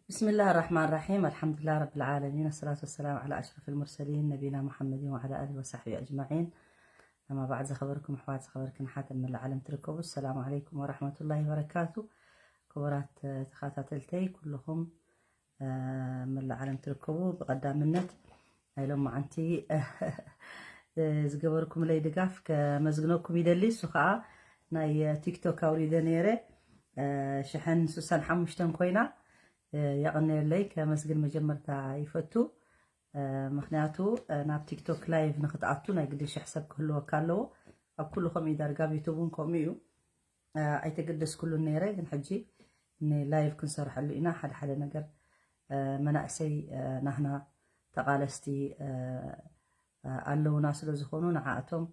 بسم الله الرحمن الرحيم. الحمد لله رب العالمين. الصلاة والسلام على أشرف المرسلين نبينا محمد وعلى آله وصحبه أجمعين. أما بعد، ዝኸበርኩም ኣሕዋት፣ ዝኸበርክን ኣሓት ኣብ መላእ ዓለም ትርከቡ፣ السلام عليكم ورحمة الله وبركاته። ክቡራት ተኸታተልተይ ኩልኹም መላእ ዓለም ትርከቡ፣ ብቐዳምነት ናይ ሎማዓንቲ ዝገበርኩምለይ ድጋፍ ከመስግነኩም ይደሊ። እሱ ከዓ ናይ ቲክቶክ ኣውሪደ ነይረ፣ ሽሕን ስሳን ሓሙሽተን ኮይና የቐነየለይ ከመስግን መጀመርታ ይፈቱ። ምክንያቱ ናብ ቲክቶክ ላይቭ ንክትኣቱ ናይ ግዲ ሽሕ ሰብ ክህልወካ ኣለዎ። ኣብ ኩሉ ከምኡ እዩ፣ ዳርጋ ኣብ ዩቱብ እውን ከምኡ እዩ። ኣይተገደስኩሉን ነይረ፣ ግን ሕጂ ንላይቭ ክንሰርሐሉ ኢና። ሓደ ሓደ ነገር መናእሰይ ናህና ተቓለስቲ ኣለውና ስለ ዝኾኑ ንዓኣቶም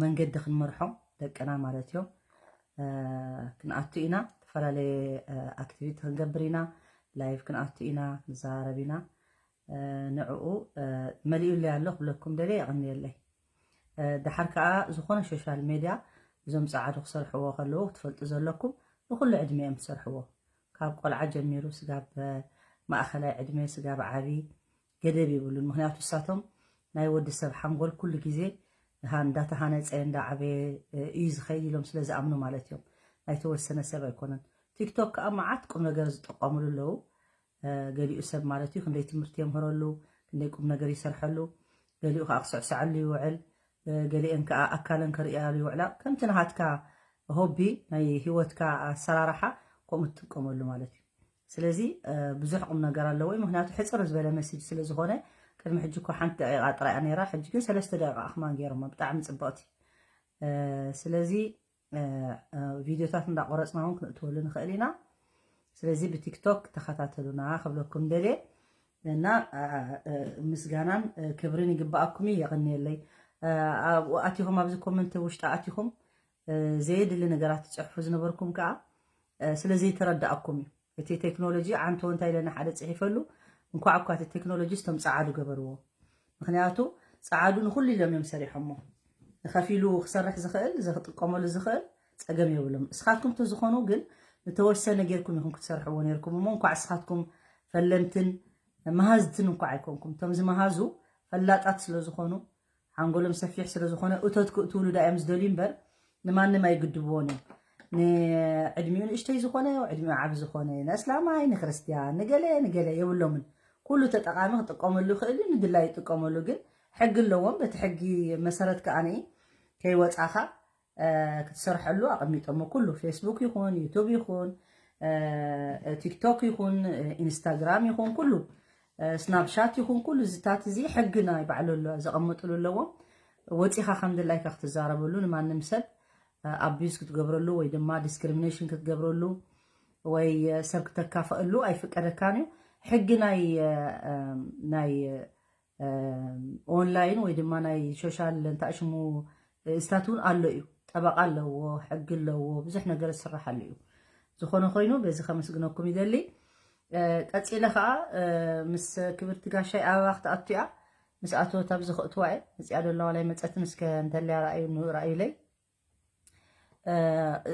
መንገዲ ክንመርሖም ደቅና ማለት እዮም። ክንኣቱ ኢና፣ ዝተፈላለየ ኣክቲቪቲ ክንገብር ኢና፣ ላይቭ ክንኣቱ ኢና፣ ንዘራረብ ኢና። ንዕኡ መሊኡለይ ኣሎ ክብለኩም ደልየ የቐንየለይ። ድሓር ከዓ ዝኾነ ሶሻል ሜድያ እዞም ፃዓዱ ክሰርሕዎ ከለዉ ክትፈልጡ ዘለኩም፣ ንኩሉ ዕድመ እዮም ዝሰርሕዎ። ካብ ቆልዓ ጀሚሩ ስጋብ ማእኸላይ ዕድመ፣ ስጋብ ዓቢ ገደብ የብሉን። ምክንያቱ እሳቶም ናይ ወዲ ሰብ ሓንጎል ኩሉ ግዜ ሃ-፣ እንዳተሃነፀ እንዳዓበየ እዩ ዝኸይድ ኢሎም ስለ ዝኣምኑ ማለት እዮም። ናይ ተወሰነ ሰብ ኣይኮነን። ቲክቶክ ከዓ መዓት ቁም ነገር ዝጥቀሙሉ ኣለዉ። ገሊኡ ሰብ ማለት እዩ ክንደይ ትምህርቲ የምህረሉ፣ ክንደይ ቁም ነገር ይሰርሐሉ፣ ገሊኡ ከዓ ክስዕስዐሉ ይውዕል፣ ገሊአን ከዓ ኣካለን ከርእያሉ ይውዕላ። ከምቲ ናሃትካ ሆቢ ናይ ህይወትካ ኣሰራርሓ ከምኡ ትጥቀመሉ ማለት እዩ። ስለዚ ብዙሕ ቁም ነገር ኣለዎ እዩ፣ ምክንያቱ ሕፅር ዝበለ መሲጅ ስለ ዝኾነ። ቅድሚ ሕጂ እኮ ሓንቲ ደቂቃ ጥራይ እያ ነይራ፣ ሕጂ ግን ሰለስተ ደቂቃ ከማን ገይሮሞ፣ ብጣዕሚ ፅብቕቲ። ስለዚ ቪድዮታት እንዳቆረፅና እውን ክነእትወሉ ንኽእል ኢና። ስለዚ ብቲክቶክ ተኸታተሉና ክብለኩም ደልየ እና ምስጋናን ክብርን ይግባኣኩም እዩ። የቐንየለይ። ኣብኡ ኣቲኹም ኣብዚ ኮመንት ውሽጢ ኣቲኹም ዘየድሊ ነገራት ትፅሕፉ ዝነበርኩም ከዓ ስለ ዘይተረዳኣኩም እዩ። እቲ ቴክኖሎጂ ዓንቶ እንታይ ኢለና ሓደ ፅሒፈሉ፣ እንኳዕ እኳ እቲ ቴክኖሎጂ ስቶም ፀዓዱ ገበርዎ። ምክንያቱ ፀዓዱ ንኩሉ ኢሎም እዮም ሰሪሖሞ። ንከፊሉ ክሰርሕ ዝኽእል፣ ዝክጥቀመሉ ዝኽእል ፀገም የብሎም። እስኻትኩም ተዝኾኑ ግን ንተወሰነ ጌርኩም ኢኹም ክትሰርሕዎ ነይርኩም እሞ፣ እንኳዕ እስኻትኩም ፈለምትን መሃዝትን እንኳዕ ኣይኮንኩም። እቶም ዝመሃዙ ፈላጣት ስለ ዝኾኑ፣ ሓንጎሎም ሰፊሕ ስለ ዝኾነ፣ እቶት ክእትውሉ ዳ እዮም ዝደልዩ እምበር፣ ንማንም ኣይግድብዎን እዮም። ንዕድሚኡ ንእሽተይ ዝኾነ፣ ዕድሚኡ ዓቢ ዝኾነ፣ ንእስላማይ፣ ንክርስትያን፣ ንገለ፣ ንገለ የብሎምን። ኩሉ ተጠቃሚ ክጥቀመሉ ይኽእል እዩ፣ ንድላይ ይጥቀመሉ። ግን ሕጊ ኣለዎም። በቲ ሕጊ መሰረት ከኣ ከይወጻኻ ክትሰርሐሉ ኣቐሚጦሞ። ኩሉ ፌስቡክ ይኹን፣ ዩቱብ ይኹን፣ ቲክቶክ ይኹን፣ ኢንስታግራም ይኹን፣ ኩሉ ስናፕሻት ይኹን፣ ኩሉ ዝታት እዚ ሕጊ ናይ ባዕሉ ኣሎ፣ ዘቐምጥሉ ኣለዎም። ወጺኻ ከም ድላይካ ክትዛረበሉ፣ ንማንም ሰብ ኣቢዩዝ ክትገብረሉ ወይ ድማ ዲስክሪሚኔሽን ክትገብረሉ ወይ ሰብ ክተካፍኣሉ ኣይፍቀደካን እዩ። ሕጊ ናይ፣ ናይ ኦንላይን ወይ ድማ ናይ ሶሻል እንታይ ሽሙ ስታት እውን ኣሎ እዩ። ጠበቃ ኣለዎ፣ ሕጊ ኣለዎ፣ ብዙሕ ነገር ዝስራሓሉ እዩ። ዝኾነ ኮይኑ በዚ ከመስግነኩም ይደሊ። ቀፂለ ከዓ ምስ ክብርቲ ጋሻይ ኣበባ ክትኣቱ እያ። ምስ ኣተወት ኣብዚ ከእትዋ እየ። መፅያ ዶ ኣለዋ ኣይመፀትን እስከ እንተልያ ረኣዩ፣ ረኣዩለይ።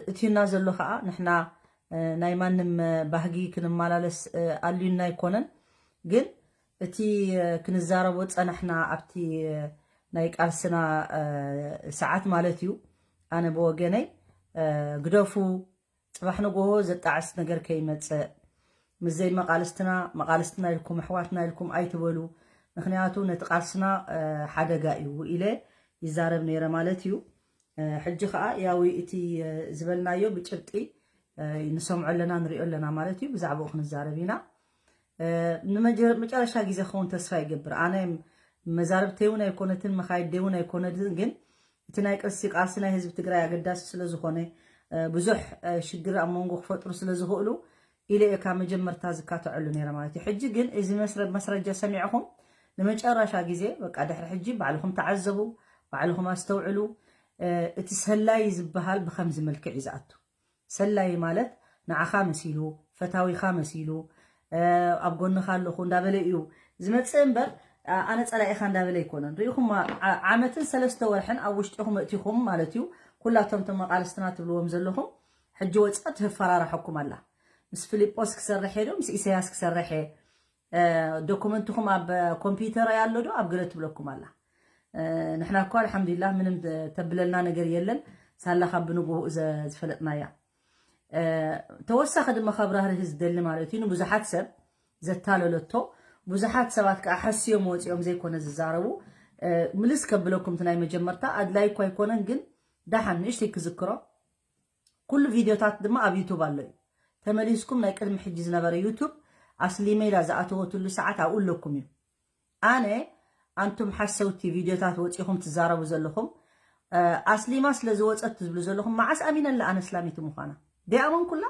እትዩና ዘሎ ከዓ ንሕና ናይ ማንም ባህጊ ክንመላለስ ኣልዩና ኣይኮነን። ግን እቲ ክንዛረቦ ዝፀናሕና ኣብቲ ናይ ቃልስና ሰዓት ማለት እዩ። ኣነ ብወገነይ ግደፉ፣ ፅባሕ ንጎሆ ዘጣዕስ ነገር ከይመፅእ፣ ምስ ዘይመቃልስትና መቃልስትና ኢልኩም ኣሕዋትና ኢልኩም ኣይትበሉ። ምክንያቱ ነቲ ቃልስና ሓደጋ እዩ ኢለ ይዛረብ ነይረ ማለት እዩ። ሕጂ ከዓ ያዊ እቲ ዝበልናዮ ብጭብጢ ንሰምዖ ኣለና፣ ንሪኦ ኣለና ማለት እዩ። ብዛዕባኡ ክንዛረብ ኢና። ንመጀ-፣ መጨረሻ ግዜ ክኸውን ተስፋ ይገብር። ኣነ መዛርብተይ እውን ኣይኮነትን፣ መኻይደይ እውን ኣይኮነትን፣ ግን እቲ ናይ ቅርሲ ቃልሲ ናይ ህዝቢ ትግራይ ኣገዳሲ ስለ ዝኾነ፣ ብዙሕ ሽግር ኣብ መንጎ ክፈጥሩ ስለ ዝኽእሉ ኢለ እየ ካብ መጀመርታ ዝካትዐሉ ነይረ ማለት እዩ። ሕጂ ግን እዚ መስረ-፣ መስረጃ ሰሚዕኹም ንመጨረሻ ግዜ በቃ ድሕሪ ሕጂ ባዕልኹም ተዓዘቡ፣ ባዕልኹም ኣስተውዕሉ። እቲ ሰላይ ዝበሃል ብኸምዚ መልክዕ እዩ ዝኣቱ። ሰላይ ማለት ንዓኻ መሲሉ፣ ፈታዊኻ መሲሉ፣ ኣብ ጎንኻ ኣለኹ እንዳበለ እዩ ዝመጽእ እምበር፣ ኣነ ጸላኢኻ እንዳበለ ኣይኮነን። ርኢኹም፣ ዓ-፣ ዓመትን ሰለስተ ወርሕን ኣብ ውሽጢኹም ኣእቲኹም ማለት እዩ። ኩላቶም እቶም መቃልስትና ትብልዎም ዘለኹም ሕጂ ወጻ ትፈራርሐኩም ኣላ። ምስ ፊልጶስ ክሰርሕ እየ ዶ ምስ ኢሳያስ ክሰርሕ እየ? ዶኩመንትኹም ኣብ ኮምፒውተር ኣሎ ዶ ኣብ ገለ ትብለኩም ኣላ። ንሕና እኮ ኣልሓምዱሊላህ ምንም ተብለልና ነገር የለን። ሳላ ካብ ብንግሆኡ ዝፈለጥናያ። ተወሳኺ ድማ ከብራህርህ ዝደሊ ማለት እዩ፣ ንብዙሓት ሰብ ዘታለለቶ፣ ብዙሓት ሰባት ከዓ ሓስዮም ወፂኦም ዘይኮነ ዝዛረቡ። ምልስ ከብለኩም እቲ ናይ መጀመርታ ኣድላይ እኳ ኣይኮነን፣ ግን ደሓን ንእሽተይ ክዝክሮ። ኩሉ ቪድዮታት ድማ ኣብ ዩቱብ ኣሎ እዩ። ተመሊስኩም ናይ ቅድሚ ሕጂ ዝነበረ ዩቱብ ኣስሊመ ኢላ ዝኣተወትሉ ሰዓት ኣብኡ ኣለኩም እዩ። ኣነ ኣንቱም ሓሰውቲ ቪድዮታት ወፂኹም ትዛረቡ ዘለኹም፣ ኣስሊማ ስለ ዝወፀት ትብሉ ዘለኹም፣ መዓስ ኣሚነላ ኣነ ኣስላሚቲ ምዃና? ደይኣመንኩላ?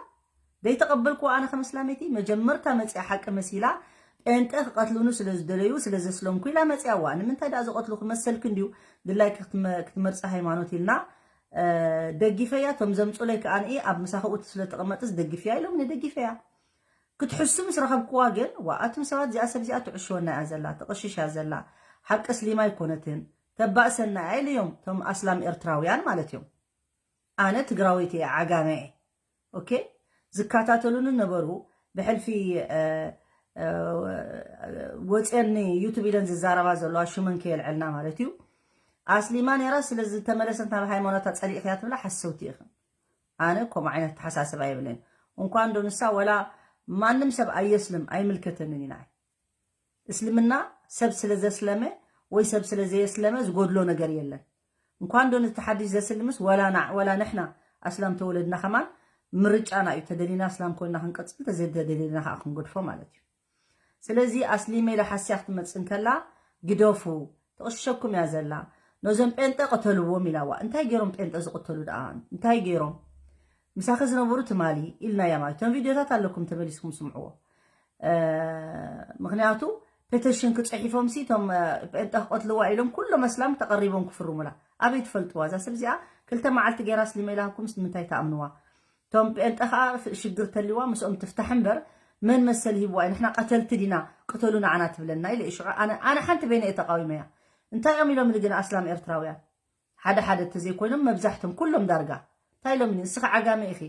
ደይተቐበልኩዋ ኣነ ከም ኣስላሚቲ? መጀመርታ መፅያ ሓቂ መሲላ ጴንጠ ክቐትሉኑ ስለ ዝደለዩ ስለ ዘስለምኩ ኢላ መፅያዋ። ንምንታይ ደኣ ዝቐትሉ ክመሰልክ እንድዩ? ድላይክ ክትመርፂ ሃይማኖት ኢልና። ደጊፈያ። እቶም ዘምፁለይ ከኣ ኣብ ምሳኽኡ ስለ ተቐመጥስ ደግፍያ ኢሎም ንደጊፈያ ክትሕሱ ምስ ረኸብክዋ ግን፣ ዋ ኣቱም ሰባት፣ እዚኣ ሰብ እዚኣ ትዕሽወና እያ ዘላ፣ ትቕሽሽ እያ ዘላ፣ ሓቂ ኣስሊማ ኣይኮነትን፣ ተባእሰና እያ ኢለዮም፣ እቶም ኣስላም ኤርትራውያን ማለት እዮም። ኣነ ትግራወይቲ እየ፣ ዓጋመ እየ። ኦኬ፣ ዝከታተሉኒ ነበሩ። ብሕልፊ ወፅየኒ ዩቱብ ኢለን ዝዛረባ ዘለዋ ሽመን ከየልዐልና ማለት እዩ። ኣስሊማ ነይራ ስለ ዝተመለሰት ናብ ሃይማኖታ ፀሊእኽያ ትብላ ሓሰውቲ ኢኽን። ኣነ ከምኡ ዓይነት ኣተሓሳስባ የብለይን። እንኳን ዶ ንሳ ወላ ማንም ሰብ ኣየስልም ኣይምልከተንን እዩ ንዓይ። እስልምና ሰብ ስለ ዘስለመ ወይ ሰብ ስለ ዘየስለመ ዝጎድሎ ነገር የለን። እንኳን ዶ ነቲ ሓድሽ ዘስልምስ ወላ ንሕና ኣስላም ተወለድና ከማን ምርጫና እዩ። ተደሊና ኣስላም ኮይና ክንቀፅል፣ ተዘይተደሊና ከዓ ክንገድፎ ማለት እዩ። ስለዚ ኣስሊመ ኢላ ሓስያ ክትመፅእ እንከላ ግደፉ፣ ትቕሽሸኩም እያ ዘላ። ነዞም ጴንጠ ቅተልዎም ኢላዋ። እንታይ ገይሮም ጴንጠ ዝቕተሉ ደኣ? እንታይ ገይሮም? ምሳኺ ዝነበሩ ትማሊ ኢልናያ ማለት። እቶም ቪድዮታት ኣለኩም ተመሊስኩም ስምዕዎ። ምክንያቱ ፔቲሽን ክፅሒፎም ሲ እቶም ጴንጠ ክቐትልዋ ኢሎም ኩሎም ኣስላም ተቐሪቦም ክፍርሙላ። ኣበይ ትፈልጥዋ? እዛ ሰብ እዚኣ ክልተ መዓልቲ ገይራ ኣስሊመ ኢላኩምስ ንምንታይ ትኣምንዋ? እቶም ጴንጠ ከዓ ሽግር ተሊዋ ምስኦም ትፍታሕ እምበር መን መሰል ሂብዋ እዩ? ንሕና ቀተልቲ ዲና? ቅተሉ ንዓና ትብለና ኢለ ሽዑ ኣነ ሓንቲ በይነ እየ ተቃዊመያ። እንታይ እዮም ኢሎም ግን ኣስላም ኤርትራውያን ሓደ ሓደ ተዘይኮይኖም መብዛሕቶም ኩሎም ዳርጋ እንታይ ኢሎም? ንስኺ ዓጋመ ኢኺ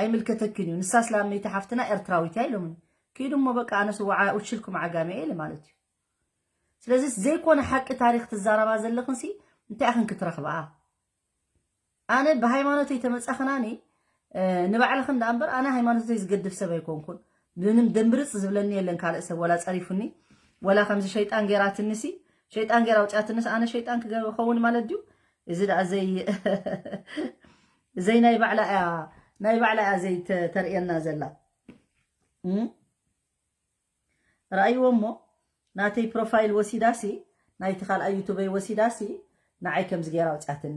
ኣይምልከተክን እዩ፣ ንሳ ኣስላመይቲ ሓፍትና ኤርትራዊት እያ ኢሎምኒ። ኪዱ እሞ በቃ ኣነስ ውዓ ውሽልኩም ዓጋመ እየ ኢለ ማለት እዩ። ስለዚ ዘይኮነ ሓቂ ታሪክ ትዛረባ ዘለኽንሲ እንታይ ኣኽን ክትረኽብኣ? ኣነ ብሃይማኖተይ ተመጻኽናኒ ንባዕልኽን ደኣ እምበር ኣነ ሃይማኖተይ ዝገድፍ ሰብ ኣይኮንኩን። ምንም ደንብርጽ ዝብለኒ የለን ካልእ ሰብ ወላ ጸሪፉኒ ወላ ከምዚ ሸይጣን ጌራትንሲ ሸይጣን ጌራ ኣውጽያትንስ ኣነ ሸይጣን ክኸውን ማለት ድዩ? እዚ ደኣ ዘይ ዘይ ናይ ባዕላ እያ ናይ ባዕላ እያ ዘይ ተርእየና ዘላ። ረኣይዎ እሞ ናተይ ፕሮፋይል ወሲዳሲ ናይቲ ካልኣይ ዩቱበይ ወሲዳሲ ንዓይ ከምዚ ገይራ ኣውፅኣትኒ።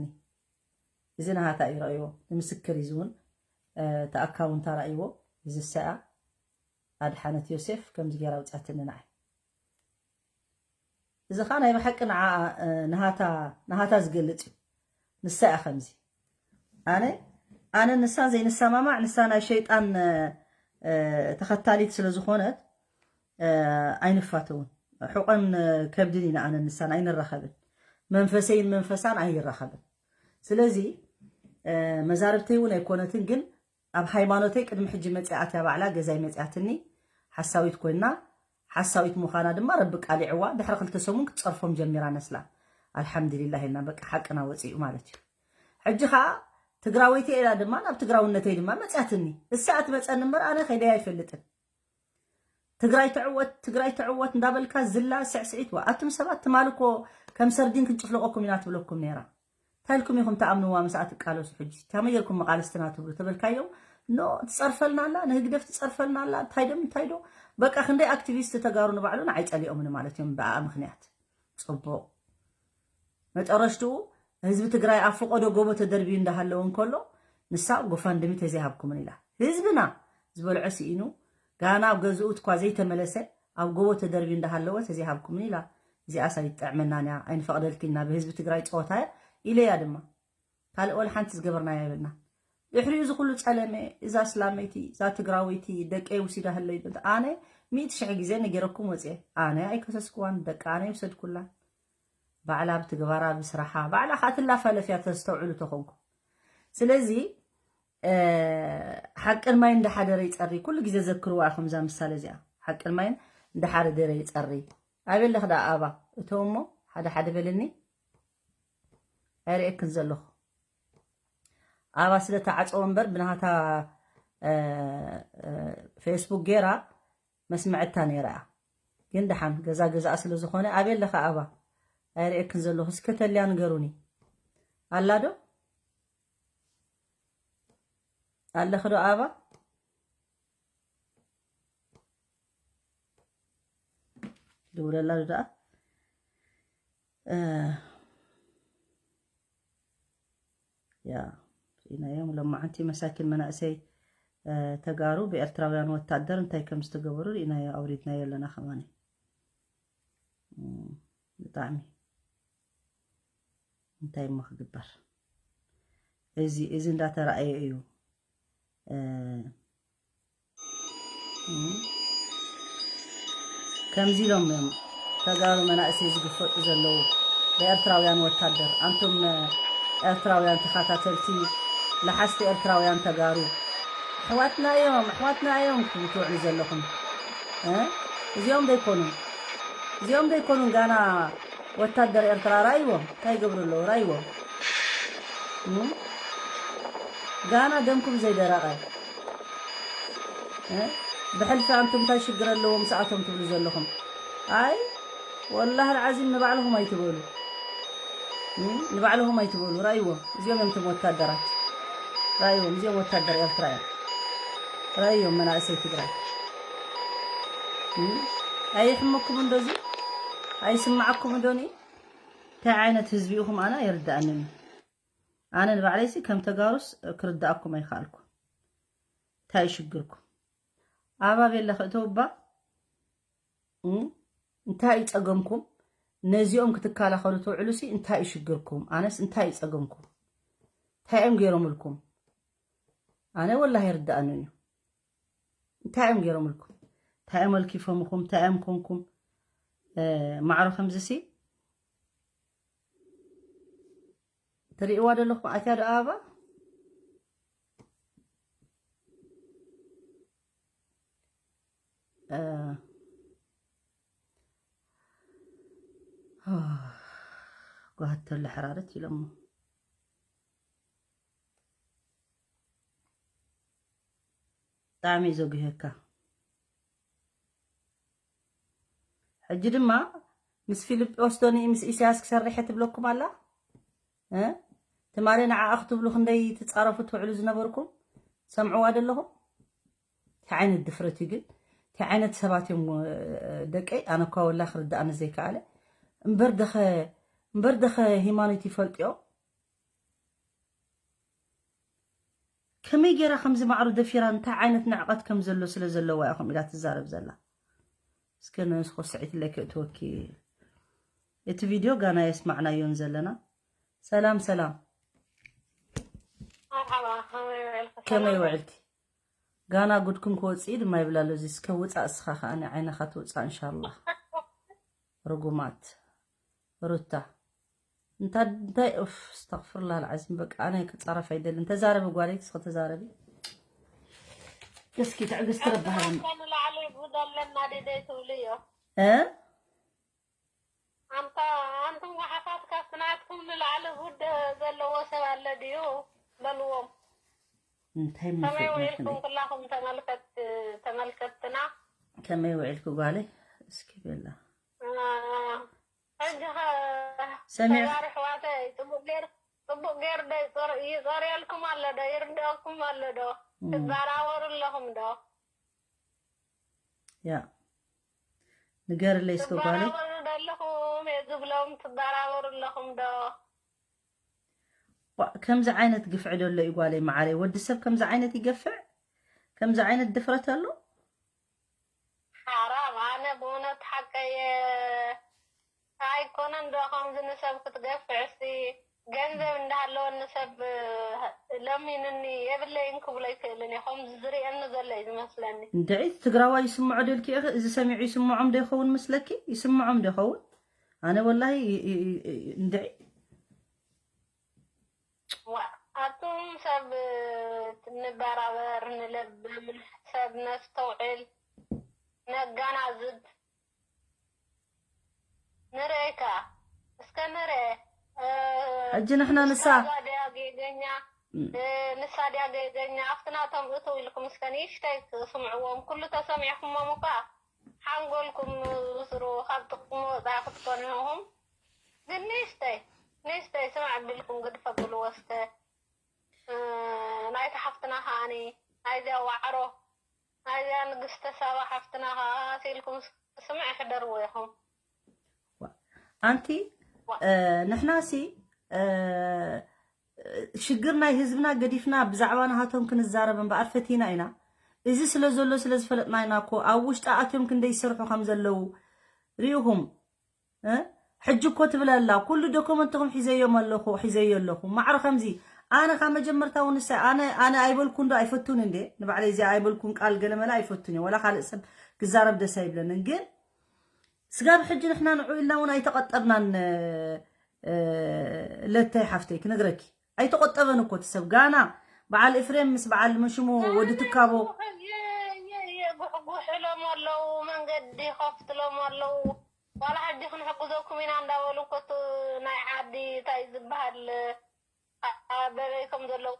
እዚ ናሃታ እዩ ረኣይዎ ንምስክር እዩ እውን እቲ ኣካውንታ ረኣይዎ። እዚ ሰኣ ኣድሓነት ዮሴፍ ከምዚ ገይራ ኣውፅኣትኒ ንዓይ። እዚ ኸዓ ናይ ብሓቂ ንዓኣ ናሃታ ዝገልፅ እዩ። ንሳ እያ ከምዚ ኣነ ኣነ ንሳን ዘይንሰማማዕ ንሳ ናይ ሸይጣን ተኸታሊት ስለ ዝኾነት ኣይንፋተውን። ሕቆን ከብድን ኢና ኣነ ንሳን ኣይንራኸብን። መንፈሰይን መንፈሳን ኣይራኸብን። ስለዚ መዛርብተይ እውን ኣይኮነትን ግን ኣብ ሃይማኖተይ ቅድሚ ሕጂ መፅያ ኣትያ ባዕላ ገዛይ መፅያትኒ ሓሳዊት ኮይና ሓሳዊት ምዃና ድማ ረቢ ቃሊዕዋ ድሕሪ ክልተ ሰሙን ክትፀርፎም ጀሚራ ነስላ። ኣልሓምድሊላህ ኢልና በቃ ሓቅና ወፂኡ ማለት እዩ። ሕጂ ከዓ ትግራወይቲ ኢላ ድማ ናብ ትግራውነተይ ድማ መፅያትኒ። እሳ እትመፀኒ እምበር ኣነ ከይደይ ኣይፈልጥን። ትግራይ ትዕወት ትግራይ ትዕወት እንዳበልካ ዝላ ስዕስዒት ዋ ኣቱም ሰባት ትማሊ እኮ ከም ሰርዲን ክንጭፍለቀኩም ኢና ትብለኩም ነይራ። እንታይ ኢልኩም ኢኹም ተኣምንዋ ምስኣ ትቃለሱ ሕጂ ከመይ ጌርኩም መቃለስትና ትብሉ ተበልካዮም። ኖ ትፀርፈልና ኣላ ንህግደፍ ትፀርፈልና ኣላ እንታይ ዶ እንታይ ዶ። በቃ ክንደይ ኣክቲቪስት ተጋሩ ንባዕሉ ንዓይ ፀሊኦምኒ ማለት እዮም ብኣ ምክንያት። ፅቡቅ መጨረሽትኡ ህዝቢ ትግራይ ኣብ ፈቆዶ ጎቦ ተደርብዩ እንዳሃለወ እንከሎ ንሳ ጎፋንድሚ ተዘይሃብኩምን ኢላ ህዝብና ዝበልዖ ስኢኑ ጋና ኣብ ገዝኡ እኳ ዘይተመለሰ ኣብ ጎቦ ተደርብዩ እንዳሃለወ ተዘይሃብኩምን ኢላ እዚኣስ ኣይትጥዕመናን እያ ኣይንፈቅደልክን ኢና ብህዝቢ ትግራይ ፀወታ እያ ኢለያ ድማ ካልእ ወላ ሓንቲ ዝገበርናዮ የብልና። ድሕሪኡ እዚ ኩሉ ጸለመ እዛ ኣስላመይቲ እዛ ትግራወይቲ ደቀይ ውሲዳ ህለይ ኣነ ሚእቲ ሽሕ ግዜ ነጊረኩም ወፅየ ኣነ ኣይከሰስክዋን ደቂ ኣነ ይውሰድኩላን ባዕላ ብትግባራ ብስራሓ ባዕላ ከዓ ትላፋለፍ እያ ተስተውዕሉ ተኾንኩ ስለዚ ሓቅን ማይን እንዳሓደረ ይጸሪ። ኩሉ ግዜ ዘክርዋ ኢኹም እዛ ምሳሌ እዚኣ። ሓቅን ማይን እንዳሓደረ ይጸሪ። ኣበይ ኣለኺ ደኣ ኣባ? እቶ እሞ ሓደ ሓደ በልኒ። ኣይርእየክን ዘለኹ። ኣባ ስለ ተዓጸወ እምበር ብናታ፣ እ፣ እ፣ ፌስቡክ ጌራ መስምዐታ ነይራ እያ። ግን ደሓን ገዛ ገዛኣ ስለ ዝኾነ ኣበይ ኣለኻ ኣባ? ኣይርእየክን ዘለኹ። እስከ ተልያ ንገሩኒ። ኣላ ዶ? ኣለኺ ዶ ኣባ? ደውለላ ዶ ደኣ? እ፣ ያ፣ ርኢናዮም። ሎማዓንቲ መሳኪን መናእሰይ፣ እ፣ ተጋሩ ብኤርትራውያን ወታደር እንታይ ከም ዝተገበሩ ርኢናዮ፣ ኣውሪድናዮ ኣለና ከማኒ። እም፣ ብጣዕሚ እንታይ እሞ ክግበር? እዚ፣ እዚ እንዳተራእየ እዩ። እ፣ እም፣ ከምዚ ኢሎም እዮም ተጋሩ መናእሰይ ዝግፈጡ ዘለዉ ብኤርትራውያን ወታደር። ኣንቱም ኤርትራውያን ተኸታተልቲ፣ ለሓስቲ ኤርትራውያን ተጋሩ፣ ኣሕዋትና እዮም፣ ኣሕዋትና እዮም ክትብሉ ትውዕሉ ዘለኹም። እ? እዚኦም ዶ ኣይኮኑን? እዚኦም ዶ ኣይኮኑን ጋና ወታደር ኤርትራ? ራእይዎም፣ እንታይ ይገብሩ ኣለዉ? ራእይዎም። እም? ጋና ደምኩም ዘይደረቐ፣ እ? ብሕልፊ ኣንቱም እንታይ ሽግር ኣለዎ ምስኣቶም ትብሉ ዘለኹም? ኣይ፣ ወላሂ ኣልዓዚም ንባዕልኹም ኣይትበሉ። እም? ንባዕልኹም ኣይትበሉ። ራእይዎም፣ እዚኦም እዮም እቶም ወታደራት። ራእይዎም፣ እዚኦም ወታደር ኤርትራ እዮም። ራእይዎም መናእሰይ ትግራይ። እም? ኣይሕመኩም እንዶ እዚ? ኣይስማዓኩም እንዶ ንኢ? እንታይ ዓይነት ህዝቢ ኢኹም ኣነ ኣይርድኣንን እዩ። ኣነ ንባዕለይሲ ከም ተጋሩስ ክርድኣኩም ኣይከኣልኩ። እንታይ እዩ ሽግርኩም? ኣባብ የለ ክእተው እባ? እም? እንታይ እዩ ጸገምኩም? ነዚኦም ክትከላኸሉ ትውዕሉሲ እንታይ እዩ ሽግርኩም? ኣነስ እንታይ እዩ ጸገምኩም? እንታይ እዮም ገይሮምልኩም? ኣነ ወላሂ ኣይርድኣንን እዩ። እንታይ እዮም ገይሮምልኩም? እንታይ እዮም ኣልኪፎምኹም? እንታይ እዮም ኮንኩም? እ፣ ማዕሮ ከምዚሲ ትርእይዋ ዘለኹም ኣትያ ዶ ኣበባ? እ፣ ጓሃት ተሎ ሕራረት ኢሎሞ። ብጣዕሚ እዩ ዘጉህየካ። ሕጂ ድማ ምስ ፊልጶስ ዶ ንኢ ምስ ኢሳያስ ክሰርሕ እየ ትብለኩም ኣላ? እ? ትማሊ ንዓኣ ክትብሉ ክንደይ ትጻረፉ ትውዕሉ ዝነበርኩም ሰምዕዋ ደለኹም? እንታይ ዓይነት ድፍረት እዩ ግን? እንታይ ዓይነት ሰባት እዮም፣ እ፣ ደቀይ? ኣነ እኳ ወላ ክርድኣኒ ዘይከኣለ። እምበር ደኸ፣ እምበር ደኸ ሃይማኖት ይፈልጥዮ? ከመይ ገይራ ከምዚ ማዕሩ ደፊራ እንታይ ዓይነት ንዕቐት ከም ዘሎ ስለ ዘለዋ እያ ከምኡ ኢላ ትዛረብ ዘላ። እስከ ነንስኮ ስዒት ለኪ እትወኪ። እቲ ቪድዮ ጋና የስማዕናዮን ዘለና። ሰላም፣ ሰላም። መርሓባ፣ ከመይ ውዒልኪ? ከመይ ሰላም? ውዒልኪ? ጋና ጉድኩም ክወጽእ ድማ ይብላ ኣሎ። እዚ እስከ ውጻእ እስኻ ከኣ ንዓይንኻ ትውጻእ እንሻላህ። ርጉማት። ሩታ። እንታ-፣ እንታይ፣ ኡፍ፣ እስተግፍሩላህ ኣልዓዚም። በቃ ኣነ ክጻረፍ ኣይደልን። ተዛረቢ ጓለይ፣ እስኺ ተዛረቢ። እስኪ ትዕግስቲ ረቢ ሃበኒ። ንላዕሊ ጉድ ኣለና ድደይ ትብሉ እዮ። እ? ኣንታ፣ ኣንቱም ጓሓፋት ካብቲ ናትኩም ንላዕሊ ጉድ ዘለዎ ሰብ ኣለ ድዩ? በልዎም። እንታይ ከመይ መፍረድ ውዒልኩም መፍረድ? ኩላኹም ተመልከት-፣ ተመልከትና? ከመይ ውዒልኩ ጓለይ? እስኪ በላ። አ፣ ሕጂ ኸ ሰሚዕ- ተጋሩ ኣሕዋተይ ጽቡቕ ገይር-፣ ጽቡቕ ገይሩ ዶ ይጸር-፣ ይጸርየልኩም ኣሎ ዶ? ይርድአኩም ኣሎ ዶ? እም። ትበራበሩ ኣለኹም ዶ? ያ። ንገርለይ እስከ ጓለይ። ትበራበሩ ዶ ኣለኹም? እየ ዝብሎም ትበራበሩ ኣለኹም ዶ? ዋ፣ ከምዚ ዓይነት ግፍዒ ዶ ኣሎ እዩ ጓለይ መዓረይ? ወዲ ሰብ ከምዚ ዓይነት ይገፍዕ? ከምዚ ዓይነት ድፍረት ኣሎ? ሓራም፣ ኣነ ብእውነት ሓቀየ ኣይኮነን ዶ ከምዚ ንሰብ ክትገፍዕሲ፣ ገንዘብ እንዳሃለወኒ ሰብ ለሚንኒ የብለይን ክብሎ ኣይክእልን እየ። ከምዚ ዝርእየኒ ዘሎ እዩ ዝመስለኒ። እንድዒ ትግራዋይ ይስምዖ ዶ ኢልኪ ኢኺ? እዚ ሰሚዑ ይስምዖም ዶ ይኸውን ምስለኪ? ይስምዖም ዶ ይኸውን? ኣነ ወላሂ ይ-፣ ይ-፣ ይ-፣ እንድዒ። ዋ፣ ኣቱም ሰብ ንበራበር፣ ንለብም፣ ሰብ ነስተውዕል፣ ነጋናዝብ፣ ንርኤ ከኣ እስከ ንርኤ። ሕጂ ንሕና ንሳ ንሳ ድያ ጌገኛ? ንሳ ድያ ጌገኛ? ኣብቲ ናቶም እትው ኢልኩም እስከ ንእሽተይ ስምዕዎም። ኩሉ ተሰሚዕኩሞም እኳ ሓንጎልኩም ስሩ ካብ ጥቕሚ ወፃኢ ክትኮኑ ኢኹም። ግን ንእሽተይ ንእሽተይ ስምዕ ኣቢልኩም ግድፍ ኣብልዎ እስከ። ናይታ ሓፍትና ከዓኒ ናይዚኣ ዋዕሮ ናይዚኣ ንግስተ ሳባ ሓፍትና ከዓ ሲልኩም ስምዕ ይሕደርዎ ኢኹም። ኣንቲ ንሕናሲ ሽግር ናይ ህዝብና ገዲፍና ብዛዕባ ናሃቶም ክንዛረብ እምበኣር ፈቲና ኢና። እዚ ስለ ዘሎ ስለ ዝፈለጥና ኢና እኮ ኣብ ውሽጢ ኣትዮም ክንደይ ይሰርሑ ከም ዘለዉ ሪኢኹም። ሕጂ እኮ ትብል ኣላ ኩሉ ዶኮመንትኹም ሒዘዮም ኣለኹ ሒዘዮ ኣለኹ ማዕረ ከምዚ ኣነ ካብ መጀመርታ እውን ንሳ ኣነ ኣነ ኣይበልኩ እንዶ ኣይፈቱን እንዴ ንባዕለይ እዚኣ ኣይበልኩን ቃል ገለመለ ኣይፈቱን እየ ወላ ካልእ ሰብ ክዛረብ ደስ ኣይብለንን ግን ስጋብ ሕጂ ንሕና ንዑ ኢልና እውን ኣይተቐጠብናን ለተይ ሓፍተይ ክነግረኪ ኣይተቆጠበን እኮ እቲ ሰብ ጋና በዓል ኤፍሬም ምስ በዓል መሽሙ ወዲ ትካቦ ጉሕጉሕሎም ኣለዉ መንገዲ ከፍትሎም ኣለዉ ዋላ ሕጂ ክንሕግዘኩም ኢና እንዳበሉ እኮ ናይ ዓዲ እንታይ ዝበሃል በበይ ከም ዘለዉ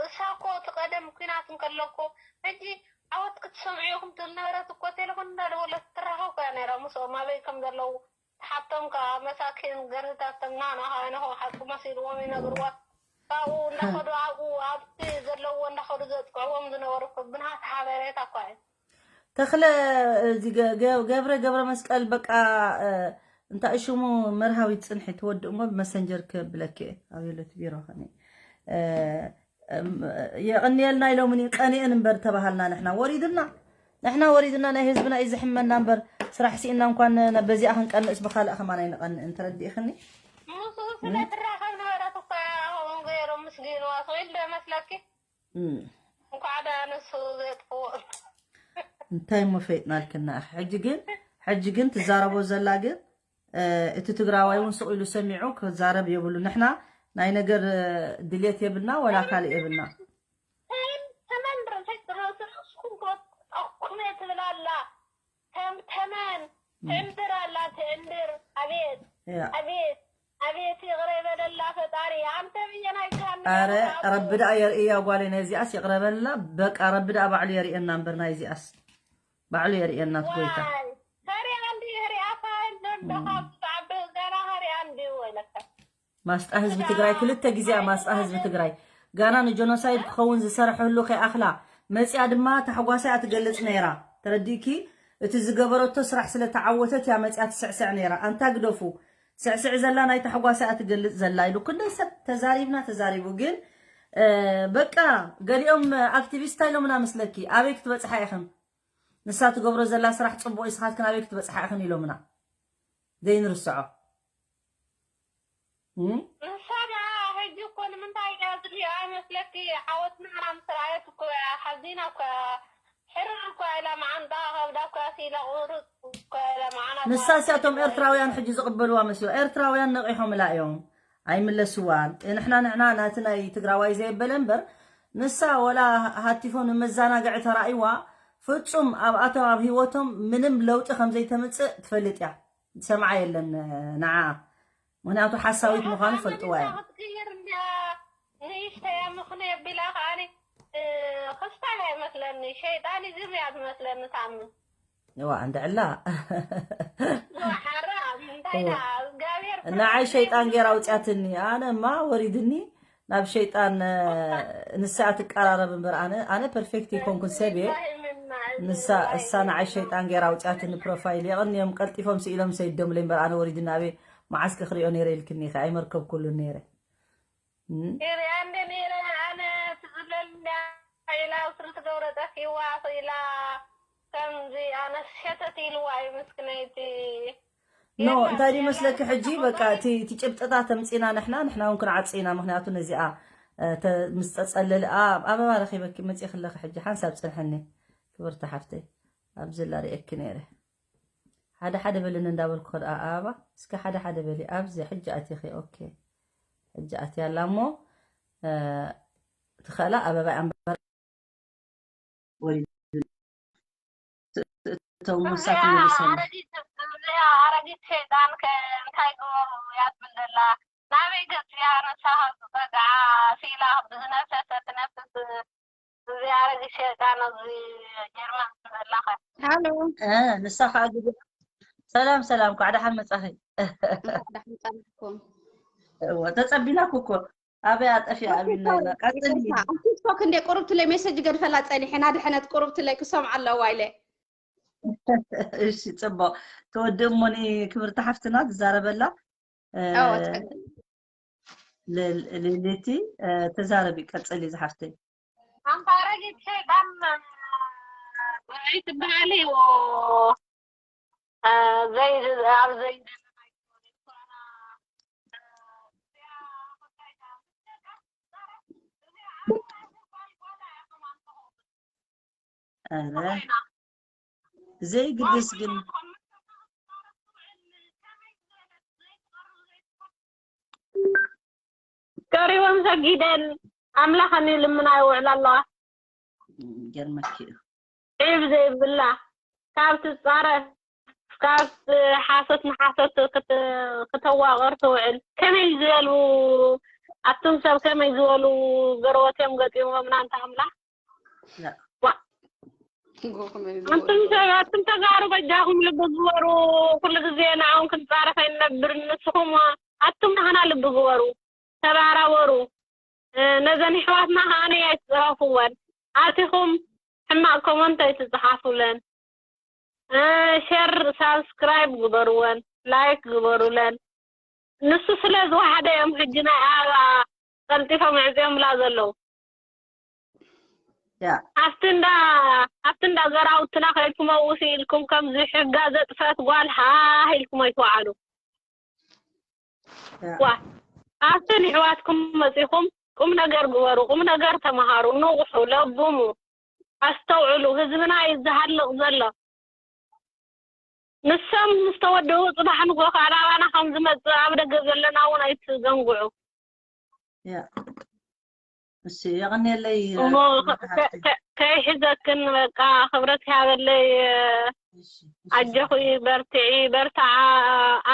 እሳ እኮ እቲ ቀደም ኩናት እንከሎ እኮ ሕጂ ዓወት ክትሰምዑ ኢኹም ትብል ነበረት እኮ ቴሌፎን እንዳደወለት ትራኸብ እኮ እያ ነይራ ምስኦም ኣበይ ከም ዘለዉ ሓቶም ከዓ መሳኪን ገርህታቶም ናና ከዓ ንኸው ሓቂ መሲልዎም ይነግርዋ ካብኡ እንዳኸዱ ኣብኡ ኣብቲ ዘለዎ እንዳኸዱ ዘጥቅዕዎም ዝነበሩ እኮ ብናታ ሓበሬታ እኳ እዩ ተኽለ ገብረ ገብረ መስቀል በቃ እንታይ ሽሙ መርሃዊት ፅንሒ ትወድእ እሞ ብመሰንጀር ክብለኪ ኣበየለት ቢሮ ከኒ የቐንየልና ኢሎምኒ ቀኒአን እምበር ተባሃልና ንሕና ወሪድና ንሕና ወሪድና ናይ ህዝብና እዩ ዝሕመና እምበር ስራሕ ስኢና እንኳን በዚኣ ክንቀንእስ ብካልእ ከማን ኣይንቐንእን ተረዲእኽኒ ምስኡ ስለ ትራኸብ ነበረት እኳ ከምኡ ገይሮም ምስ ገይርዋ ትኽእል ዶ መስለኪ እንኳዕ ደኣ ንሱ ዘጥፍኦ እንታይ እሞ ፈይጥናልክና ሕጂ ግን ሕጂ ግን ትዛረቦ ዘላ ግን እቲ ትግራዋይ እውን ስቕ ኢሉ ሰሚዑ ክዛረብ የብሉ ንሕና ናይ ነገር ድሌት የብልና ወላ ካልእ የብልና ተመን ርእሰይ ርእስኹም ትወጥቁሜ ትብል ኣላ ከም ተመን ትዕንድር ኣላ ትዕንድር ኣቤት ኣቤት ኣቤት ይቕረ ይበለላ ፈጣሪ ኣንተ ብየናይ ጃሃንም ኣረ ረቢ ደኣ የርእያ ጓለይ ናይዚኣስ ይቕረ በለላ በቃ ረቢ ደኣ ባዕሉ የርእየና እምበር ናይዚኣስ ባዕሉ የርእየና እቲ ጎይታ ሪኣ እንዲ ሪኣካ እንደካ ብጣዕሚ ገና ሪኣ እንዲ ወይለካ ማስጣ ህዝቢ ትግራይ ክልተ ግዜያ ማስጣ ህዝቢ ትግራይ ጋና ንጀኖሳይድ ክኸውን ዝሰረሐሉ ከይኣኽላ መፅያ ድማ ታሕጓሳ እያ ትገልፅ ነይራ ተረዲእኪ እቲ ዝገበረቶ ስራሕ ስለ ተዓወተት እያ መፅያ ትስዕስዕ ነይራ ኣንታ ግደፉ ስዕስዕ ዘላ ናይ ታሕጓሳ እያ ትገልፅ ዘላ ኢሉ ክንደይ ሰብ ተዛሪብና ተዛሪቡ ግን በቃ ገሊኦም ኣክቲቪስት ኢሎምና መስለኪ ኣበይ ክትበፅሓ ኢኽን ንሳ ትገብሮ ዘላ ስራሕ ፅቡቕ ይስኻትክን ኣበይ ክትበፅሓ ኢኽን ኢሎምና ዘይንርስዖ ንሳ ደኣ ሕጂ እኮ ንምንታይ እያ ዝሪኣ መስለኪ ዓወትና ምስ ረኣየት እኮ እያ ሓዚና እኮ እያ ሕርር እኮ እያ ኢላ መዓንጣ ከብዳ እኮ እያ ስኢላ ቁርፅ እኮ እያ ኢላ መዓና ንሳ እዚኣቶም ኤርትራውያን ሕጂ ዝቕበልዋ መስሎ ኤርትራውያን ነቒሖምላ እዮም ኣይምለስዋን ንሕና ንሕና ናቲ ናይ ትግራዋይ ዘየበለ እምበር ንሳ ወላ ሃቲፎ ንመዘናግዒ ተራእይዋ ፍጹም ኣብኣቶም ኣብ ህይወቶም ምንም ለውጢ ከም ዘይተምጽእ ትፈልጥ እያ። ዝሰምዓ የለን ንዓኣ። ምኽንያቱ ሓሳዊት ምዃኑ ይፈልጥዋ እዮም። ክትቅይር እንድያ ንእሽተይ እያ ምኽንያት ቢላ ከኣኒ ክስታይ ኣይመስለኒ ሸይጣን እዩ ዝም እያ ዝመስለኒ ታምን። እዋ እንድዕላ ንዓይ ሸይጣን ገይራ ኣውፅያትኒ ኣነማ ወሪድኒ ናብ ሸይጣን ንሳ ትቀራረብ እምበር ኣነ ኣነ ፐርፌክት ይኮንኩን ሰብ እየ ንሳ እሳ ንዓይ ሸይጣን ገይራ ኣውፅያትኒ ፕሮፋይል የቐንዮም ቀልጢፎም ስኢሎም ሰይዶምለይ እምበር ኣነ ወሪድኒ ኣበይ መዓስከ ክሪኦ ነይረ ኢልክኒ ኢኸ ኣይመርከብኩሉን ነይረ ሪኣ እንደ ነይረ ኣነ ትፅለል እንዳ ኢላ ስሪ ትገብረ ጠፊዋ ኢላ ከምዚ ኣነስ ሸተት ኢልዋ እዩ ምስክነይቲ ኖ እንታይ ድዩ መስለኪ ሕጂ በቃ እቲ እቲ ጭብጥታት ተምፂና ንሕና ንሕና እውን ክንዓፂ ኢና ምክንያቱ ነዚኣ ምስ ፀፀለል ኣበባ ረኪበኪ መፂ ክለኪ ሕጂ ሓንሳብ ፅንሐኒ ክብርቲ ሓፍተይ ኣብዚ ላ ሪኤኪ ነይረ ሓደ ሓደ በልኒ እንዳበልኩ ከ ደኣ ኣበባ እስኪ ሓደ ሓደ በሊ ኣብዚ ሕጂ ኣቲኺ ኦኬ ሕጂ ኣትያ ኣላ እሞ ትኸእላ ኣበባ ኣንበባ እቶም እዚኣ መሳት መሊሰና። ኣረጊት፣ እዚኣ ኣረጊት ሸይጣን ከ እንታይ ግበሩ እያ ትብል ዘላ? ናበይ ገጽ እያ ንሳ ካብ ዝጸግዓ ሲላ ብዝነፈሰ ትነፍስ። እዚኣ ኣረጊት ሸይጣን ኣብዚ ጀርመን ዘላ ከ? ሃሎ። እ፣ ንሳ ከዓ ግዜ ሰላም ሰላም፣ ኳዕ ደሓን መጻኺ። እንኳዕ ደሓን ጸናሕኩም። እወ፣ ተጸቢናኩ እኮ። ኣበይ ኣጠፊኣ ኣብ ኢልና ኢና። ቀጽሊ። ይቅርታ፣ ኣብ ቲክቶክ እንደ ቁርብትለይ ሜሴጅ ገድፈላ ጸኒሐ፣ ናድሐነት ቁርብትለይ ክሰምዓ ኣለዋ ኢለ። እሺ፣ ጽቡቅ። ተወዲ እሞኒ ክብርቲ ሓፍትና ትዛረበላ። እ፣ ኣዎ፣ ጸ- ል-፣ ልልቲ፣ እ፣ ተዛረቢ፣ ቀጽሊ ዝሓፍተይ። ኣንታ ኣረጊት ሸይጣን፣ እ፣ ብልዒ ትበሃሊ፣ እ፣ ዘይ-፣ ኣብ ዘይ-፣ ኧረ፣ ዘይግድስ ግን። ቀሪቦም ሰጊደን ኣምላኸን ይልምና ይውዕላ ኣለዋ። ይገርመኪ እዩ። ዒብ ዘይብላ፣ ካብ ትጻረፍ፣ ካብ ሓሶት ንሓሶት ክት-፣ ክተዋቕር ትውዕል። ከመይ ዝበሉ፣ ኣቱም ሰብ ከመይ ዝበሉ ገረወት እዮም ገጢሞምና፣ እንተ ኣምላኽ። ያ። ዋ። ጎኹም እዩ ኣንቱም ዝጎድጎ። ሰብ፣ ኣቱም ተጋሩ በጃኹም ልቢ ግበሩ። ኩሉ ግዜ ንዕኦም ክንጻረፍ ኣይንነብርን። ንስኹም ኣቱም ናህና ልቢ ግበሩ፣ ተባራበሩ። እ፣ ነዘን ኣሕዋትና ከኣ ኣይትጽረፍወን። ኣቲኹም ሕማቕ ኮመንት ኣይትጽሓፉለን። እ፣ ሸር፣ ሳብስክራይብ ግበሩወን፣ ላይክ ግበሩለን። ንሱ ስለ ዝወሓደ እዮም ሕጂ ናይ ኣበባ ቀልጢፎም ኣዕጽዮምላ ዘለዉ። ያ። ኣብቲ እንዳ፣ ኣብቲ እንዳ ገራውትና ከይድኩም ኣብኡ ኢልኩም ከምዚ ሕጋ ዘጥፈት ጓል ሃህ ኢልኩም ኣይትውዓሉ። ያ። ዋ፣ ኣብተን ኣሕዋትኩም መጺኹም ቁም ነገር ግበሩ፣ ቁም ነገር ተመሃሩ፣ ንቑሑ፣ ለብሙ፣ ኣስተውዕሉ። ህዝብና እዩ ዝሃልቕ ዘሎ። ንሶም ምስ ተወደኡ ጽባሕ ንግሆ ከኣ ናባና ከም ዝመጽእ ኣብ ደገ ዘለና እውን ኣይትዘንግዑ። ያ። እሺ፣ የቐንየለይ፣ እሞ ክብርቲ ከ-፣ ሓፍተይ። ከ-፣ ከይሕዘክን በቃ ክብረት ይሃበለይ። እሺ፣ እሺ፣ ኣጆኺ፣ በርትዒ፣ በርትዓ።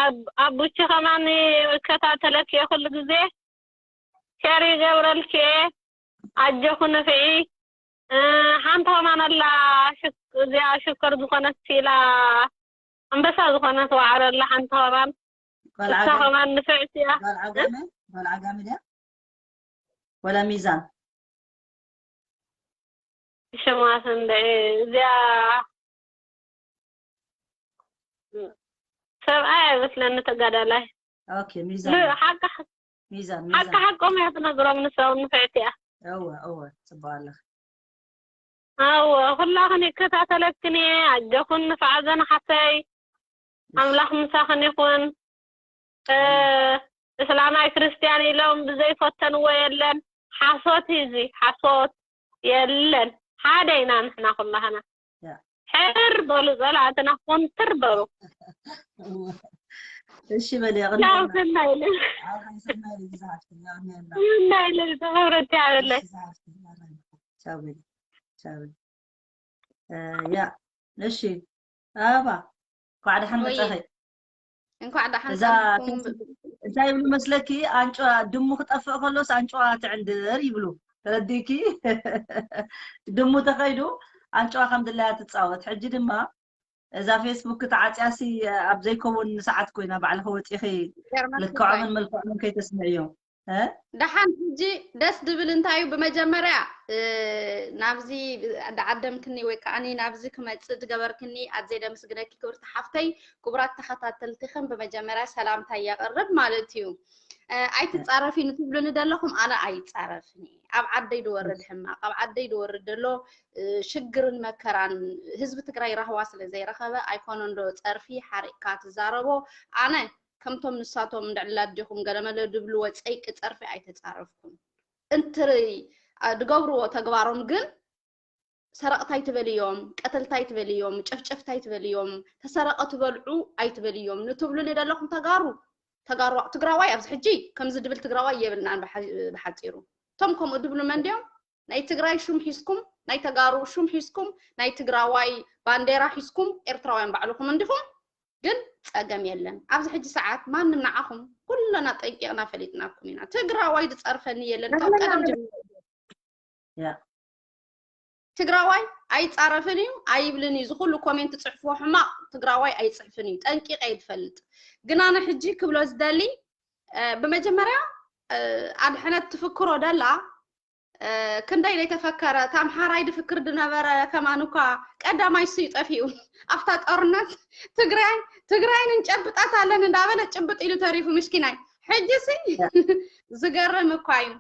ኣብ-፣ ኣቡቺ ከማን እከታተለኪ እየ ኩሉ ግዜ። ሸር ይገብረልኪ እየ። ኣጆኺ ንፍዒ። እ፣ ሓንቲ ከማን ኣላ፣ ሽክ-፣ እዚኣ ሽኮር ዝኾነት ሲላ፣ ኣንበሳ ዝኾነት ዋዕሮ ኣላ ሓንቲ ከማን። ጓል እሳ ዓጋመ፣ ከማን ንፍዕቲ እያ። ጓል ዓጋመ፣ ጓል ዓጋመ ድያ? ወላ ሚዛን? ሽማ ስምዒ፣ እዚኣ ሰብኣይ ኣይመስለኒ ተጋዳላይ። ኦኬ፣ ሚዛን ል-፣ እያ። ሓቂ፣ ሚዛን፣ ሓቂ ሚዛን። ሓቆም እያ ትነግሮም፣ ንሳ እውን ንፍዕቲ እያ። እወ፣ እወ፣ ጽቡቕ ኣለኺ። እወ፣ ኩላኽን ይከታተለክን እየ። ኣጆኹን ንፍዓዘን ሓፍተይ። እሺ። ኣምላኽ ምሳኽን ይኹን። እ፣ እስላማይ ክርስትያን ኢሎም ብዘይፈተንዎ የለን። ሓሶት እዩ እዚ፣ ሓሶት የለን። ሓደ ኢና ንሕና ኩላህና። ያ። ሕር በሉ ጸላእትና፣ ኮንትር በሉ። እሺ በል፣ ያው የቐንየልና። ሰናይ ለ-፣ ኣይ፣ ሰናይ ለይ ዝሓፍተይ፣ የቐንየልና። ሰናይ ለይ፣ ተኸብረቲ ያበለ። እሺ ዝሓፍተይ፣ ቻው በል፣ ቻው በል። እ፣ ያ፣ እሺ፣ ኣበባ፣ እንኳዕ ደሓን ወይ። መጻኺ። እንኳዕ ደሓን እዛ ጸንሕኩም። ፌስቡክ እንታይ ይብሉ መስለኪ? ኣንጭዋ፣ ድሙ ክጠፍእ ከሎስ ኣንጭዋ ትዕንድር ይብሉ። ተረዲእኪ? ድሙ ተኸይዱ ኣንጭዋ ከም ድላያ ትጻወት። ሕጂ ድማ እዛ ፌስቡክ ተዓጽያሲ ኣብ ዘይከውን ሰዓት ኮይና ባዕልኺ ወጺኺ ይገርመኪ ልክዖምን እንታይ? መልክዖምን ከይተስምዕዮ። እ? ደሓን ሕጂ ደስ ድብል እንታይ እዩ፣ ብመጀመርያ፣ እ፣ ናብዚ ደዓደምክኒ ወይ ከዓኒ ናብዚ ክመጽእ ዝገበርክኒ ኣዝየ ደምስግነኪ ክብርቲ ሓፍተይ። ክቡራት ተኸታተልትኽን ብመጀመርያ ሰላምታ የቕርብ ማለት እዩ። እ፣ ኣይትጻረፊ ንትብሉኒ ዘለኹም ኣነ ኣይጻረፍን እየ። ኣብ ዓደይ ዝወርድ ሕማቕ፣ ኣብ ዓደይ ዝወርድ ዘሎ፣ እ፣ ሽግርን መከራን ህዝቢ ትግራይ ራህዋ ስለ ዘይረኸበ ኣይኮነን ዶ ጸርፊ ሓሪቕካ ትዛረቦ? ኣነ ከምቶም ንሳቶም እንድዕላ ኣጆኹም ገለመለ ድብልዎ ጸይቂ ጸርፊ ኣይተጻረፍኩን። እንትርይ፣ ኣ፣ ድገብርዎ ተግባሮም ግን ሰረቕቲ ኣይትበልዮም፣ ቀተልቲ ኣይትበልዮም፣ ጨፍጨፍቲ ኣይትበልዮም፣ ተሰረቐ ትበልዑ ኣይትበልዮም ንትብሉኒ ዘለኹም ተጋሩ፣ ተጋሩ፣ ትግራዋይ ኣብዚ ሕጂ ከምዚ ድብል ትግራዋይ የብልናን ብሓ-፣ ብሓጺሩ። እቶም ከምኡ ድብሉ መን ድዮም? ናይ ትግራይ ሹም ሒዝኩም ናይ ተጋሩ ሹም ሒዝኩም፣ ናይ ትግራዋይ ባንዴራ ሒዝኩም ኤርትራውያን ባዕልኹም እንዲኹም። ግን ጸገም የለን። ኣብዚ ሕጂ ሰዓት ማንም ንዓኹም ኩልና ጠንቂቕና ፈሊጥናኩም ኢና። ትግራዋይ ዝጸርፈኒ የለን። ካብ ቀደም ጀሚሩ ትግራዋይ ኣይጻረፍን እዩ ኣይብልን እዩ። ዝኹሉ ኮሜንት ጽሕፍዎ ሕማቕ ትግራዋይ ኣይጽሕፍን እዩ። ጠንቂቐ እየ ዝፈልጥ። ግን ኣነ ሕጂ ክብሎ ዝደሊ፣ ብመጀመርያ ኣድሕነት ትፍክሮ ደላ ክንደይ ዘይተፈከረ፣ ታምሓራይ ድፍክር ድነበረ ከማን እኳ ቀዳማይ እሱ እዩ ጠፊኡ። ኣብታ ጦርነት ትግራይ ትግራይ ንጨብጣት ኣለን እንዳበለ ጭብጥ ኢሉ ተሪፉ ምስኪናይ። ሕጂ ሲ ዝገርም እኳ እዩ።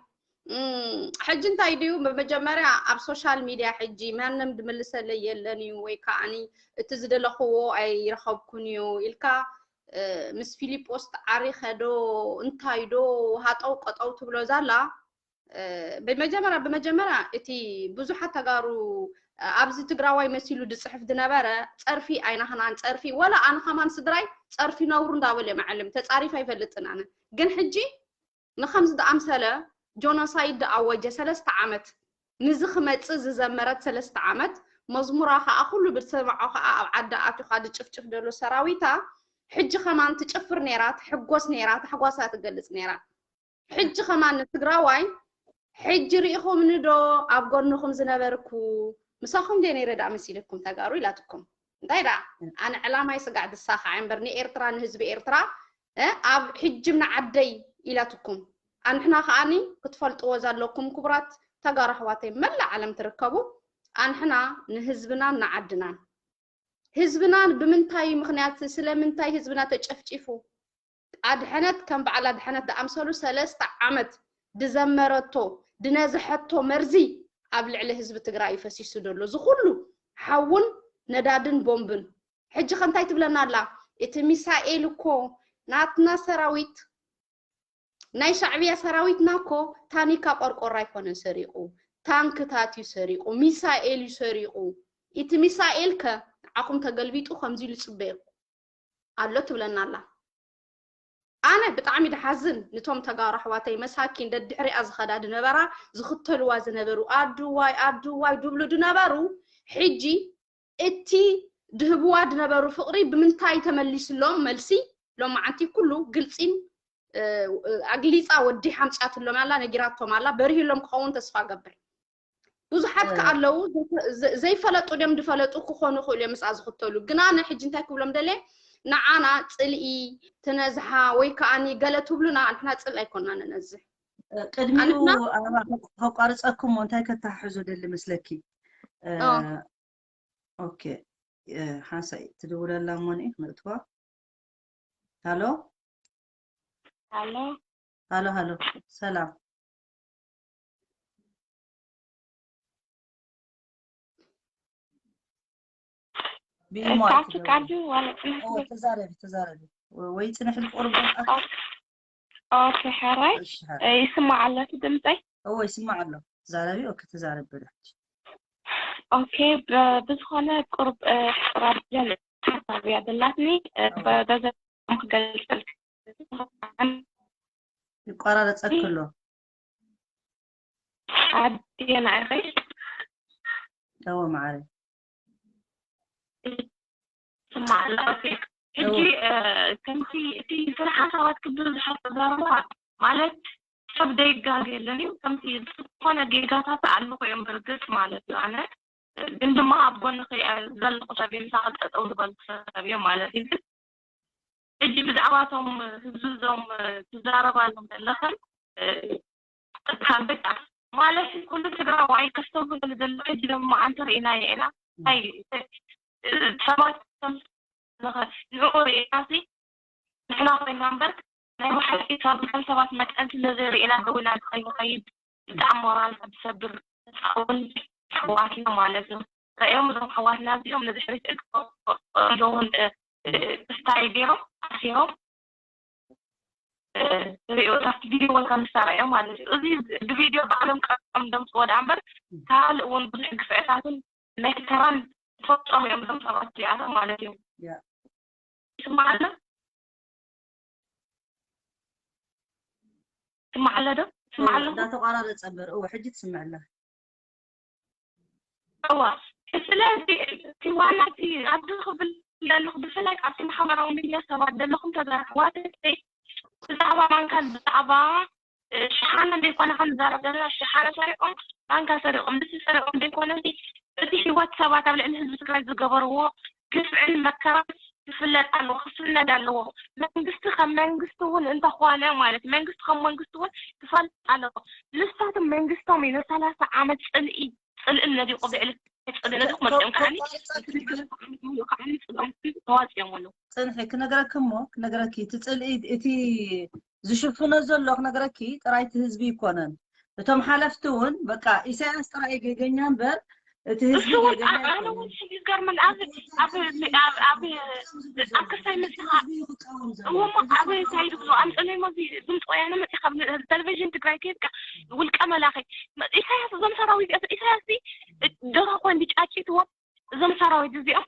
ሕጂ እንታይ ድዩ፣ ብመጀመርያ ኣብ ሶሻል ሚድያ ሕጂ ማንም ድምልሰለይ የለን እዩ፣ ወይ ከዓኒ እቲ ዝደለኽዎ ኣይረኸብኩን እዩ ኢልካ ምስ ፊሊጶስ ተዓሪኸ ዶ እንታይ ዶ ሃጠው ቀጠው ትብሎ ዛላ። ብመጀመርያ ብመጀመርያ እቲ ብዙሓት ተጋሩ ኣብዚ ትግራዋይ መሲሉ ዝፅሕፍ ዝነበረ ጸርፊ ኣይናህናን ጸርፊ፣ ወላ ኣነ ከማን ስድራይ ጸርፊ ነውሩ እንዳበሉ እዮም ኣዕልም ተጻሪፍ ኣይፈልጥን ኣነ። ግን ሕጂ ንኸምዚ ዝኣምሰለ ጆኖሳይድ ዝኣወጀ ሰለስተ ዓመት፣ ንዚ ክመጽእ ዝዘመረት ሰለስተ ዓመት፣ መዝሙራ ኸኣ ኩሉ ብትሰምዖ ኸኣ ኣብ ዓዲ ኣትዩ ኸኣ ዝጭፍጭፍ ዘሎ ሰራዊታ፣ ሕጂ ኸማን ትጭፍር ነይራ፣ ትሕጎስ ነይራ፣ ታሕጓሳ ትገልጽ ነይራ። ሕጂ ኸማን ንትግራዋይ ሕጂ ርኢኹምኒ ዶ ኣብ ጎንኹም ዝነበርኩ? ምሳኹም ድየ ነይረ ደኣ መሲልኩም ተጋሩ ኢላትኩም። እንታይ ደኣ ኣነ ዕላማይ ስጋዕ ድሳኻዕ እምበር ንኤርትራ ንህዝቢ ኤርትራ ኣብ ሕጅም ንዓደይ ኢላትኩም። ኣንሕና ከዓኒ ክትፈልጥዎ ዘለኩም ክቡራት ተጋሩ ኣሕዋተይ መላእ ዓለም ትርከቡ ኣንሕና ንህዝብናን ንዓድናን ህዝብናን ብምንታይ ምኽንያት ስለምንታይ ህዝብና ተጨፍጪፉ ኣድሐነት ከም በዓል ኣድሐነት ዝኣምሰሉ ሰለስተ ዓመት ድዘመረቶ ድነዝሐቶ መርዚ ኣብ ልዕሊ ህዝቢ ትግራይ እዩ ፈሲሱ ዘሎ እዚ ኩሉ ሓውን ነዳድን ቦምብን። ሕጂ ከ እንታይ ትብለና ኣላ? እቲ ሚሳኤል እኮ ናትና ሰራዊት ናይ ሻዕብያ ሰራዊትና እኮ ታኒካ ቆርቆሮ ኣይኮነን ሰሪቑ፣ ታንክታት እዩ ሰሪቑ፣ ሚሳኤል እዩ ሰሪቑ። እቲ ሚሳኤል ከ ንዓኹም ተገልቢጡ ከምዚ ኢሉ ይጽበየኩም ኣሎ ትብለና ኣላ። ኣነ ብጣዕሚ ድሓዝን ንቶም ተጋሩ ኣሕዋተይ መሳኪን ደድሕሪኣ ዝኸዳ ድነበራ ዝኽተልዋ ዝነበሩ ኣድዋይ ኣድዋይ ድብሉ ድነበሩ ሕጂ እቲ ድህብዋ ድነበሩ ፍቕሪ ብምንታይ ተመሊስሎም መልሲ ሎማዓንቲ ኩሉ ግልፂን ኣግሊፃ ወዲሓ ኣምፅኣትሎም ኣላ ነጊራቶም ኣላ በሪህሎም ክኸውን ተስፋ ገብር። ብዙሓት ከ ኣለዉ ዘይፈለጡ ድዮም ድፈለጡ ክኾኑ ይኽእሉ እዮም ምስኣ ዝኽተሉ ግን ኣነ ሕጂ እንታይ ክብሎም ደልየ ንዓና ፅልኢ ትነዝሓ ወይ ከዓ ገለ ትብሉና ንሕና ፅልኢ ኣይኮንና ንነዝሕ። ቅድሚኡ ኣበባ ከቋርፀኩም እንታይ ከተሓሕዞ ደሊ መስለኪ? ኦኬ ሓንሳእ ትድውለላ እሞ ንኢ ክነእትዋ። ሃሎ ሃሎ ሃሎ ሃሎ ሰላም ብኢሞ ሳቱ ቃዱ ዋላ ጽንሕ ኦ፣ ተዛረቢ ተዛረቢ ወይ ጽንሕ ኢልቂ ቁርብ ኦኬ ሕራይ ይስማዕ ኣሎ እቲ ድምፀይ እዎ ይስማዕ ኣሎ። ተዛረቢ ኦኬ ተዛረቢ በሉ ሕጂ። ኦኬ ብዝኾነ ቁርብ ራድዮን ሓሳብ እያ ዘላትኒ በዘ ክገልፀልክ ይቋራረፀክ ኣሎ። ኣዴ ናዕበይ እዎ ማዓረይ ስማዕላ ሕጂ ከምቲ እቲ ስነ ሓሳባት ክብዝሓት ተዛረባ ማለት ሰብ ደይጋገ የለን እዩ ከምቲ ዝኾነ ጌጋታት ኣለኹ እዮም ብርግፅ ማለት እዩ ኣነ ግን ድማ ኣብ ጎንኺ ዘለኹ ሰብ እየ ምሳኺ ጠጠው ዝበልኩ ሰብ እየ ማለት እዩ ግን ሕጂ ብዛዕባ እቶም ህዝቢ እዞም ትዛረባሎም ዘለኽን በቃ ማለት ኩሉ ትግራዋይ ከስተብህሉ ዘሎ ሕጂ ድማ ኣንተ ርኢናዮ ኢና ናይ ሰባት ንዕኡ ርኢና ሲ ንሕና ኮይና እምበር ናይ ብሓቂ ካብ ናይ ሰባት መጠን ስለዘይርኢና ደዊና ከይንኸይድ ብጣዕሚ ሞራልና ዝሰብር እውን ኣሕዋትና ማለት እዩ። ርእዮም እዞም ኣሕዋትና እዚኦም ንድሕሪት እግሮም እውን ክስታይ ገይሮም ኣሲሮም ሪኦ ካብቲ ቪድዮ እውን ከም ዝሰረዮ ማለት እዩ። እዚ ብቪድዮ ባዕሎም ቀርጾም ደምፅዎ ደኣ እምበር ካልእ እውን ብዙሕ ግፍዕታትን መከራን ዝፈፀሙ እዮም እዞም ሰባት እዚኣቶም ማለት እዩ። ይስማዕ ኣሎ? ይስማዕ ኣሎ ዶ? ይስማዕ ኣሎ? እንዳተቋራረፀ እምበር እወ ሕጂ ትስምዕ ኣላ። እዋ ስለዚ እቲ ዋና እቲ ኣብዚ ክብል ዘለኹ ብፍላይ ካብቲ ማሕበራዊ ሚድያ ሰባት ዘለኹም ተዛረቡ ዋተተይ ብዛዕባ ማንካን ብዛዕባ ሸሓነ ዘይኮነ ከም ንዛረብ ዘለና ሸሓነ ሰሪቆም ማንካ ሰሪቆም ድስቲ ሰሪቆም ዘይኮነ እቲ ህይወት ሰባት ኣብ ልዕሊ ህዝቢ ትግራይ ዝገበርዎ ግፍዕን መከራን ክፍለጥ ኣለዎ ክስነድ ኣለዎ። መንግስቲ ከም መንግስቲ እውን እንተኾነ ማለት መንግስቲ ከም መንግስቲ እውን ክፈልጥ ኣለዎ። ንሳቶም መንግስቶም እዩ ንሰላሳ ዓመት ፅልኢ ፅልእን ነዲቑ ብዕሊ ፅልእን ነዲቑ መፅኦም ከዓኒ ንሰላሳ ዓመት ሙሉእ ከዓኒ ፅልኦም ተዋፅኦም ኣለዉ። ፅንሒ ክነግረኪ እሞ ክነግረኪ እቲ ፅልኢ እቲ ዝሽፍኖ ዘሎ ክነግረኪ ጥራይ እቲ ህዝቢ ይኮነን እቶም ሓለፍቲ እውን በቃ ኢሳያስ ጥራይ ገገኛ እምበር እቲ ህዝቢ እሱ እውን ገገኛ ኣነ ኣይኮነን። እውን ሕጂ ዝገርመን ኣብ ኣብ ኣብ ኣብ ኣብ ክሳይ መስኻ እዎ እሞ ኣብ እንታይ ዝብሉ ኣምፅለይ ሞ ድምፂ ወያነ መፂኻ ቴሌቪዥን ትግራይ ከይድካ ውልቀ መላኺ ኢሳያስ እዞም ሰራዊት እዚኣቶም ኢሳያስ ደርሆ ኮይኑ ጫጭትዎም እዞም ሰራዊት እዚኦም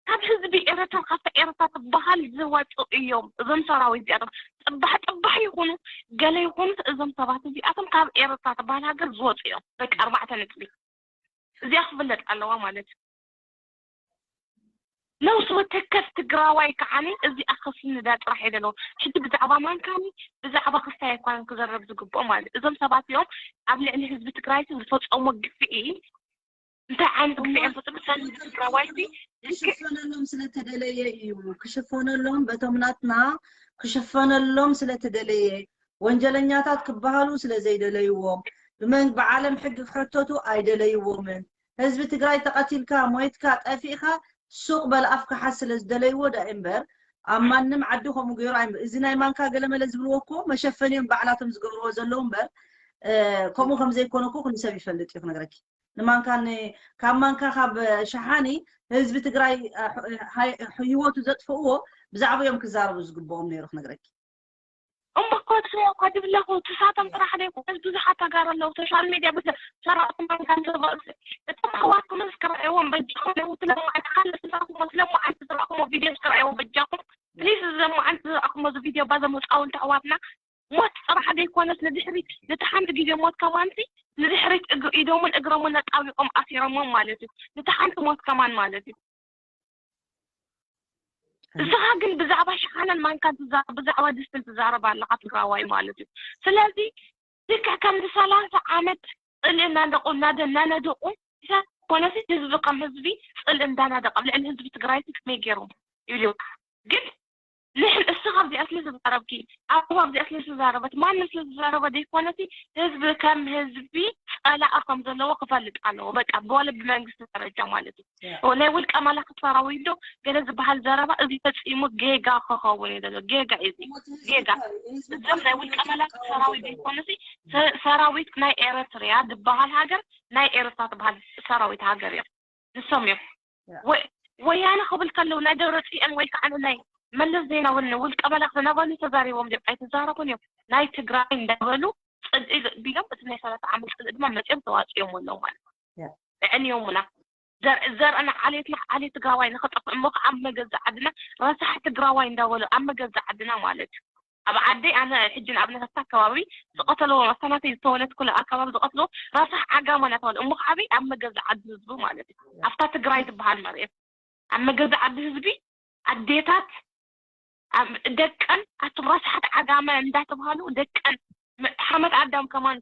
ካብ ህዝቢ ኤረትራ ካብታ ኤረትራ ትበሃል ዝወፁ እዮም። እዞም ሰራዊት እዚኣቶም ፅባሕ ፅባሕ ይኹኑ ገለ ይኹኑ እዞም ሰባት እዚኣቶም ካብ ኤረትራ ትበሃል ሃገር ዝወፁ እዮም። በቃ ኣርባዕተ ነጥቢ እዚኣ ክፍለጥ ኣለዋ ማለት እዩ። ነብሲ ወከፍ ትግራዋይ ከዓኒ እዚኣ ክስንዳ ጥራሕ እየ ዘለዎ። ሕጂ ብዛዕባ ማንካኒ ብዛዕባ ክስታይ ኣይኮነን ክዘረብ ዝግብኦ ማለት እዩ። እዞም ሰባት እዮም ኣብ ልዕሊ ህዝቢ ትግራይ ዝፈፀሞ ግፍዒ እንታይ ዓይነት ግፍዒ እዮም ፈፂሙ? ሰልፊ ትግራዋይ ሲ ክሽፈነሎም ስለተደለየ እዩ። ክሽፈነሎም በቶም ናትና ክሽፈነሎም ስለተደለየ ወንጀለኛታት ክበሃሉ ስለ ዘይደለይዎም ብመን ብዓለም ሕጊ ክሕተቱ ኣይደለይዎምን። ህዝቢ ትግራይ ተቐቲልካ ሞይትካ ጠፊእካ ሱቕ በል ኣፍካ ሓዝ ስለ ዝደለይዎ ዳ እምበር ኣብ ማንም ዓዲ ከምኡ ገይሩ ኣይም እዚ ናይ ማንካ ገለመለ ዝብልዎ እኮ መሸፈኒ እዮም ባዕላቶም ዝገብርዎ ዘለዉ እምበር ከምኡ ከም ዘይኮነ እኮ ኩሉ ሰብ ይፈልጥ እዩ ክነግረኪ። ንማንካ ካብ ማንካ ካብ ሸሓኒ ህዝቢ ትግራይ ህይወቱ ዘጥፍእዎ ብዛዕባ እዮም ክዛረቡ ዝግብኦም ነይሩ ክነግረኪ። እሞ እኮ እሱ እኮ ድብለኹ ትሳቶም ጥራሕ ዘይኮነስ ብዙሓት ተጋሩ ኣለዉ ሶሻል ሚድያ ብዙ ሰራእኩም ማንካ ንዘበእሱ እቶም ኣሕዋትኩም እስክረእዎም በጃኹም ለውቲ ለማዓንቲ ካለ ስራእኩም ስለማዓንቲ ዝረእኩሞ ቪድዮ እስክረእዎ በጃኹም ፕሊስ ዘማዓንቲ ዝረእኩሞ እዚ ቪድዮ ባዞም ህፃውንቲ ኣሕዋትና ሞት ጥራሕ ዘይኮነስ ንድሕሪት ነቲ ሓንቲ ግዜ ሞት ከማንሲ ንድሕሪት እግ- ኢዶምን እግሮምን ኣጣቢቆም ኣሲሮሞም ማለት እዩ። ነቲ ሓንቲ ሞት ከማን ማለት እዩ። እስኻ ግን ብዛዕባ ሸሓነን ማንካን ትዛረብ፣ ብዛዕባ ድስትን ትዛረብ ኣለኻ ትግራዋይ ማለት እዩ። ስለዚ ልክዕ ከምዚ ሰላሳ ዓመት ፅልኢ እናንደቁ እናደ እናነደቁ ኢሳያስ ኮነሲ ህዝቢ ከም ህዝቢ ፅልኢ እንዳናደቀ ኣብ ልዕሊ ህዝቢ ትግራይ ከመይ ገይሮም ይብሉ ግን ንሕን እስኻ ኣብዚኣ ስለ ዝተዛረብኪ ኣቦ ኣብዚኣ ስለ ዝተዛረበት ማንም ስለ ዝተዛረበ ዘይኮነሲ ህዝቢ ከም ህዝቢ ፀላኢ ከም ዘለዎ ክፈልጥ ኣለዎ በቃ ብዋለ ብመንግስቲ ደረጃ ማለት እዩ ናይ ውልቀ መላኪ ሰራዊት ዶ ገለ ዝበሃል ዘረባ እዚ ፈፂሙ ጌጋ ክኸውን እዩ ዘሎ ጌጋ እዩ ጌጋ እዞም ናይ ውልቀ መላኪ ሰራዊት ዘይኮነሲ ሰራዊት ናይ ኤረትርያ ዝበሃል ሃገር ናይ ኤረትራ ዝበሃል ሰራዊት ሃገር እዮም ንሶም እዮም ወያነ ክብል ከለዉ ናይ ደብረፅዮን ወይ ከዓ ናይ መለስ ዜናዊ ውልቀ መላክ ዝነበሩ ተዛሪቦም ድዮም ኣይተዛረቡን እዮም ናይ ትግራይ እንዳበሉ ፅልኢ ቢሎም እቲ ናይ ሰላሳ ዓመት ፅልኢ ድማ መፅኦም ተዋፅኦም ኣለዉ ማለት የዕንዮሙና ዘርእና ዓሌትና ዓሌት ትግራዋይ ንክጠፍእ እሞ ከዓ ኣብ መገዛ ዓድና ረሳሕ ትግራዋይ እንዳበሉ ኣብ መገዛ ዓድና ማለት እዩ ኣብ ዓደይ ኣነ ሕጂ ንኣብነት ኣብታ ከባቢ ዝቐተልዎም ኣብታ ናተይ ዝተወለድኩላ ኣከባቢ ዝቐትልዎም ረሳሕ ዓጋመ እናተባለ እሞ ከዓበይ ኣብ መገዛ ዓዲ ህዝቢ ማለት እዩ ኣብታ ትግራይ ትበሃል መሬት ኣብ መገዛ ዓዲ ህዝቢ ኣዴታት ደቀን ኣቱም ረሳሓት ዓጋመ እንዳተባሃሉ ደቀን ሓመድ ኣዳም ከማን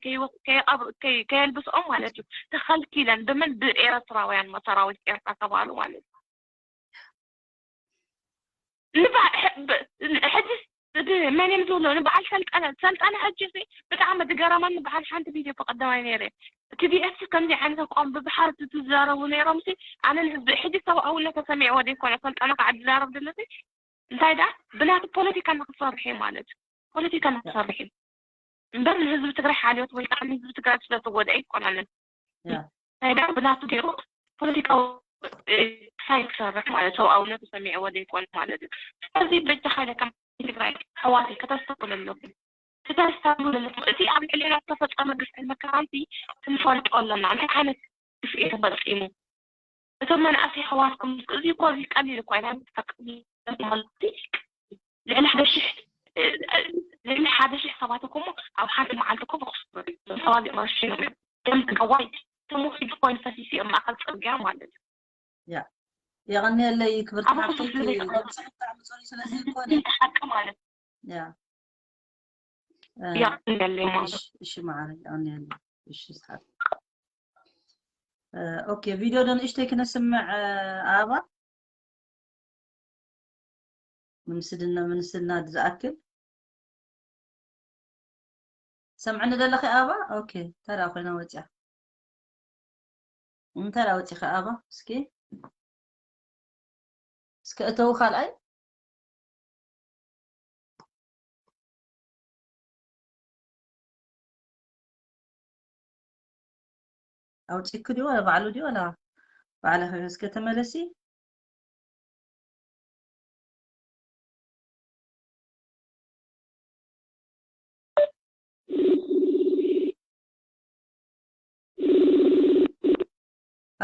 ከየልብስኦም ማለት እዩ ተኸልኪለን ብመን ብኤረትራውያን መሰራዊት ኤርትራ ተባሃሉ ማለት እዩ ሕጂ መን እዮም ዝብሎ ንበዓል ሰልጠነ ሰልጠነ ሕጂ ብጣዕሚ ዝገረመኒ በዓል ሓንቲ ቪድዮ ብቀደማይ ነይረ ቲቢኤስ ከምዚ ዓይነት ኣቋም ብብሓር ዝዛረቡ ነይሮም ኣነ ንህዝቢ ሕጂ ሰብኣውነት ተሰሚዕዎ ዘይኮነ ሰልጠነ ከዓ ዝዛረብ ዘሎ እንታይ ደኣ ብናቱ ፖለቲካ ንክሰርሕ እዩ ማለት እዩ ፖለቲካ ንክሰርሕ እዩ እምበር ንህዝቢ ትግራይ ሓልዮት ወይ ከዓ ንህዝቢ ትግራይ ስለዝወደ ኣይኮነንን እንታይ ደኣ ብናቱ ገይሩ ፖለቲካዊ ክሳይ ክሰርሕ ማለት ሰብኣውነቱ ሰሚዕዎ ዘይኮነ ማለት እዩ። ስለዚ በጃኻ ኢለ ከም ትግራይ ኣሕዋተይ ከተስተውዕሉ ኣለኩም። ክተስተውዕሉ ኣለኩም። እቲ ኣብ ልዕሌና ዝተፈፀመ ግፍዕን መከራንሲ ክንፈልጦ ኣለና። እንታይ ዓይነት ግፍዒ ተፈፂሙ? እቶም መናእሰይ ኣሕዋትኩም እዚ እኮ እዚ ቀሊል እኮ ኣይኮነን። ልዕሊ ሓደ ሽሕ ልዕሊ ሓደ ሽሕ ሰባት እኮ እሞ ኣብ ሓንቲ መዓልቲ እኮ ብክሱር ሰባት እዮም ረሺኖም እዮም። ደም ትግራዋይ ተሞኺዱ ኮይኑ ፈሲሱ ኣብ ማእከል ጽርግያ ማለት እዩ። ያ የቐንየለይ ክብርቲ ኣባኹም ሓፍተይ ስለ ዘይተቐበሉ ድምፅኺ ብጣዕሚ ፅሩይ ስለ ዘይኮነ ሓቂ ማለት ያ እ፣ ያቀንየለይ ማለት እሺ እሺ ማዕረ የቐንየለይ እሺ ሰሓብ ኦኬ ቪድዮ ዶ ንእሽተይ ክነስምዕ ኣበባ ንምስልና ምንስልና ዝኣክል ሰምዕኒ ዘለኺ ኣበባ ኦኬ ተራ ኮይና ወፂያ እንታይ ዳወፂኺ ኣበባ እስኪ እስከ እተው ካልኣይ ኣውፂእኪ ድዩ ወላ ባዕሉ ድዩ ወላ ባዕላ እስከ ተመለሲ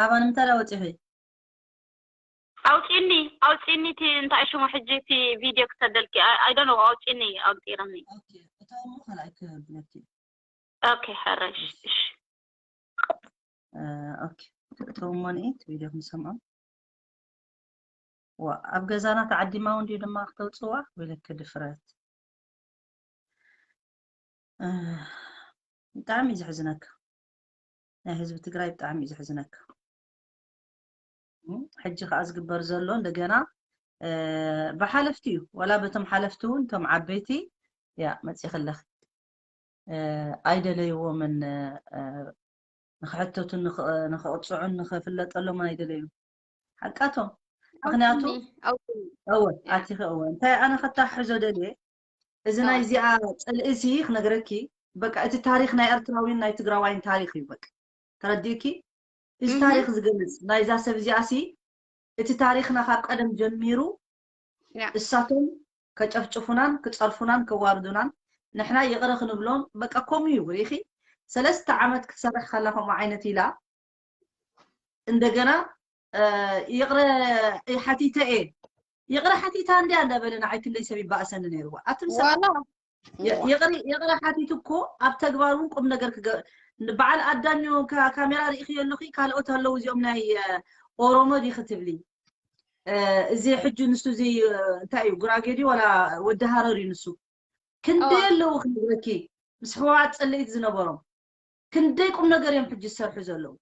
ኣበባ ንምንታይ ዳወፂኺ ኣውፂኒ ኣውፂኒ እቲ እንታይ ሽሙ ሕጂ እቲ ቪድዮ ክሰደልኪ ኣይዶነ ኣውፂኒ ኣንፂርኒ እቶም ካልኣይ ክብለኪ ኦኬ ሕራይ እሺ ኣብ ገዛና ተዓዲማ እውን ድዩ ድማ ክተውፅዋ ወይለኪ ድፍረት ብጣዕሚ እዩ ዘሕዝነካ ናይ ህዝቢ ትግራይ ብጣዕሚ እዩ ዘሕዝነካ ሕጂ ከዓ ዝግበር ዘሎ እንደገና ብሓለፍቲ እዩ ዋላ በቶም ሓለፍቲ እውን እቶም ዓበይቲ ያ መፂኽለኺ ኣይደለይዎምን ንክሕተቱን ንክቕፅዑን ንክፍለጠሎምን ኣይደለዩ ሓቃቶም ምክንያቱ እወ ኣቲኺ እወ እንታይ ኣነ ከታሕዞ ደልየ እዚ ናይ እዚኣ ፅልእሲ ክነግረኪ በቃ እቲ ታሪክ ናይ ኤርትራዊን ናይ ትግራዋይን ታሪክ እዩ በቃ ተረዲእኪ እዚ ታሪክ ዝገልፅ ናይዛ ሰብ እዚኣ ሲ እቲ ታሪክና ካብ ቀደም ጀሚሩ እሳቶም ከጨፍጭፉናን ክፀርፉናን ከዋርዱናን ንሕና ይቕረ ክንብሎም በቃ ከምኡ እዩ ርኢኺ ሰለስተ ዓመት ክትሰርሕ ከላ ከምኡ ዓይነት ኢላ እንደገና ይቕረ ሓቲተ እየ ይቕረ ሓቲታ እንድያ እንዳበለ ንዓይ ክንደይ ሰብ ይባእሰኒ ነይርዋ ኣትም ሰብ ይቕረ ሓቲት እኮ ኣብ ተግባር እውን ቁም ነገር በዓል ኣዳኞ ካሜራ ርኢኽዮ ኣለኺ ካልኦት ኣለዉ እዚኦም ናይ ኦሮሞ ዲ ክትብሊ እዚ ሕጂ ንሱ እዚ እንታይ እዩ ጉራጌ ድዩ ዋላ ወዲ ሃረር እዩ ንሱ ክንደይ ኣለዉ ክንብለኪ ምስ ሕወሓት ፅልኢት ዝነበሮም ክንደይ ቁም ነገር እዮም ሕጂ ዝሰርሑ ዘለዉ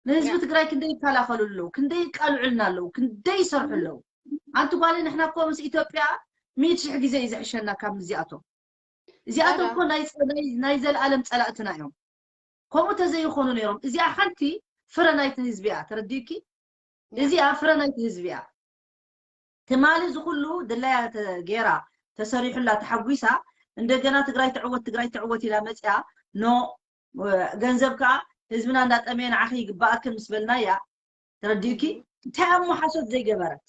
ንህዝቢ ትግራይ ክንደይ ይከላኸሉ ኣለዉ ክንደይ ይቃልዑልና ኣለዉ ክንደይ ይሰርሑ ኣለዉ ኣንቲ ጓለይ ንሕና እኮ ምስ ኢትዮጵያ ሚእቲ ሽሕ ግዜ እዩ ዝሕሸና ካብ ምስዚኣቶም እዚኣቶም እኮ ናይ ዘለኣለም ፀላእትና እዮም ከምኡ ተዘይኾኑ ነይሮም እዚኣ ሓንቲ ፍረ ናይቲ ህዝቢ እያ ተረዲእኪ እዚኣ ፍረ ናይቲ ህዝቢ እያ ትማሊ እዚ ኩሉ ድላያ ገይራ ተሰሪሑላ ተሓጒሳ እንደገና ትግራይ ትዕወት ትግራይ ትዕወት ኢላ መፅያ ኖ ገንዘብ ከዓ ህዝብና እንዳጠመየ ንዓኺ ይግባኣክን ምስ በልናያ ተረዲእኪ እንታይ እሞ ሓሶት ዘይገበረት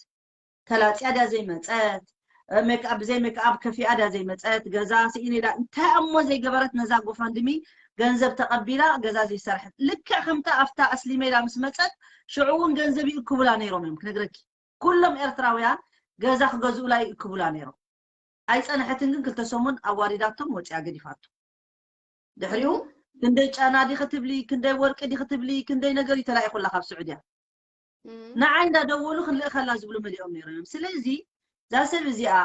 ተላፅያ ድያ ዘይመፀት ሜክኣፕ ብዘይ ሜክኣፕ ከፊኣ ድያ ዘይመፀት ገዛ ስኢን ኢላ እንታይ እሞ ዘይገበረት ነዛ ጎፋንድሚ ገንዘብ ተቐቢላ ገዛ ዘይሰርሐት ልክዕ ከምታ ኣብታ ኣስሊመ ኢላ ምስ መፀት ሽዑ እውን ገንዘብ ይእክቡላ ነይሮም እዮም ክነግረኪ ኩሎም ኤርትራውያን ገዛ ክገዝኡላ ይእክቡላ ነይሮም ኣይፀንሐትን ግን ክልተ ሰሙን ኣዋሪዳቶም ወፂኣ ገዲፋቶ ድሕሪኡ ክንደይ ጫና ዲ ክትብሊ ክንደይ ወርቂ ዲ ክትብሊ ክንደይ ነገር ይተላኢኹላ ካብ ስዑድያ ንዓይ እንዳደወሉ ክንልእኸላ ዝብሉ መሊኦም ነይሮም እዮም ስለዚ እዛ ሰብ እዚኣ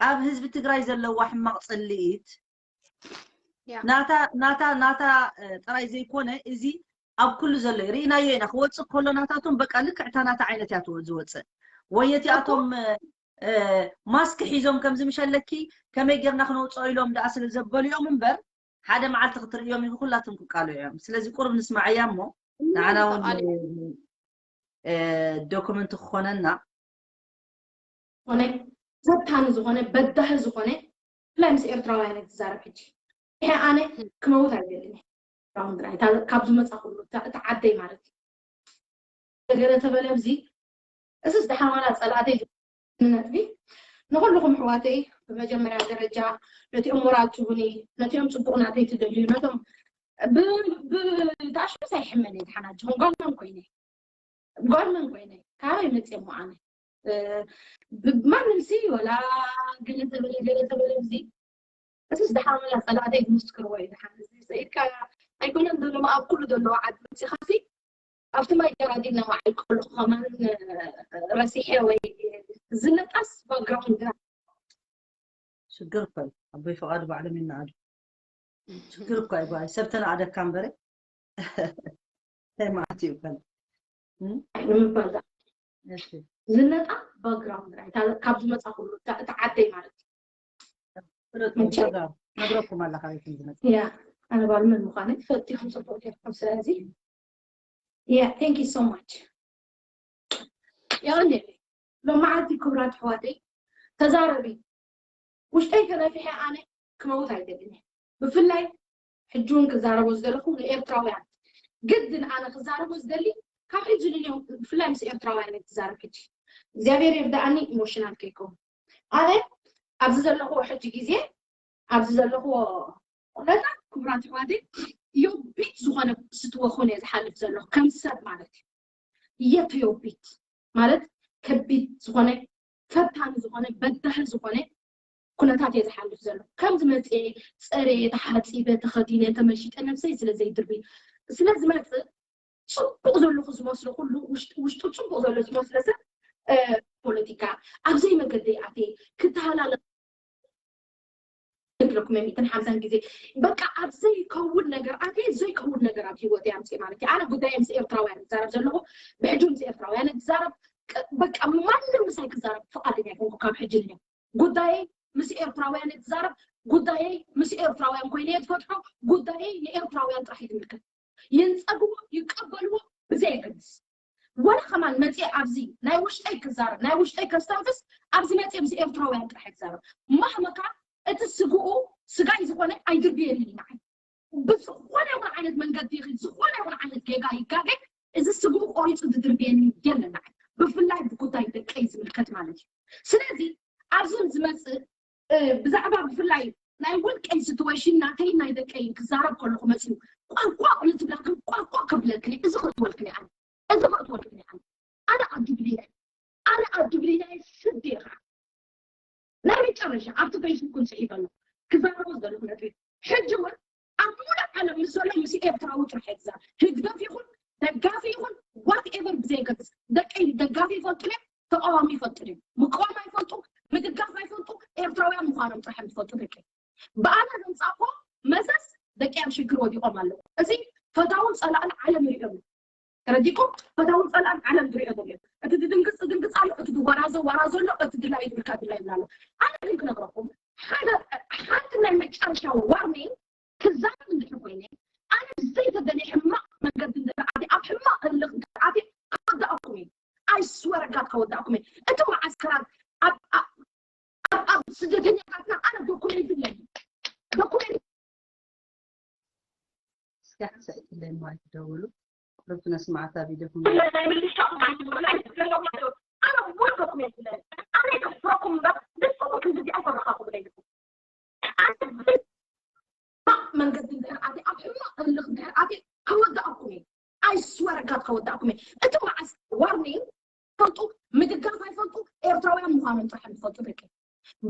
ኣብ ህዝቢ ትግራይ ዘለዋ ሕማቕ ፅልኢት ናታ ናታ ናታ ጥራይ ዘይኮነ እዚ ኣብ ኩሉ ዘሎ እዩ ርኢናዮ ኢና ክወፅእ ከሎ ናታቶም በቃ ልክዕ እታ ናታ ዓይነት እያ ዝወፅእ ወይ እቲኣቶም ማስክ ሒዞም ከምዚ ምሸለኪ ከመይ ጌርና ክነውፅኦ ኢሎም ደኣ ስለ ዘበልዮም እምበር ሓደ መዓልቲ ክትርእዮም ኢኹ ኩላትም ክቃልዑ እዮም ስለዚ ቁርብ ንስማዓያ እሞ ንዓና እውን ዶክመንት ክኾነና ዝኾነ ፈታኒ ዝኾነ በዳሂ ዝኾነ ብፍላይ ምስ ኤርትራውያን ዝዛረብ ሕጂ ይሄ ኣነ ክመውት ኣይደልን ካብ ዝመፃ ኩሉ እቲ ዓደይ ማለት እዩ ገለ ተበለ ኣብዚ እዚስ ደሓን ዋላ ፀላእተይ ነጥቢ ንኩልኹም ኣሕዋተይ ብመጀመርያ ደረጃ ነቲኦም ወራትሁኒ ነቲኦም ፅቡቅ ናተይ ትደልዩ ነቶም ብታሽሙስ ኣይሕመን እየ ዝሓናጅኹም ጓልመን ኮይነ ጓልመን ኮይነ ካበይ መፅየ እሞ ኣነ ማንም ሲ ወላ ገለ ተበለ ገለ ተበለ እዚ እዚስ ደሓን ዋላ ፀላእተይ ዝምስክርዎ እዩ ደሓን እዚ ሰኢድካ ኣይኮነን ዘለማ ኣብ ኩሉ ዘለዎ ዓዲ መፂኻሲ ኣብቲ ማይ ጀራዲን ነባዕል ከለኹ ከማን ረሲሐ ወይ ዝነጣስ ባክግራውንድ ሽግር እኮ እዩ። ኣቦይ ፍቓዱ ባዕሎም ይነኣዱ። ሽግር እኮ እዩ። ጓይ ሰብ ተነኣደካ እምበረ እንታይ ማለት እዩ? ከ ንምባል ዛ እሺ ዝነጣ ባክግራውንድ ካብ ዝመፃ ኩሉ እታ ዓደይ ማለት እዩ። ፍለጡ ምንቸ- ተጋሩ ነግረኩም ኣላ ካበይ ከም ዝመጽእ። ያ ኣነ ባል መን ምዃነይ ትፈልጢ ከም ፅቡቅ ጌርኩም። ስለዚ ያ thank you so much። የቐንየለይ ሎመዓልቲ ክብራት ኣሕዋተይ ተዛረቢ። ውሽጠይ ተነፊሐ ኣነ ክመውት ኣይደልን እየ። ብፍላይ ሕጂ እውን ክዛረቦ ዝደለኹ ንኤርትራውያን ግድን ኣነ ክዛረቦ ዝደሊ ካብ ሕጂ ንንዮም ብፍላይ ምስ ኤርትራውያን እየ ክዛረብ ሕጂ እግዚኣብሔር ይርዳኣኒ ኢሞሽናል ከይከውን ኣነ ኣብዚ ዘለኹዎ ሕጂ ግዜ ኣብዚ ዘለኹዎ ኩነታት ክቡራት ኣሕዋተይ ዮቢት ዝኾነ ስትወኹን እየ ዝሓልፍ ዘለኹ ከም ሰብ ማለት እዩ። የተ ዮቢት ማለት ከቢድ ዝኾነ ፈታኒ ዝኾነ በዳሂ ዝኾነ ኩነታት እየ ዝሓልፍ ዘለኹ። ከም ዝመፅአ ፀርየ ተሓፂበ ተኸዲነ ተመሺጠ ነብሰይ ስለ ዘይድርቢ ስለ ዝመፅእ ፅቡቕ ዘለኹ ዝመስሎ ኩሉ ውሽጡ ውሽጡ ፅቡቕ ዘሎ ዝመስሎ ሰብ ፖለቲካ ኣብ ዘይመገደይ ኣትየ ክተሃላለኽ ክብለኩም እየ ሚእትን ሓምሳን ግዜ በቃ ኣብ ዘይከውን ነገር ኣትየ ዘይከውን ነገር ኣብ ሂወተይ ኣምፅእ ማለት እዩ። ኣነ ጉዳየ ምስ ኤርትራውያን ዝዛረብ ዘለኹ ብሕጂ ምስ ኤርትራውያን ዝዛረብ በቃ ማንም ምሳይ ክዛረብ ፍቓደኛ ኣይኮንኩ ካብ ሕጂ ንዮ ጉዳየይ ምስ ኤርትራውያን ዝዛረብ ጉዳየይ ምስ ኤርትራውያን ኮይነ ዝፈትሖ ጉዳየይ ንኤርትራውያን ጥራሕ ይትምልከት። ይንፀግዎ ይቀበልዎ ብዘየገድስ ወላ ከማን መፅየ ኣብዚ ናይ ውሽጠይ ክዛረብ ናይ ውሽጠይ ከስተንፍስ ኣብዚ መፅየ ምስ ኤርትራውያን ጥራሕ ክዛረብ ማህመካ እቲ ስግኡ ስጋይ ዝኾነ ኣይድርብየኒ ንዓይ ብዝኾነ ይኹን ዓይነት መንገዲ ይኽእል ዝኾነ ይኹን ዓይነት ጌጋ ይጋገ እዚ ስግኡ ቆሪፁ ዝድርብየኒ የለን ንዓይ ብፍላይ ብጉዳይ ደቀይ ዝምልከት ማለት እዩ ስለዚ ኣብዚ ዝመፅእ ብዛዕባ ብፍላይ ናይ ውልቀይ situation ናተይ ናይ ደቀይ ክዛረብ ከለኹ መፅዩ ቋንቋ ንትብላ ከም ቋንቋ ከብለክኒ እዚ ክእትወልክኒ ኣነ እዚ ክእትወልክኒ ኣነ ኣነ ኣድብሊናይ ኣነ ኣድብሊናይ ስዴኻ ናይ መጨረሻ ኣብቲ ፌስቡክ ክን ፅሒፈ ኣሎ ክዛረቦ ዝደለኹ ነጥቢ ሕጂ እውን ኣብ ሙሉእ ዓለም ምስ ዘሎ ምስ ኤርትራዊ ጥራሕ እየ ክዛረብ ህግደፍ ይኹን ደጋፊ ይኹን whatever ብዘየገድስ ደቀይ ደጋፊ ይፈልጡ እዮም ተቃዋሚ ይፈልጡ እዮም ምቅዋም ኣይፈልጡ ምድጋፍ ኣይፈልጡ ኤርትራውያን ምዃኖም ጥራሕ እዮም ዝፈልጡ ደቀይ ብኣነ ዘምፃእኮ መዘዝ ደቂ ኣብ ሽግር ወዲቆም ኣለዉ እዚ ፈታውን ፀላእን ዓለም ይሪኦ ኣሎ ተረዲኩም ፈታውን ፀላእን ዓለም ዝሪኦ ዘሎ እዩ እቲ ድድንግፅ ድንግፅ ኣሎ እቲ ድዋራዘ ዋራዘ ኣሎ እቲ ድላይ ዝብልካ ድላይ ይብላ ኣሎ ኣነ ግን ክነግረኩም ሓደ ሓንቲ ናይ መጨረሻ ዋርኒንግ ክዛረብ እንድሕር ኮይነ ኣነ ብዘይተደልየ ሕማቕ መንገዲ እንድሕር ኣትየ ኣብ ሕማቕ ህልኽ እንድሕር ኣትየ ከወዳእኩም እየ ኣይስወረጋት ከወዳእኩም እየ እቲ መዓስከራት ኣብ ኣብ ኣብ ስደተኛታትና ኣነ ዶኩሜንት ኣለኒ ዶኩሜንት እስኪ ሓሰእትለይ ማይ ትደውሉ ቁርብቲ ነስማዕታ ቪድዮኹም ናይ ምልሻ ኣነ ሙሉ ዶኩሜንት ኣለኒ ኣነ ከፍረኩም እምበር ንስኹም ክንድዚ ኣይፈረኻኹም ለይልኩም መንገዲ እንድሕር ኣትየ ኣብ ሕማቕ ህልኽ እንድሕር ኣትየ ከወዳእኩም እየ ኣይስወረጋት ከወዳእኩም እየ እቲ መዓስ ዋርኒንግ ፈልጡ ምድጋፍ ኣይፈልጡ ኤርትራውያን ምዃኖም ጥራሕ ዝፈልጡ ደቂ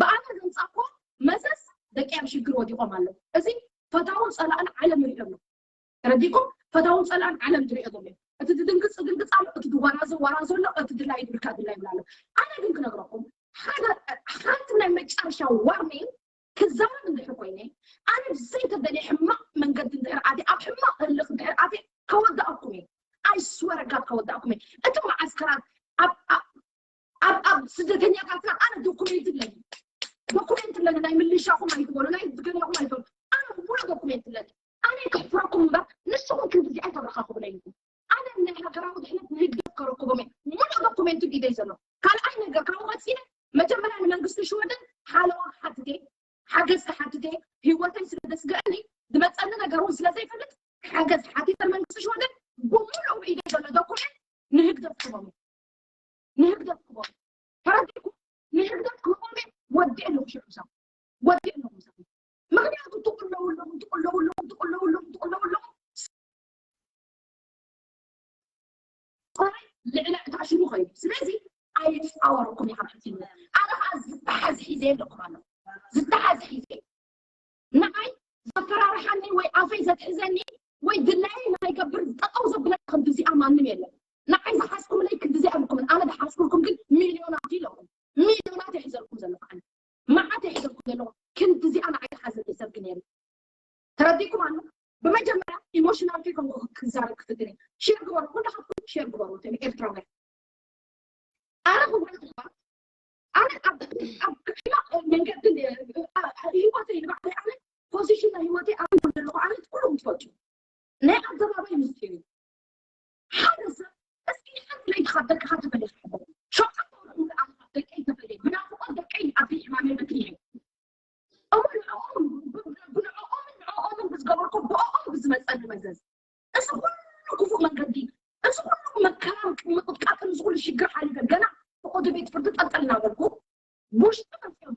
ብኣነ ዘምፃእኮ መዘዝ ደቂ ኣብ ሽግር ወዲቆም ኣለዉ እዚ ፈታውን ፀላእን ዓለም ይሪኦ ኣሎ ተረዲኩም ፈታውን ፀላእን ዓለም ትሪኦ ዘሎ እቲ ድድንግፅ ድንግፅ ኣሎ እቲ ድዋራዘ ዋራዘ ኣሎ እቲ ድላይ ድብልካ ድላይ ይብላ ኣሎ ኣነ ግን ክነግረኩም ሓደ ሓንቲ ናይ መጨረሻ ዋርኒንግ ክዛረብ እንድሕር ኮይነ ኣነ ብዘይተደልየ ሕማቕ መንገዲ እንድሕር ኣትየ ኣብ ሕማቕ ህልኽ እንድሕር ኣትየ ከወዳእኩም እየ ኣይስወረጋት ከወዳእኩም እየ እቲ መዓስከራት ኣብ ኣብ ኣብ ኣብ ስደተኛታትና ኣነ ዶኩሜንት ኣለኒ ዶኩሜንት ኣለኒ ናይ ምልሻኹም ኣይትበሉ ናይ ዝገለኹም ኣይትበሉ ኣነ ሙሉ ዶኩሜንት ኣለኒ ኣነ ከሕፍረኩም እምበር ንስኹም ክንድዚ ኣይተብረኻኹም ለይኩም ኣነ ናይ ሃገራዊ ድሕነት ንህግደፍ ከረክቦም እየ ሙሉ ዶኩሜንቱ ኢደይ ዘሎ ካልኣይ ነገር ካብ ወፂነ መጀመርያ ንመንግስቲ ሽወደን ሓለዋ ክሓትት እየ ሓገዝ ክሓትት እየ ህይወተይ ስለ ዘስግአኒ ዝመፀኒ ነገር እውን ስለ ዘይፈልጥ ሓገዝ ሓቲተ መንግስቲ ሽወደን ብሙሉኡ ኢደይ ዘሎ ዶኩሜንት ንህግደፍ ክህቦም እየ ንህግደፍ ክህቦም ተረዲእኩም ንህግደፍ ክህቦም እየ ወዲእ ኣለኹ ሽዑ ምሳኹም ወዲእ ኣለኹ ምሳኹም ምኽንያቱ ትቕለውሎም ትቕለውሎም ትቕለውሎም ትቕለውሎም ልዕሊ ታሽሙ ኸይዱ ስለዚ ኣይፃወረኩም ኢኻ ሕጂ ኣነ ከዓ ዝተሓዝ ሒዘ ኣለኩም ኣሎ ዝተሓዝ ሒዘ ንዓይ ዘፈራርሓኒ ወይ ኣፈይ ዘትሕዘኒ ወይ ድላየ ንኸይገብር ጠጠው ዘብለኒ ክንዲ እዚኣ ማንም የለን። ንዓይ ዝሓዝኩምለይ ክንዲ እዚኣ የብልኩምን። ኣነ ዝሓዝኩልኩም ግን ሚልዮናት እዩ ኣለኹም። ሚልዮናት እየ ሒዘልኩም ዘለኹ ኣነ። መዓት እየ ሒዘልኩም ዘለኹ። ክንዲ እዚኣ ንዓይ ዝሓዘለይ ሰብ ግን የለን። ተረዲእኩም ኣሎ? ብመጀመርያ ኢሞሽናል ከይኮንኩ ክዛረብ ክፍትን እየ። ሼር ግበሩ፣ ኩላኻትኩም ሼር ግበሩ። እቶም ኤርትራውያን ኣነ ክብረት እኳ ኣነ ኣብ ኣብ ሕማቕ መንገዲ ህይወተይ ንባዕለይ ኣነ ፖዚሽን ናይ ህይወተይ ኣነ ዘለኹ ኣነ ኩሉም ትፈልጡ ናይ ኣደባባይ ምስጢር እዩ። ሓደ ሰብ እስኪ ሓንቲ ለይቲ ካብ ደቅኻ ተፈለየ ሸውዓተ ወርሒ ምስ ኣነ ካብ ደቀይ ተፈለየ ብናፍቖት ደቀይ ኣብዚ ሕማመይ በትሪሐ እሞ ንዕኦም ብንዕኦምን ንዕኦምን ብዝገበርኩ ብኦም ብዝመፀኒ መዘዝ እዚ ኩሉ ክፉእ መንገዲ እዚ ኩሉ መከራን ምቕጥቃጥን እዚ ኩሉ ሽግር ሓሊፈ ገና ብቆዲ ቤት ፍርዲ ጠልጠል እናበልኩ ብውሽጢ መፅኦም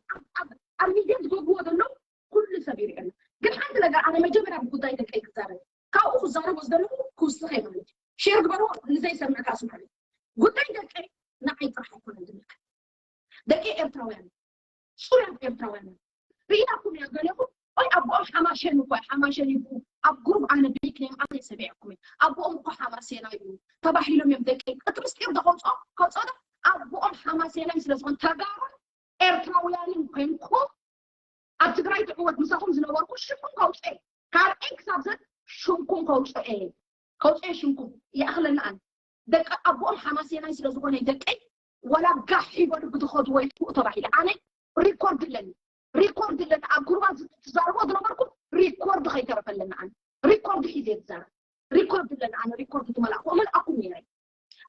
ኣብ ሚድያ ዝገብርዎ ዘለዉ ኩሉ ሰብ ይርእየና። ግን ሓንቲ ነገር ኣነ መጀመርያ ብጉዳይ ደቀይ ክዛረብ ካብኡ ክዛረቦ ዝደለኹ ክውስኸ ማለት እዩ። ሼር ግበርዎ ንዘይሰምዕ ከዓ ስምዕሉ። ጉዳይ ደቀይ ንዓይ ጥራሕ ኣይኮነን ዝምልከት። ደቀይ ኤርትራውያን ፅሩያት ኤርትራውያን ርኢናኩም ኢና ገለኹም ወይ ኣቦኦም ሓማሸን እኮ ሓማሸን ይቡ ኣብ ግሩብ ኣነ ብኒክኔም ኣነ ሰሚዕኩም ኣቦኦም እኮ ሓማሴና እዩ ተባሂሎም እዮም ደቀይ እቲ ምስጢር ደኸውፅኦ ከውፅኦ ኣቦኦም ሓማሴናይ ስለዝኾን ተጋሩን ኤርትራውያንን ኮይንኩም ኣብ ትግራይ ትዕወት ምሳኹም ዝነበርኩ ሽኩም ከውፅኤ ካብ ኤ ክሳብ ዘት ሽምኩም ከውፅኤ ከውፅኤ ሽምኩም ይኣኽለኒ ኣነ ደቂ ኣቦኦም ሓማሴናይ ስለዝኾነ ደቀይ ወላ ጋሕ ይበሉ ብትኸዱ ወይ ትኩኡ ተባሂለ ኣነ ሪኮርድ ኣለኒ ሪኮርድ ኣለኒ ኣብ ጉርባ ትዛርቦ ዝነበርኩም ሪኮርድ ከይተረፈለኒ ኣነ ሪኮርድ ሒዘ ትዛረብ ሪኮርድ ኣለኒ ኣነ ሪኮርድ ትመልኣኹ እመልኣኩም ነይረ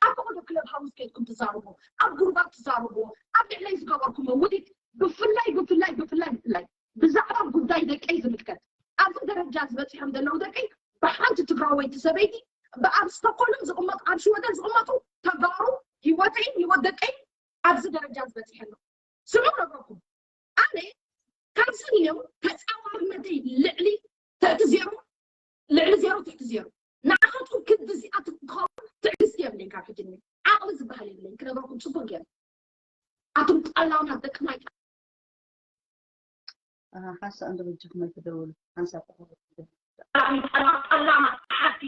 ኣብ ፈቐዶ ክለብ ሃውስ ከይድኩም ትዛርቡ ኣብ ጉርባ ትዛርቡ ኣብ ልዕለይ ዝገበርኩሞ ውዲት ብፍላይ ብፍላይ ብፍላይ ብፍላይ ብዛዕባ ጉዳይ ደቀይ ዝምልከት ኣብዚ ደረጃ ዝበፂሖም ዘለዉ ደቀይ ብሓንቲ ትግራወይቲ ሰበይቲ ብኣብ ስቶኮልም ዝቕመጡ ኣብ ሽወደን ዝቕመጡ ተጋሩ ህይወተይን ህይወት ደቀይ ኣብዚ ደረጃ ዝበፂሐ ኣሎ ስምዑ ነግረኩም ኣነ ካብዚ ንየው ተፃዋርነተይ ልዕሊ ትሕቲ ዜሮ ልዕሊ ዜሮ ትሕቲ ዜሮ ንዓኻትኩም ክንዲ እዚኣ ትኸውን ትዕግስቲ የብለይን ካብ ሕጂ ንየው ዓቕሊ ዝበሃል የብለይን ክነግረኩም ፅቡቅ ገይረ ኣቱም ጠላማት ደቂ ማይ ሓንሳእ እንዶ በጃኹም ኣይትደውሉ ሓንሳእ ጠላማት ሓቲ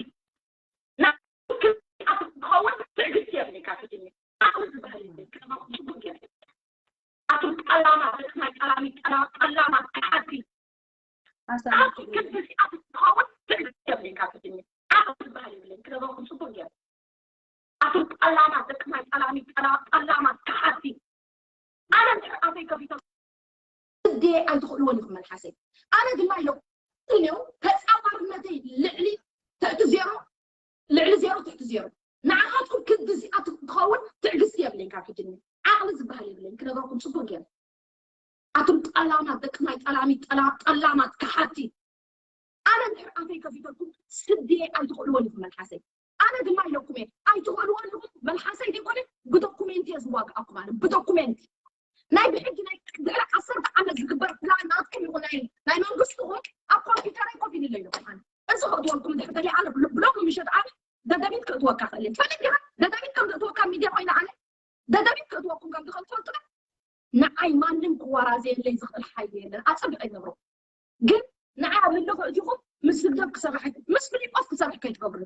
ትኸውን ትዕግስቲ የብለይን ካብ ሕጂ ንየው ዓቕሊ ዝበሃል የብለይን ክነግረኩም ፅቡቅ ገይረ ኣቱም ጠላማት ደቂ ማይ ጠላሚት ጠላማት ከሓቲ ኣቱም ክንዲ እዚኣ ትኸውን ትዕግስቲ የብለይን ካብ ሕጂ ንየው ዓቕሊ ዝበሃል የብለይን ክነግረኩም ፅቡቅ ገይረ ኣቱም ጠላማት ደቂ ማይ ጠላሚት ጠላማት ከሓቲ ኣነ እንድሕር ኣፈይ ከፊተ ስድየ ኣይትኽእልዎን ኢኹም መልሓሰይ ኣነ ድማ ኢለኩም እኔው ተፃዋርነተይ ልዕሊ ትሕቲ ዜሮ ልዕሊ ዜሮ ትሕቲ ዜሮ ንዓኻትኩም ክንዲ እዚኣ ትኸውን ትዕግስቲ የብለይን ካብ ሕጂ ዓቕሊ ዝበሃል የብለይን ክነግረኩም ፅቡቅ ገይረ ኣቱም ጠላማት ደቂ ማይ ጠላሚት ጠላማት ከሓቲ ኣነ እንድሕር ኣፈይ ከፊተልኩም ስድየ ኣይትኽእልዎን ኢኹም መልሓሰይ ኣነ ድማ ኢለኩም እየ ኣይትኽእልዎን ኢኹም መልሓሰይ ዘይኮነ ብዶኩሜንት እየ ዝዋግኣኩም ኣነ ብዶኩሜንት ናይ ብሕጂ ናይ ድሕሪ ዓሰርተ ዓመት ዝግበር ፕላን ናትኩም ይኹን ናይ ናይ መንግስትኹም ኣብ ኮምፒውተረይ ኮፍ ኢልለ ኢለኩም ኣነ እዚ ክእትወልኩም ድሕር ደሊ ኣነ ብሎም ምሸት ኣነ ደደቢት ክእትወካ ክእል እየ ትፈልጥ ዲኻ ደደቢት ከም ዘእትወካ ሚድያ ኮይና ኣነ ደደቢት ክእትወኩም ከም ዝኽእል ትፈልጡ ዶ ንዓይ ማንም ክወራዘየለይ ዝኽእል ሓይሊ የለን ኣፀቢቐ ይነግረኩም ግን ንዓይ ኣብ ህልኹ እቲኹም ምስ ህግደፍ ክሰርሕ ምስ ፍሊጶስ ክሰርሕ ከይትገብሩ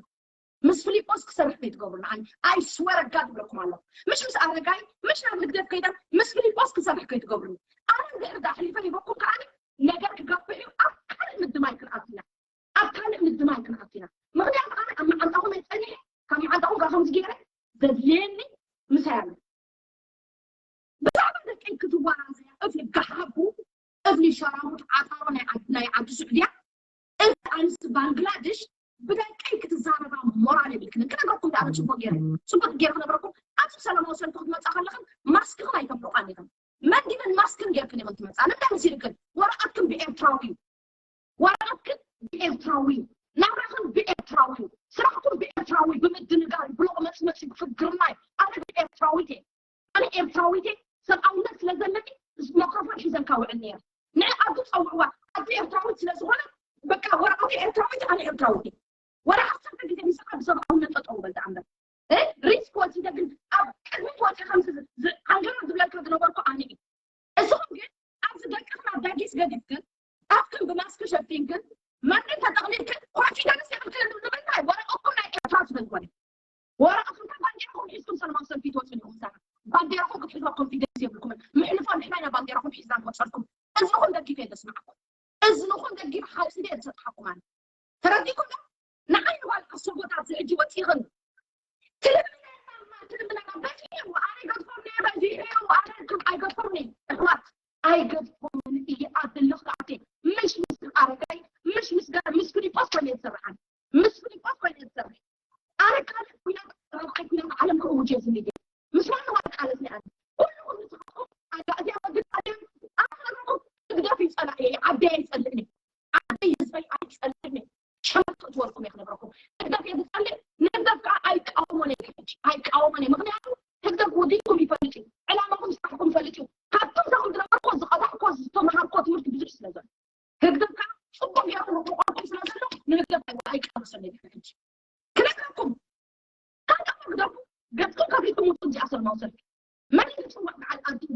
ምስ ፍሊጶስ ክሰርሕ ከይትገብሩ ንዓይ ኣይስወር ኣጋድ ይብለኩም ኣለኹ ምሽ ምስ ኣረጋይ ምሽ ናብ ህግደፍ ከይዳ ምስ ፍሊጶስ ክሰርሕ ከይትገብሩ ኣነ እንድሕር ዳሕሊፈ ሂበኩም ከዓ ነገር ክገፍሕ እዩ ኣብ ካልእ ምድማይ ክንኣቱ ኢና ኣብ ካልእ ምድማይ ክንኣቱ ኢና ምኽንያቱ ኣነ ኣብ መዓንጣኹም እየ ፀኒሐ ካብ መዓንጣኹም ከዓ ከምዚ ገይረ ዘድልየኒ ምሳይ ኣሎ ብዛዕባ ደቀይ ክትወራዘያ እፍሊ ጋሓቡ እፍሊ ሸራሙጥ ዓጣሮ ናይ ዓዲ ስዑድያ እፍሊ ኣንስቲ ባንግላድሽ ብደቀይ ክትዛረባ ሞራል የብልክንን ክነግረኩም ዳኣ ፅቡቅ ገይረ ፅቡቅ ገይረ ክነግረኩም ኣብዚ ሰላማዊ ሰልፊ ክትመፃ ከለኽን ማስክኽን ኣይተምልቋን ኢኽን መንዲልን ማስክን ገይርክን ኢኽን ትመፃ ንምንታይ መሲልክን ወረቀትክን ብኤርትራዊ እዩ ወረቀትክን ብኤርትራዊ ናብራኽን ብኤርትራዊ ስራሕኩም ብኤርትራዊ ብምድንጋር ብሎቕ መፅመፂ ብፍግርናይ ኣነ ብኤርትራዊት እየ ኣነ ኤርትራዊት እየ ሰብኣውነት ስለ ዘለኒ ማክሮፎን ሒዘልካ ውዕል ነይረ ንዕ ኣዱ ፀውዕዋ ኣዱ ኤርትራዊት ስለ ዝኾነ በቃ ወረቀት ኤርትራዊት ኣነ ኤርትራዊት እየ ወላ ዓሰርተ ግዜ ምሳኻ ብሰብኣውነት ጠጠው በል ደኣ እምበር ሪስክ ወሲደ ግን ኣብ ቅድሚት ወፂ ከምዚ ዓንገራ ዝብለልካ ዝነበርኩ ኣነ እዩ እዚኹም ግን ኣብዚ ደቅኽን ኣዳጊስ ገዲፍክን ኣፍክን ብማስክ ሸፊንክን መንን ተጠቕሊልክን ኮንፊደንስ የብልክን ንምንታይ? ወረቐትኩም ናይ ኤርትራ ዝብል ኮነ። ወረቐትኩም ካብ ባንዴራኹም ሒዝኩም ሰላማዊ ሰልፊ ትወፅኡ ኢኹም። ሰላም ባንዴራኹም ክትሕዝዋ ኮንፊደንስ የብልኩምን። ምሕልፋ ንሕና ኢና ባንዴራኹም ሒዝና ንወፀልኩም። እዝንኹም ደጊፈ የለ ስምዓኩም። እዝንኹም ደጊፈ ሓፂደ የለ ሰጥሓኩም ኣነ። ተረዲእኩም ዶ? ንዓይ ንጓል ኣሰቦታት እዚ ሕጂ ወፂኽን ትልምነና ትልምነና በዚሑ ኣነ ገድፎምኒ በዚሑ ኣነ ክም ኣይገድፎምኒ ኣሕዋት ኣይገድፎምን እየ ኣደልኽ ኣቴ ምሽ ምስ ኣረጋይ ምሽ ምስ ገ- ምስ ፊሊጶስ ኮይነ ዝሰርሓን ምስ ፊሊጶስ ኮይነ ዝሰርሕ ኣነ ካልእ ኩናት ራብዓይ ኩናት ዓለም ክእውጅ እየ ዝንየ ምስ ማንም ኣይቃለስኒ ኣነ ኩልኹም ንስኻትኩም ኣጋእዝያ ወዲ ጣልያን ኣኽለኩም ህግደፍ ይጸላእ እየ ዓደይ ኣይጸልእኒ ዓደይ ህዝበይ ኣይጸልእኒ ሸመት ክትወልኩም እየ ክነግረኩም ህግደፍ እየ ዝጸልእ ንህግደፍ ከዓ ኣይቃወሞን እየ ሕጂ ኣይቃወሞን እየ ምክንያቱ ህግደፍ ውዲኩም ይፈልጥ እዩ ዕላማኹም ስራሕኩም ይፈልጥ እዩ ካብቶም ሳኹም ዝነበርኮ ዝቐዳሕኮ ዝተመሃርኮ ትምህርቲ ብዙሕ ስለ ዘሎ ህግደፍ ከዓ ፅቡቅ ገይሩ ክቆርኩም ስለ ዘሎ ንህግደፍ ኣይቃለሰን እየ ሕጂ ክነግረኩም ካልኣት መግደፉ ገጽኩም ከፊትኩም ውጡ እዚኣ ሰላማዊ ሰልፊ መን እዩ ዝፅዋዕ በዓል ኣዲኡ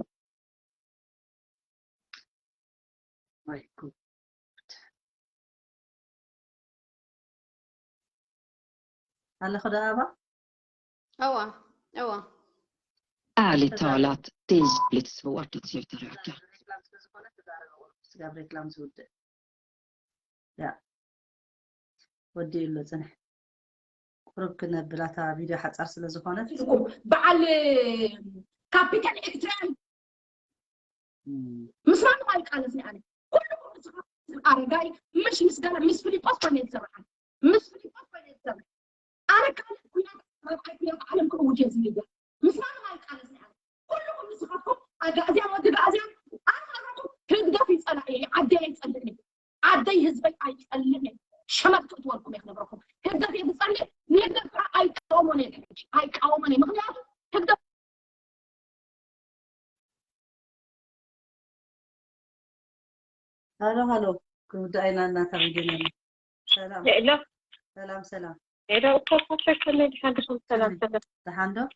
ኣለኹ ዶ ኣባ እዋ እዋ Ärligt talat, det är jävligt svårt att sluta röka. ስጋብ ሬክላም ዝውድእ ያ ወዲኡ ኣሎ ፅንሕ ቁሩብ ክነብላ እታ ቪድዮ ሓፃር ስለ ዝኾነት በዓል ካፒታል ኤርትራን ምስ ማንም ኣይቃለስን ኣነ ኩልኩም ኣረጋይ ምሽ ምስ ገለ ምስ ፊሊጶስ ኮይነ ዝሰርሓ ምስ ፊሊጶስ ኮይነ ዝሰርሕ ኣነ ካልእ ኩናት ራብዓይ ኩናት ዓለም ክእውጅ እየ ዝብል ምስ ማንም ኣይቃለስን ኣነ ኩልኩም ንስኻትኩም ኣጋእዝያን ወዲ ጋእዝያን ኣነ ክነግረኩም ህግደፍ ይፀላእ እየ ዓደይ ኣይፀልእን ዓደይ ህዝበይ ኣይፀልእን ሸመት ክእትወልኩም እየ ክነግረኩም ህግደፍ እየ ዝፀልእ ንህግደፍ ከዓ ኣይቃወሞን እየ ሕጂ ኣይቃወሞን እየ ምክንያቱ ህግደፍ ሃሎ ሃሎ ክውዳእ ኢና እናተባህለ ሰላም ሄሎ ሰላም ሰላም ሄሎ እኮ ኮፈሽ ከመይ ድሓን ድኹም ሰላም ሰላም ደሓን ዶ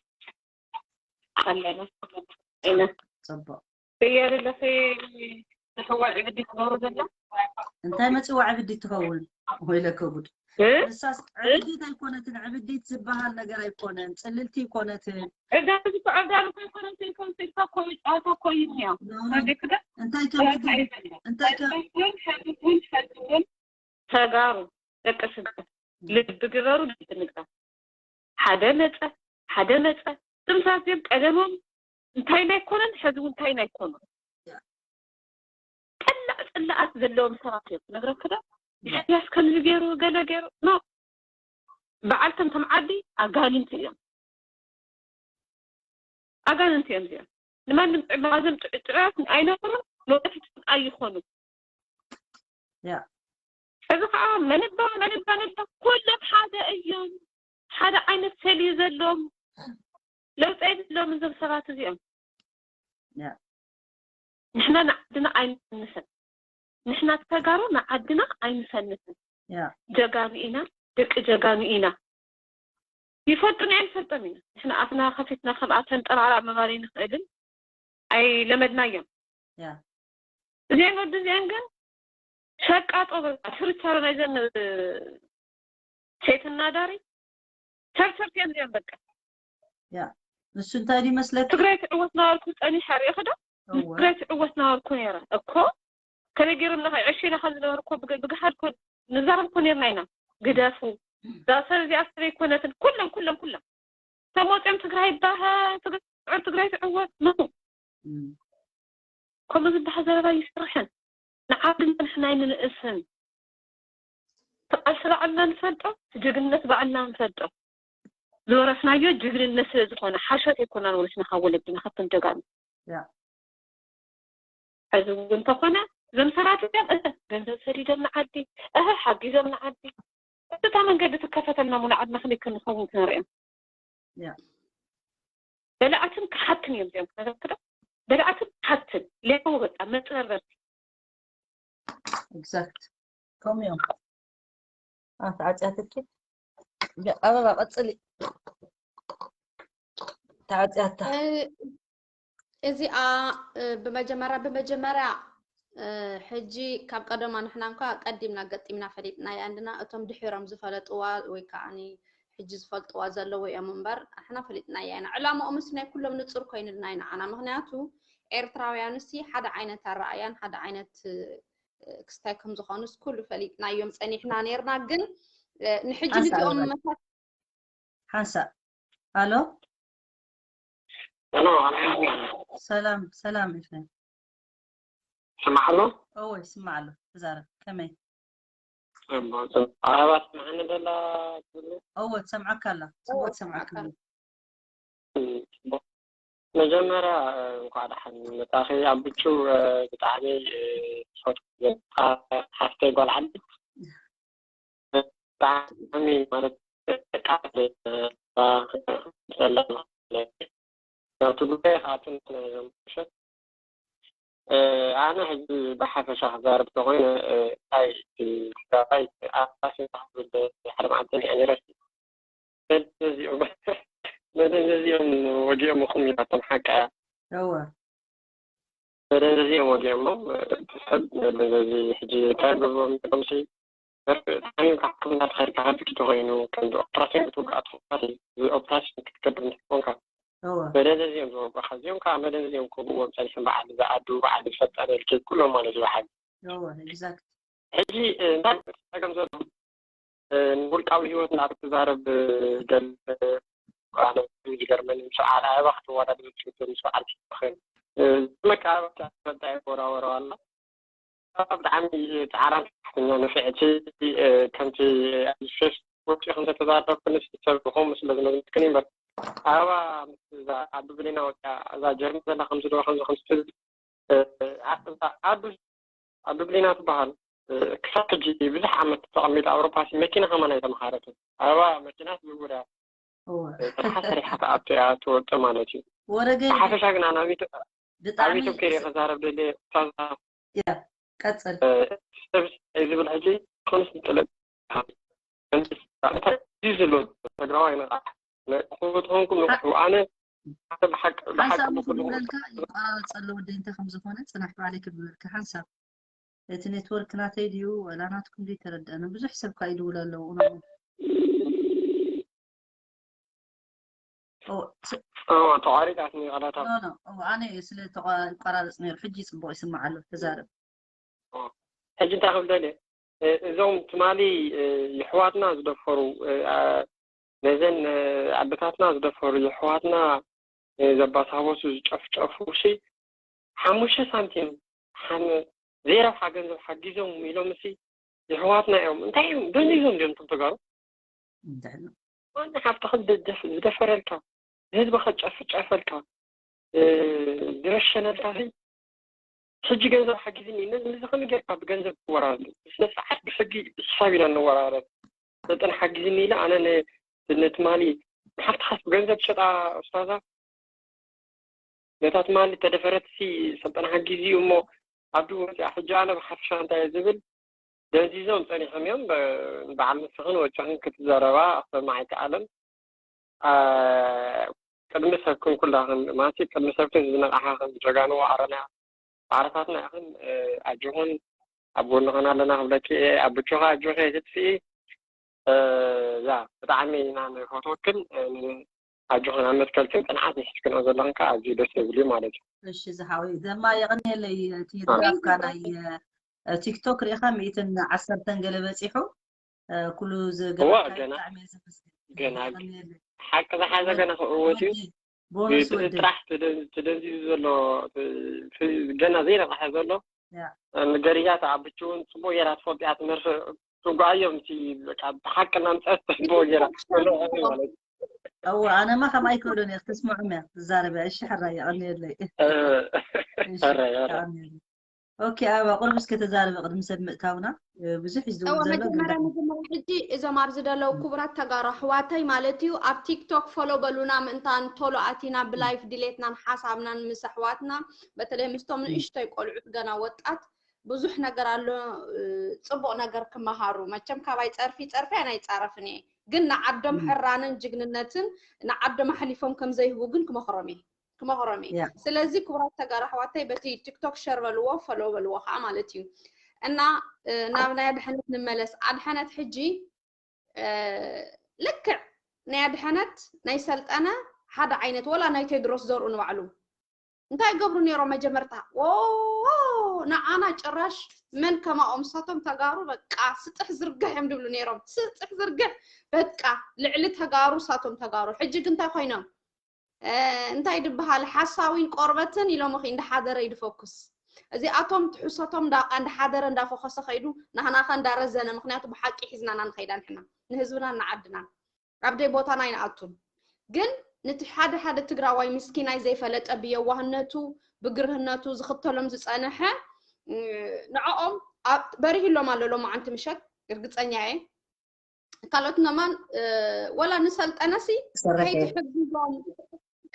ኣለና ኢና ፅቡቅ ብየርለኺ ዝሕዋዕ ዕብዲ ትገብሩ ዘላ እንታይ መፅዋ ዕብዲ ትኸውን ወይለከ ጉድ ንሳስ ዕብዲት ኣይኮነትን ዕብዲት ዝበሃል ነገር ኣይኮነን ፅልልቲ ይኮነትን ዕብዳን እዚ እኮ ዕብዳን እኮ ይኮነትን ከምዚ ኢልካ እኮ እዩ ጨዋታ እኮ እዩ እኒኦ ተረዲእክዶ እንታይ ጨዋታ ከምዚ እዩ ዘሎ እንታይ ከ እውን ሕዚ እውን ሕዚ እውን ተጋሩ ደቂ ስድራ ልቢ ግበሩ ልቢ ንግበር ሓደ መፀ ሓደ መፀ እቶም ሰባት እዚኦም ቀደሞም እንታይ ናይ ኮነን ሕዚ እውን እንታይ ናይ ኮኑ ቅላዕ ፅላኣት ዘለዎም ሰባት እዮም ነግረክዶ ኢሳያስ ከምዚ ገይሩ ገለ ገይሩ ኖ በዓልቶም ከም ዓዲ ኣጋንንቲ እዮም ኣጋንንቲ እዮም እዚኦም ንማንም እዞም ጥዑያት ኣይነበሩን ንወደፊት ኣይኾኑ ያ እዚ ከዓ መንባ መንባ መንባ ኩሎም ሓደ እዮም ሓደ ዓይነት ሰል እዩ ዘለዎም ለውጢ የብሎም እዞም ሰባት እዚኦም ያ ንሕና ንዓድና ኣይንሰንፍን ንሕና ተጋሩ ንዓድና ኣይንሰንፍን ያ ጀጋኑ ኢና ደቂ ጀጋኑ ኢና ይፈልጡና ኣይንፈልጦም ኢና ንሕና ኣፍና ከፊትና ከምኣተን ጠራራ ምባል ኣይንኽእልን ኣይለመድናዮም ያ እዚአን ወዲ እዚአን ግን ሸቃጦ በቃ ችርቻሮ ናይዘን ሴትና ዳሪ ቸርቸርቲ እዮም እዚአን በቃ ያ ንሱ እንታይ ድዩ መስለካ ትግራይ ትዕወት ናበልኩ ፀኒሐ ርኢኺ ዶ እወ ትግራይ ትዕወት ናበልኩ ነይረ እኮ ከመይ ገይሮም ነኸ ዕሽነ ከም ዝነበርኮ ብግ- ብግሓድ ኮ ንዛረብ ኮ ነርና ኢና ግደፉ እዛ ሰብ እዚኣ ሰበይ ኮነትን ኩሎም ኩሎም ኩሎም ተመፅኦም ትግራይ ይባሃል ትግራይ ትዕወት ኖ እም፣ ከምኡ ዝበሃል ዘረባ ይስርሕን ንዓዲ ንሕና ኣይንንእስን እቲ ቃልሲ ባዕልና ንፈልጦ እቲ ጅግንነት ባዕልና ንፈልጦ ዝወረስናዮ ጅግንነት ስለ ዝኾነ ሓሾት ኣይኮናን ወሪስና ካብ ወለድና ካብቶም ጀጋኑ ያ ሕዚ እውን እንተኾነ እዞም ሰባት እዚኦም እህ ገንዘብ ሰዲዶም ንዓዲ እህ ሓጊዞም ንዓዲ እታ መንገዲ ትከፈተልና ሙሉ ዓድና ከመይ ክንኸውን ክንሪኦም ያ በላዕትን ክሓትን እዮም እዚኦም ክነገርክዶ በላዕትን ክሓትን ሌባው በቃ መጭበርበርቲ exact ከምኡ እዮም ኣፍ ዓፅያትኪ ኣበባ ቀፅሊ ተዓፅያታ እዚኣ ብመጀመርያ ብመጀመርያ ሕጂ ካብ ቀደማ ንሕና እንኳ ቀዲምና ገጢምና ፈሊጥናያ እንድና፣ እቶም ድሒሮም ዝፈለጥዋ ወይ ከዓ ሕጂ ዝፈልጥዋ ዘለዉ እዮም እምበር፣ ንሕና ፈሊጥናያ ኢና። ዕላማኦምስ ናይ ኩሎም ንጹር ኮይኑልና እዩ ንዓና። ምኽንያቱ ኤርትራውያንሲ ሓደ ዓይነት ኣረኣያን ሓደ ዓይነት ክስታይ ከም ዝኾኑስ ኩሉ ፈሊጥናዮም ጸኒሕና ነይርና። ግን ንሕጂ ንቲኦም መሳት ሓንሳእ። ኣሎ? ሰላም፣ ሰላም ኤፍሬም። ስማዕ ኣሎ? እወ፣ ይስማዕ ኣሎ። ተዛረብ። ከመይ? ኣባ ስማዕኒ ደላ ትብሉ? እወ፣ ትሰምዓካ ኣላ። ጽቡቅ ትሰምዓካ ኣላ። መጀመርያ እንኳዕ ደሓን መጻኺ ኣቡቹ። ብጣዕሚ ዝፈትዎ ሓፍተይ ጓል ዓዲ ብጣዕሚ ማለት ናብቲ ጉዳይ ከኣቱ ምሸት ኣነ ሕጂ ብሓፈሻ ክዛረብ ተኮይነ እንታይ ጉዳይ ኣባሲ ዝብል ሓደ መዓልቲ ሪኣ ነይረ። ነዚኦም ነዚኦም ወጊኦምኹም ኢላቶም ሓቃ እያ። እወ በደንዘዚኦም ወጊኦሞም ሰብ በደንዘዚ ሕጂ እንታይ ገብሮም ኢሎምሲ ብጣዕሚ ካብ ሕክምና ተኸድካ ከብድ ተኮይኑ ከምዚ ኦፕራሲዮን ክትውጋእ ትኽእል ኦፕራሲዮን ክትገብር እንተኮንካ እወ በደንዘዚኦም ዝወጉኻ እዚኦም ከዓ በደንዘዚኦም ክወግዎም ፀኒሖም በዓል እዛ ኣዱ በዓል ዝፈጠረ ልኬት ኩሎም ማለት ዝበሓል እወ exact ሕጂ እንታይ ፀገም ዘሎ ንውልቃዊ ህይወትና ክትዛረብ ገለ ዝገርመኒ ምስ በዓል ኣበባ ክትወዳደር ትብል ምስ በዓል ትኽእል መቀባበልታ ትፈልጣ ይወራወረዋ ኣላ ብጣዕሚ ፃዕራም ሰራሕተኛ ንፍዕቲ ከምቲ ፌስ ወፂኡ ከምተተዛረብኩ ንስ ሰብ ዝኾም ስለ ዝመዝነትክን እምበር ኣበባ ምስ እዛ ኣዱ ብሌና ወፂኣ እዛ ጀርመን ዘላ ከምዚ ዶ ከምዚ ከምዚ ትብል ኣዱ ብሌና ትበሃል ክሳብ ሕጂ ብዙሕ ዓመት ተቐሚጣ ኣውሮፓ ሲ መኪና ከማን ኣይተምሃረትን ኣበባ መኪና ትዝውር እያ ስርሓ ሰሪሓ ትኣቱ እያ ትወጥእ ማለት እዩ ወረገ ብሓፈሻ ግና ናብ ኢትዮ- ኣብ ብጣዕሚ ኢትዮጵያ ከዛረብ ደልየ እታዛ ያ ቀጽል ሰብ ዝብል ሕጂ ኮንስ ጥልቅ እዚ ዘሎ ተግራዋይ ንቃሕ ክትኾንኩም ንቑሑ ኣነ ብሓቂ ሓንሳብ ብኩሉ ክብለልካ ይቋራረፅ ዘሎ ወደይ እንታይ ከም ዝኾነ ፅናሕ ባዕለይ ክብለልካ ሓንሳብ እቲ ኔትወርክ ናተይ ድዩ ወላ ናትኩም ድዩ ተረድአኒ ብዙሕ ሰብ ካ ይድውል ኣለዉ እኖ ተቋሪጣትኒ ቃላታ ኣነ ስለ ይቋራረፅ ነይሩ ሕጂ ፅቡቅ ይስማዕ ኣሎ ተዛረብ ሕጂ እንታይ ክብል ደልየ እዞም ትማሊ የሕዋትና ዝደፈሩ ነዘን ኣደታትና ዝደፈሩ የሕዋትና ዘባሳበሱ ዝጨፍጨፉ ሲ ሓሙሽተ ሳንቲም ዘይረብሓ ገንዘብ ሓጊዞም ኢሎም ሲ የሕዋትና እዮም እንታይ እዮም ደንዚዞም ድዮም እቶም ተጋሩ እንታይ ዋና ሓፍትኻ ዝደፈረልካ ንህዝብኻ ዝጨፍጨፈልካ ዝረሸነልካ ሕጂ ገንዘብ ሓጊዝኒ ነዚ ከመይ ጌርካ ብገንዘብ ትወራረድ ብስነ ስርዓት ብሕጊ ብሕሳብ ኢና ንወራረድ ሰልጠን ሓጊዝኒ ኢለ ኣነ ንትማሊ ንሓፍትኻስ ብገንዘብ ትሸጣ ኡስታዛ ነታ ትማሊ ተደፈረትሲ ሰልጠን ሓጊዙ እዩ እሞ ኣብዲ ወፂኣ ሕጂ ኣነ ብሓፈሻ እንታይ እየ ዝብል ደንዚዞም ፀኒሖም እዮም በዓል ንስኽን ወጭኽን ክትዘረባ ክሰማዕ ኣይከኣለን ቅድሚ ሰብክን ኩላኽን ማለት ቅድሚ ሰብክን ዝነቃሓኽን ጀጋኑ ዋዕሮና ዋዕሮታትና ኢኽን ኣጆኽን ኣብ ጎንኽን ኣለና ክብለኪ እየ ኣቡቹኻ ኣጆኺ ኣይትጥፍኢ ያ ብጣዕሚ ኢና ንፈትወክን ኣጆኽን ኣብ መትከልክን ፅንዓት ንሒዝክንኦ ዘለኽን ከዓ ኣዝዩ ደስ ዝብል እዩ ማለት እዩ እሺ ዝሓወይ ዘማ የቐንየለይ እቲ ድጋፍካ ናይ ቲክቶክ ርኢኻ ሚእትን ዓሰርተን ገለ በፂሑ ኩሉ ዝገበርካዮ ብጣዕሚ እየ ዘመስግን ገና ሓቂ ዝሓዘ ገና ክእወት እዩ ቦነስ ወዲ ጥራሕ ተደንዚዙ ዘሎ ገና ዘይነቕሐ ዘሎ ንገሪያ ተዓብች እውን ፅቡቅ ጌራ ትፈልጥ እያ ትምህርቲ ትጓዓዮም እቲ ብሓቂ እናምፀት ፅቡቅ ጌራ ማለት እወ ኣነማ ከምኣ ይክእሉን እየ ክትስምዑም እያ ትዛረብ እያ እሺ ሕራይ የቐንየለይ ኦኬ ኣበባ ቁሩብ እስከ ተዛረበ ቅድሚ ሰብ ምእታውና ብዙሕ እዩ ዝድውል ዘሎ ግን መጀመርያ መጀመርያ ሕጂ እዞም ኣብዚ ዘለዉ ክቡራት ተጋሩ ኣሕዋተይ ማለት እዩ ኣብ ቲክቶክ ፎሎ በሉና ምእንታን ቶሎ ኣቲና ብላይፍ ድሌትናን ሓሳብናን ምስ ኣሕዋትና በተለይ ምስቶም ንእሽቶይ ቆልዑት ገና ወጣት ብዙሕ ነገር ኣሎ ፅቡቅ ነገር ክመሃሩ መቸም ካባይ ፀርፊ ፀርፊ ኣነ ኣይፃረፍን እየ ግን ንዓዶም ሕራንን ጅግንነትን ንዓዶም ኣሕሊፎም ከምዘይህቡ ግን ክመክሮም እየ ክመኽሮም እየ። ስለዚ ክቡራት ተጋሩ ኣሕዋተይ በቲ ቲክቶክ ሸር በልዎ፣ ፎሎ በልዎ ከዓ ማለት እዩ። እና ናብ ናይ ኣድሐነት ንመለስ። ኣድሐነት ሕጂ ልክዕ ናይ ኣድሐነት ናይ ሰልጠነ ሓደ ዓይነት፣ ወላ ናይ ቴድሮስ ዘርኡ ንባዕሉ እንታይ ገብሩ ነይሮም መጀመርታ? ንዓና ጭራሽ መን ከማኦም፣ ሳቶም ተጋሩ በቃ ስጥሕ ዝርግሕ እዮም ድብሉ ነይሮም። ስጥሕ ዝርግሕ በቃ ልዕሊ ተጋሩ ሳቶም ተጋሩ። ሕጂ ግን እንታይ ኮይኖም? እንታይ ድበሃል ሓሳዊን ቆርበትን ኢሎም ኺ እንዳሓደረ ይድፈኩስ። እዚኣቶም ትሕሰቶም እንዳሓደረ እንዳፈኸሰ ኸይዱ ናህናኸ እንዳረዘነ፣ ምክንያቱ ብሓቂ ሒዝናና ንኸይዳ ንሕና ንህዝብናን ንዓድናን ኣብ ደይ ቦታና ኣይንኣቱን። ግን ነቲ ሓደ ሓደ ትግራዋይ ምስኪናይ ዘይፈለጠ ብየዋህነቱ ብግርህነቱ ዝኽተሎም ዝፀንሐ ንዕኦም በሪሂሎም ኣሎ ሎማዓንቲ ምሸት እርግፀኛ እየ። ካልኦት ነማን ወላ ንሰልጠነሲ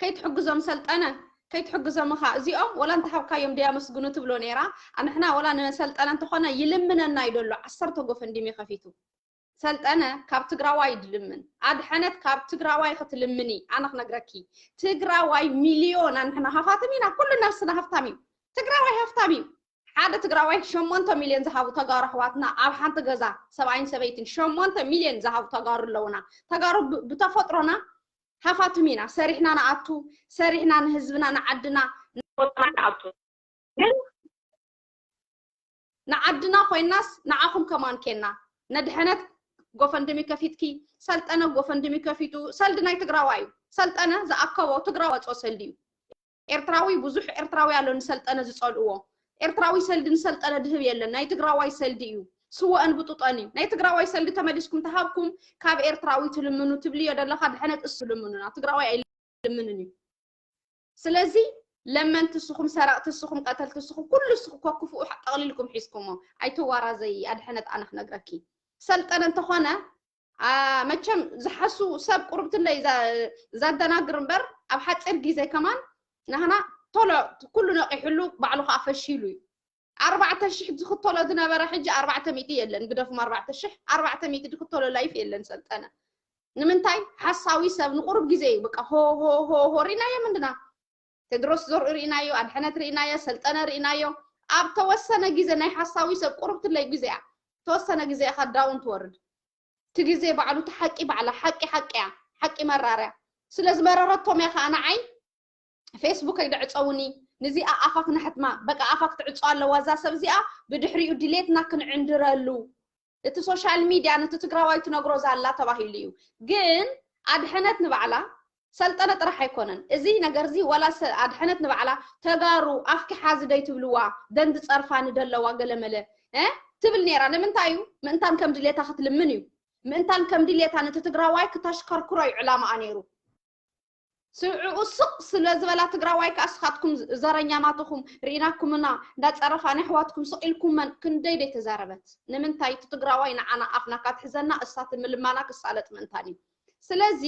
ከይትሕግዞም ሰልጠነ ከይትሕግዞም ኻ እዚኦም ወላ እንተሃብካዮም ድያመስግኑ ትብሎ ነይራ። ኣንሕና ወላ ንሰልጠነ እንተኾነ ይልምነና እዩ ደሎ ዓሰርተ ጎፈንድሚ ከፊቱ። ሰልጠነ ካብ ትግራዋይ ድልምን ኣድሐነት ካብ ትግራዋይ ክትልምኒ ኣነ ክነግረኪ። ትግራዋይ ሚልዮን ኣንሕና ሃፋትም ኢና። ኩሉ ነብስና ሃፍታም እዩ። ትግራዋይ ሃፍታም እዩ። ሓደ ትግራዋይ ሸሞንተ ሚልዮን ዝሃቡ ተጋሩ ኣሕዋትና ኣብ ሓንቲ ገዛ ሰብኣይን ሰበይትን ሸሞንተ ሚልዮን ዝሃቡ ተጋሩ ኣለውና። ተጋሩ ብተፈጥሮና ሃፋትም ኢና። ሰሪሕና ንኣቱ፣ ሰሪሕና ንህዝብና ንዓድና ንኣቱ። ግን ንዓድና ኮይናስ ንዓኹም ከማን ኬና ነድሐነት ጎፈንድሚ ከፊትኪ፣ ሰልጠነ ጎፈንድሚ ከፊቱ። ሰልዲ ናይ ትግራዋይ እዩ። ሰልጠነ ዝኣከቦ ትግራዋ ወፅኦ ሰልዲ እዩ። ኤርትራዊ ብዙሕ ኤርትራዊ ኣሎ ንሰልጠነ ዝጸልእዎ። ኤርትራዊ ሰልዲ ንሰልጠነ ድህብ የለን። ናይ ትግራዋይ ሰልዲ እዩ። ስወአን ብጡጠን እዩ። ናይ ትግራዋይ ሰልዲ ተመሊስኩም ተሃብኩም ካብ ኤርትራዊ ትልምኑ ትብልዮ ደለኻ ድሐነት እሱ ልምኑና። ትግራዋይ ኣይልምንን እዩ። ስለዚ ለመንቲ እስኹም፣ ሰረቕቲ እስኹም፣ ቀተልቲ እስኹም፣ ኩሉ እስኹም ከክፍኡ ጠቕሊልኩም ሒዝኩሞ። ኣይትዋራዘይ ኣድሐነት ኣነ ክነግረኪ። ሰልጠነ እንተኾነ መቸም ዝሓሱ ሰብ ቁርብትለይ ዘደናግር እምበር ኣብ ሓፂር ግዜ ከማን ናህና ቶሎ ኩሉ ነቂሕሉ ባዕሉ ከዓ ፈሺሉ እዩ። ኣርባዕተ ሽሕ ዝኽተሎ ዝነበረ ሕጂ ኣርባዕተ ሚእቲ የለን። ግደፍም ኣርባዕተ ሽሕ ኣርባዕተ ሚእቲ ዝኽተሎ ላይፍ የለን ሰልጠነ። ንምንታይ ሓሳዊ ሰብ ንቁሩብ ግዜ እዩ በቃ ሆ ሆ ሆ ሆ ሪናዮ ምንድና ቴድሮስ ዘርኡ ርኢናዮ፣ ኣድሐነት ርኢናዮ፣ ሰልጠነ ርኢናዮ። ኣብ ተወሰነ ግዜ ናይ ሓሳዊ ሰብ ቁሩብ ትለይ ግዜ እያ። ተወሰነ ግዜ እያ ዳውን ትወርድ። እቲ ግዜ ባዕሉ እቲ ሓቂ ባዕላ ሓቂ ሓቂ እያ። ሓቂ መራር እያ። ስለ ዝመረረቶም እያ ከዓ ንዓይ ፌስቡከይ ድዕፀውኒ። ንዚኣ ኣፋ ክነሕትማ በቃ ኣፋ ክትዕፆ ኣለዋ እዛ ሰብ እዚኣ ብድሕሪኡ ድሌትና ክንዕንድረሉ እቲ ሶሻል ሚድያ ነቲ ትግራዋይ ትነግሮ ዛላ ተባሂሉ እዩ። ግን ኣድሐነት ንባዕላ ሰልጠነ ጥራሕ ኣይኮነን እዚ ነገር እዚ ዋላ ኣድሐነት ንባዕላ ተጋሩ ኣፍኪ ሓዚ ደይ ትብልዋ ደንዲ ፀርፋኒ ደለዋ ገለመለ ትብል ነይራ። ንምንታይ እዩ ምእንታን ከም ድሌታ ክትልምን እዩ። ምእንታን ከም ድሌታ ነቲ ትግራዋይ ክታሽከርክሮ እዩ ዕላማኣ ነይሩ። ስምዕኡ ስቕ ስለ ዝበላ ትግራዋይ ከኣ ስኻትኩም ዘረኛ ናትኹም ርኢናኩምና እንዳጸረፋ ናይ ኣሕዋትኩም ስቕ ኢልኩመን ክንደይ ደይ ተዛረበት። ንምንታይ እቲ ትግራዋይ ንዓና ኣፍና ካትሕዘና እሳ ትምልማና ክሳለጥ ምእንታን እዩ። ስለዚ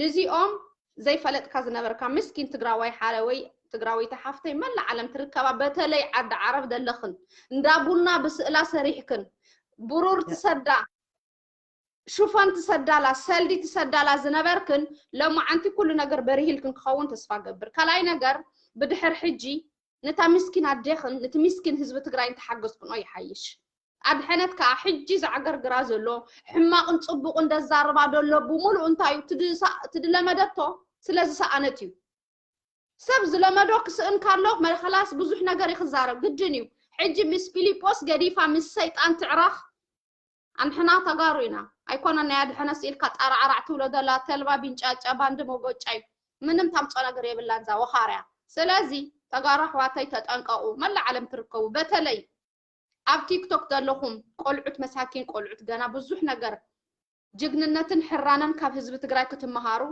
ንዚኦም ዘይፈለጥካ ዝነበርካ ምስኪን ትግራዋይ ሓረወይ ትግራወይቲ ሓፍተይ መላ ዓለም ትርከባ በተለይ ዓዲ ዓረብ ደለኽን እንዳ ቡና ብስእላ ሰሪሕክን ብሩር ትሰዳ ሽፎን ትሰዳላ ሰልዲ ትሰዳላ ዝነበርክን ሎማዓንቲ ኩሉ ነገር በሪሂልክን ክኸውን ተስፋ ገብር። ካልኣይ ነገር ብድሕር ሕጂ ነታ ምስኪን ኣዴኽን ነቲ ምስኪን ህዝቢ ትግራይን ተሓገዝክንኦ ይሓይሽ። ኣድሐነት ከዓ ሕጂ ዘዕገርግራ ዘሎ ሕማቕን ፅቡቕን ደዛርባ ደሎ ብምሉእ እንታይ እዩ ትድለመደቶ ስለ ዝሰኣነት እዩ። ሰብ ዝለመዶ ክስእን ካሎ መለኸላስ ብዙሕ ነገር ይክዛረብ ግድን እዩ። ሕጂ ምስ ፊሊጶስ ገዲፋ ምስ ሰይጣን ትዕረኽ ኣንሕና ተጋሩ ኢና ኣይኮነ ናይ ኣድሐነ ስኢልካ ጣራዕራዕ ትብሎ ዘላ ተልባ ቢንጫጫ ባንዲ መጎጫ እዩ። ምንም ታምጾ ነገር የብላን እዛ ወኻርያ። ስለዚ ተጋሩ ኣሕዋተይ ተጠንቀቁ። መላ ዓለም ትርከቡ በተለይ ኣብ ቲክቶክ ዘለኹም ቆልዑት መሳኪን ቆልዑት ገና ብዙሕ ነገር ጅግንነትን ሕራነን ካብ ህዝቢ ትግራይ ክትመሃሩ።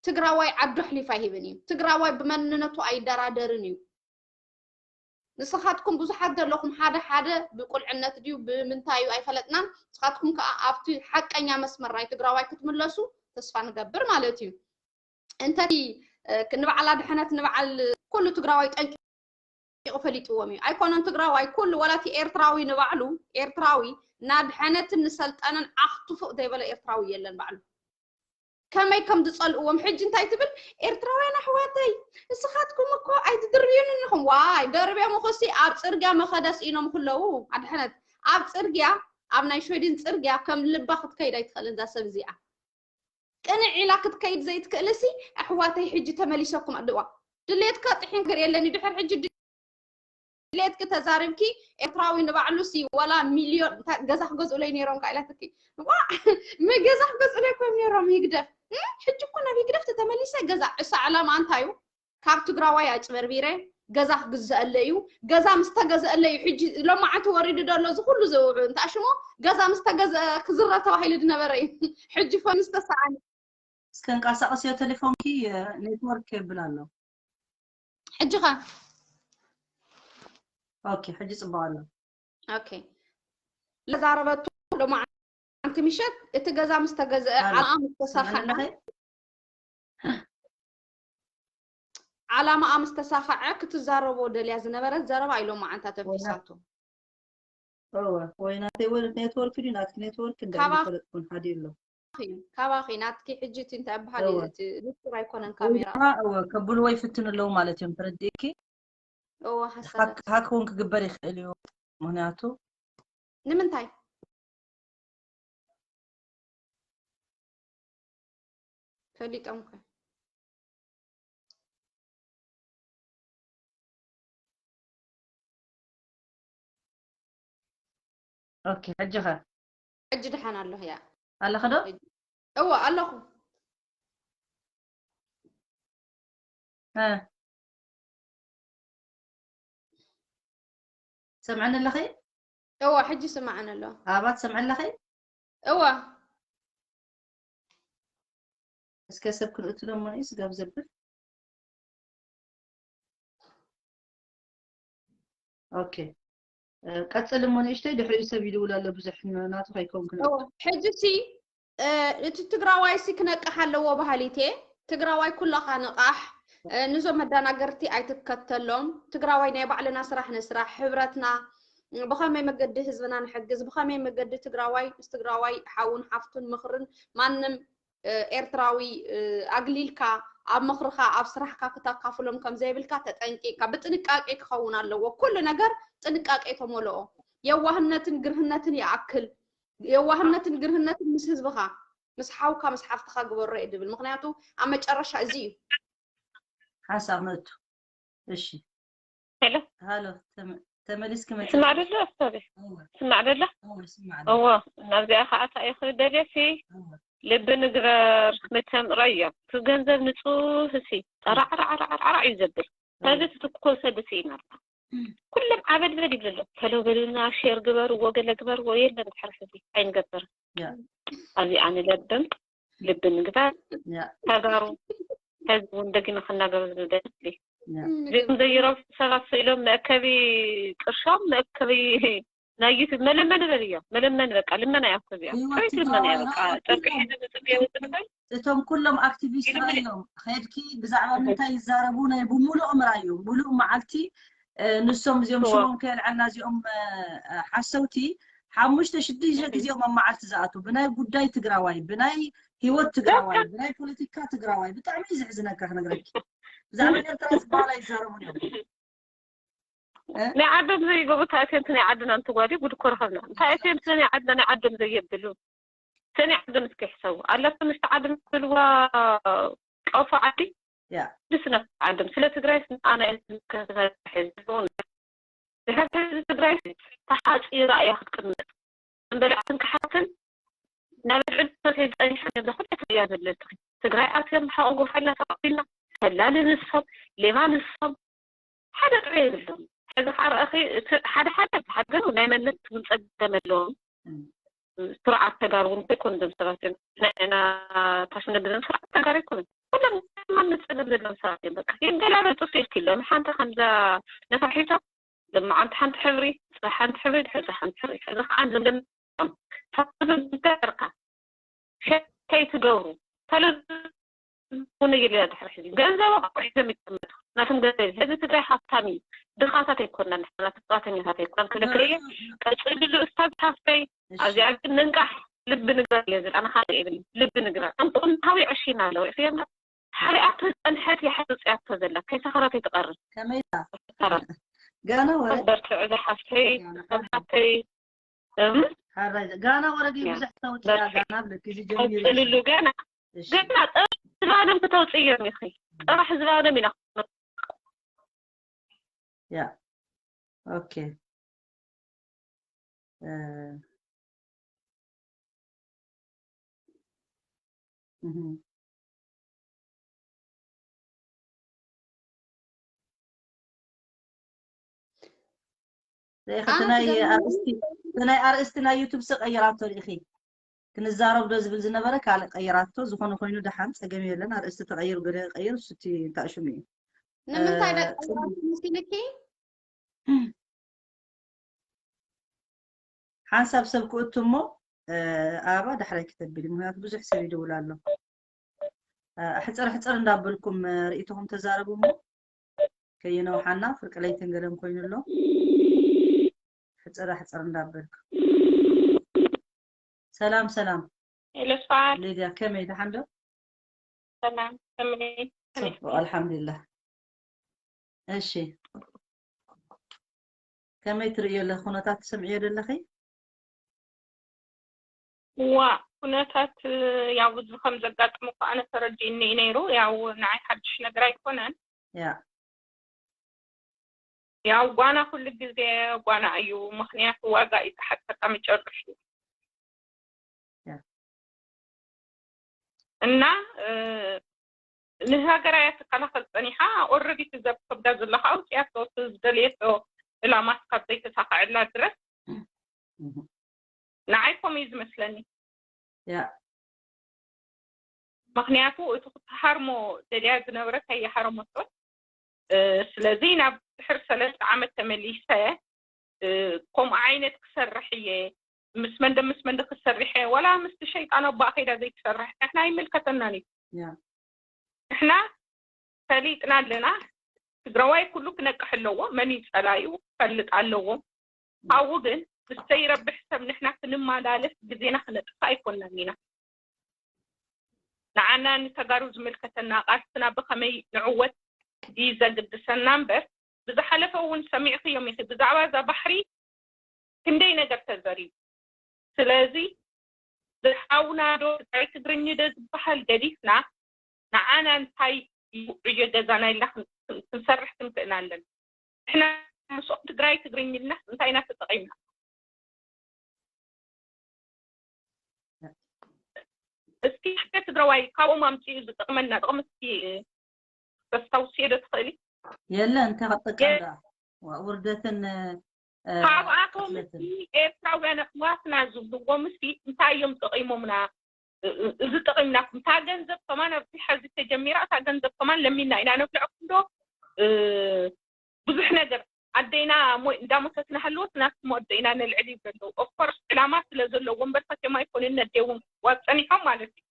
ትግራዋይ ዓዱ ኣሕሊፉ ኣይህብን እዩ። ትግራዋይ ብመንነቱ ኣይደራደርን እዩ። ንስኻትኩም ብዙሓት ዘለኹም ሓደ ሓደ ብቁልዕነት ድዩ ብምንታይ እዩ ኣይፈለጥናን። ንስኻትኩም ከዓ ኣብቲ ሓቀኛ መስመር ናይ ትግራዋይ ክትምለሱ ተስፋ ንገብር ማለት እዩ። እንተቲ ንበዓል ኣድሐነት ንበዓል ኩሉ ትግራዋይ ጠንቂቑ ፈሊጥዎም እዩ። ኣይኮነን ትግራዋይ ኩሉ ዋላ እቲ ኤርትራዊ ንባዕሉ ኤርትራዊ ንኣድሐነትን ንሰልጠነን ዓኽትፉእ ዘይበለ ኤርትራዊ የለን ባዕሉ። ከመይ ከም ዝፀልእዎም ሕጂ እንታይ ትብል ኤርትራውያን ኣሕዋተይ ንስኻትኩም እኮ ኣይትድርብዩን ኢኹም። ዋይ፣ ደርብዮም እኮ ሲ ኣብ ጽርግያ መኸዳ ስኢኖም ክለዉ፣ ኣድሕነት፣ ኣብ ጽርግያ፣ ኣብ ናይ ሽወደን ጽርግያ ከም ልባ ክትከይድ ኣይትኽእልን እዛ ሰብ እዚኣ። ቅንዕ ኢላ ክትከይድ ዘይትክእል ሲ፣ ኣሕዋተይ፣ ሕጂ ተመሊሰኩም ኣድዋ። ድሌትካ ጥሒን ክርእየለኒ፣ ድሕር ሕጂ ድሌትኪ ተዛሪብኪ፣ ኤርትራዊ ንባዕሉ ሲ ዋላ ሚልዮን፣ እንታይ ገዛ ክገዝኡለይ ነይሮም ከ ኢላትኪ። ዋ፣ ሚ-፣ ገዛ ክገዝኡለይ እኮ እዮም ነይሮም፣ ይግደፍ። እም፣ ሕጂ እኮ ናብ ይግደፍ ተተመሊሰ ገዛ፣ እሳ ዕላማ እንታይ እዩ? ካብ ትግራዋይ ኣጭበርቢረ ገዛ ክግዘአለይ እዩ። ገዛ ምስ ተገዘአለይ እዩ። ሕጂ ሎማዓንቲ ወሪዱ ዘሎ እዚ ኩሉ ዝ-፣ እንታይ ሽሞ፣ ገዛ ምስ ተገዘአ ክዝረብ ተባሂሉ ዝነበረ እዩ። ሕጂ ፈ-፣ ምስ ተሰኣነ። እስከ እንቀሳቀስዮ ቴሌፎንኪ፣ ኔትወርክ የብል ኣሎ። ሕጂ ኸ? ኦኬ፣ ሕጂ ጽቡቅ ኣሎ። ኦኬ። ለዛረበቱ ሎማዓንቲ ምሸት እቲ ገዛ ምስ ተገዘአ፣ ኣሎ። ዓላኣ ምስ ተሳኸዐ፣ ስምዕኒ ኣለኺ? ዓላማኣ ምስ ተሳኸዐ ክትዛረቦ ደልያ ዝነበረት ዘረባ እዩ ሎማዓንቲ ኣተንፊሳቶ። እወ፣ ወይ ናተይ ወይ ኔትወርክ ድዩ ናትኪ ኔትወርክ እንዳ ካባ-፣ ኣይፈለጥኩን፣ ሓደ ኣሎ። ካባኺ፣ ናትኪ ሕጂ እቲ እንታይ ይበሃል እወ። እቲ ንጹር ኣይኮነን ወይ ካሜራ። ድማ፣ እወ፣ ከብልዎ ይፍትን ኣለዉ ማለት እዮም፣ ተረዲእኪ? እወ፣ ሃክ-፣ ሓሳዳት። ሃክ እውን ክግበር ይኽእል እዩ። ምኽንያቱ ንምንታይ? ፈሊጦም ከ? ኦኬ፣ ሕጂ ኸ? ሕጂ ደሓን ኣለኹ፣ ያ። ኣለኸ ዶ? ሕጂ፣ እወ፣ ኣለኹ። እ። ሰምዐኒ ኣለኺ? እወ፣ ሕጂ ስምዓኒ ኣሎ። ኣባ፣ ትሰምዐኒ ኣለኺ? እወ። እስከ ሰብ ክንእትሎ እሞ ንእስ ጋብ ዘብል። ኦኬ። እ፣ ቀጽል እሞ ንእሽተይ፣ ድሕሪኡ ሰብ ይድውል ኣሎ፣ ብዙሕ ን-፣ ናቱ ከይከውን ክንእቱ። እወ፣ ሕጂ ሲ፣ እ፣ እቲ ትግራዋይ ሲ ክነቅሕ ኣለዎ በሃሊት እየ። ትግራዋይ ኩለኻ ንቓሕ። እ፣ ንዞም መደናገርቲ ኣይትከተሎም። ትግራዋይ ናይ ባዕልና ስራሕ ንስራሕ፣ ሕብረትና፣ እ፣ ብኸመይ መገዲ ህዝብና ንሕግዝ፣ ብኸመይ መገዲ ትግራዋይ ምስ ትግራዋይ ሓውን ሓፍቱን ምኽርን ማንም፣ እ፣ ኤርትራዊ፣ እ፣ ኣግሊልካ ኣብ ምኽርኻ፣ ኣብ ስራሕካ ክተካፍሎም ከም ዘይብልካ ተጠንቂቕካ፣ ብጥንቃቄ ክኸውን ኣለዎ። ኩሉ ነገር ጥንቃቄ ተመልኦ። የዋህነትን ግርህነትን ይኣክል። የዋህነትን ግርህነትን ምስ ህዝብኻ፣ ምስ ሓውካ፣ ምስ ሓፍትኻ ግበሮ እየ ድብል። ምኽንያቱ ኣብ መጨረሻ እዚ እዩ። ሓንሳብ ነቱ። እሺ። ሄሎ። ሃሎ፣ ተመ-፣ ተመሊስኪ መጺ። ስማዕ ደሎ ኣስታቢ። እወ። ስማዕ ደሎ? እወ፣ ስማዕ ደሎ። እወ፣ ናብዚኣ ከኣ እንታይ እዩ ክብል ደልየ ሲ? እወ። ልቢ ንግበር፣ መቸም ራያ። እቲ ገንዘብ ንጹህ ሲ። ራዕ፣ ራዕ፣ ራዕ፣ ራዕ እዩ ዘብል። እወ። ስለዚ ትትኮሰ ደስ ይናልካ። እም። ኩሎም ዓበድበድ ይብሉ ኣለዉ። ፈሎ በሉና፣ ሼር ግበርዎ፣ ገለ ግበርዎ፣ የለን ድሕሪ ሕዚ ኣይንገብርን። ያ። ኣብዚ ኣነ ለብም ልቢ ንግበር። ያ። ተጋሩ ሕዚ እውን ደጊመ ክናገሮ ዝደሊ። ያ። እም፣ እዚኦም ዘይረብሑ ሰባት ስኢሎም መእከቢ ቅርሾም፣ መእከቢ ናይ ዩቱብ መለመኒ በል እዮም። መለመኒ በቃ፣ ልመና እያ እኮ እዚኣ። ህይወት ሕይወት ልመና እያ ትግራዋይ በቃ። ራእይ ጨርቂ ኩሎም ሒዘ ዝጽበየ ውድድር እቶም ኩሎም ኣክቲቪስት ኢሉ ምን ራእዮም ኸድኪ ብዛዕባ ምንታይ ይዛረቡ ናይ ብምሉኦም ራእዮም። ምሉእ መዓልቲ፣ እ፣ ንሶም እዚኦም እዎ። ሽሞም ከየልዓልና እዚኦም፣ እ፣ ሓሰውቲ ሓሙሽተ ሽዱሽተ እህ። ግዜኦም ኣብ መዓልቲ ዝኣቱ ብናይ ጉዳይ ትግራዋይ፣ ብናይ ህይወት ትግራዋይ፣ በቃ። ብናይ ፖለቲካ ትግራዋይ ብጣዕሚ እዩ ዘሕዝነካ ክነግረኪ። ብዛዕባ ኤርትራ ዝበሃል ኣይዛረቡን እዮም። እ? ናይ ዓዶም ዘይገብሩ እንታይ እትዮም ናይ ዓድና እንትጓዲ ጉድ እኮ ረኸብና። እንታይ እትዮም ናይ ዓድና ናይ ዓዶም ዘየብሉ? ሰኒ ዓዶም እስኪ ይሕሰቡ። ኣለቶ ምስቲ ዓዶም ዝብልዋ ቀፎ ዓዲ? ያ። ንስነ ዓዶም። ስለ ትግራይ ስንኣና ዝምልከት ዝኸውን። ድሕሪ ሕዚ ትግራይ ተሓፂራ እያ ክትቅመጥ። እምበላዕትን ክሓትን ናብ ዕድመ ከይፀኒሐ ንብላ ኩላ ትሪያ ዘለትኺ። ትግራይ ኣትዮም ብሓቆ ጎሓልና ተቐቢልና። ፈላሊ ንሶም፣ ሌባ ንሶም፣ ሓደ ጥዑይ የብሎም። ሕዚ ከዓ ረኣኺ፣ እቲ ሓደ ሓደ ብሓደ ናይ መነት እውን ፀገም ኣለዎም። እም። ስርዓት ተጋሩ እውን ከይኮኑ እዞም ሰባት እዮም። ንዕና ታሽነግዘም ስርዓት ተጋሩ ኣይኮኑን። ኩሎም ማነት ፀገም ዘለዎም ሰባት እዮም። በቃ ይገላበጡ ኢልኪ ኣሎ። ሓንቲ ከምዛ ነፋሒቶ፣ ለማዓንቲ ሓንቲ ሕብሪ፣ ፅባሕ ሓንቲ ሕብሪ፣ ድሕሪ ሓንቲ ሕብሪ። ሕዚ ከዓ ንዘም-፣ ታሽነግዘም ተርካ። ሸ-፣ ከይትገብሩ። ተለዝቡን ይልያ ድሕሪ ሕዚ። ገንዘብ ኣቑሑ ሒዞም ይቀመጡ። ናቶም ገንዘብ። ህዝቢ ትግራይ ሃብታም እዩ። ድኻታት ኣይኮንና ንሕና፣ ናቶም ጥፋተኛታት ኣይኮንና። ክልክለየ፣ ቀጽልሉ እስታዝ ሃፍተይ። እሺ። ኣብዚኣ ግን ንንቃሕ፣ ልቢ ንግበር እየ ዝብል። ኣነ ካልእ የብለይን። ልቢ ንግበር። ኣንጥቑን ሃዊ ዕሺና ኣለዉ። ኢኽየና ሓሪኣቶ ዝጸንሐት እያ ሕዚ ውጽያቶ ዘላ። ከይሰኸረት ኣይትቐርብ። ከመይ ኢላ? ሰኸረት። ጋና ወረ በርትዕ ዝሓፍተይ፣ ጋና ሓፍተይ። እም? ሓራይ ጋና ወረዲ ያ። ብዙሕ ተውፅያ በርትዕ። ጋና ብለኪ እዚ ጀሚሩ ቀጽልሉ ጋና። እሺ ጋና ጥራሕ ዝባኖም ክተውፅእ እዮም ኢኺ። ጥራሕ ዝባኖም ኢና። ያ ኦኬ እ፣ እህ። ርኢኺ እቲ ናይ ኣርእስቲ እቲ ናይ ኣርእስቲ ናይ ዩቱብ ሲ ቀይራቶ ርኢኺ ክንዛረብ ዶ ዝብል ዝነበረ ካልእ ቀይራቶ። ዝኾነ ኮይኑ ደሓን ፀገም የለን። ኣርእስቲ ተቐይሩ ገለ ቀይሩ እሱ እቲ እንታይ ሽሙ እዩ ንምንታይ እ፣ ደቂ መሲልኪ? ሓንሳብ ሰብ ክእቱ እሞ ኣበባ ዳሕራይ ክተብሊ ምክንያቱ ብዙሕ ሰብ ይድውል ኣሎ። ሕፅር ሕፅር እንዳበልኩም ርእይቶኹም ተዛረቡ እሞ ከየነውሓና ፍርቂ ለይትን ገለን ኮይኑ ኣሎ። ሕፅር ሕፅር እንዳበልኩ ሰላም ሰላም ኤለስፋን ሊድያ ከመይ ደሓን ዶ? ሰላም ከመይ ፅቡቅ ኣልሓምዱሊላህ። እሺ ከመይ ትርእዮ ኣለኺ ኩነታት ትሰምዕዮ ዘለኺ? ዋ ኩነታት ያው እዚ ከም ዘጋጥሙ እኮ ኣነ ተረዲእኒ እዩ ነይሩ። ያው ንዓይ ሓድሽ ነገር ኣይኮነን። ያ ያው ጓና ኩሉ ግዜ ጓና እዩ። ምክንያቱ ዋጋ እዩ ዝሓተካ መጨረሽቱ። ያ። እና ንሃገራ እያ ትከላኸል ፀኒሓ። ኦረዲ ትዘብ ከብዳ ዘለካ ኣውፅያቶ ዝደልየቶ ዕላማ ካብ ዘይተሳካዐላ ድረስ ንዓይ ከምኡ እዩ ዝመስለኒ። ያ ምክንያቱ እቲ ክትሃርሞ ደልያ ዝነበረት ኣይሃረመቶን። ስለዚ ናብ ድሕር ሰለስተ ዓመት ተመሊሰ ከምኡ ዓይነት ክሰርሕ እየ ምስ መንደ ምስ መንደ ክሰርሕ እየ ዋላ ምስቲ ሸይጣን ኣቦኣ ከይዳ ዘይትሰርሕ ንሕና ኣይምልከተናን እዩ። ያ ንሕና ፈሊጥና ኣለና። ትግራዋይ ኩሉ ክነቅሕ ኣለዎ። መን እዩ ፀላዩ ክፈልጥ ኣለዎ። ካብኡ ግን ምስ ዘይረብሕ ሰብ ንሕና ክንመላለስ ግዜና ክነጥፍእ ኣይኮንናን ኢና። ንዓና ንተጋሩ ዝምልከተና ቃልስና ብኸመይ ንዕወት እዩ ዘግድሰና እምበር ብዝሓለፈ እውን ሰሚዕኽዮም ኢኺ ብዛዕባ እዛ ባሕሪ ክንደይ ነገር ተዘሪቡ። ስለዚ ዝሓውና ዶ ትግራይ ትግርኝ ዶ ዝበሃል ገዲፍና ንዓና እንታይ እዩ ዕዮ ገዛና ኢልና ክንሰርሕ ክንክእና ኣለና። ንሕና ምስኦም ትግራይ ትግርኝ ኢልና እንታይ ኢና ተጠቒምና? እስኪ ሓደ ትግራዋይ ካብኦም ኣምፂኡ ዝጠቕመና ጥቕሚ እስኪ ተስታውስዮ ዶ ትኽእሊ? የለን ተጠቀም ዳ ውርደትን ካብኣቶም እስኪ ኤርትራውያን ኣሕዋትና ዝብልዎም እስኪ እንታይ እዮም ጠቒሞምና? እዚ ጠቒምናኩም እታ ገንዘብ ከማን ኣብዚ ሐዚ ተጀሚራ እታ ገንዘብ ከማን ለሚና ኢና ነብልዐኩም ዶ? ብዙሕ ነገር ኣደይና እንዳሞተት ናሃለወት ናትኩም ኣደይና ነልዕል ይብሉ ኣለዉ። ኦፍኮርስ ዕላማ ስለ ዘለዎ እምበር ፈትዮም ኣይኮኑን ነዴ እውን ዋብ ፀኒሖም ማለት እዩ።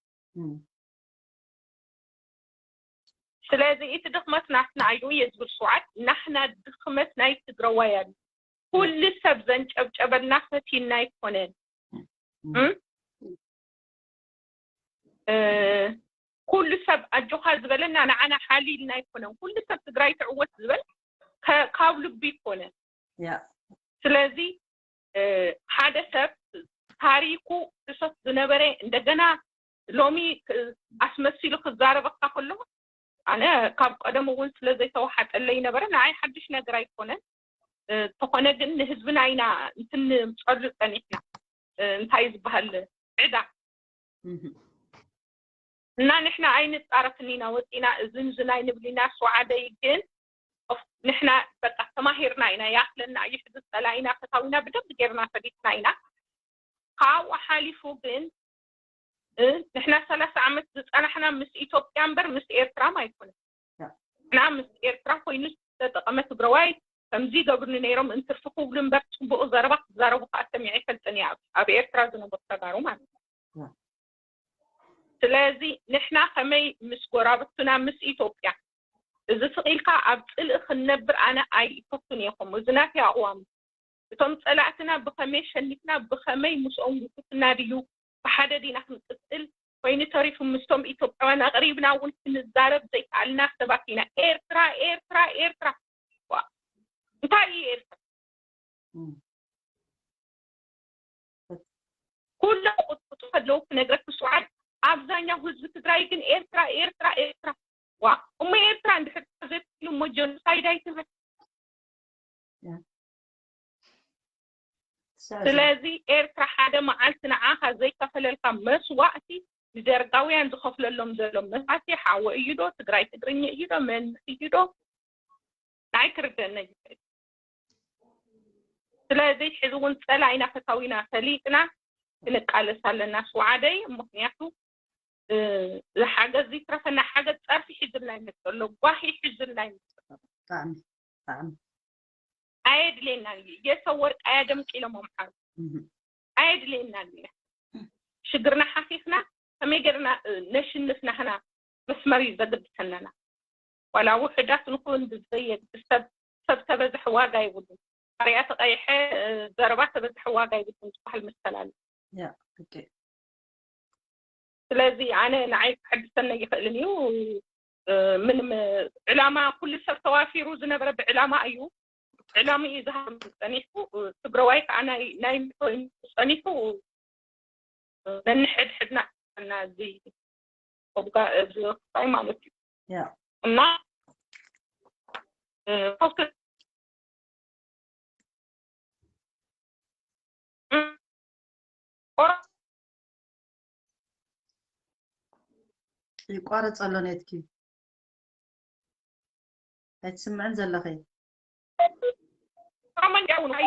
ስለዚ እቲ ድኽመት ናትና እዩ እየ ዝብል ስውዓት ናሕና ድኽመት ናይ ትግራዋይ ኣሎ። ኩሉ ሰብ ዘንጨብጨበልና ፈቲና ኣይኮነን። ኩሉ ሰብ ኣጆኻ ዝበለና ንዓና ሓሊልና ኣይኮነን። ኩሉ ሰብ ትግራይ ትዕወት ዝበል ካብ ልቢ ይኮነ። ስለዚ ሓደ ሰብ ታሪኩ ክሰት ዝነበረ እንደገና ሎሚ ኣስመሲሉ ክዛረበካ ከሎ ኣነ ካብ ቀደም እውን ስለ ዘይተዋሓጠለይ ነበረ ንዓይ ሓድሽ ነገር ኣይኮነን። ተኾነ ግን ንህዝብና ኢና እንትንምፀሉ ፀኒሕና እንታይ ዝበሃል ዕዳ እና ንሕና ኣይንፃረፍን ኢና ወፂና እዝን ዝን ኣይንብል ኢና። ስውዓደይ ግን ንሕና በቃ ተማሂርና ኢና ይኣክለና እዩ ሕዚ ፀላኢና ፈታዊና ብደንብ ጌርና ፈሊጥና ኢና። ካብኡ ሓሊፉ ግን ንሕና ሰላሳ ዓመት ዝፀናሕና ምስ ኢትዮጵያ እምበር ምስ ኤርትራ ኣይኮነን። ንሕና ምስ ኤርትራ ኮይኑ ዝተጠቐመ ትግራዋይ ከምዚ ይገብሩኒ ነይሮም እንትርፊ ክብሉ እምበር ፅቡቕ ዘረባ ክዛረቡ ከዓ ሰሚዐ ኣይፈልጥን እየ ኣብ ኤርትራ ዝነበሩ ተጋሩ ማለት እዩ። ስለዚ ንሕና ከመይ ምስ ጎራብትና ምስ ኢትዮጵያ እዚ ስቕ ኢልካ ኣብ ፅልኢ ክንነብር ኣነ ኣይፈቱን እየ። ከምኡ እዚ ናተይ ኣቕዋም እቶም ፀላእትና ብኸመይ ሸኒፍና ብኸመይ ምስኦም ውፉትና ድዩ ብሓደ ዲና ክንቅፅል ኮይኑ ተሪፉ ምስቶም ኢትዮጵያውያን ኣቕሪብና እውን ክንዛረብ ዘይከኣልና ሰባት ኢና። ኤርትራ፣ ኤርትራ፣ ኤርትራ። ዋ፣ እንታይ እዩ ኤርትራ? ኩሎም ቁጥቁጡ ከለዉ ክነግረክ ስውዓት፣ ኣብዛኛው ህዝቢ ትግራይ ግን ኤርትራ፣ ኤርትራ፣ ኤርትራ። ዋ፣ እሞ ኤርትራ እንድሕር ዘይትብል እሞ ጀኖሳይድ ኣይትበል። ስለዚ ኤርትራ ሓደ መዓልቲ ንዓኻ ዘይከፈለልካ መስዋእቲ፣ ንደርጋውያን ዝኸፍለሎም ዘሎ መስዋእቲ ሓወ እዩ ዶ፣ ትግራይ ትግርኛ እዩ ዶ፣ መን እዩ ዶ፣ ናይ ክርደነ ይኽእል። ስለዚ ሕዚ እውን ጸላኢና ፈታዊና ፈሊጥና ክንቃለስ ኣለና። ስውዓደይ፣ ምኽንያቱ ዝሓገዝ ይትረፈና፣ ሓገዝ ጸርፊ ሒዝልና ይመጽእ ኣሎ፣ ጓሂ ሒዝልና ይመጽእ ኣሎ። ኣየድልየናን እዩ። የሰው ወርቅ አያደምቅ ኢሎም ኣምሓሩ። ኣየድልየናን እዩ። ሽግርና ሓፊፍና ከመይ ገርና ነሽንፍ ናህና መስመር እዩ ዘገድሰናና። ዋላ ውሕዳት ንኹን ብዘየግድ ሰብ፣ ሰብ ተበዝሕ ዋጋ ይብሉ። ኣርያ ተቐይሐ፣ ዘረባ ተበዝሕ ዋጋ ይብሉ ዝበሃል መሰል ኣሎ። ስለዚ ኣነ ንዓይ ክሕድሰኒ ይኽእልን እዩ። ምንም ዕላማ፣ ኩሉ ሰብ ተዋፊሩ ዝነበረ ብዕላማ እዩ። ዕላማ እዩ ዝሃብ ጸኒሑ። ትግራዋይ ከዓ ናይ ናይ ጸኒሑ ነንሕድሕድና እና እዚ ኦብጋ እዚ ክፋይ ማለት እዩ። እና እ፣ ፖስት እ፣ ኦሮ- ይቋረፅ ኣሎ ኔትኪ። ኣይትስምዕን ዘለኺ። ኦሮሞ እንዲያው ነው።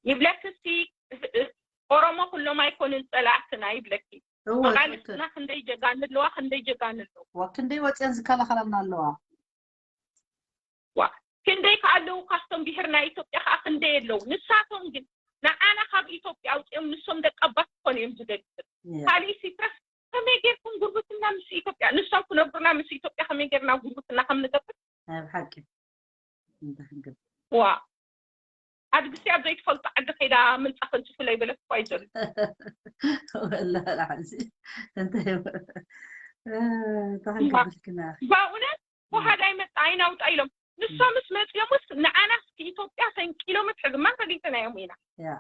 ይብለክሲ ኦሮሞ ኩሎም ኣይኮኑን ጸላእትና ይብለኪ። እወ ኣቓልስትና ክንደይ ጀጋኑ ኣለዋ፣ ክንደይ ጀጋኑ ኣለዉ። ዋ ክንደይ ወፅየን ዝከላኸለና ኣለዋ። ዋ ክንደይ ከ ኣለዉ ካብቶም ብሄር ናይ ኢትዮጵያ ከዓ ክንደይ ኣለዉ። ንሳቶም ግን ንዓና ካብ ኢትዮጵያ ኣውፅኦም ንሶም ደቂ ኣባት ክኾኑ እዮም ዝደልዩ። ካሊእ ሲትረፍ ከመይ ጌርኩም ጉርብትና ምስ ኢትዮጵያ ንሶም ክነግሩና ምስ ኢትዮጵያ ከመይ ጌርና ጉርብትና ከም ንገብር ናይ ብሓቂ እንታይ ክንገብር ዋ ኣድግሲ ኣብ ዘይትፈልጦ ዓዲ ከይዳ ምንፃ ከንፅፉ ለይበለት እኳ ይዘሉ ወላ ሕዚ እንታይ እንታይ ክንገብር ክና በእውነት በሃላይ መጣ ኣይናውጣ ኢሎም ንሶምስ መፂኦምስ ንዓናስ ኢትዮጵያ ሰንቂሎምስ ሕዝማ ፈሊጥናዮም ኢና ያ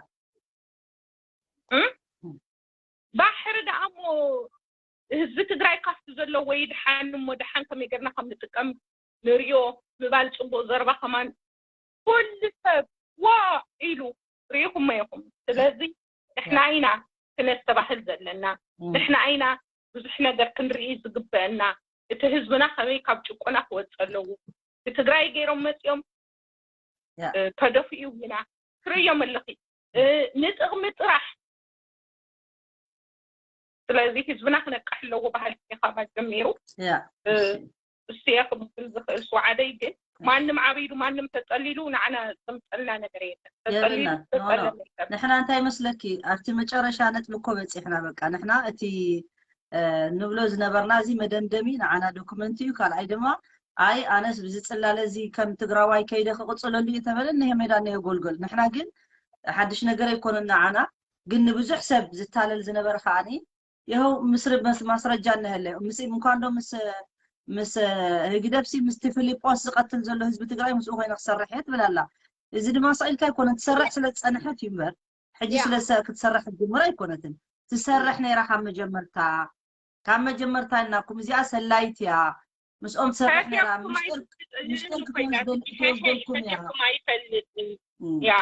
ባሕሪ ደኣ እሞ ህዝቢ ትግራይ ካብቲ ዘለዎ ይድሓን እሞ ደሓን ከመይ ገርና ከም ንጥቀም ንሪኦ ምባል ፅቡቅ ዘረባ ከማን ኩሉ ሰብ ዋ ኢሉ ሪኢኹሞ ኢኹም ስለዚ ንሕና ኢና ክነስተባህል ዘለና ንሕና ኢና ብዙሕ ነገር ክንርኢ ዝግበአና እቲ ህዝብና ከመይ ካብ ጭቆና ክወፅ ኣለዎ ብትግራይ ገይሮም መፂኦም ተደፊኡ ግና ትርእዮም ኣለኺ ንጥቕሚ ጥራሕ ስለዚ ህዝብና ክነቅሕ ኣለዎ ባህል ካብ ጀሚሩ እሱ ክብል ዝኽእል ስዋዓደይ ግን ማንም ዓብይሉ ማንም ተፀሊሉ ንዓና ዘምፀልና ነገር የለን ተፀሊሉ ንሕና እንታይ መስለኪ ኣብቲ መጨረሻ ነጥቢ እኮ በፂሕና በቃ ንሕና እቲ ንብሎ ዝነበርና እዚ መደምደሚ ንዓና ዶክመንት እዩ ካልኣይ ድማ ኣይ ኣነስ ብዚ ፅላለ እዚ ከም ትግራዋይ ከይደ ክቕፅለሉ እየ ተበለ እነሄ ሜዳ እነሄ ጎልጎል ንሕና ግን ሓድሽ ነገር ኣይኮነን ንዓና ግን ንብዙሕ ሰብ ዝታለል ዝነበረ ከዓኒ ይኸው ምስ ማስረጃ እነሀለ ምስ እንኳን ዶ ምስ ምስ ህግደፍሲ ምስቲ ፊሊጶስ ዝቐትል ዘሎ ህዝቢ ትግራይ ምስኡ ኮይነ ክሰርሕ እየ ትብል ኣላ እዚ ድማ ስቕ ኢልካ ኣይኮነን ትሰርሕ ስለ ዝፀንሐት እዩ እምበር ሕጂ ስለ ክትሰርሕ ክትጅምር ኣይኮነትን ትሰርሕ ነይራ ካብ መጀመርታ ካብ መጀመርታ ኢልናኩም እዚኣ ሰላይት እያ ምስኦም ትሰርሕ ነይራ ምሽጥር ክትወስደልኩም እያ ያ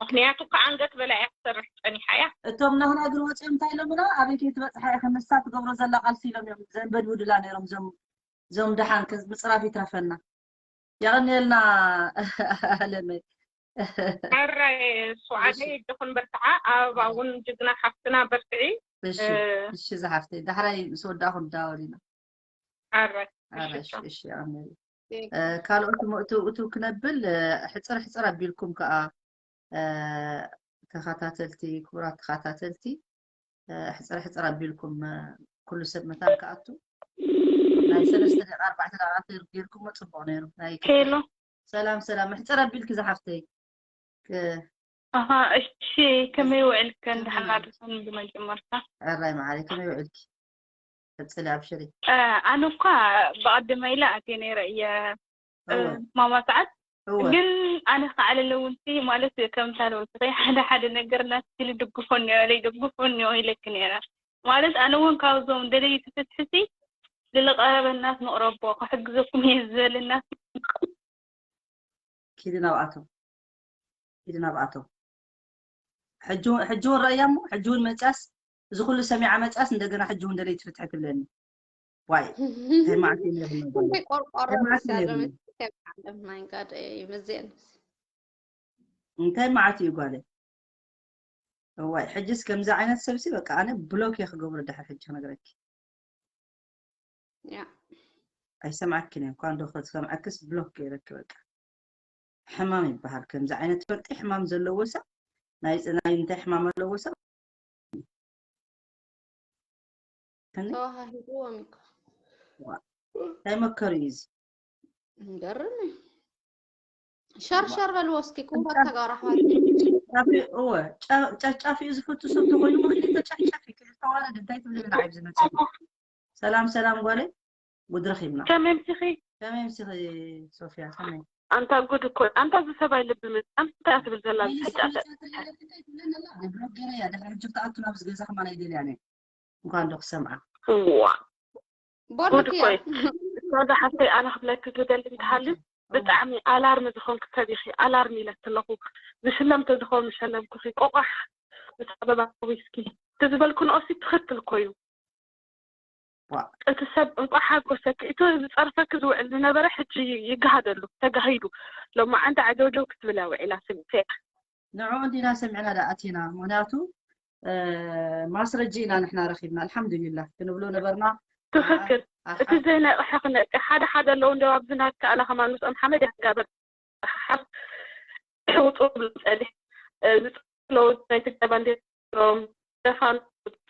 ምክንያቱ ከዓንገት በላ እያ ትሰርሕ ፀኒሓ እያ እቶም ናህና ግን ወፂኦም እንታይ ኢሎምና ኣበይ ከይትበፅሓ ኢኸ ንሳ ትገብሮ ዘላ ቃልሲ ኢሎም እዮም ዘንበድብዱላ ነይሮም ዞም ዞም ደሓን ምፅራፍ ይትረፈና የቐንየልና ኣለመይ ሕራይ ሱዓደ ይድኹን በርትዓ ኣበባ እውን ጅግና ሓፍትና በርትዒ እሺ ዝሓፍተይ ዳሕራይ ምስ ወዳእኹ ንዳወል ኢና ሕራይ እሺ የቐንየሉ ካልኦት እሞ እቱ እቱ ክነብል ሕፅር ሕፅር ኣቢልኩም ከዓ ተኸታተልቲ ክቡራት ተኸታተልቲ ሕፅር ሕፅር ኣቢልኩም ኩሉ ሰብ መታን ክኣቱ ናይ ሰለስተ ደቂቃ ኣርባዕተ ደቂቃ ጌርኩሞ ፅቡቅ ነይሩ ናይ ሄሎ ሰላም ሰላም ሕፅር ኣቢልኪ ዝሓፍተይ ኣሃ፣ እሺ፣ ከመይ ውዕልክን? ደሓን ኣድርክን ብመጀመርታ። ሕራይ መዓረይ፣ ከመይ ውዕልኪ? ቀጽሊ፣ ኣብሽሪ። እ፣ ኣነ እኳ ብቐደመ ኢለ ኣትየ ነይረ እየ፣ እ፣ እወ፣ ማማ ሰዓት። እወ። ግን ኣነ ከዓለለ እውን ሲ ማለት ከምታ ለውቲ ሓደ ሓደ ነገር እናትኪ ልድግፎ እኒኦ፣ ለይደግፎ እኒኦ ኢለኪ ነይረ። ማለት ኣነ እውን ካብዞም ደለይቲ ፍትሒ ሲ ልልቐረበ እናት ንቕረቦ፣ ክሕግዘኩም እየ ዝበለ እናት ኪዲ ናብኣቶም፣ ኪዲ ናብኣቶም። ሕጂ እውን፣ ሕጂ እውን ረእያ እሞ፣ ሕጂ እውን መጽያስ፣ እዚ ኩሉ ሰሚዓ መጽያስ፣ እንደገና ሕጂ እውን ደለይቲ ፍትሒ ትብለኒ። ዋይ፣ እንታይ መዓት እዩ ነይሩ ነበር? ክንደይ ቆርቆሮ እንታይ መዓት እዩ ነይሩ? ዝሳለመ ዓለም ናይ ጋድ ይምዝየን። እንታይ መዓት እዩ ጓለይ? እዋይ፣ ሕጅስ ከምዚ ዓይነት ሰብሲ በቃ ኣነ ብሎክ እየ ክገብሮ ድሕሪ ሕጂ ክነግረኪ። ያ ኣይሰምዓክን እየ፣ እኳ እንዶ ክትሰምዓክስ ብሎክ ገይረኪ በቃ። ሕማም ይበሃል ከምዚ ዓይነት ፈልጢ ሕማም ዘለዎ ሰብ፣ ናይ ጽ-፣ ናይ እንታይ ሕማም ኣለዎ ሰብ? ከኒ ተዋሃሂድዎም እኮ። እንታይ መከሩ እዩ እዚ? ይገርም እዩ። ሸር ሸር በልዎ እስኪ ክቡራት ተጋሩ ኣሕዋት። ጨፍጫፊ፣ እወ፣ ጨ-፣ ጨፍጫፊ እዩ ዝፈቱ ሰብ ተኾይኑ ምኽንያት ተጨፍጫፊ ክብል ተዋረድ እንታይ ትብልን ንዓይ ዝመጽእ። ሰላም ሰላም ጓለይ፣ ጉድ ረኺብና። ከመይ ምሲኺ? ከመይ ምሲኺ ሶፊያ፣ ከመይ? ኣንታ ጉድ እኮ፣ ኣንታ እዚ ሰብኣይ ልቢ ምት-፣ ኣንታ እያ ትብል ዘላ ዝሕጫ። ብሎክ ገይረ እያ፣ ድሕሪ ሕጂ ክትኣቱ ናብዚ ገዛ ከማን ኣይደልያን እየ። እንኳን ዶ ክሰምዓ። እዋ። ጉድ ቦርክ እኮ እያ። እዩ። እዛ ዶ ሓፍተይ ኣነ ክብለኪ ዝደሊ እንተሃልዩ፣ ብጣዕሚ ኣላርሚ ዝኾንክ ሰብ ኢኺ። ኣላርሚ ኢለኪ ኣለኹ። ዝሽለም ተዝኸውን ምሸለምኩኺ። ቆቋሕ ምስ ኣበባ ዊስኪ። እቲ ዝበልክንኦሲ ትኽክል እኮ እዩ። ዋእ። እቲ ሰብ እንቋዕ ሓጎሰኪ። እቲ ዝጸርፈኪ ዝውዕል ዝነበረ ሕጂ ይገሃደሉ። ተጋሂዱ። ሎማዓንቲ ዓጀውጀው ክትብል እያ ውዒላ ስሚተይ። ንዕኡ እንዲና ሰሚዕና ደኣ ኣቲና። ምኽንያቱ፣ እ፣ ማስረጂ ኢና ንሕና ረኺብና። ኣልሓምዱሊላህ ክንብሎ ነበርና። ትኽክል። ኣሓ፣ እቲ ዘይነቕሐ ክነቅሕ። ሓደ ሓደ ኣለዉ እንዲያው ኣብዚ ናትካ ኣላ ከማን ምስኦም ሓመድ እያ ትጋበር። ሓፍ ሕውጡ ብሎ ጸኒሕ፣ እ፣ ዝጽለዉ ናይ ትግራይ ባንዴራ ሮም ደፋን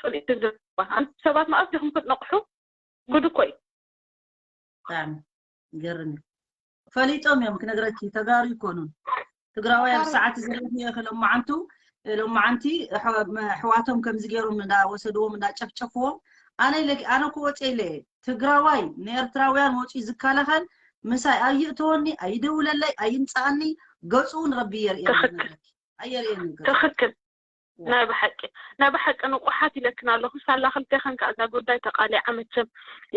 ጽልኢ ትግርባ። ኣንቱም ሰባት መኣስ ዲኹም ክትነቕሑ? ጉድ እኮ እዩ። ብጣዕሚ ይገርም እዩ። ፈሊጦም እዮም ክነግረኪ፣ ተጋሩ ይኮኑን። ትግራዋይ ኣብ ተጋሩ። ሰዓት ዝረኽብዮ ሎማዓንቱ፣ ሎማዓንቲ ኣሕ-፣ ኣሕዋቶም ከምዚ ገይሮም እንዳወሰድዎም እንዳጨፍጨፍዎም፣ ኣነ ኢለ፣ ኣነ እኮ ወፂአ ኢለ እየ። ትግራዋይ ንኤርትራውያን ወፂኡ ዝከላኸል ምሳይ ኣይእተወኒ፣ ኣይደውለለይ፣ ኣይምፃኣኒ፣ ገፁ እውን ረቢ የርእየኒ ትኽክል። ክነግረኪ። ኣየርእየኒ ገፁ። ትኽክል። ናይ ብሓቂ፣ ናይ ብሓቂ ንቑሓት ኢለክን ኣለኹ። ሳላ ክልቴኽን ከኣ እዛ ጉዳይ ተቃሊዓ መቸም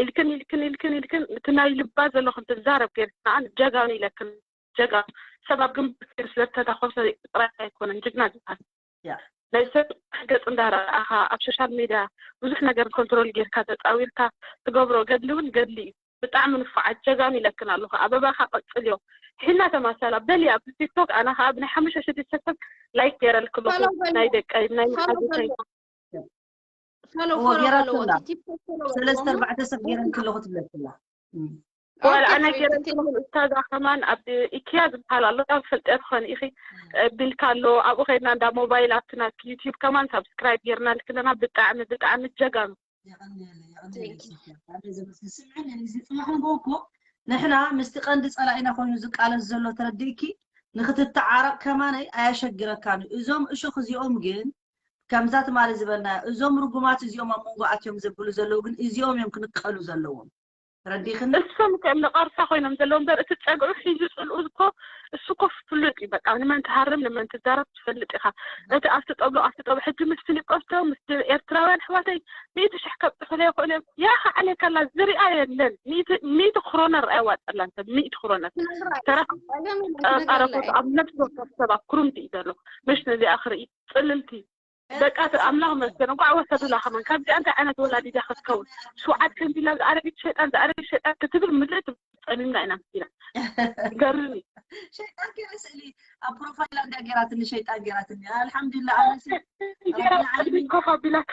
ኢልክን፣ ኢልክን፣ ኢልክን፣ ኢልክን፣ እቲ ናይ ልባ ዘለኹን ትዛረብ ገይርክን፣ ኣነ ጀጋኑ ኢለክን፣ ጀጋኑ። ሰብ ኣብ ግንባር ገይሩ ስለ ዝተታኾሰ ጥራይ ኣይኮነን ጅግና ዝበሃል። ያ። ናይ ሰብ ገጽ እንዳረኣኻ ኣብ ሶሻል ሚድያ ብዙሕ ነገር ኮንትሮል ጌርካ ተጻዊርካ ትገብሮ ገድሊ እውን ገድሊ እዩ። ብጣዕሚ ንፉዓት ጀጋኑ ኢለክን ኣለኹ። ኣበባኻ ቀጽልዮ። ሒና ተማሰላ በሊ ኣብ ቲክቶክ ኣነ ኸኣ ብናይ ሓሙሽተ ሽዱሽተ ሰብ ላይክ ገይረልኪ ኣለኹ። ፎሎው በልዎ። ናይ ደቀይ ናይ ፎሎው መሓዙተይ በልዎ። ፎሎው እዎ፣ ፎሎው ጌራቶ በልዎ። ኣላ። እቲ ቲክቶክ ፎሎው ሰለስተ በልዎ። ኣርባዕተ ሰብ ገይረልኪ ኣለኹ ትብለኪ ኣላ። እም። ዋላ ኦኬ፣ ኣነ ፍሬ፣ ገይረልኪ እቲ ኣለኹ። እስታዛ ከማን ኣብ ኢኪያ ዝበሃል ኣሎ ካብ ፈልጥያ ትኾኒ ኢኺ። ቢልካ ኣሎ ኣብኡ ኸይድና እንዳ ሞባይል ኣብቲ ናትኪ ዩቲዩብ ከማን ሳብስክራይብ ጌርናልኪ ኣለና። ብጣዕሚ ብጣዕሚ ጀጋኑ። የቐንየለይ፣ የቐንየለይ Thank you። ሶፊያ። ሓደ ዘመስግን ስምዕን እዚ ጽባሕ ንግሆ እኮ ንሕና ምስቲ ቀንዲ ጸላኢና ኮይኑ ዝቃለስ ዘሎ ተረዲእኪ ንክትተዓረቕ ከማነይ ኣያሸግረካን እዩ። እዞም እሾኽ እዚኦም ግን ከምዛ ትማሊ ዝበልና እዞም ርጉማት እዚኦም ኣብ መንጎ ኣትዮም ዘብሉ ዘለዉ ግን እዚኦም እዮም ክንቀሉ ዘለዎም። ረዲኽን እሶም ከም ንቐርሳ ኮይኖም ዘለዉ እምበር እቲ ጸግዑ ሒዙ ጽልኡ እኮ እሱ እኮ ፍሉጥ እዩ። በቃ ንመን ትሃርም ንመን ትዛረብ ትፈልጥ ኢኻ። እቲ ኣብቲ ጠብሎ ኣብቲ ጠብሎ ሕጂ ምስ ፊሊጶስ ዶ ምስ ኤርትራውያን ኣሕዋተይ ሚእቲ ሽሕ ከብጽሑለይ ይኽእሉ እዮም። ያ ከዓለካላ ዝሪኣ የለን። ሚእቲ ሚእቲ ክሮነር ኣየዋጸላን ሰብ ሚእቲ ክሮነር ተረፍ ቀረፎት ኣብ ነፍሲ ወከፍ ሰብ ኣብ ክሩምቲ እዩ ዘሎ። ምሽ ነዚኣ ክርኢ ጽልልቲ በቃ ኣምላኽ መስገን እንኳዕ ወሰዱላ። ከማን ካብዚኣ እንታይ ዓይነት ወላዲት እያ ክትከውን? ሸውዓት ከንቲላ ዝኣረጊት ሸይጣን ዝኣረጊት ሸይጣን ክትብል ምድሪ ጸሚምና ኢና መሲላ። ገርም እዩ። ሸይጣን ገይራ ስእሊ ኣብ ፕሮፋይላ እንዳ ገይራትኒ ሸይጣን ገይራትኒ። ኣልሓምዱሊላህ ኣነ ሲ ገይራ ቅድሚ ኮፍ ኣቢላታ።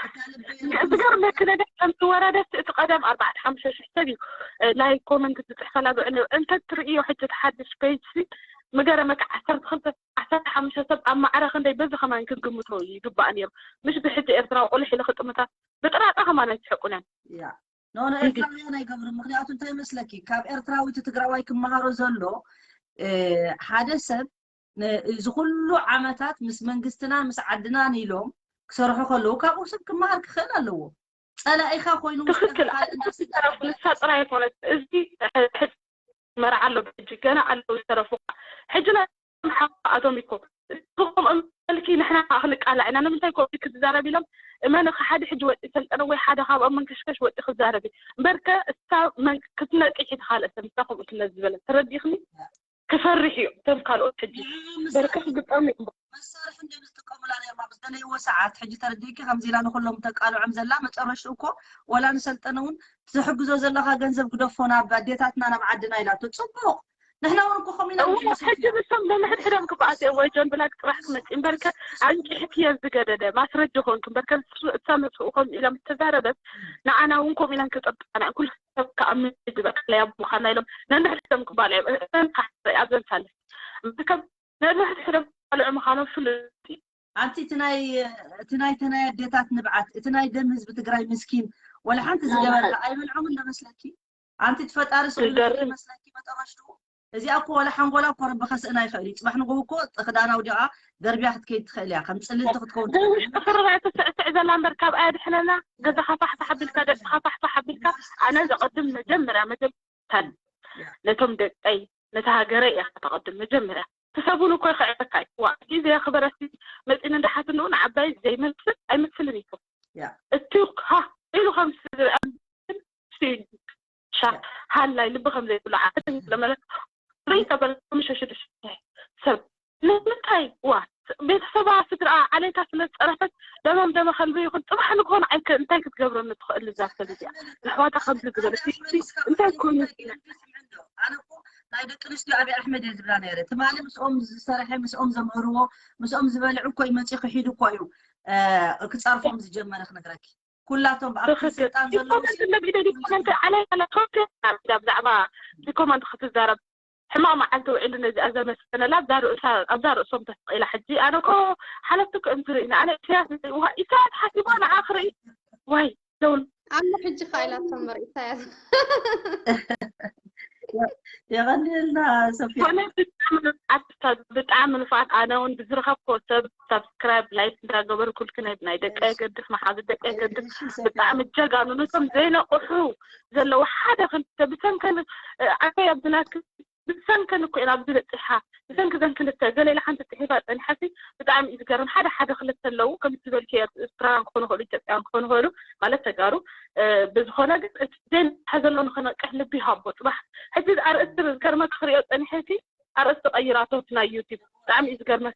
ዝገርመኪ ነገር ከምቲ ወረደት እቲ ቀደም ኣርባዕተ ሓሙሽተ ሽሕ ሰብ እዩ እ፣ ላይክ ኮመንት ዝፅሕፈላ ዝዕልዮ እንተ ትርእዮ ሕጂ እቲ ሓድሽ ፔጅ ሲ ምገረመካ ዓሰርተ ክልተ ዓሰርተ ሓሙሽተ ሰብ ኣብ ማዕረ ክንደይ በዚ ከማን ክንግምቶ ይግባእ ነይሩ። ምሽ ብሕጂ ኤርትራዊ ቁልሕ ኢሉ ክጥምታ ብጥራጣ ከማን ኣይትሕቁን እዮም። ያ ኖ ኖ ኤርትራውያን ኣይገብሩን። ምክንያቱ እንታይ መስለኪ ካብ ኤርትራዊ እቲ ትግራዋይ ክመሃሮ ዘሎ እ፣ ሓደ ሰብ እዚ ኩሉ ዓመታት ምስ መንግስትናን ምስ ዓድናን ኢሎም ክሰርሑ ከለዉ ካብኡ ሰብ ክመሃር ክኽእል ኣለዎ። ጸላኢኻ ኮይኑ ትኽክል። ንሳ ጥራይ ኣይኮነት። እዚ መርዓ ኣሎ ብሕጂ ገና ኣለዉ ዝተረፉ። ሕጂ ናይ ኣቶም ኢኮ እቶም እምበልኪ ንሕና ክንቃላዕ ኢና ንምንታይ ኮ ክትዛረብ ኢሎም እመን ሓደ ሕጂ ወጢ ሰልጠነ ወይ ሓደ ካብኦም መንከሽከሽ ወጢ ክዛረብ እዩ እምበርከ እሳ ክትነቅሒ ተኻልእ ሰብ ንሳ ከምኡ ስለ ዝበለ ተረዲኽኒ ክፈርሕ እዩ እቶም ካልኦት ሕጂ በርከ ክግጠሙ እዮም መሳርሒ እንደምትጥቀሙላ ነርማ ብዝደለይዎ ሰዓት ሕጂ ተረዲእኪ ከምዚ ኢላ ንኩሎም ተቃልዖም ዘላ መጨረሽኡ እኮ ወላ ንሰልጠነ እውን ትሕግዞ ዘለካ ገንዘብ ግደፎ ናብ ኣዴታትና ናብ ዓድና ኢላቶ ፅቡቅ ንሕና እውን እኮ ከምኡ ኢና ሕጂ ንሶም ነንሕድሕዶም ክበኣት እየ ወይ ጆን ብላክ ጥራሕ ክመፅእ እምበርከ ኣንቂሕክዮ ዝገደደ ማስረጀ ኮንክ እምበርከ እሳ መፅኡ ከምኡ ኢላ ምተዛረበት ንዓና እውን ከምኡ ኢላን ክጠብቃና ኩሉ ሰብ ከኣምን ዝበቃለያ ምዃና ኢሎም ነንሕድሕዶም ክባል እዮም እተን ካብዘን ሳልስ እምበርከ ነንሕድሕዶም ክባልዑ ምዃኖም ፍሉጥ እዩ ኣንቲ እቲ ናይ እቲ ናይ ተናይ ኣዴታት ንብዓት እቲ ናይ ደም ህዝቢ ትግራይ ምስኪን ወላ ሓንቲ ዝገበርካ ኣይበልዖምን ዶ መስለኪ ኣንቲ ትፈጣሪ ስለ መስለኪ መጠረሽትኡ እዚኣ እኮ ወላ ሓንጎላ እኮ ረቢ ከስእና ይኽእል እዩ ፅባሕ ንግሆ እኮ ክዳን ኣውዲቓ ደርብያ ክትከይድ ትኽእል እያ ከም ፅልልቲ ክትከውን ትኽእል ውሽጢ ክርራዕ ትስዕስዕ ዘላ እምበር ካብ ኣየድሕነና ገዛኻ ፋሕፋሕ ኣቢልካ ደቅኻ ፋሕፋሕ ኣቢልካ ኣነ ዘቐድም መጀመርያ መጀመርያ ነቶም ደቀይ ነታ ሃገረይ እያ ከተቐድም መጀመርያ ትሰቡን እኮ ይኽዕበካ እዩ ዋ እዚ ዘየኽበረሲ መፂኒ እንዳሓትንኡ ንዓባይ ዘይመስል ኣይመስልን እዩ እቲ ሃ ኢሉ ከም ሃላይ ልቢ ከም ዘይብሉ ዓፈተኝ ስለመለት ሪተ በለ ምሸሽዱ ሰብ ንምንታይ ዋ ቤተሰባ ስድራ ዓሌታ ስለ ዝፀረፈት ደመም ደመ ከልቢ ይኹን ፅባሕ ንክኾን ዓይከ እንታይ ክትገብረኒ ትኽእል እዛ ሰብ እዚኣ ንሕዋታ ከምዚ ዝበለ እንታይ ኮይኑ ናይ ደቂ ኣንስትዮ ኣብይ ኣሕመድ እየ ዝብላ ነረ ትማሊ ምስኦም ዝሰርሐ ምስኦም ዘምህርዎ ምስኦም ዝበልዕ እኮ ይመፂ ክሒዱ እኮ እዩ ክፀርፎም ዝጀመረ ክነግረኪ ኩላቶም ኣብቲ ስልጣን ዘለዉ ኢኮመንት ለቢደ ዲኮመንት ዓለይ ለቶርቴና ብዛዕባ ዲኮመንት ክትዛረብ ሕማቕ መዓልቲ ውዒሉ ነዚኣ ዘመስገነላ ኣብዛ ርእሶም ተሰቂላ ሕጂ ኣነ ኮ ሓለፍቲ ክእምትሩ ኢና ኣነ ኢሳያስ ኢሳያስ ሓሲባ ንዓ ክርኢ ወይ ደውን ኣነ ሕጂ ካ ኢላቶም መር ኢሳያስ የቐንየልና ሶፊያ ብጣዕሚ ንፋት ኣነ እውን ብዝረኸብኮ ሰብ ሳብስክራይብ ላይክ እንዳገበርኩልክ ናይ ናይ ደቂ የገድፍ መሓዙ ደቂ የገድፍ ብጣዕሚ ጀጋኑ ነቶም ዘይነቕሑ ዘለዉ ሓደ ክልተ ብሰንከን ኣፈይ ኣብዝናክ ብሰንከን እኮ ኢና ኣብዚ በፂሓ ብሰንኪ ዘን ክልተ ገለ ኢላ ሓንቲ ፅሒፋ ፀኒሓሲ ብጣዕሚ እዩ ዝገርም ሓደ ሓደ ክልተ ኣለዉ ከም ዝበልኪ ኤርትራውያን ክኾኑ ይኽእሉ ኢትዮጵያውያን ክኾኑ ይኽእሉ ማለት ተጋሩ ብዝኾነ ግን እቲ ዘይንቕሓ ዘሎ ንኽነቅሕ ልቢ ይሃቦ ፅባሕ ሕጂ ኣርእስቲ ዝገርመ ክኽሪኦ ፀኒሐሲ ኣርእስቲ ቀይራቶ ናይ ዩቲብ ብጣዕሚ እዩ ዝገርመ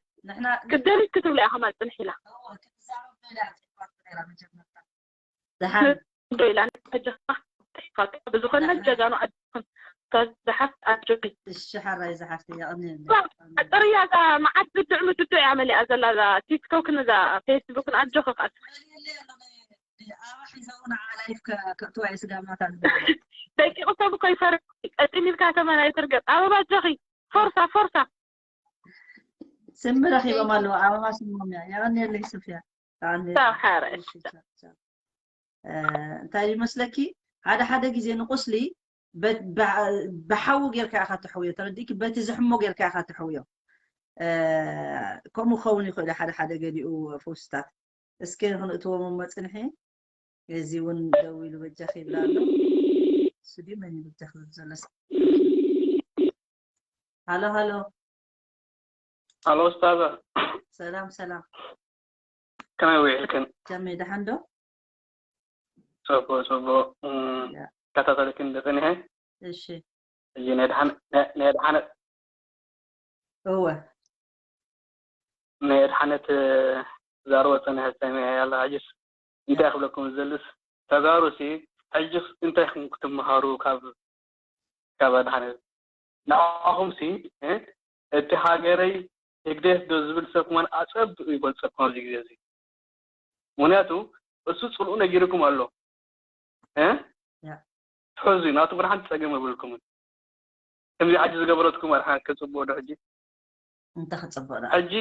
ክደሊት ክትብላ ኢኻ ማፅንሕ ኢላ ደሓን ዶ ኢላ ብዝኾነ ጀጋኑ ዓድኹም ዝሓፍት ኣጆኺ እሺ ሓራይ ዝሓፍት የቐንየኒ ጥርያ እዛ መዓት ብድዕሚ ብድዕ እያ መሊኣ ዘላ እዛ ቲክቶክን እዛ ፌስቡክን ኣጆኺ ከኣ ኣበባ ሒዛው ንዓ ላይፍ ከእትዋ እየ ስጋብ ናታ ደቂቑ ሰብ እኮ ይፈርሕ ቀጢን ኢልካ ተመን ኣይትርገጥ ኣበባ ኣጆኺ ፎርሳ ፎርሳ ስሚ ረኺቦም ኣለዉ ኣበባ ስሞም እያ የቐንየለይ ሶፍያ ሳብ ሓረ እንታይ ይመስለኪ ሓደ ሓደ ግዜ ንቁስሊ ብሓዊ ጌርካ ኢኻ ትሕውዮ ተረዲእኪ በቲ ዝሕሞ ጌርካ ኢኻ ትሕውዮ ከምኡ ክኸውን ይኽእል ሓደ ሓደ ገሊኡ ፈውስታት እስኪ ክንእትዎም እሞ ፅንሒ እዚ እውን ደው ኢሉ በጃኺ ይብላ ኣሎ እሱ ድዩ መን እዩ በጃኺ ዝብል ዘሎ ሃሎ ሃሎ ኣሎ ኡስታዛ ሰላም ሰላም ከመይ ውዒልክን ከመይ ደሓን ዶ ፅቡቅ ፅቡቅ ከታተልክን ዝፅንሐ እሺ እዚ ናይ ድሓነት እወ ናይ ኣድሓነት ዛረቦ ፀኒሐ ሰሚዐ ያለ ሕጅስ እንታይ ክብለኩም ዝደልስ ተጋሩ ሲ ሕጅስ እንታይ ኢኹም ክትመሃሩ ካብ ካብ ኣድሓነት ንዓኹም ሲ እቲ ሃገረይ ህግደፍ ዶ ዝብል ሰብ ከማን ኣፀብኡ ይበልፀኩም ኣብዚ ግዜ እዚ ምክንያቱ እሱ ፅልኡ ነጊርኩም ኣሎ ትሕዙ ናቱ ግን ሓንቲ ፀገም የብልኩምን ከምዚ ሕጂ ዝገበረትኩም ኣድሓነት ከፅብኦ ዶ ሕጂ እንተ ክፅብቕ ሕጂ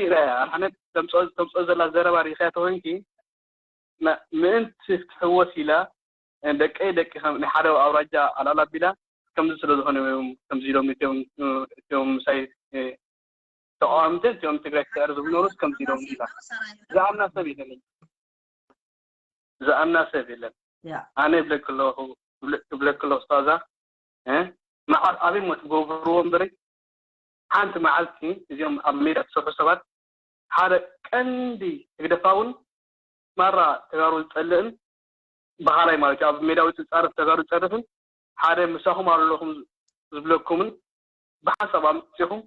ኣድሓነት ተምፅኦ ዘላ ዘረባ ሪኢኻያ ተኮይንኪ ምእንቲ ክትሕወስ ኢላ ደቀይ ደቂ ናይ ሓደ ኣውራጃ ኣላላ ኣቢላ ከምዚ ስለ ዝኾነ እዮም ከምዚ ኢሎም እትዮም ምሳይ ተቃዋምቲ እዚኦም ትግራይ ክስዕር ዝብሉ ነበሩስ ከምዚ ኢሎም ኢላ ዝኣምና ሰብ የለን። ዝኣምና ሰብ የለን። ኣነ ይብለክ ኣለኹ፣ ይብለክ ኣለኹ ስታዛ፣ መዓት ኣበይ ሞ ትገብርዎ እምበሪ፣ ሓንቲ መዓልቲ እዚኦም ኣብ ሜዳ ትሰርሑ ሰባት ሓደ ቀንዲ ህግደፋውን ማራ ተጋሩ ዝጸልእን በሃላይ ማለት እዩ። ኣብ ሜዳ ውፅእ ፃርፍ ተጋሩ ዝፀርፍን ሓደ ምሳኹም ኣለኹም ዝብለኩምን ብሓንሳብ ኣምፂኹም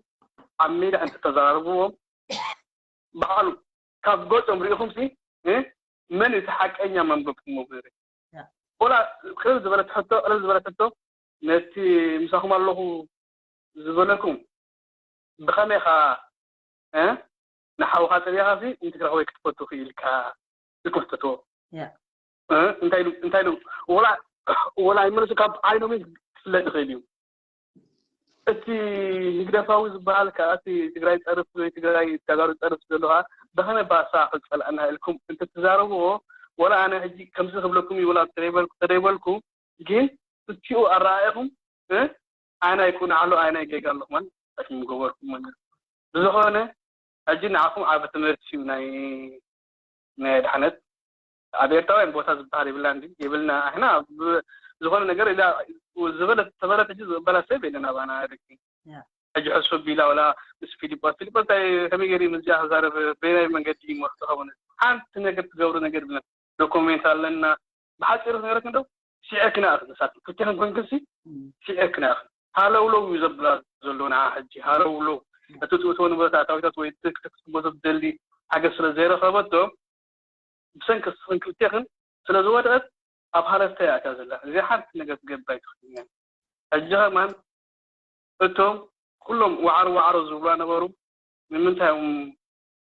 ኣብ ሜዳ እንተተዘራርብዎም ባዕሉ ካብ ገፆም ሪኢኹም ሲ መን እቲ ሓቀኛ መንበብኩም መምህሪ ወላ ቅልል ዝበለት ሕቶ ቅልል ዝበለት ሕቶ ነቲ ምሳኹም ኣለኹ ዝበለኩም ብኸመይ ኻ ንሓውኻ ፀቢኻ ሲ ንትግራዋይ ክትፈቱ ክኢልካ ኢልኩም ሕተትዎ እንታይ ኢሉ እንታይ ኢሉ ወላ ወላ ይመለሱ ካብ ዓይኖም ክፍለጥ ይኽእል እዩ እቲ ህግደፋዊ ዝበሃል ከዓ እቲ ትግራይ ፀርፍ ወይ ትግራይ ተጋሩ ፀርፍ ዘሎ ከዓ ብኸመይ ባሳ ክፀልአና ኢልኩም እንትትዛረብዎ ወላ ኣነ ሕጂ ከምዚ ክብለኩም ይብላ ተደይበልኩ ግን እቲኡ ኣረኣእኹም ኣነ ኣይኩን ዓሎ ኣነ ጌጋ ኣለኹ ማለት ኣሽም ገበርኩም ማለት ብዝኾነ ሕጂ ንዓኹም ዓቢ ትምህርቲ እዩ ናይ ናይ ኣድሓነት ኣብ ኤርትራውያን ቦታ ዝበሃል ይብላ እንዲ ይብልና ኣሕና ዝኾነ ነገር ኢላ ዝበለት ተበለት ሕጂ ዝበላ ሰብ የለን ኣባና ደቂ ሕጂ ሕሱብ ቢላ ወላ ምስ ፊሊጶስ ፊሊጶስ እንታይ ከመይ ገይሩ ምስዚኣ ክዛረብ በየናይ መንገዲ ይመርቶ ከውን ሓንቲ ነገር ትገብሩ ነገር ብለን ዶኩሜንት ኣለና ብሓፂሩ ክነግረክ እንዶ ስዒርክና ኢኽን ንሳትኩም ክልቴኽን ኮንክንሲ ስዒርክና ኢኽን ሃለውለው እዩ ዘብላ ዘሎ ንዓ ሕጂ ሃለውለው እቲ ትእትዎ ንብረት ኣታዊታት ወይ ትክትክትቦ ዘደሊ ሓገዝ ስለ ዘይረኸበቶ ብሰንኪ ስኽን ክልቴኽን ስለ ዝወድቐት ኣብ ሃለፍታ እያ እታ ዘላ እዚኣ ሓንቲ ነገር ትገብር ኣይትኽእልን እያ ሕጂ ኸማን እቶም ኩሎም ዋዕሮ ዋዕሮ ዝብሉዋ ነበሩ ንምንታይ እዮም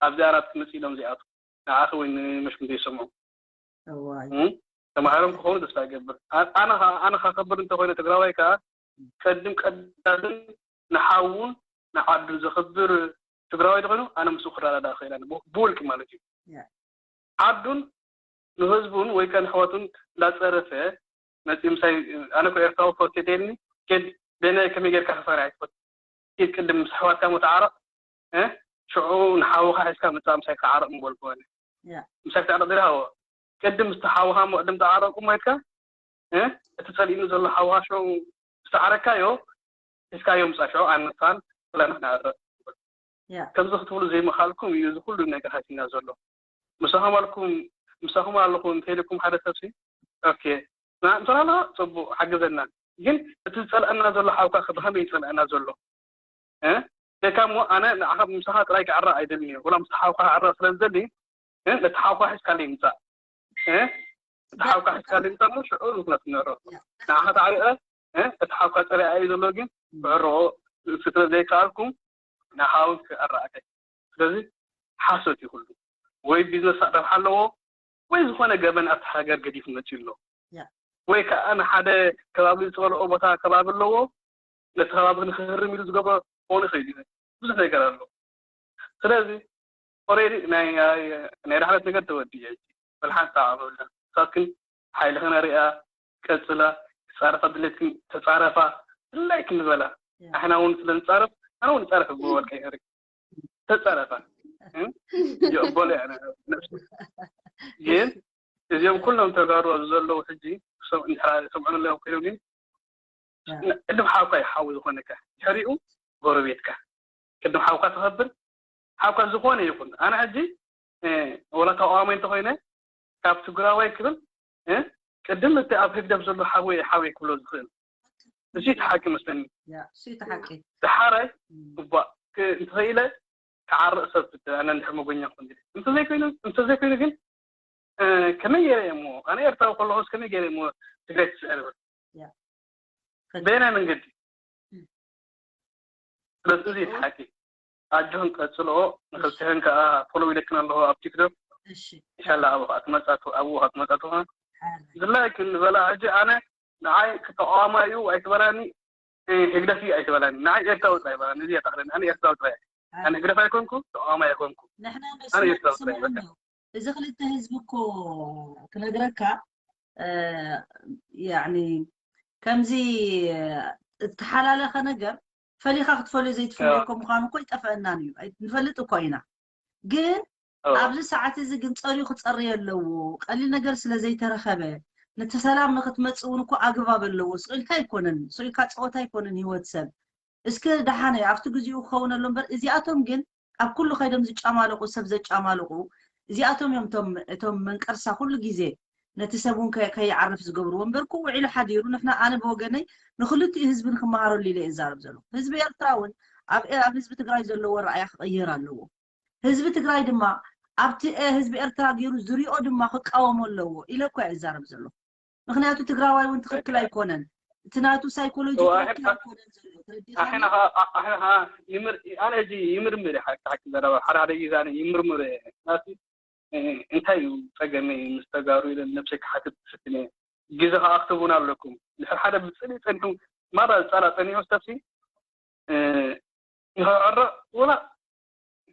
ኣብዚ ኣራት ክመፅ ኢሎም ዚኣቱ ንዓኺ ወይ ንመሽኩም ዘይሰምዑ ተማሃሮም ክኾኑ ተስፋ ይገብር ኣነ ከ ከብር እንተኮይነ ትግራዋይ ከዓ ቀድም ቀዳምን ንሓውን ንዓዱን ዘኽብር ትግራዋይ ተኮይኑ ኣነ ምስኡ ክረዳዳእ ክእል ብውልቂ ማለት እዩ ዓዱን ንህዝቡን ወይ ከ ንሕዋቱን እንዳፀረፈ መፂኡ ምሳይ ኣነ ኮ ኤርትራዊ ፎርቴ ደልኒ ኬድ በናይ ከመይ ጌርካ ክፈርያ ይትፈት ኬድ ቅድም ምስ ኣሕዋትካ ሞ ተዓረቕ ሽዑ ንሓውኻ ሒዝካ ምፃእ ምሳይ ክዓረቕ ምበልኩ ኣነ ምሳይ ክተዓረቕ ድሪ ሃዎ ቅድም ምስ ሓውኻ ሞ ቅድም ተዓረቁ ማለትካ እቲ ፀሊእኒ ዘሎ ሓውኻ ሽዑ ዝተዓረካዮ ሒዝካዮ ምፃእ ሽዑ ኣነሳን ብላና ክነዕረቕ ከምዚ ክትብሉ ዘይምኻልኩም እዩ እዚ ኩሉ ነገር ሃሲና ዘሎ ምሳኹም ኣልኩም ምሳኹም ኣለኹ እንተኢልኩም ሓደ ሰብሲ ኦኬ ምሳና ኣለኻ ፅቡቅ ሓግዘና ግን እቲ ዝፀልአና ዘሎ ሓውካ ብኸመይ ይፀልአና ዘሎ ደካ እሞ ኣነ ንዓኻ ምሳኻ ጥራይ ክዕረቕ ኣይደልን እየ ወላ ምስ ሓውካ ክዕረቕ ስለ ዝደሊ ነቲ ሓውካ ሒዝካለይ ምፃእ እቲ ሓውካ ሒዝካለይ ምፃእ እሞ ሽዑ ንኩነት ንዕረቕ ንዓኻ ተዓሪቐ እቲ ሓውካ ፀሪኣ እዩ ዘሎ ግን ክዕረቑ ስለ ዘይከኣልኩም ንሓው ክዕረኣከ ስለዚ ሓሶት እዩ ኩሉ ወይ ቢዝነስ ረብሓ ኣለዎ ወይ ዝኾነ ገበን ኣብቲ ሃገር ገዲፉ መፅኡ ኣሎ ወይ ከዓ ንሓደ ከባቢ ዝፀልኦ ቦታ ከባቢ ኣለዎ ነቲ ከባቢ ንክህርም ኢሉ ዝገብሮ ክኾኑ ይኽእል እዩ ብዙሕ ነገር ኣሎ ስለዚ ኦሬዲ ናይ ናይ ዳሕረት ነገር ተወዲኡ እዩ በልሓንቲ ዓመብላ ንሳትክን ሓይልኽን ኣሪኣ ቀፅላ ተፃረፋ ድሌትክን ተፃረፋ ድላይክን ዝበላ ንሕና እውን ስለ ንፃረፍ ኣነ እውን ንፃረፍ ብወልቀ ይኸሪ ተፃረፋ ይቕበሎ እያ ነብሱ ግን እዚኦም ኩሎም ተጋሩ ኣብዚ ዘለዉ ሕጂ ሰምዑ ኣለዮም ኮይኖም ግን ቅድም ሓውካ እዩ ሓዊ ዝኾነካ ድሕሪኡ ጎረቤትካ ቅድም ሓውካ ተኸብር ሓውካ ዝኾነ ይኹን ኣነ ሕጂ ወላ ተቃዋማይ እንተኮይነ ካብ ትግራዋይ ክብል ቅድም እቲ ኣብ ህግደፍ ዘሎ ሓወይ ሓወይ ክብሎ ዝኽእል እዚ እቲ ሓቂ መስለኒ ድሓራይ እባ እንተኸኢለ ክዓርቕ ሰብ ኣነ እንድሕር መጎኛ ክኾን እንተዘይኮይኑ እንተዘይኮይኑ ግን ከመይ ገይረ እየ እሞ ኣነ ኤርትራዊ ከለኹስ ከመይ ገይረ እሞ ትግራይ ትስዕር ይብል በየናይ መንገዲ ስለዚ እዚ እቲ ሓቂ ኣጆኽን ቀፅልኦ ንክልትህን ከዓ ፎሎ ኢለክን ኣለኹ ኣብ ቲክቶክ ኢንሻላ ኣብኡ ከዓ ትመፃ ኣብኡ ከዓ ትመፃ ትኾን ዝላይክ ዝበላ ሕጂ ኣነ ንዓይ ክተቃዋማ እዩ ኣይትበላኒ ህግደፍ እዩ ኣይትበላኒ ንዓይ ኤርትራዊ ጥራይ ይበላኒ እዚ የጣዕለኒ ኣነ ኤርትራዊ ጥራይ ኣነ ህግደፍ ኣይኮንኩ ተቃዋማ ኣይኮንኩ ኣነ ኤርትራዊ ጥራይ ይበላኒ እዚ ክልተ ህዝቢ እኮ ክነግረካ ያኒ ከምዚ እተሓላለኸ ነገር ፈሊኻ ክትፈልዮ ዘይትፈልዮ እኮ ምዃኑ እኮ ይጠፈአናን እዩ። ኣይ-፣ ንፈልጥ እኮ ኢና። ግን ኣብዚ ሰዓት እዚ ግን ጸርዩ ክጸሪ ኣለዎ። ቀሊል ነገር ስለ ዘይተረኸበ፣ ነቲ ሰላም ንኽትመጽእ እውን እኮ ኣግባብ ኣለዎ። ስቕ ኢልካ ኣይኮነን፣ ስቕ ኢልካ ጸወታ ኣይኮነን ህይወት ሰብ። እስከ ደሓነ ኣብቲ ግዜኡ ክኸውን ኣሎ እምበር፣ እዚኣቶም ግን ኣብ ኩሉ ከይዶም ዝጫማለቑ፣ ሰብ ዘጫማልቑ፣ እዚኣቶም እዮም እቶም፣ እቶም መንቀርሳ ኩሉ ግዜ ነቲ ሰብ እውን ከ-፣ ከይዓርፍ ዝገብርዎ እምበር፣ ኩ ውዒሉ ሓዲሩ፣ ንሕና፣ ኣነ ብወገነይ ንክልቲኡ ህዝቢ ንክመሃረሉ ኢለ እየ ዝዛረብ ዘለኹ። ህዝቢ ኤርትራ እውን ኣብ፣ ኣብ ህዝቢ ትግራይ ዘለዎ ረኣያ ክቕየር ኣለዎ። ህዝቢ ትግራይ ድማ ኣብቲ፣ እ፣ ህዝቢ ኤርትራ ገይሩ ዝሪኦ ድማ ክቃወሞ ኣለዎ ኢለ እኮ እየ ዝዛረብ ዘለኹ። ምኽንያቱ ትግራዋይ እውን ትኽክል ኣይኮነን። እቲ ናቱ ሳይኮሎጂ እዋ፣ ትኽክል ኣሕና-፣ ኣይኮነን ዘሎ። ተረዲኻኒ? ኣሕና ኸ-፣ ኣ-፣ ኣሕና ኸ-፣ ይምር-፣ ኣነ ሕጂ ይምርምር እየ፣ ሓቂ፣ ሓቂ ዘረባ፣ ሓደ ሓደ ግዜ ኣነ ይምርምር እየ። ናቱ፣ እ፣ እንታይ እዩ ጸገመይ ምስ ተጋሩ ኢለ ነብሰይ ክሓትት ዝፍትን እየ። ግዜ ከኣ ክትህቡና ኣለኩም። ድሕሪ ሓደ ብጽልኢ ጸኒሑ፣ ማራ ዝጻላእ ጸኒሑ፣ ሰብሲ፣ እ፣ ንኸዕረ፣ ወላ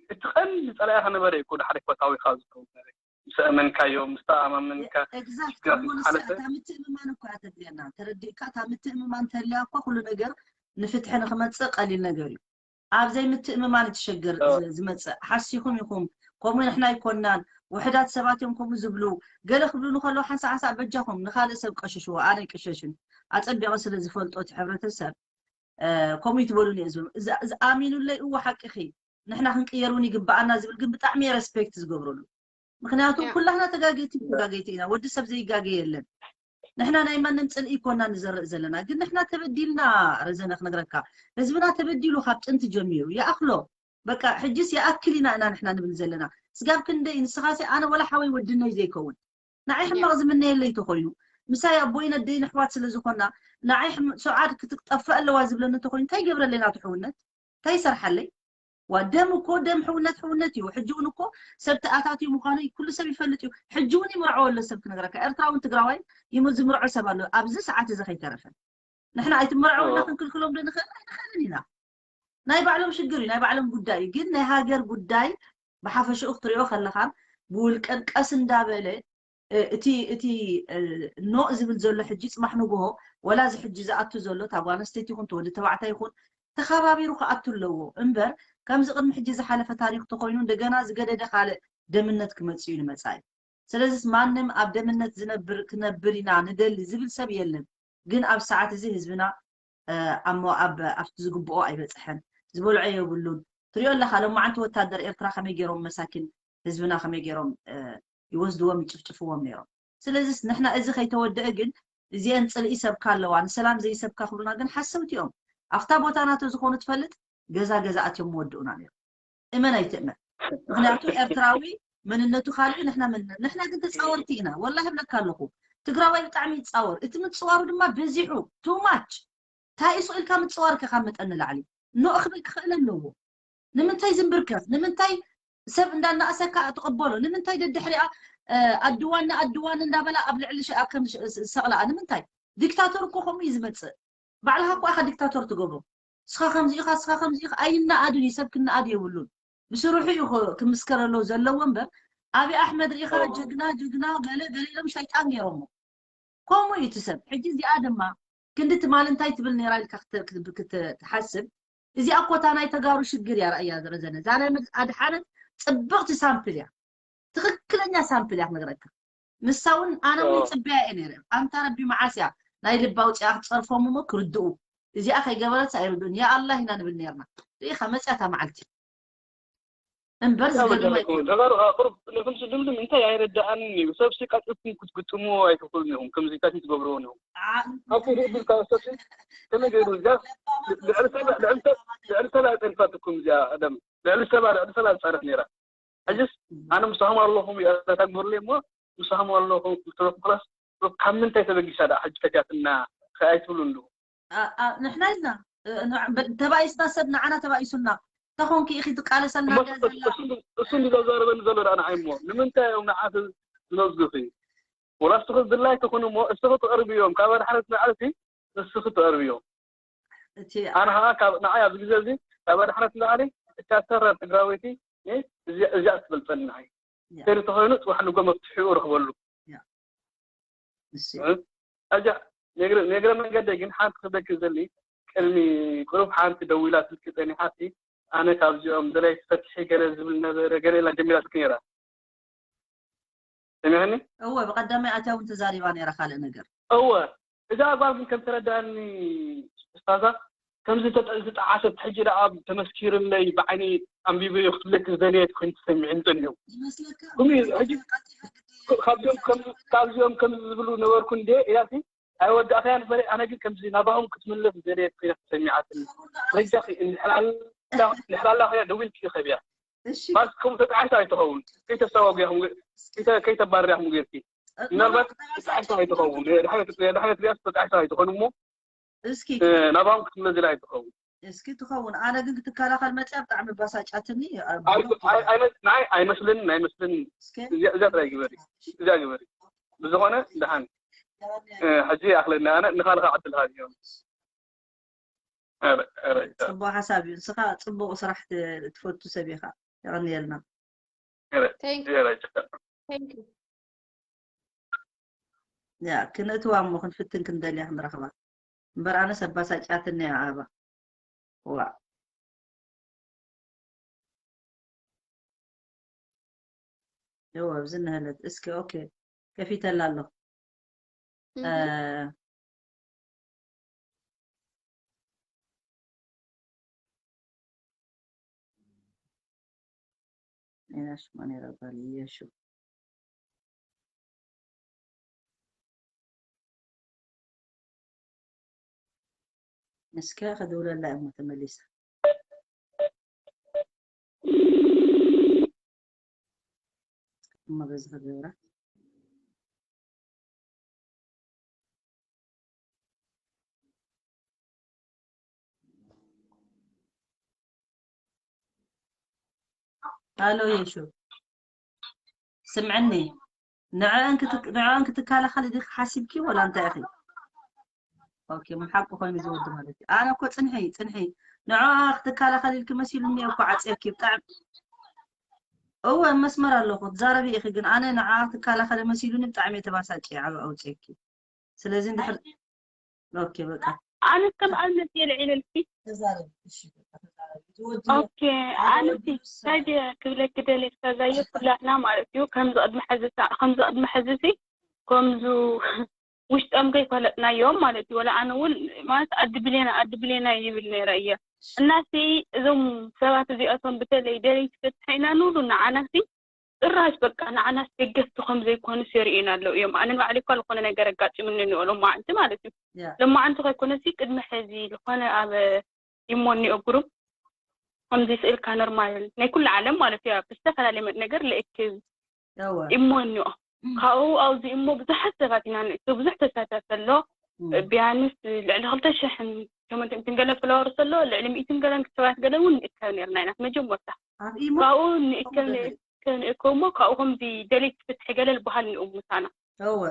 እቲ ቀንዲ ጸላኢኻ ነበረ እኮ፣ ድሓር እኮ ታዊኻ ዝኸውን ነበረ። ምስ ኣመንካዮ፣ ምስ ተኣማመንካ፣ ኤግዛክት፣ ሽግራት ከሞ ንሳ፣ ዝሓለፈ። እታ ምትእምማን እኮ እያ ተድልየና። ተረዲእካ፣ እታ ምትእምማን ተልያ እኮ ኩሉ ነገር ንፍትሒ ንክመጽእ ቀሊል ነገር እዩ። ኣብ ዘይምትእምማን እዩ ትሸግር እ። ዝ-፣ ዝመጽእ። ሓሲኹም ኢኹም፣ ከምኡ ንሕና ኣይኮንናን፣ ውሕዳት ሰባት እዮም ከምኡ ዝብሉ፣ ገለ ክብሉ ንከለዉ ሓንሳእ ሓንሳእ በጃኹም ንኻልእ ሰብ ቀሽሽዎ፣ ኣነ ኣይቅሸሽን። ኣጸቢቐ ስለ ዝፈልጦ እቲ ሕብረተሰብ፣ እ፣ ከምኡ ይትበሉኒ እየ ዝብሉ። እዚ፣ እዚ ኣሚኑለይ፣ እወ ሓቅኺ፣ ንሕና ክንቅየር እውን ይግብኣና ዝብል ግን ብጣዕሚ እየ ረስፔክት ዝገብረሉ። ምክንያቱ ያ። ኩላህና ተጋገይቲ ተጋገይቲ ኢና። ወዲ ሰብ ዘይጋገ የለን። ንሕና ናይ ማንም ጽልኢ ይኮና ንዘርእ ዘለና፣ ግን ንሕና ተበዲልና። ረዘነ ክነግረካ፣ ህዝብና ተበዲሉ ካብ ጥንቲ ጀሚሩ። ይኣኽሎ፣ በቃ፣ ሕጅስ ይኣክል ኢና፣ ኢና ንሕና ንብል ዘለና። ስጋብ ክንደይ ንስኻሲ፣ ኣነ ወላ ሓወይ ወድነይ ዘይከውን፣ ንዓይ ሕማቕ ዝምነየለይ ተኾይኑ፣ ምሳይ ኣቦይን ኣደይን ኣሕዋት ስለ ዝኾና፣ ንዓይ ሕም-፣ ሰዓድ ክትጠፍእ ኣለዋ ዝብለኒ ተኾይኑ፣ እንታይ ይገብረለይ ናቱ ሕውነት? እንታይ ይሰርሓለይ? ዋ፣ ደም እኮ፣ ደም ሕውነት፣ ሕውነት እዩ። ሕጂ እውን እኮ ሰብ ተኣታትዩ ምዃኑ ኩሉ ሰብ ይፈልጥ እዩ። ሕጂ እውን ይምርዖ ኣሎ ሰብ ክነግረካ። ኤርትራውን ትግራዋይ ይም-፣ ዝምርዖ ሰብ ኣሎ። ኣብዚ ሰዓት እዚ ከይተረፈ። ንሕና ኣይትምርዐውና ኦ። ክንክልክሎም ዶ ንኽእል? ኣይንኽእልን ኢና። ናይ ባዕሎም ሽግር እዩ፣ ናይ ባዕሎም ጉዳይ እዩ። ግን ናይ ሃገር ጉዳይ ብሓፈሽኡ ክትሪኦ ከለኻ ብውልቀን ቀስ እንዳበለ፣ እ፣ እቲ፣ እቲ፣ እ፣ ኖእ ዝብል ዘሎ ሕጂ ጽባሕ ንግሆ ወላ እዚ ሕጂ ዝኣቱ ዘሎ እታ ጓል ኣንስተይቲ ይኹን እቲ ወዲ ተባዕታይ ይኹን ተኸባቢሩ ክኣቱ ኣለዎ እምበር ከምዚ ቅድሚ ሕጂ ዝሓለፈ ታሪኽ ተኾይኑ እንደገና ዝገደደ ካልእ ደምነት ክመጽእ እዩ ንመጻኢ። ስለዚስ ማንም ኣብ ደምነት ዝነብር ክነብር ኢና ንደሊ ዝብል ሰብ የለን። ግን ኣብ ሰዓት እዚ ህዝብና፣ እ፣ ኣብ ሞ-፣ ኣብ፣ ኣብቲ ዝግብኦ ኣይበጽሐን። ዝበልዖ የብሉን። ትሪኦ ኣለኻ፣ ሎማዓንቲ ወታደር ኤርትራ ከመይ ገይሮም መሳኪን ህዝብና ከመይ ገይሮም፣ እ፣ ይወስድዎም፣ ይጭፍጭፍዎም ነይሮም። ስለዚስ ንሕና እዚ ከይተወደአ ግን እዚአን ጽልኢ ይሰብካ ኣለዋ፣ ንሰላም ዘይሰብካ ክብሉና ግን ሓሰውቲ እዮም። ኣብታ ቦታ ናቶ ዝኾኑ ትፈልጥ፣ ገዛ ገዛ ኣትዮም ምወድኡና ነይሮም። እመን ኣይትእመን። ምክንያቱ ኤርትራዊ መንነቱ ካልእ፣ ንሕና መንነ-፣ ንሕና ግን ተጻወርቲ ኢና። ወላሂ እብለካ ኣለኹ። ትግራዋይ ብጣዕሚ ይጻወር። እቲ ምጽዋሩ ድማ በዚሑ፣ too much። እንታይ እዩ ስቕ ኢልካ ምጽዋር ከ ካብ መጠን ንላዕሊ? ኖእ ክብል ክኽእል ኣለዎ። ንምንታይ ዝንብርከኽ? ንምንታይ ሰብ እንዳናእሰካ ትቕበሎ? ንምንታይ ደድሕሪኣ፣ እ፣ ኣድዋኒ፣ ኣድዋኒ እንዳበላ ኣብ ልዕሊ ሸ-፣ ኣብ ከም ሸ-፣ ስ-፣ ሰቕላኣ? ንምንታይ? ዲክታቶር እኮ ከምኡ እዩ ዝመጽእ። ባዕልኻ እኮ ኢኻ ዲክታቶር ትገብሮ። እስኻ ከምዚ ኢኻ፣ እስኻ ከምዚ ኢኻ፣ ኣይነኣድን እዩ፣ ሰብ ክነኣድ የብሉን። ብስርሑ እዩ ክ-፣ ክምስከረሉ ዘለዎ እምበር፣ ኣብይ ኣሕመድ ሪኢኻ ኦ። ጅግና፣ ጅግና፣ ገለ፣ ገለ ኢሎም ሸይጣን ገይሮሞ። ከምኡ እዩ እቲ ሰብ። ሕጂ እዚኣ ድማ ክንዲ ትማል እንታይ ትብል ነይራ ኢልካ ክተ-፣ ክት-፣ ክት-፣ ትሓስብ። እዚኣ እኮ እታ ናይ ተጋሩ ሽግር እያ፣ ረኣያ ረዘነ። እዛ ናይ መድ-፣ ኣድሓነት ጽብቕቲ ሳምፕል እያ። ትኽክለኛ ሳምፕል እያ ክነግረካ። ንሳ እውን ኣነ እውን ኦ። ይጽበያ እየ ነይረ። ኣንታ ረቢ መዓስ እያ ናይ ልባ ኣውፂኣ ክትጸርፎም እሞ ክርድኡ። እዚኣ ከይገበረት ኣይርድኡን። ያ ኣላህ ኢና ንብል ነይርና። ርኢኻ መፅያ እታ መዓልቲ። እምበር ያ ዝገርም በጃ ኣይኮነን። ተጋሩ፣ ኣ፣ ቁሩብ ነቶም ስድምድም እንታይ ኣይረድኣንን እዩ። ሰብሲ ቀልጢፍኩም ክትግጥምዎ ኣይትኽእሉን ኢኹም። ከምዚታት ትገብርዎን ኢኹም። ዓ-፣ ኣብቲ ርእይ ቢልካ ሰብሲ ከመይ ገይሩ እዚኣ ልዕሊ ሰባ፣ ልዕሊ ሰብ፣ ልዕሊ ሰባ ጠልፋትኩም እዚኣ ቀደም። ልዕሊ ሰባ፣ ልዕሊ ሰባ ዝጸረት ነይራ። ሕጅስ ኣነ ምሳኹም ኣለኹም እዩ፣ እዛ ግበሩለይ እሞ ምሳኹም ኣለኹም ትረፉ ክላስ ካብ ምንታይ ተበጊሳ ደኣ ሕጂ ፈትያትና ከ ኣይትብሉን ዶ? ኣ-፣ ኣ-፣ ንሕና ኢልና፣ እ፣ ን-፣ በ-፣ ተባኢስና ሰብ ንዓና ተባኢሱና። እንታይ ኾንኪ ኢኺ ትቃለሰልና እሞ እዚኣ እሱ፣ ዘላ? እሱ፣ እሱ እንዲ ዘዛረበኒ ዘሎ ደኣ ንዓይ እሞ ንምንታይ እዮም ንዓኺ ዝነዝጉኺ? ወላ እስኺ ድላይ ትኹን እሞ እስኺ ትቐርብዮም፣ ካብ ኣድሓነት ንላዕሊ እስኺ ትቐርብዮም። እቲ ኣነ ኸዓ ካብ ንዓይ ኣብዚ ግዜ እዚ ካብ ኣድሓነት ንላዕሊ እታ ተራ ትግራወይቲ፣ እ፣ እዚኣ፣ እዚኣ ትበልጸኒ ንዓይ። ያ። ከይዱ ተኾይኑ ጽባሕ ንጎ መፍትሒኡ ረኽበሉ። ያ። እሺ። እ? ኣጃ፣ ንእግረ፣ ንእግረ መንገደይ ግን ሓንቲ ክብለኪ ዘሊ፣ ቅድሚ ቁሩብ ሓንቲ ደዊላ ስልኪ ጸኒሓ፣ ኣነ ካብዚኦም ገለ ፈትሒ ገለ ዝብል ነበረ፣ ገለ ኢላ ጀሚራትኪ ነይራ። ሰሚዕኒ? እወ፣ ብቐዳማይ ኣትያ እውን ተዛሪባ ነይራ ካልእ ነገር። እወ፣ እዛ ጓል ግን ከም ተረዳእኒ፣ ኡስታዛ፣ ከምዚ ተጠ-፣ ዝተጠዓሰት፣ ሕጂ ደኣ ተመስኪርለይ፣ ብዓይኒ ኣንቢበዮ ክትብለኪ ዝደለየት ኮይኑ ተሰሚዑኒ ጸኒሑ። ይመስለካ? ከምኡ እዩ። ሕጂ ይመስለካ? ቀልጢፋ ግዲ ክ-፣ ካብዚኦም ከም፣ ይመስለካ? ካብዚኦም ከም ዝብሉ ነበርኩ እንዴ ኢላሲ፣ ኣይወዳእካያን በለ። ኣነ ግን ከምዚ ናባኹም ክትምለስ ዝደለየት ኮይና ተሰሚዓትኒ። ትኸውን ዶ? በጃኺ፣ እንድሕር ኣላ፣ እንድሕር ኣላ ኮይና ደዊልኪ ርኸብያ። እሺ። ማለት ከምኡ ተጣዒሳ ኣይትኸውን። ከይተስተዋጉያኹም ገ-፣ ከይተ-፣ ከይተባርያኹም ጌርኪ። እ፣ ምናልባት ምናልባት ተጣዒሳ ኣይትኸውን። ተጣዒሳ ድሕነት፣ ድሕነት ሪኣስ ተጣዒሳ ኣይትኸውን እሞ፣ እስኪ እ፣ ናባኹም ክትምለስ ዝላ ኣይትኸውን። እስኪ ትኸውን። ኣነ ግን ክትከላኸል መጽያ ብጣዕሚ ባሳጫትኒ። ኣብ ኣይ-፣ ኣይ-፣ ኣይመስ-፣ ንዓይ ኣይመስልን፣ ኣይመስልን። እስኪ። እዚኣ፣ እዚኣ ጥራይ ግበሪ። እዚኣ ግበሪ። ብዝኾነ ደሓን። እ፣ ሕጂ ይኣኽለኒ። ኣነ ንኻልኻ ዕድል ሃብዮም። ኧረ፣ ኧረ፣ ኧረ። ጽቡቕ ሓሳብ እዩ። ንስኻ ጽቡቕ ስራሕ ት-፣ ትፈቱ ሰብ ኢኻ። የቐንየልና። ኧረ፣ Thank you። ኧረ፣ Thank you። ያ፣ ክንእትዋ እሞ ክንፍትን ክንደልያ ክንረኽባ። እምበር ኣነስ ኣባሳጫትኒ እያ ኣባ። ዋ። እወ፣ ኣብዚ እነሀለት። እስኪ፣ ኦኬ። ከፊተላ ኣለኹ። እ፣ እህ። ሌላ ሽማ ነይራ ጓል የሹ። እስከ ክድውለላ እሞ ተመሊሳ። እሞ በዚ ክገብራ። ኣሎ የሹ፣ ስምዕኒ። ንዕአን ክት-፣ ንዕአን ክትከላኸሊ ዲኺ ሓሲብኪ ወላ እንታይ ኢኺ? ኦኬ፣ ሓቂ ኮይኑ ዝወዲ ማለት እዩ። ኣነ እኮ ጽንሒ፣ ጽንሒ። ንዕኣ ክትከላኸሊ ኢልኪ መሲሉኒ እኮ ዓጽየኪ ብጣዕሚ። እወ፣ መስመር ኣለኹ፣ ትዛረቢ ኢኺ፣ ግን ኣነ ንዓ ትከላኸለ መሲሉኒ ብጣዕሚ እየ ተባሳጭየ፣ ዓብ ኣውፅየኪ። ስለዚ እንድሕር፣ ኦኬ፣ በቃ። ኣነስ ከም ኣብነት እየ ልዒለልኪ። ተዛረቢ፣ እሺ፣ በቃ ተዛረቢ። ዝወዲ ኦኬ፣ ኣነ ኣነሲ ወዲ ሰብ። ታዲያ ክብለኪ ደልየ፣ እስከዛዮ ኩላትና ማለት እዩ፣ ከምዚ ቅድሚ ሕዚ ሰ-፣ ከምዚ ቅድሚ ሕዚ ሲ፣ ከምዙ ውሽጦም ከይፈለጥናዮም ማለት እዩ። ወላ ኣነ እውን ማለት ኣዲ ብሌና፣ ኣዲ ብሌና ይብል ነይረ እየ። እናሲ እዞም ሰባት እዚኣቶም በተለይ ደለይቲ ፍትሒ ኢና ንብሉ፣ ንዓናሲ ጭራሽ በቃ ንዓናስ ደገፍቲ ከም ዘይኮኑስ የርእዩና ኣለዉ እዮም። ኣነ ንባዕለይ እኳ ዝኾነ ነገር ኣጋጢሙኒ እኒኦ ሎማዓንቲ ማለት እዩ። ያ። ሎማዓንቲ ከይኮነሲ ቅድሚ ሕዚ ዝኾነ ኣብ ኢሞ እኒኦ ግሩፕ ከምዚ ስእልካ ኖርማል ናይ ኩሉ ዓለም ማለት እዩ። ኣብ ዝተፈላለየ መ-፣ ነገር ልእክብ እወ። ኢሞ እኒኦ። እም። ካብኡ ኣብዚ እሞ ብዙሓት ሰባት ኢና ንእክብ፣ ብዙሕ ተሳታፊ ኣሎ። እም። ቢያንስ ልዕሊ ክልተ ሽሕን ሸሞንተ ሚእትን ገለ ፎሎወርስ ኣሎ፣ ልዕሊ ሚእትን ገለን ሰባት ገለ እውን ንእከብ ነርና ኢና መጀመርታ። ኣብ ኢሞ? ካብኡ ንእከብ ከምኡ ን-፣ ገለ። ከንእከብ እሞ ካብኡ ከምዚ ደለይቲ ፍትሒ ገለ ዝበሃል ንእው ምሳና። እወ።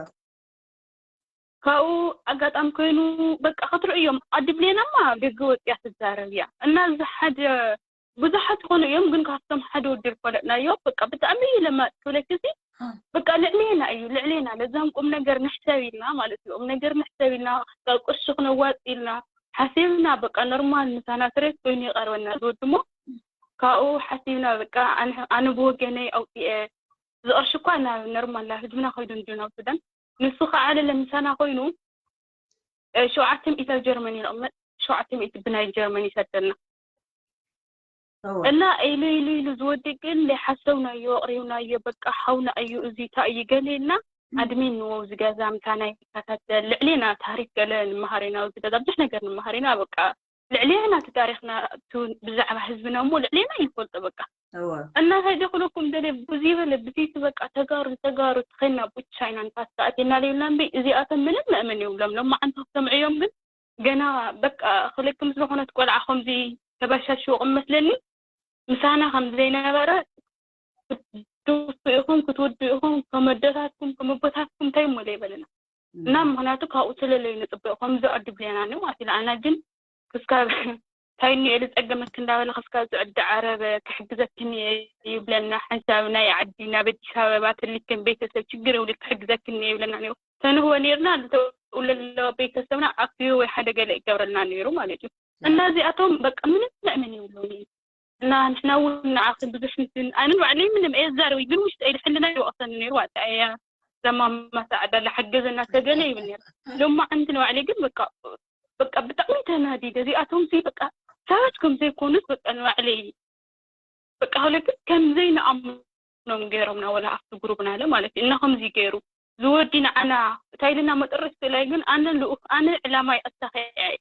ካብኡ ኣጋጣሚ ኮይኑ በቃ ክትርእዮም ኣዲ ብሌናማ ደገ ወፅያ ትዛረብ እያ። እና እዚ ሓደ ብዙሓት ይኾኑ እዮም፣ ግን ካብቶም ሓደ ወዲ ዝፈለጥናዮ በቃ ብጣዕሚ እዩ ለማፅ ክብለኪ እዚ እ። በቃ ልዕሌና እዩ፣ ልዕሌና። ለዛም ቁም ነገር ንሕሰብ ኢልና ማለት እዩ። ቁም ነገር ንሕሰብ ኢልና፣ ካብ ቅርሺ ክነዋፅ ኢልና ሓሲብና በቃ ኖርማል ምሳና ትሬት ኮይኑ ይቐርበና ዝወዲ እሞ ካብኡ ሓሲብና በቃ ኣነ፣ ኣነ ብወገነይ ኣውፂኤ እዚ ቅርሺ እኳ ናብ ኖርማል ናብ ህዝብና ከይዱ እንድዩ ናብ ሱዳን። ንሱ ከዓ ለለ ምሳና ኮይኑ፣ እ፣ ሸውዓተ ሚእቲ ኣብ ጀርመን እዩ ዝቕመጥ። ሸውዓተ ሚእቲ ብናይ ጀርመን ይሰደልና። እወ። እና ኢሉ፣ ኢሉ፣ ኢሉ ዝወድእ ግን ዘይሓሰብናዮ፣ ኣቕሪብናዮ፣ በቃ ሓውና እዩ፣ እዚ እንታይ እዩ ገለ ኢልና፣ እም። ኣድሚን ንዎ፣ እዚ ገዛ ምሳና ይከታተል፣ ልዕሌና ታሪክ ገለ ንምሃር ኢና፣ እዚ ገዛ ብዙሕ ነገር ንምሃር ኢና፣ በቃ ልዕሌና እቲ ታሪክና፣ እቲ ብዛዕባ ህዝብና እሞ ልዕሌና ይፈልጦ በቃ። እወ። እና እንታይ ዶ ክብለኩም ደልየ፣ ብዝይ በለ ብዝይቲ በቃ ተጋሩ፣ ተጋሩ ተኸይና ብቻ ኢና ንፋስ ተኣቲና ዘይብልና እምበይ፣ እዚኣቶም ምንም መእመን የብሎም። ሎማዓንቲ ክትሰምዕዮም ግን ገና በቃ ክልክም ዝኾነት ቆልዓ ከምዚ ተባሻሽዎ ቅም መስለኒ ምሳና ከም ዘይነበረ ክትድፉ ኢኹም፣ ክትውዱ ኢኹም፣ ከም ኣደታትኩም፣ ከም ኣቦታትኩም እንታይ እሞ ዘይበለና። እም። እና ምኽንያቱ ካብኡ ስለለዩ ንጽበዮ ከምዚ ኣዲ ብሌና ነው ማለት ኢለ። ኣነ ግን ክስካብ እንታይ እኒኦ ኢሉ ጸገመኪ እንዳበለ ክስካብ ዝዕዲ ዓረበ ክሕግዘክኒ እየ ይብለና። ሓንሳብ ናይ ዓዲ ናብ ኣዲስ ኣበባ ትልክን ቤተሰብ ችግር የብሉ ክሕግዘክኒ እየ ይብለና ነይሩ። ተንህቦ ነይርና ልተ-፣ ለለዋ ቤተሰብና ኣክዮ ወይ ሓደ ገለ ይገብረልና ነይሩ ማለት እዩ። እና እዚኣቶም በቃ ምንም መእመን የብሎም እዩ። እና ንሕና እውን ንዓኽን ብዙሕ እንትን ኣነ ባዕለይ ምንም እየዛረብ ግን ውሽጠይ ድሕልና ይወቕሰኒ ነይሩ። ዋጣ እያ ዘማማ ሰዓዳ ለሓገዘና ተገለ ይብል ነይሩ። ሎማ ዓንቲ ንባዕለይ ግን በቃ በቃ ብጣዕሚ ተናዲደ። እዚኣቶም ሲ በቃ ሰባት ከም ዘይኮኑስ በቃ ንባዕለይ በቃ ክለግስ ከም ዘይንኣምኖም ገይሮምና ወላ ኣብቲ ግሩብና ለ ማለት እዩ። እና ከምዚ ገይሩ ዝወዲ ንዓና እንታይ ኢልና መጠረሽቲ ላይ ግን ኣነ ልኡኽ ኣነ ዕላማይ ኣሳኺዐ እየ።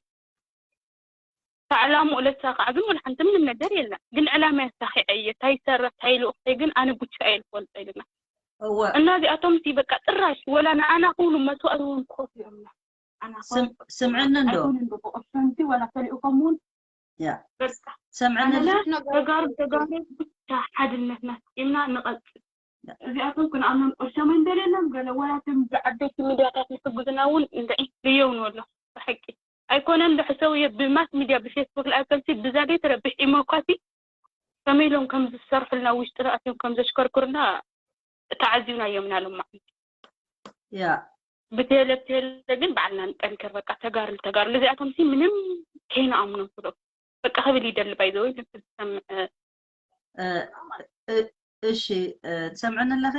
እታ ዕላምኡ ለሳኽዓ ግን ወላ ሓንቲ ምንም ነገር የለን። ግን ዕላማይ ኣሳኺዐ እየ። እንታይ ይሰርሕ እንታይ ልኡኽተይ ግን ኣነ ጉቻ እየ ልፈልጦ ኢልና እወ እና እዚኣቶም ሲ በቃ ጥራሽ ወላ ንዓና ክብሉ መስዋእቲ እውን ክኸፍሉ እዮም። ንዓና ስም- ስምዕኒ እንዶ ኣይኮኑን ዶ ብኦፕሽንቲ ወላ ተልእኾም እውን ያ በቃ ሰምዕኒ ኣነና ተጋሩ ተጋሩ ብቻ ሓድነትና ስኢምና ንቐፅል። እዚኣቶም ክንኣምኖም ቁርሾም እንደሌሎም ገለ ወላትን ብዓበይቲ ሚድያታት ንሕግዝና እውን እንድዒ ልየው ንበሎ። ብሓቂ ኣይኮነን ዝሕሰው እየ ብማስ ሚድያ ብፌስቡክ ላይቭ ከምሲ ብዛገይ ትረብሕ ኢሞኳሲ ከመይ ኢሎም ከም ዝሰርሑልና ውሽጥና ኣትዮም ከም ዘሽከርክሩና ተዓዚብናዮም ኢና ሎም ማለት እዩ። ያ ብቴለ ብቴለ ግን ባዕልና ንጠንክር በቃ ተጋሩ ንተጋሩ እዚኣቶም ሲ ምንም ከይንኣምኖም ስለ በቃ ክብል ይደሊ ባይዘወይ ዝሰምዕ እ፣ እ፣ እሺ እ፣ ትሰምዕኒ ኣለኺ?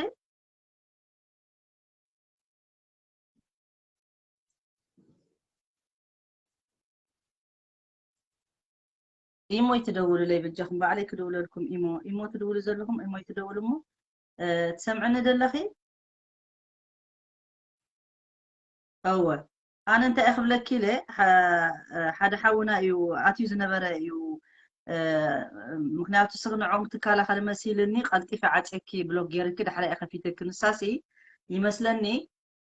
ኢሞ ይትደውሉለይ በጃኹም ባዕለይ ክድውለልኩም ኢሞ ኢሞ ትድውሉ ዘለኹም ኢሞ ይትደውሉ እሞ እ፣ ትሰምዕኒ ደለኺ? እወ ኣነ እንታይ እየ ክብለኪ ኢለ ሓደ ሓውና እዩ ኣትዩ ዝነበረ እዩ ምክንያቱ ስኽንዖም ትካላኸ መሲልኒ ቀልጢፈ ዓፅየኪ ብሎክ ገይርኪ ዳሕራ እየ ከፊተኪ ንሳሲ ይመስለኒ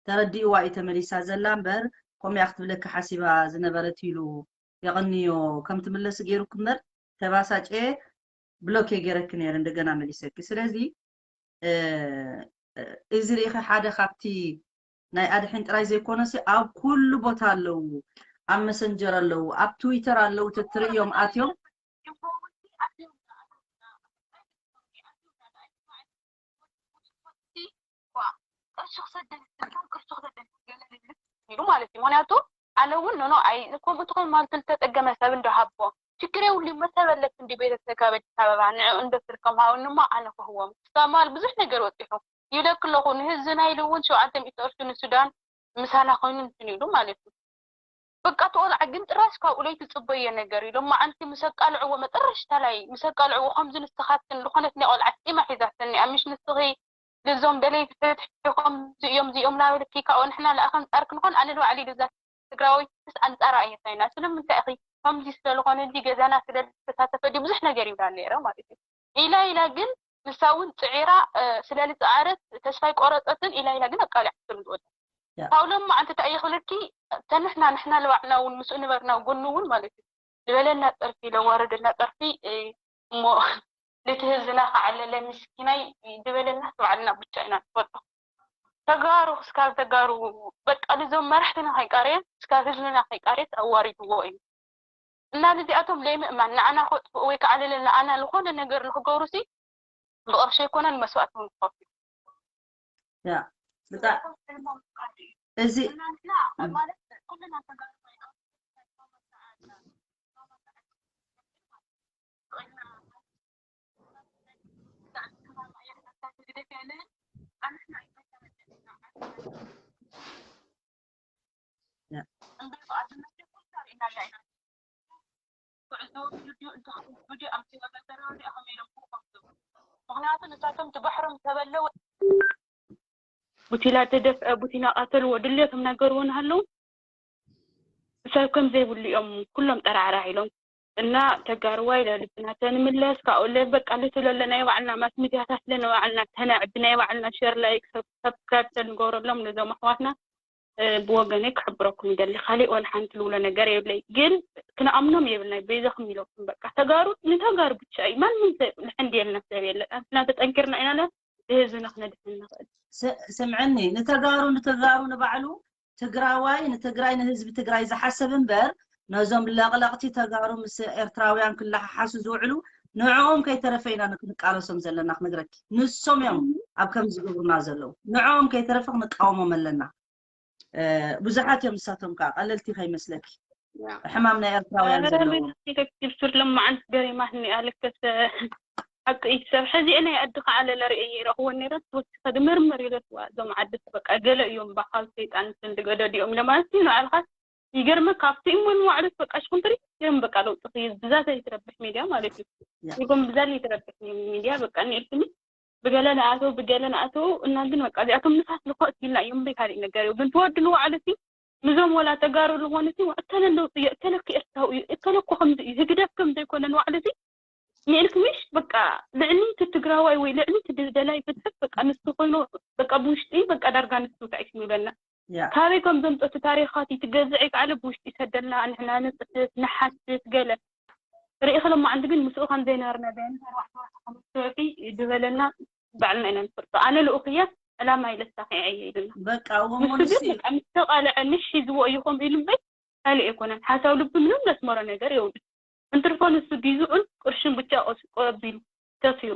ተረዲእዋ እዩ ተመሊሳ ዘላ እምበር ከምኡ ክትብለኪ ሓሲባ ዝነበረት ኢሉ የቐንዮ ከም ትምለሲ ገይሩኪ እምበር ተባሳጨ ብሎክ ገይረኪ ነይረ እንደገና መሊሰኪ ስለዚ እዚ ርኢኺ ሓደ ካብቲ ናይ ኣድሕን ጥራይ ዘይኮነሲ ኣብ ኩሉ ቦታ ኣለዉ ኣብ መሰንጀር ኣለዉ ኣብ ትዊተር ኣለዉ ተትርእዮም ኣትዮም ቅርሺ ክሰደልኩም ቅርሺ ክሰደልኩም ገለ ኢሉ ማለት እዩ ምክንያቱ ኣነ እውን ኖኖ ኣይ ከምኡ ትኾን ማለት ዝተጠገመ ሰብ እንዶ ሃቦ ችግር የብሉ መሰብ ኣለክ እንዲ ቤተሰብ ካብ ኣዲስ ኣበባ ንዕኡ እንዶ ስልኮም ሃውኒ እሞ ኣነ ክህዎም ክሳብ ማለት ብዙሕ ነገር ወፂሑ ይብለክ ኣለኹ ንህዝብና ኢሉ እውን ሸውዓተ ሚእቲ ቅርሺ ንሱዳን ምሳና ኮይኑ እንትን ኢሉ ማለት እዩ በቃ እቲ ቆልዓ ግን ጥራሽ ካብኡ ለይትፅበዮ ነገር እዩ ሎማዓንቲ ምስ ኣቃልዕዎ መጠረሽታ ላይ ምስ ኣቃልዕዎ ከምዚ ንስኻትክን ዝኾነት ናይ ቆልዓ ፂማ ሒዛተኒ ኣምሽ ንስኺ ልዞም ደለይቲ ፍትሒ ከምዚ እዮም እዚኦም ናበልኪ ካብኡ ንሕና ለኣኸ ኣንፃር ክንኾን ኣነ ንባዕሊ ልዛ ትግራወይትስ ኣንፃራ እየ ኮይና ስለምንታይ ኢኺ ከምዚ ስለዝኾነ እዚ ገዛና ስለዝተሳተፈ ድዩ ብዙሕ ነገር ይብላ ነይረ ማለት እዩ ኢላ ኢላ ግን ንሳ እውን ፅዒራ ስለዝፀዓረት ተስፋ ኣይቆረፀትን ኢላ ኢላ ግን ኣቃሊዓ ትምዝወት ካብ ሎም መዓልቲ እንታይ እየ ክብለኪ ተንሕና ንሕና ንባዕልና እውን ምስኡ ንበርና ጎኑ እውን ማለት እዩ ዝበለና ፀርፊ ለዋረደና ፀርፊ እሞ ነቲ ህዝብና ከዓለለ ምስኪናይ ዝበለና ባዕልና ብቻ ኢና ንፈልጦ ተጋሩ ክስካብ ተጋሩ በቃ ልዞም መራሕትና ከይቃረየ ክስካብ ህዝብና ከይቃረየ ኣዋሪድዎ እዩ እና ልዚኣቶም ለይምእማን ንዓና ከጥፍኡ ወይ ከዓ ለለ ንዓና ዝኾነ ነገር ንክገብሩ ሲ ብቕርሺ ኣይኮነን መስዋእቲ እውን ክኸፍሉ ያ ብጣ- እዚ ምክንያቱ ንሳቶም ትባሕሮም ተበለወ ቡቲላ ተደፍአ ቡቲና ቀተልዎ ድልዮቶም ነገርዎ ንሃለዉ ሰብ ከም ዘይብሉ እዮም ኩሎም ጠራዕራዕ ኢሎም እና ተጋርዋይ ለልብና ተንምለስ ካብኡ ለበቃ ልትለለ ናይ ባዕልና ማስ ሚዲያታት ለንባዕልና ተነዕቢ ናይ ባዕልና ሸር ላይክ ሰብስክራይብ ተንገብረሎም ነዞም ኣሕዋትና ብወገነይ ክሕብረኩም ይደሊ ካሊእ ወላ ሓንቲ ልብሎ ነገር የብለይ ግን ክንኣምኖም የብልናይ በይዛኹም ኢለኩም በቃ ተጋሩ ንተጋሩ ብቻ እዩ ማንም ሰብ ንሕንድየልና ሰብ የለን ኣንትና ተጠንኪርና ኢና ህዝብና ክነድሕን ንኽእል ስምዕኒ ንተጋሩ ንተጋሩ ንባዕሉ ትግራዋይ ንትግራይ ንህዝቢ ትግራይ ዝሓስብ እምበር ነዞም ለቕለቕቲ ተጋሩ ምስ ኤርትራውያን ክለሓሓሱ ዝውዕሉ ንዕኦም ከይተረፈ ኢና ክንቃለሶም ዘለና ክነግረኪ ንሶም እዮም ኣብ ከም ዝገብሩና ዘለዉ ንዕኦም ከይተረፈ ክንቃወሞም ኣለና እ፣ ብዙሓት እዮም ንሳቶም ከዓ ቀለልቲ ከይመስለኪ። ሕማም ናይ ኤርትራውያን ዘለዎም። ሱር ለማዓንት ገሪማትኒ ኣለከሰ ሓቂ እዩ ሰብ። ሕዚ ናይ ኣዲ ከዓ ለለ ርእየ ይረኽቦ ነይረ። ተወሲኸ ድምርምር ኢለትዋ እዞም ዓድስ በቃ ገለ እዮም ባኻል ሰይጣን ስንዲ ገደድ እዮም ለማለት እዩ። ንባዕልኻ ይገርመካ ኣብቲ እሞ ንባዕሉስ በቃ ሽኹም ትሪ እዮም በቃ ለውጢ ክይዝ ብዛተ ይትረብሕ ሚድያ ማለት እዩ። ይጎም ብዛት ይትረብሕ ሚድያ በቃ ንኤልትኒ ብገለ ንኣተው ብገለ ንኣተው እና ግን በቃ እዚኣቶም ንፋስ ልኮት ቢልና እዮም በይ ካልእ ነገር እዩ። ግን ትወዱ ንባዕሉ ሲ ንዞም ወላ ተጋሩ ዝኾኑ ሲ እከለ ለውጢ እዩ፣ እከለ እኮ ኤርትራዊ እዩ፣ እከለ እኮ ከምዚ እዩ፣ ህግደፍ ከም ዘይኮነ ንባዕሉ ሲ ንኤልክ ምሽ በቃ ልዕሊ እቲ ትግራዋይ ወይ ልዕሊ እቲ ደላይ ፍትሕት በቃ ንሱ ኮይኑ በቃ ብውሽጢ በቃ ዳርጋ ንሱ ታይሽ ይብለና። ካበይ ከም ዘምጠቱ ታሪኻት ትገዝዕ ይከዓለ ብውሽጢ ይሰደልና ንሕና ንፅሕፍ ንሓስስ ገለ ርኢ ክለማዓንቲ ግን ምስኡ ከም ዘይነበርና ዳይነት ኣርባዕተ ወርሒ ድበለና ባዕልና ኢና ንፈልጦ። ኣነ ልኡኽያ ዕላማ ኢለ ስታኺዐየ ኢልና በቃ እዎ ንሱ ሞንሲ ግን በቃ ምስ ተቃልዐ ንሽ ሒዝዎ እዩ ከምኡ ኢሉ እምበር ካልእ ኣይኮነን። ሓሳብ ልቢ ምንም ዘስመሮ ነገር የብሉን። እንትርፎ ንሱ ጊዝኡን ቅርሽን ብቻ ቀስ- ቀቢሉ ተሲሩ።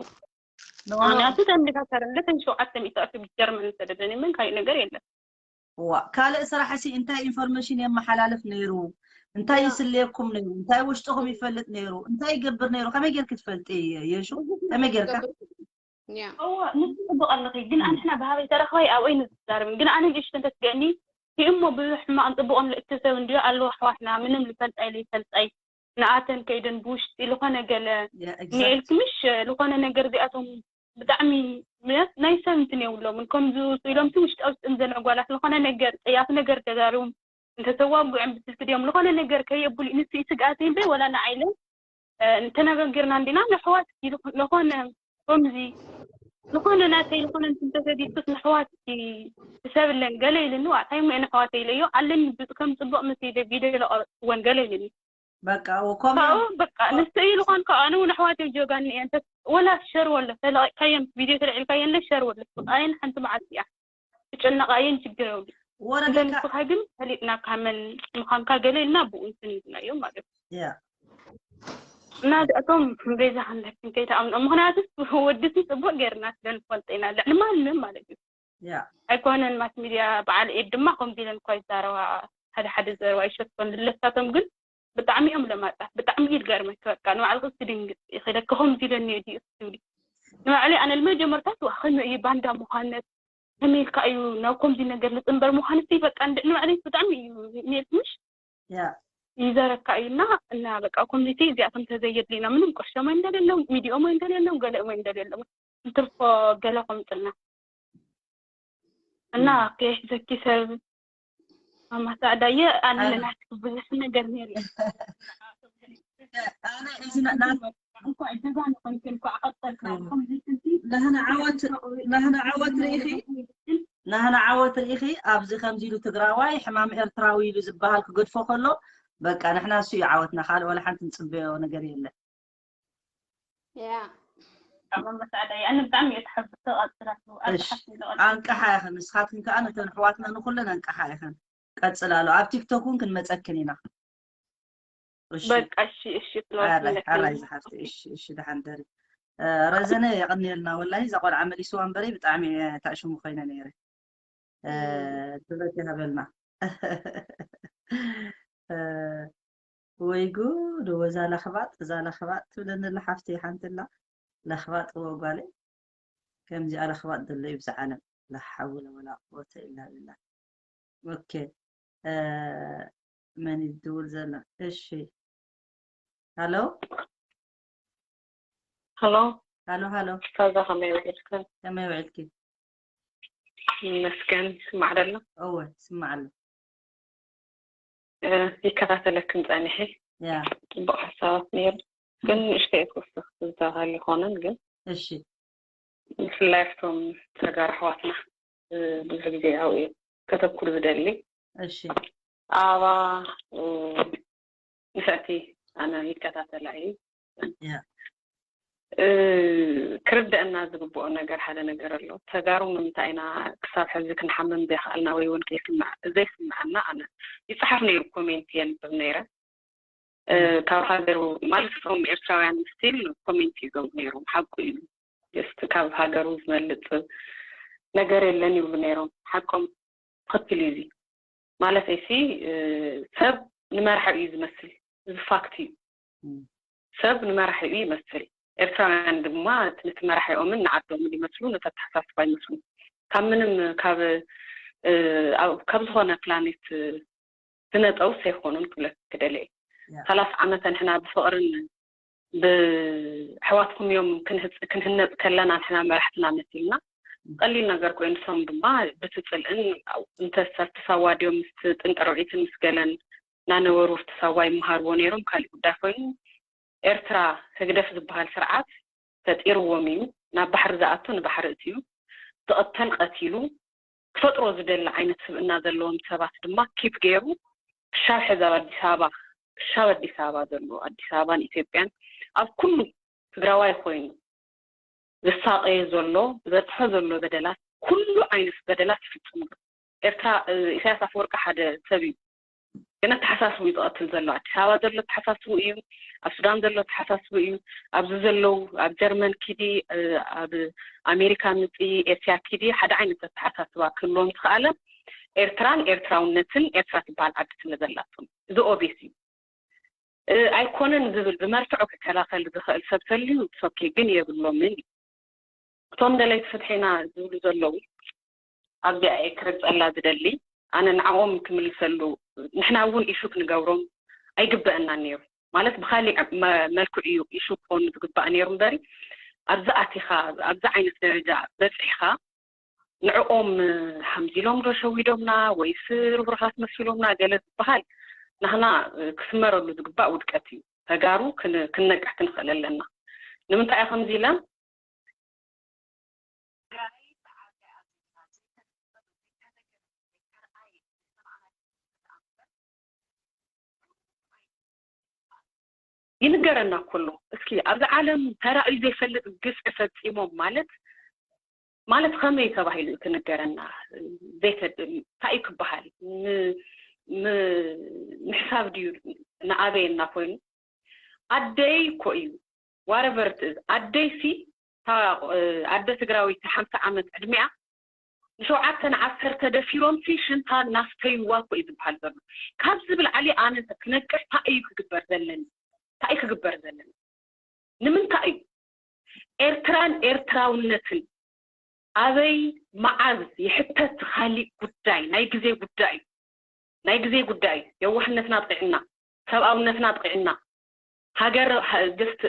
ምክንያቱ ተንዲካ ሰረንደ ተን ሸውዓተ ሚእቲ ኣልፊ ብጀርመን ዝሰደደኒ ምን ካልእ ነገር የለን። ዋ ካልእ ስራሕ ሲ እንታይ ኢንፎርሜሽን የመሓላልፍ ነይሩ? እንታይ ይስልየኩም ነይሩ? እንታይ ውሽጥኹም ይፈልጥ ነይሩ? እንታይ ይገብር ነይሩ? ከመይ ጌርክ ትፈልጢ የሹ? ከመይ ጌርካ? ያ እዎ ንሱ ፅቡቅ ኣለኺ ግን ኣንሕና ብሃበይ ተረኽባይ ኣብኦይ ንዛረብን ግን ኣነ ንእሽቶ እንተስገእኒ እሞ ብዙሕ ሕማቅን ፅቡቅን ልእክብ ሰብ እንድዮ ኣለዉ ኣሕዋትና ምንም ልፈልጣይ ለይፈልጣይ ንኣተን ከይደን ብውሽጢ ልኾነ ገለ Yeah, exactly. ንኤልክ ምሽ ልኾነ ነገር እዚኣቶም ብጣዕሚ ምክንያት ናይ ሰብ እንትን የብሎምን ከምዚ ኢሎም እቲ ውሽጣ ውሽጥን ዘለ ጓላት ልኾነ ነገር ፀያፍ ነገር ተዛሪቦም እንተተዋጉዕን ብስልኪ ድዮም ልኾነ ነገር ከየብሉ ንስ ስግኣት ይበይ ወላ ንዓይለን እንተነጋጊርና እንዲና ንሕዋት ልኾነ ከምዚ ዝኾነ ናተይ ዝኾነ እንተተገዲፍስ ንሕዋት ትሰብለን ገለ ኢልኒ ዋዕታይ ሞ ንሕዋተይ ኢለዮ ኣለኒ ከም ፅቡቅ ምስ ኢለ ቪድዮ ኢለ ቀረፅወን ገለ ኢልኒ በቃ ካብኡ በቃ ንስተ ኢሉ ኳን ከኣ ኣነ እውን ኣሕዋተይ ጀጋኒ እየን ወላ ሸር ወለ ተለቂካየን ቪድዮ ተልዒልካየን ሸር ወለ ኣየን ሓንቲ መዓልቲ እያ ትጨነቃየን ችግር የብሉ ወረደ ንስኻ ግን ፈሊጥና ካመን ምዃንካ ገለ ኢልና ብኡ እንትን ኢልናዮ ማለት እዩ ያ እና እዚኣቶም ቤዛ ክንደክን ከይተኣምኖ ምክንያቱ ወድሲ ፅቡቅ ገይርና ስለ ንፈልጦ ኢና ልዕሊ ማንም ማለት እዩ ያ ኣይኮነን ማስ ሚድያ በዓል ኤድ ድማ ከምዚ ኢለን እኳ ይዛረባ ሓደ ሓደ ዘረባ ይሸፈኑ ለሳቶም ግን ብጣዕሚ እዮም ለማጣት ብጣዕሚ እዩ ዝገርመኪ በቃ ንባዕልኺ ትድንግፂ ኢኺ ለካ ከምዚ ኢለኒ ድዩ ትብሊ ንባዕለይ ኣነ ንመጀመርታ ትዋ ከመይ እዩ ባንዳ ምዃነት ከመይ ኢልካ እዩ ናብ ከምዚ ነገር ልፅንበር ምዃንስ በቃ ንባዕለይ ብጣዕሚ እዩ ኔት ምሽ ያ ይዘረካ እዩ እና እና በቃ ኮሚኒቲ እዚኣቶም ተዘየድሊና ምንም ቅርሾም ኣይንደልየሎም ሚዲኦም ኣይንደልየሎም ገለኦም ኣይንደልየሎም እንትርፎ ገለ ከምፅልና እና ከየሕዘኪ ሰብ ማማ ሳዕዳየ ኣነ ናትክ ብዙሕ ነገር ነይሩ ኣነ እዚ ና- ና- እንኳዕ ጀጋኑ ኮንክን እንኳዕ ቀጠልካ ከምዚ ትንቲ ናህና ዓወት ናህና ዓወት ርኢኺ ናህና ዓወት ርኢኺ ኣብዚ ከምዚ ኢሉ ትግራዋይ ሕማም ኤርትራዊ ኢሉ ዝበሃል ክገድፎ ከሎ በቃ ንሕና እሱ እዩ ዓወትና ካልእ ወላ ሓንቲ ንፅበዮ ነገር የለን ያ ማማ ሳዕዳየ ኣነ ብጣዕሚ እየ ተሓጉሰ ቀፅላቱ እሺ ኣንቀሓ ኢኽን ንስኻትክን ከዓ ነተን ኣሕዋትና ንኩለን ኣንቀሓ ኢኽን ቀፅላሉ ኣብ ቲክቶክ እውን ክንመፀክን ኢና እሺ በቃ እሺ እሺ ኣራይ ኣራይ ዝሓፍቲ እሺ እሺ ደሓን ደሪ ረዘነ የቐንየልና ወላሂ እዛ ቆልዓ መሊስዋ እምበረይ ብጣዕሚ ታእሽሙ ኮይነ ነይረ ክብረት ይሃበልና ወይ ጉድ እወ እዛ ለኽባጥ እዛ ለኽባጥ ትብለኒ ኣላ ሓፍተይ ሓንቲ ኣላ ለኽባጥ እወ ጓለይ ከምዚኣ ለኽባጥ ዘሎ እዩ ብዛ ዓለም ላሓውለ ወላ ቁወተ ኢላ ብላ ኦኬ መን ይድውል ዘሎ እሺ ሃሎ ሃሎ ሃሎ ሃሎ ስታዛ ከመይ ውዒልክን ከመይ ውዒልኪ ይመስገን ይስማዕ ደሎ እወ ይስማዕ ኣሎ ይከታተለክን ፀኒሐ ያ ፅቡቅ ሓሳባት ነይሩ ግን ንእሽተይ ክወስኽ ዝበሃል ይኮነን ግን እሺ ብፍላይ ኣብቶም ተጋሩ ኣሕዋትና ብዙሕ ግዜ ኣብኡ ከተኩር ዝደሊ እሺ ኣባ ንፍዕቲ ኣነ ይከታተላ እዩ ያ ክርደአና ዝግብኦ ነገር ሓደ ነገር ኣሎ ተጋሩ ንምንታይ ኢና ክሳብ ሕዚ ክንሓምም ዘይክኣልና ወይ እውን ዘይስምዐና ኣነ ይፅሓፍ ነይሩ ኮሜንት የንብብ ነይረ ካብ ሃገሩ ማለት እቶም ኤርትራውያን ስቲል ኮሜንት ይገብሩ ነይሮም ሓቁ እዩ ስ ካብ ሃገሩ ዝመልጥ ነገር የለን ይብሉ ነይሮም ሓቆም ትክክል እዩ ማለት ሲ ሰብ ንመራሒ እዩ ዝመስል። እዚ ፋክት እዩ። ሰብ ንመራሒ እዩ ይመስል። ኤርትራውያን ድማ ነቲ መራሒኦምን ንዓዶምን ይመስሉ፣ ነቲ ኣተሓሳስባ ይመስሉ። ካብ ምንም ካብ ካብ ዝኾነ ፕላኔት ዝነጠውስ ኣይኮኑን ክብለክ ክደለ። ሰላሳ ዓመት ንሕና ብፍቕርን ብኣሕዋትኩም እዮም ክንህነፅ ከለና ንሕና መራሕትና መሲልና ቀሊል ነገር ኮይኑ፣ ንሶም ድማ ብቲ ፅልእን እንተ ሰብ ትሳዋ ድዮም ምስ ጥንቅርዒትን ምስ ገለን እናነበሩ እቲ ሳዋ ይመሃርዎ ነይሮም። ካሊእ ጉዳይ ኮይኑ ኤርትራ ህግደፍ ዝበሃል ስርዓት ፈጢርዎም እዩ። ናብ ባሕሪ ዝኣቱ ንባሕሪ እትዩ፣ ዝቐተል ቀቲሉ፣ ክፈጥሮ ዝደሊ ዓይነት ስብእና ዘለዎም ሰባት ድማ ኪፕ ገይሩ ክሻብ ሕዚ ኣብ ኣዲስ ኣበባ ክሻብ ኣዲስ ኣበባ ዘሎ ኣዲስ ኣበባን ኢትዮጵያን ኣብ ኩሉ ትግራዋይ ኮይኑ ዝሳቐየ ዘሎ ዝበፅሖ ዘሎ በደላት ኩሉ ዓይነት በደላት ይፍፅምሉ። ኤርትራ ኢሳያስ ኣፈወርቂ ሓደ ሰብ እዩ ግን ኣተሓሳስቡ እዩ ዝቐትል ዘሎ። ኣዲስ ኣበባ ዘሎ ኣተሓሳስቡ እዩ፣ ኣብ ሱዳን ዘሎ ኣተሓሳስቡ እዩ። ኣብዚ ዘለዉ ኣብ ጀርመን ኪዲ ኣብ ኣሜሪካ ምፂ ኤስያ ኪዲ ሓደ ዓይነት ኣተሓሳስባ ክህልዎም ዝኸኣለ ኤርትራን ኤርትራውነትን ኤርትራ ትበሃል ዓዲ ስለ ዘላቶም እዚ ኦቤስ እዩ። ኣይኮነን ዝብል ብመርትዖ ክከላኸል ዝኽእል ሰብ ተልዩ ሶኬ ግን የብሎምን እዩ። እቶም ደለይቲ ፍትሒ ኢና ዝብሉ ዘለዉ ኣብዚኣ እየ ክረግፀላ ዝደሊ። ኣነ ንዕኦም ክምልሰሉ ንሕና እውን ኢሹ ክንገብሮም ኣይግበአና ነይሩ ማለት ብካሊእ መልክዑ እዩ ኢሹ ክኾኑ ዝግባእ ነይሩ እምበሪ ኣብዚ ኣቲኻ ኣብዚ ዓይነት ደረጃ በፂሕኻ ንዕኦም ሓምዚሎም ዶ ሸዊዶምና ወይስ ርህሩሃት መሲሎምና ገለ ዝበሃል ናህና ክስመረሉ ዝግባእ ውድቀት እዩ። ተጋሩ ክንነቅሕ ክንኽእል ኣለና። ንምንታይ ከምዚ ኢለ ይንገረና ኩሉ እስኪ ኣብዚ ዓለም ተራእዩ ዘይፈልጥ ግፍዒ ፈፂሞም ማለት ማለት ከመይ ተባሂሉ እዩ ክንገረና ዘይፈድም እንታይ እዩ ክበሃል ምሕሳብ ድዩ ንኣበየና ኮይኑ ኣደይ እኮ እዩ ዋረቨርት ኣደይ ሲ ኣደ ትግራዊት ሓምሳ ዓመት ዕድሚያ ንሸውዓተ ንዓሰርተ ደፊሮም ሲ ሽንታ እናስተይዋ እኮ እዩ ዝበሃል ዘሎ ካብዚ ብላዕሊ ኣነ ክነቅሕ እንታይ እዩ ክግበር ዘለኒ እንታይ ክግበር ዘለኒ ንምንታይ እዩ ኤርትራን ኤርትራውነትን ኣበይ መዓዝ ይሕተት ካሊእ ጉዳይ ናይ ግዜ ጉዳይ ናይ ግዜ ጉዳይ የዋህነትና ጥዒና ሰብኣውነትና ጥዒና ሃገር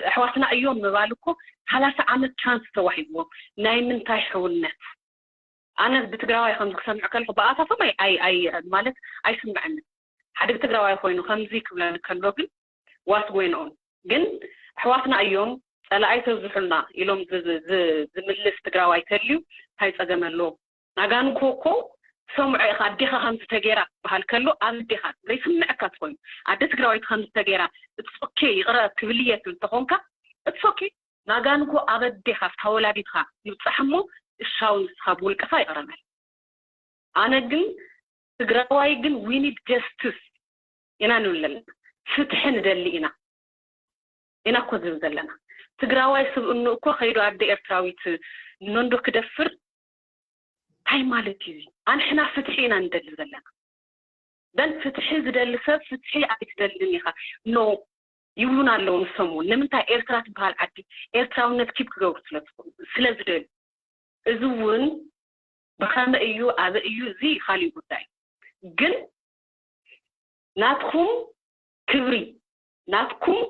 ኣሕዋትና እዮም ምባል እኮ ሰላሳ ዓመት ቻንስ ተዋሂብዎም ናይ ምንታይ ሕውነት ኣነ ብትግራዋይ ከምዚ ክሰምዕ ከለኩ ብኣታቶም ኣይ ኣይ ማለት ኣይስምዐንን ሓደ ትግራዋይ ኮይኑ ከምዚ ክብለኒ ከሎ ግን ዋስ ጎይንኦም ግን ኣሕዋትና እዮም ፀላኣይ ተብዝሑልና ኢሎም ዝምልስ ትግራዋይ ተልዩ እንታይ ፀገም ኣለዎ ናጋንኮ እኮ ሰምዖ ኢኻ ኣዴኻ ከምዚ ተገይራ ክበሃል ከሎ ኣብ ኣዴኻ ዘይስምዐካ ትኾይኑ ኣደ ትግራዋይቲ ከምዚ ተገይራ it's okay ይቕረ ክብል እየ ትብል ተኾንካ it's okay ናጋንኮ ኣብ ኣዴኻ ኣብታ ወላዲትኻ ይብፃሕ እሞ እሻው ንስኻ ብውልቅኻ ይቕረ በል ኣነ ግን ትግራዋይ ግን we need justice ኢና ንብል ዘለና ፍትሒ ንደሊ ኢና ኢና እኮ ዝብል ዘለና ትግራዋይ ስብእኑ እኮ ከይዱ ኣደ ኤርትራዊት ነንዶ ክደፍር እንታይ ማለት እዩ ኣንሕና ፍትሒ ኢና ንደሊ ዘለና በል ፍትሒ ዝደሊ ሰብ ፍትሒ ኣይትደልን ኢኻ no ይብሉና ኣለዉ ንሶም እውን ንምንታይ ኤርትራ ትበሃል ዓዲ ኤርትራውነት ኪፕ ክገብሩ ስለ ዝደልዩ እዚ እውን ብኸመይ እዩ ኣበይ እዩ እዚ ካሊእ ጉዳይ ግን ናትኩም ክብሪ ናትኩም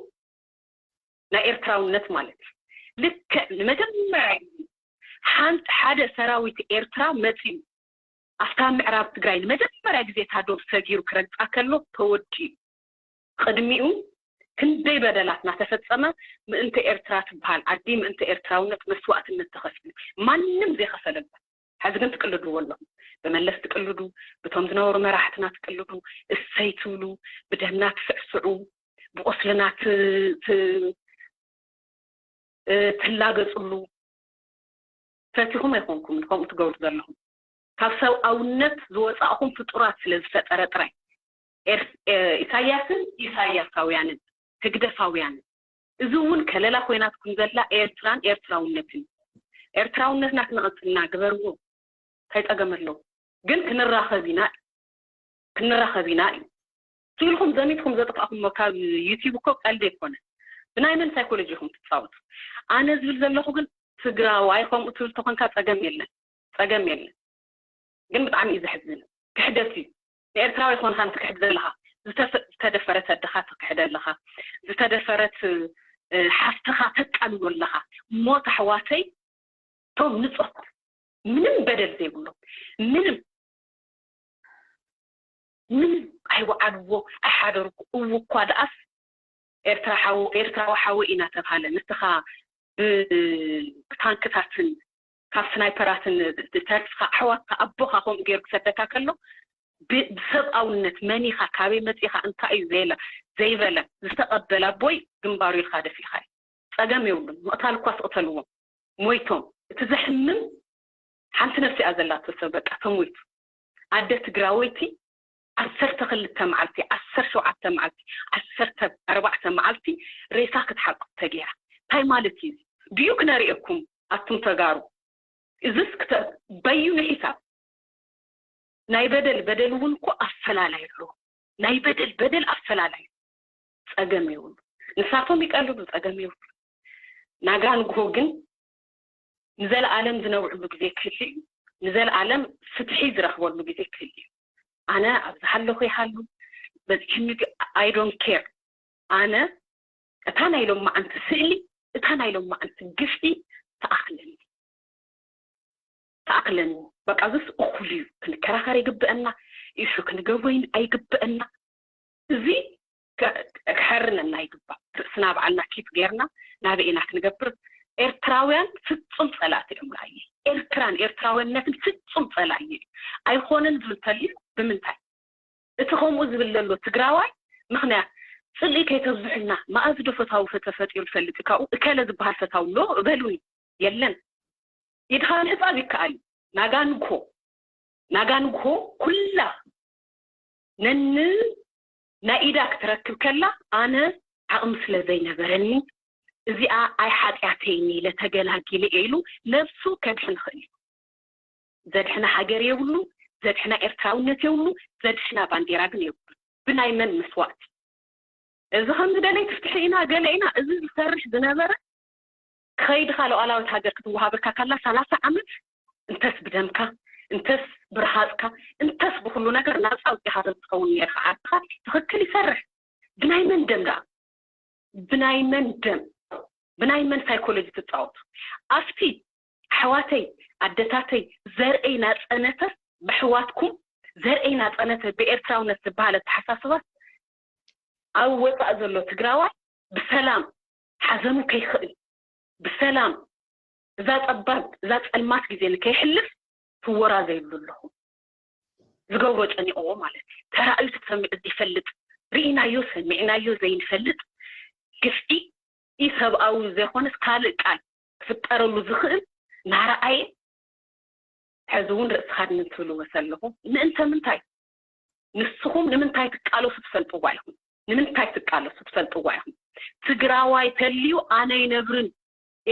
ናይ ኤርትራውነት ማለት እዩ ልክዕ ንመጀመርያ ሓንቲ ሓደ ሰራዊት ኤርትራ መፂኡ ኣብታ ምዕራብ ትግራይ ንመጀመርያ ግዜ እታ ዶብ ሰጊሩ ክረግፃ ከሎ ተወዲኡ ቅድሚኡ ክንደይ በደላት እናተፈፀመ ምእንቲ ኤርትራ ትበሃል ዓዲ ምእንቲ ኤርትራውነት መስዋእትነት ተኸፊሉ ማንም ዘይኸፈለላ ሕዚ ግን ትቅልድዎ ኣለኹም ብመለስ ትቅልዱ ብቶም ዝነበሩ መራሕትና ትቅልዱ እሰይ ትብሉ ብደምና ትስዕስዑ ብቁስልና ትላገፅሉ ፈቲኹም ኣይኮንኩም ከምኡ ትገብሩ ዘለኹም ካብ ሰብኣውነት ዝወፃእኹም ፍጡራት ስለ ዝፈጠረ ጥራይ ኢሳያስን ኢሳያሳውያንን ህግደፋውያንን እዚ እውን ከለላ ኮይናትኩም ዘላ ኤርትራን ኤርትራውነትን ኤርትራውነትና ክነቐፅልና ግበርዎ እንታይ ፀገም ኣለዎ ግን ክንራኸብ ኢና ክንራኸብ ኢና እዩ ትብልኩም ዘሚትኩም ዘጥቃኹሞ ካብ ዩቲዩብ እኮ ቀልዲ ኣይኮነ። ብናይ መን ሳይኮሎጂ ኢኹም ትፃወቱ? ኣነ ዝብል ዘለኹ ግን ትግራዋይ ከምኡ ትብል ተኾንካ ፀገም የለን፣ ፀገም የለን። ግን ብጣዕሚ እዩ ዘሕዝን። ክሕደት እዩ። ንኤርትራዊ ይኾንካ ንትክሕድ ዘለኻ ዝተደፈረት ኣደኻ ትክሕደ ኣለኻ። ዝተደፈረት ሓፍትኻ ተቃልሎ ኣለኻ። ሞት ኣሕዋተይ ቶም ንፁህ ምንም በደል ዘይብሎም ምንም ምንም ኣይወዓልዎ ኣይሓደርኩ እው እኳ ደኣስ ኤርትራ ሓው ኤርትራዊ ሓወይ ኢና ተብሃለ ንስኻ ብታንክታትን ካብ ስናይፐራትን ተርፍካ ኣሕዋትካ ኣቦኻ ከምኡ ገይሩ ክሰደካ ከሎ ብሰብኣውነት መኒኻ ካበይ መፂኻ እንታይ እዩ ዘለ ዘይበለ ዝተቐበለ ኣቦይ ግንባሩ ኢልካ ደፊእካ እዩ። ፀገም የብሉን። ምቕታል እኳ ስቕተልዎም ሞይቶም። እቲ ዘሕምም ሓንቲ ነፍሲ እያ ዘላቶ ሰብ በቃ ተሞይቱ። ኣደ ትግራወይቲ ዓሰርተ ክልተ መዓልቲ ዓሰርተ ሸውዓተ መዓልቲ ዓሰርተ ኣርባዕተ መዓልቲ ሬሳ ክትሓቁፍ ተገይራ። እንታይ ማለት እዩ? ድዩ ክነሪኤኩም ኣቱም ተጋሩ እዝስ በዩኑ ሒሳብ ናይ በደል በደል እውን እኮ ኣፈላላይ ኣሎ። ናይ በደል በደል ኣፈላላይ ፀገም የብሉ። ንሳቶም ይቀልሉ ፀገም የብሉ። ናጋ ንግሆ ግን ንዘለኣለም ዝነብዕሉ ግዜ ክህል እዩ። ንዘለኣለም ፍትሒ ዝረኽበሉ ግዜ ክህል እዩ። ኣነ ኣብዚ ሃለኹ ይሃሉ በዚሕኒ I don't care። ኣነ እታ ናይ ሎማዓንቲ ስእሊ እታ ናይ ሎማዓንቲ ግፍዒ ተኣኽለኒ ተኣኽለኒ በቃ እዙስ እኹል እዩ። ክንከራኸር ይግብአና ኢሹ ክንገብሮ ኣይግብአና። እዚ ክሕርነና ይግባእ። ርእስና በዓልና ኪፕ ጌርና ናበይ ኢና ክንገብር? ኤርትራውያን ፍጹም ጸላእቲ እዮም ንኣየ ኤርትራን ኤርትራውነትን ፍጹም ጸላእየ እዩ። ኣይኾነን ዝብል ተልዩ ብምንታይ እቲ ከምኡ ዝብል ዘሎ ትግራዋይ ምኽንያት ጽልኢ ከይተብዝሑልና መኣዝ ዶ ፈታዊ ተፈጢሩ ይፈልጥ ካብኡ እከለ ዝበሃል ፈታዊ ኣሎ በሉኒ የለን ኢድኻ ምሕጻብ ይከኣል እዩ ናጋንኮ ናጋንኮ ኩላ ነን ናይ ኢዳ ክትረክብ ከላ ኣነ ዓቕሚ ስለ ዘይነበረኒ እዚኣ ኣይ ሓጢኣተይኒ ኢለ ተገላጊለ እየ ኢሉ ነብሱ ከድሕን ይኽእል እዩ። ዘድሕና ሃገር የብሉ፣ ዘድሕና ኤርትራውነት የብሉ፣ ዘድሕና ባንዴራ ግን የብሉ። ብናይ መን መስዋእቲ? እዚ ከም ዝደለይ ትፍትሒ ኢና ገለ ኢና እዚ ዝሰርሕ ዝነበረ ከይድኻ ሉዓላዊት ሃገር ክትወሃበካ ካላ ሰላሳ ዓመት እንተስ ብደምካ እንተስ ብረሃፅካ እንተስ ብኩሉ ነገር ናፃ ውፅኻ ተዝትኸውን ነርካ ዓድኻ ትኽክል ይሰርሕ። ብናይ መን ደም ደኣ ብናይ መን ደም ብናይ መን ሳይኮሎጂ ትፃወቱ ኣብቲ ኣሕዋተይ ኣደታተይ ዘርእይ ናፀነተ ብሕዋትኩም ዘርእይ ናፀነተ ብኤርትራውነት ዝበሃል ኣተሓሳስባ ኣብ ወፃእ ዘሎ ትግራዋይ ብሰላም ሓዘኑ ከይኽእል ብሰላም እዛ ፀባብ እዛ ፀልማት ግዜ ንከይሕልፍ ትወራ ዘይብሉ ኣለኹ ዝገብሮ ጨኒቕዎ ማለት እዩ ተራእዩ ተሰሚዑ ዘይፈልጥ ርኢናዮ ሰሚዕናዮ ዘይንፈልጥ ግፍዒ ኢሰብኣዊ ዘይኮነስ ካልእ ቃል ክፍጠረሉ ዝኽእል ናረኣየ ሕዚ እውን ርእሲ ካድንን ትብልዎ ዘለኹ ምእንተ ምንታይ ንስኹም ንምንታይ ትቃለሱ ትፈልጥዋ ኢኹም ንምንታይ ትቃለሱ ትፈልጥዋ ኢኹም ትግራዋይ ተልዩ ኣነ ይነብርን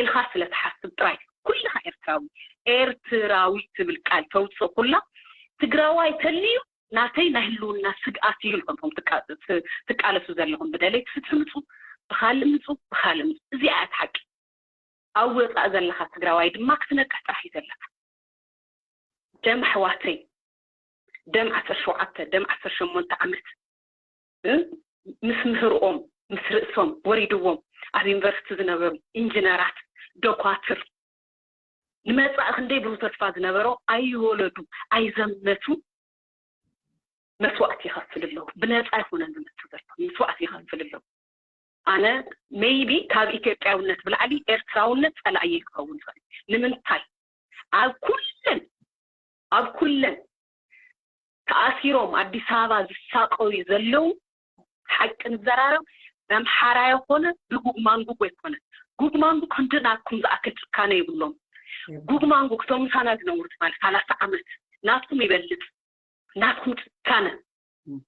ኢልካ ስለ ትሓስብ ጥራይ ኩልኻ ኤርትራዊ ኤርትራዊ ትብል ቃል ተውፅእ ኩላ ትግራዋይ ተልዩ ናተይ ናይ ህልውና ስግኣት እዩ ኢልኩም ትቃለሱ ዘለኹም ብደለይ ትፍትሒ ምፁ ብካልእ ምፁ ብካልእ ምፁ እዚኣ እያ ሓቂ ኣብ ወፃእ ዘለካ ትግራዋይ ድማ ክትነቅሕ ጥራሕ እዩ ዘለካ ደም ኣሕዋተይ ደም ዓሰርተ ሸውዓተ ደም ዓሰርተ ሸሞንተ ዓመት ምስ ምህርኦም ምስ ርእሶም ወሪድዎም ኣብ ዩኒቨርሲቲ ዝነበሩ ኢንጂነራት ዶኳትር ንመፃኢ ክንደይ ብሩህ ተስፋ ዝነበሮ ኣይወለዱ ኣይዘመቱ መስዋእቲ ይኸፍል ኣለዉ ብነፃ ይኮነን ዝመቱ ዘሎ መስዋእቲ ይኸፍል ኣለዉ ኣነ maybe ካብ ኢትዮጵያውነት ብላዕሊ ኤርትራውነት ፀላእየይ ክኸውን ይኽእል ንምንታይ ኣብ ኩለን ኣብ ኩለን ተኣሲሮም ኣዲስ ኣበባ ዝሳቀዩ ዘለዉ ሓቂ ንዘራረብ በምሓራዮ ኮነ ብጉግማንጉግ ወይ ኮነ ጉግማንጉግ ክንዲ ናትኩም ዝኣክል ጭካነ የብሎም ጉግማንጉግ እቶም ምሳና ዝነብሩ ትማሊ ሰላሳ ዓመት ናትኩም ይበልፅ ናትኩም ጭካነ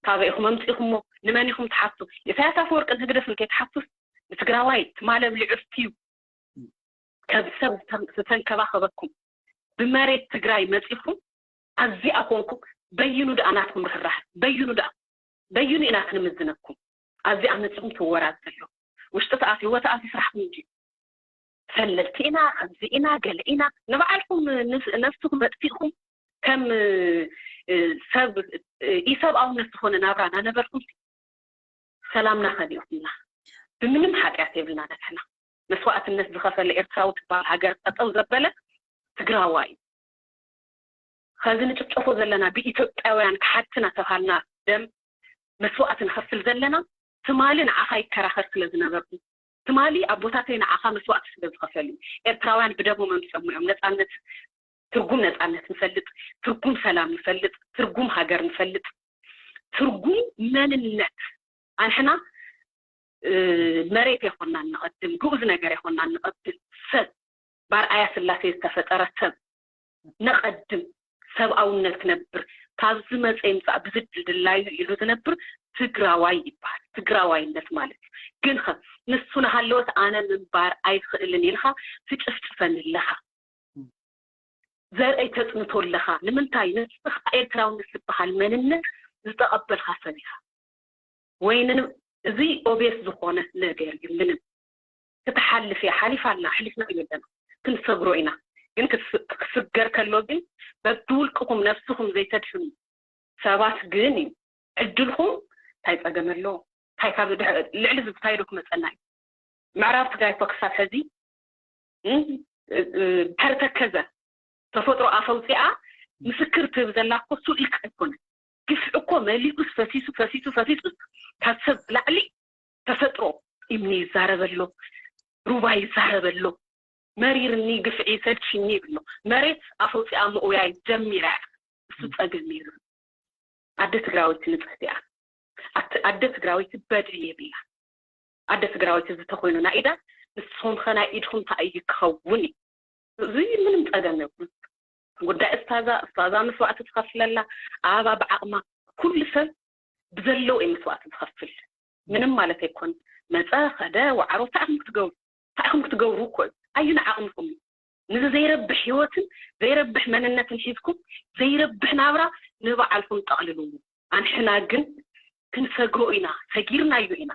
ካበይ ኢኹም ኣምፂኹሞ ንመን ኢኹም ትሓቱ ኢሳያስ ኣፈወርቅን ህግደፍን ከይትሓቱስ ንትግራዋይ ትማል ኣብሊዑ ኣስትዩ ከም ሰብ ዝተንከባኸበኩም ብመሬት ትግራይ መፂኹም ኣዚኣ ኮንኩም በይኑ ደኣ ናትኩም ርህራህ በይኑ ደኣ በይኑ ኢና ክንምዝነኩም። ኣብዚኣ መፅኹም ትወራዘሉ ውሽጢ ተኣትይዎ ተኣትዩ ስራሕኩም እንጂ ፈለጥቲ ኢና ከምዚ ኢና ገለ ኢና ንባዕልኩም ነፍስኩም መጥፊእኩም ከም ሰብ ኢሰብኣውነት ዝኾነ ናብራ ናነበርኩም ሰላምና ከሊእኩምና። ብምንም ሓጢኣት የብልና ነትሕና። መስዋእትነት ዝኸፈለ ኤርትራዊ ትበሃል ሃገር ጠጠው ዘበለ ትግራዋ እዩ። ከዚ ንጭፍጨፎ ዘለና ብኢትዮጵያውያን ክሓድትና ተባሃልና ደም መስዋእቲ ንኸፍል ዘለና ትማሊ ንዓኻ ይከራኸር ስለ ዝነበርኩ ትማሊ ኣቦታተይ ንዓኻ መስዋእቲ ስለ ዝኸፈሉ ኤርትራውያን ብደሞም ኣምፂኦሞ እዮም ነፃነት ትርጉም ነፃነት ንፈልጥ ትርጉም ሰላም ንፈልጥ ትርጉም ሃገር ንፈልጥ ትርጉም መንነት ኣንሕና መሬት የኮናን ንቐድም ግኡዝ ነገር የኮናን ንቐድም ሰብ ባርኣያ ስላሴ ዝተፈጠረ ሰብ ነቐድም ሰብኣውነት ክነብር ካብ ዝመፀ ይምፃእ ብዝድል ድላዩ ኢሉ ዝነብር ትግራዋይ ይበሃል ትግራዋይነት ማለት እዩ ግን ከ ንሱ ናሃለወት ኣነ ምንባር ኣይኽእልን ኢልካ ትጭፍጭፈኒ ኣለኻ ዘርአይ ተፅንቶ ኣለኻ ንምንታይ ንስኻ ኤርትራውነት ዝበሃል መንነት ዝተቐበልካ ሰብ ኢኻ ወይ እዚ obvious ዝኾነ ነገር እዩ ምንም ክትሓልፍ እያ ሓሊፋ ኣላ ኣሕሊፍና እዩ ኣለና ክንሰግሮ ኢና ግን ክትስገር ከሎ ግን በብውልቅኹም ነብስኹም ዘይተድሕኑ ሰባት ግን እዩ ዕድልኹም እንታይ ፀገም ኣሎ እንታይ ካብ ልዕሊ ዝብታይ ዶ ክመፀና እዩ ምዕራብ ትግራይ እኮ ክሳብ ሕዚ ድሕሪ ተከዘ ተፈጥሮ ኣፈውፂኣ ምስክር ትህብ ዘላ እኮ እሱ ኢልካ ኣይኮነ ግፍዒ እኮ መሊኡስ ፈሲሱ ፈሲሱ ፈሲሱ ካብ ሰብ ላዕሊ ተፈጥሮ እምኒ ይዛረበሎ ሩባ ይዛረበሎ መሪርኒ ግፍዒ ሰልችኒ ይብሎ መሬት ኣፈውፂኣ ምእውያይ ጀሚራ እሱ ፀገም ነይሩ ኣደ ትግራወይቲ ንፅህቲ እያ ኣደ ትግራወይቲ በደል የብላ ኣደ ትግራወይቲ ዝተኮይኑ ናይ ኢዳ ንስኹም ከ ናይ ኢድኹም ተኣዩ ክኸውን እዩ እዚ ምንም ፀገም የብሉ ጉዳይ እስታዛ እስታዛ መስዋዕቲ ትኸፍለላ ኣባ ብዓቕማ ኩሉ ሰብ ብዘለው እዩ መስዋዕቲ ዝኸፍል ምንም ማለት ኣይኮን መፀ ከደ ዋዕሮ ታዕኹም ክትገብሩ ታዕኹም ክትገብሩ እኮ እዩ ኣዩ ንዓቕምኹም እዩ ንዚ ዘይረብሕ ህይወትን ዘይረብሕ መንነትን ሒዝኩም ዘይረብሕ ናብራ ንባዕልኩም ጠቕልልዎ ኣንሕና ግን ክንሰግሮ ኢና ሰጊርናዮ ኢና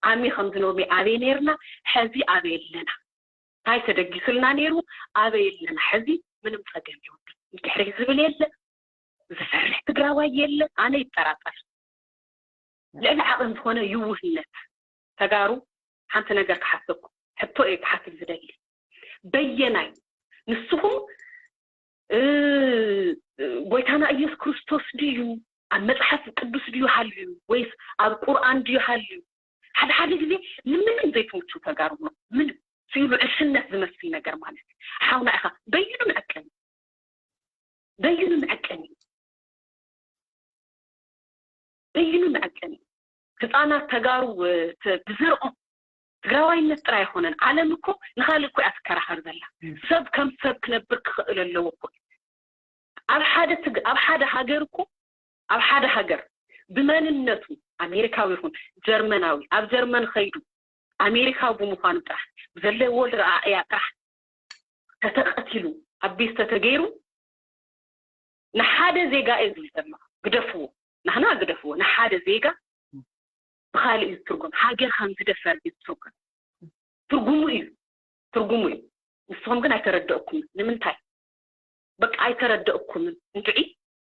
ዓሚ ከምዚ ሎሚ ኣበይ ነርና ሐዚ ኣበይ ኣለና እንታይ ተደጊሱልና ነይሩ ኣበይ ኣለና ሐዚ ምንም ፀገም የብሉ ንድሕሪ ዝብል የለ ዝፈርሕ ትግራዋይ የለ ኣነ ይጠራጠር ልዕሊ ዓቕን ዝኾነ ይውህነት ተጋሩ ሓንቲ ነገር ክሓተኩም ሕቶ እየ ክሓትት ዝደሊ በየናይ ንስኹም ጎይታና ኢየሱስ ክርስቶስ ድዩ ኣብ መፅሓፍ ቅዱስ ድዩ ሃልዩ ወይስ ኣብ ቁርኣን ድዩ ሃልዩ ሓደ ሓደ ግዜ ንምንም ዘይትምችው ተጋሩ ነው ምንም ሲሉ ዕሽነት ዝመስል ነገር ማለት ሓውና ኢኻ በይኑ መዐቀኒ በይኑ መዐቀኒ በይኑ መዐቀኒ ህፃናት ተጋሩ ብዘርኦም ትግራዋይነት ጥራይ ኣይኮነን ዓለም እኮ ንካልእ እኮ እያ ትከራኸር ዘላ ሰብ ከም ሰብ ክነብር ክኽእል ኣለዎ እኮ ኣብ ሓደ ኣብ ሓደ ሃገር እኮ ኣብ ሓደ ሃገር ብመንነቱ ኣሜሪካዊ ይኹን ጀርመናዊ ኣብ ጀርመን ኸይዱ ኣሜሪካዊ ብምዃኑ ጥራሕ ብዘለዎ ርኣእያ ጥራሕ ተተቐቲሉ ኣቢስ ተተገይሩ ንሓደ ዜጋ እየ ዝብል ዘለኹ ግደፍዎ ናህና ግደፍዎ ንሓደ ዜጋ ብኻልእ እዩ ዝትርጎም ሃገር ከም ዝደፈር እዩ ዝትርጎም ትርጉሙ እዩ ትርጉሙ እዩ ንስኹም ግን ኣይተረደእኩምን ንምንታይ በቃ ኣይተረደእኩምን እንድዒ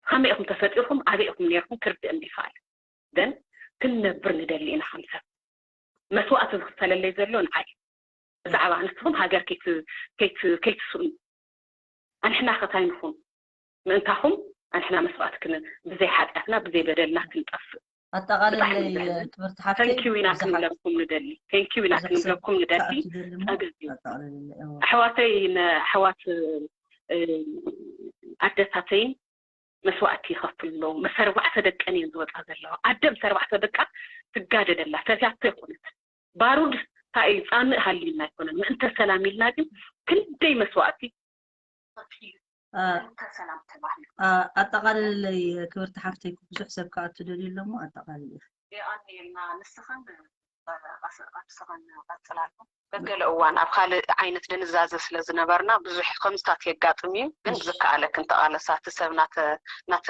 ከመይ ኢኹም ተፈጢርኩም ኣበይ ኢኹም ነርኩም ክርድእ እንዲይክኣል ግን ክንነብር ንደሊ ኢና ከም ሰብ መስዋእቲ ዝኽፈለለይ ዘሎ ንዓይ ብዛዕባ ንስኹም ሃገር ከይትስእኑ ኣንሕና ከታይ ንኹን ምእንታኹም ኣንሕና መስዋእቲ ክን ብዘይ ሓጢኣትና ብዘይ በደልና ክንጠፍእ ኣጠቓልለይ ክብርቲ ሓፍተይ ተንኪዩ ኢና ክንብለኩም ንደሊ ተንኪዩ ኢና ክንብለኩም ንደሊ ጸገብ እዩ ኣሕዋተይ ንኣሕዋት ኣደታተይን መስዋእቲ ይኸፍል ኣለዉ ምስ ኣርባዕተ ደቀን እየን ዝወፃ ዘለዋ ኣደ ምስ ኣርባዕተ ደቃ ትጋደደላ ተትያቶ ይኮነት ባሩድ እንታይ እዩ ፃምእ ሃልዩና ኣይኮነን ምእንተ ሰላም ኢልና ግን ክንደይ መስዋእቲ ኣጠቃልለይ ክብርቲ ሓፍተይ ብዙሕ ሰብ ክኣቱ ደልዩ ኣለሞ ኣጠቃልል የቐንየልና ንስኽን ንስኽን ቀፅላሉ በገለ እዋን ኣብ ካልእ ዓይነት ድንዛዘ ስለ ዝነበርና ብዙሕ ከምዝታት የጋጥም እዩ ግን ዝከኣለ ክንተቃለሳ እቲ ሰብ ናተ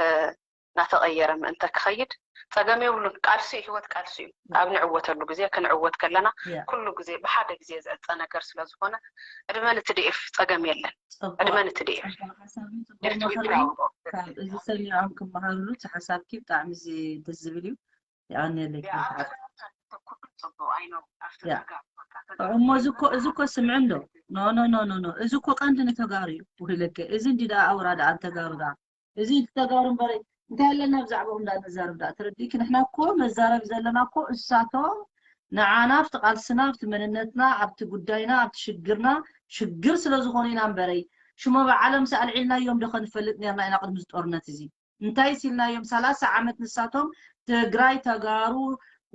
እናተቐየረ ምእንተ ክኸይድ ጸገም የብሉን። ቃልሲ እዩ፣ ህይወት ቃልሲ እዩ። ኣብ ንዕወተሉ ግዜ፣ ክንዕወት ከለና ያ ኩሉ ግዜ ብሓደ ግዜ ዝዕጸ ነገር ስለ ዝኾነ ዕድመ ንትዲኤፍ፣ ጸገም የለን። ጽቡቅ ዕድመ ንትዲኤፍ። ጽቡቅ ሓሳብ እዩ። ጽቡቅ Left ምኽሪ withdrawal of ካብ እዚ ሰሚዖም ክመሃርሉ እቲ ሓሳብኪ ብጣዕሚ እዚ ደስ ዝብል እዩ። የቐንየለይ ያ ክብርቲ ሓፍቲ። ኣተሓትታ ኩሉ ጽቡቅ ኣይኖ ኣብቲ ያ ተጋሩ በቃ እሞ ተጋሩ እዚ እኮ እዚ እኮ ስምዒ እንዶ ኖ ኖ ኖ ኖ ኖ እዚ እኮ ቀንዲ ንተጋሩ እዩ ውሂለከ እዚ እንዲ ደኣ ኣውራ ደኣ ንተጋሩ ደኣ እዚ እንዲ ተጋሩ እምበር እንታይ ኣለና ብዛዕባኦም ደኣ ንዛረብ ደኣ ትረዲእኪ ንሕና እኮ መዛረብ ዘለና እኮ እሳቶም ንዓና ኣብቲ ቃልስና ኣብቲ መንነትና ኣብቲ ጉዳይና ኣብቲ ሽግርና ሽግር ስለ ዝኾኑ ኢና እምበረይ ሽሞ ብዓለም ኣልዒልናዮም ዶ ከንፈልጥ ነርና ኢና ቅድሚ እዚ ጦርነት እዚ እንታይ ሲልናዮም ሰላሳ ዓመት ንሳቶም ትግራይ ተጋሩ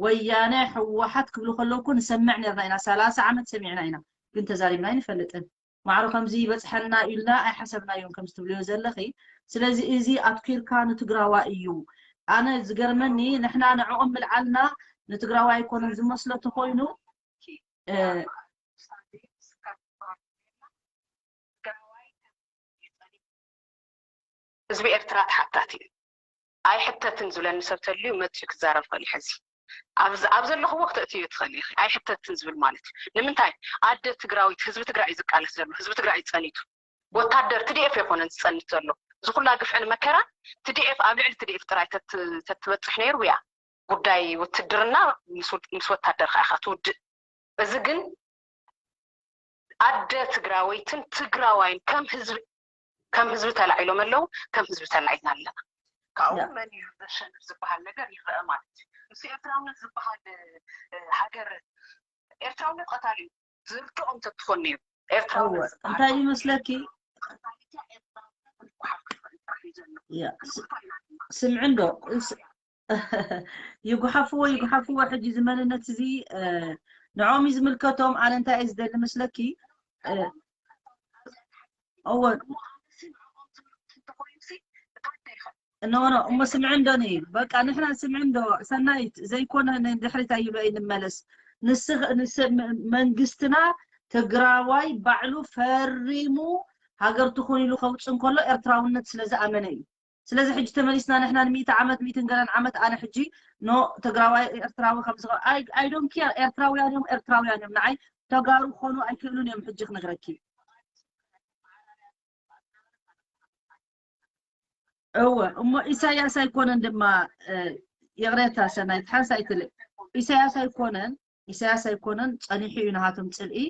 ወያነ ሕወሓት ክብሉ ከለውኩ ንሰምዕ ነርና ኢና ሰላሳ ዓመት ሰሚዕና ኢና ግን ተዛሪብና ኣይንፈልጥን ማዕሮ ከምዚ ይበፅሐና ኢልና ኣይሓሰብናዮም ከምዚ ትብልዮ ዘለኺ ስለዚ እዚ ኣትኪርካ ንትግራዋ እዩ ኣነ ዝገርመኒ ንሕና ንዕኦም ምልዓልና ንትግራዋ ኣይኮነን ዝመስሎ ተኮይኑ ህዝቢ ኤርትራ ተሓታቲ እዩ። ኣይሕተትን ዝብለኒ ሰብ ተልዩ መፅዩ ክዛረብ ይኽእል እዩ። ሕዚ ኣብ ዘለኽዎ ክተእትዮ ትኽእል ኢኺ። ኣይሕተትን ዝብል ማለት እዩ። ንምንታይ ኣደ ትግራዊት ህዝቢ ትግራይ እዩ ዝቃለስ ዘሎ። ህዝቢ ትግራይ እዩ ፀኒቱ። ወታደር ትዲኤፍ ኣይኮነን ዝፀንት ዘሎ። እዚ ኩላ ግፍዕን መከራን ትዲኤፍ ኣብ ልዕሊ ትዲኤፍ ጥራይ ተትበፅሕ ነይሩ እያ። ጉዳይ ውትድርና ምስ ወታደር ከዓ ኢኻ ትውድእ። እዚ ግን ኣደ ትግራወይትን ትግራዋይን ከም ህዝቢ ከም ህዝቢ ተላዒሎም ኣለዉ፣ ከም ህዝቢ ተላዒልና ኣለና። ካብኡ መን እዩ ዘሸንፍ ዝበሃል ነገር ይረአ ማለት እዩ። ምስ ኤርትራውነት ዝበሃል ሃገር ኤርትራውነት ቀታሊ እዩ። ዝርድኦም ተትኾን ነይሩ ኤርትራውነት ዝበሃል እንታይ ይመስለኪ? ስምዒ እንዶ ይጉሓፍዎ ይጉሓፍዎ ሕጂ እዚ መንነት እዚ ንዖም እዩ ዝምልከቶም ኣነ እንታይ እየ ዝደሊ መስለኪ እወ ኖ ኖ እሞ ስምዒ እንዶ ኒ በቃ ንሕና ስምዒ እንዶ ሰናይት ዘይኮነ ንድሕሪት ኣይበይ ንመለስ ንስኽ መንግስትና ትግራዋይ ባዕሉ ፈሪሙ ሃገር ትኹን ኢሉ ከውፅእ እንከሎ ኤርትራውነት ስለ ዝኣመነ እዩ ስለዚ ሕጂ ተመሊስና ንሕና ንሚእቲ ዓመት ሚእትን ገለን ዓመት ኣነ ሕጂ ኖ ትግራዋይ ኤርትራዊ ከም ዝኸ I don't care ኤርትራውያን እዮም ኤርትራውያን እዮም ንዓይ ተጋሩ ክኾኑ ኣይክእሉን እዮም ሕጂ ክነግረኪ እወ እሞ ኢሳያስ ኣይኮነን ድማ ይቕሬታ ሰናይት ሓንሳይ ትልእ ኢሳያስ ኣይኮነን ኢሳያስ ኣይኮነን ጸኒሑ እዩ ናሃቶም ጽልኢ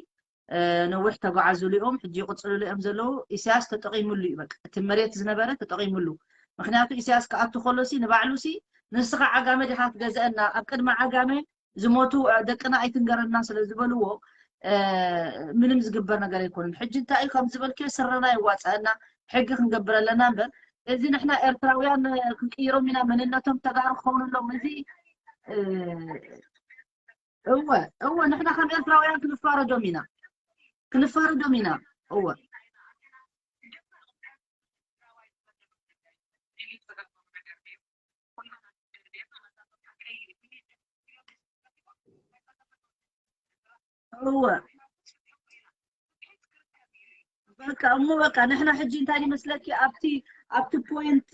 ነዊሕ ተጓዓዙሉ እዮም ሕጂ ይቕጽልሉ እዮም ዘለዉ ኢሳያስ ተጠቒሙሉ እዩ በቃ እቲ መሬት ዝነበረ ተጠቒሙሉ ምክንያቱ ኢሳያስ ክኣቱ ከሎ ሲ ንባዕሉ ሲ ንስኻ ዓጋመ ዲኻ ትገዝአና ኣብ ቅድሚ ዓጋመ ዝሞቱ ደቅና ኣይትንገረና ስለ ዝበልዎ ምንም ዝግበር ነገር ኣይኮነን ሕጂ እንታይ እዩ ከም ዝበልክዮ ስረና ይዋፀአና ሕጊ ክንገብር ኣለና እምበር እዚ ንሕና ኤርትራውያን ክንቅይሮም ኢና መንነቶም ተጋሩ ክኸውንሎም እዚ እወ እወ ንሕና ከም ኤርትራውያን ክንፋረዶም ኢና ክንፋረዶም ኢና እወ እወ በቃ እሞ በቃ ንሕና ሕጂ እንታይ ይመስለኪ ኣብቲ ኣብቲ ፖይንት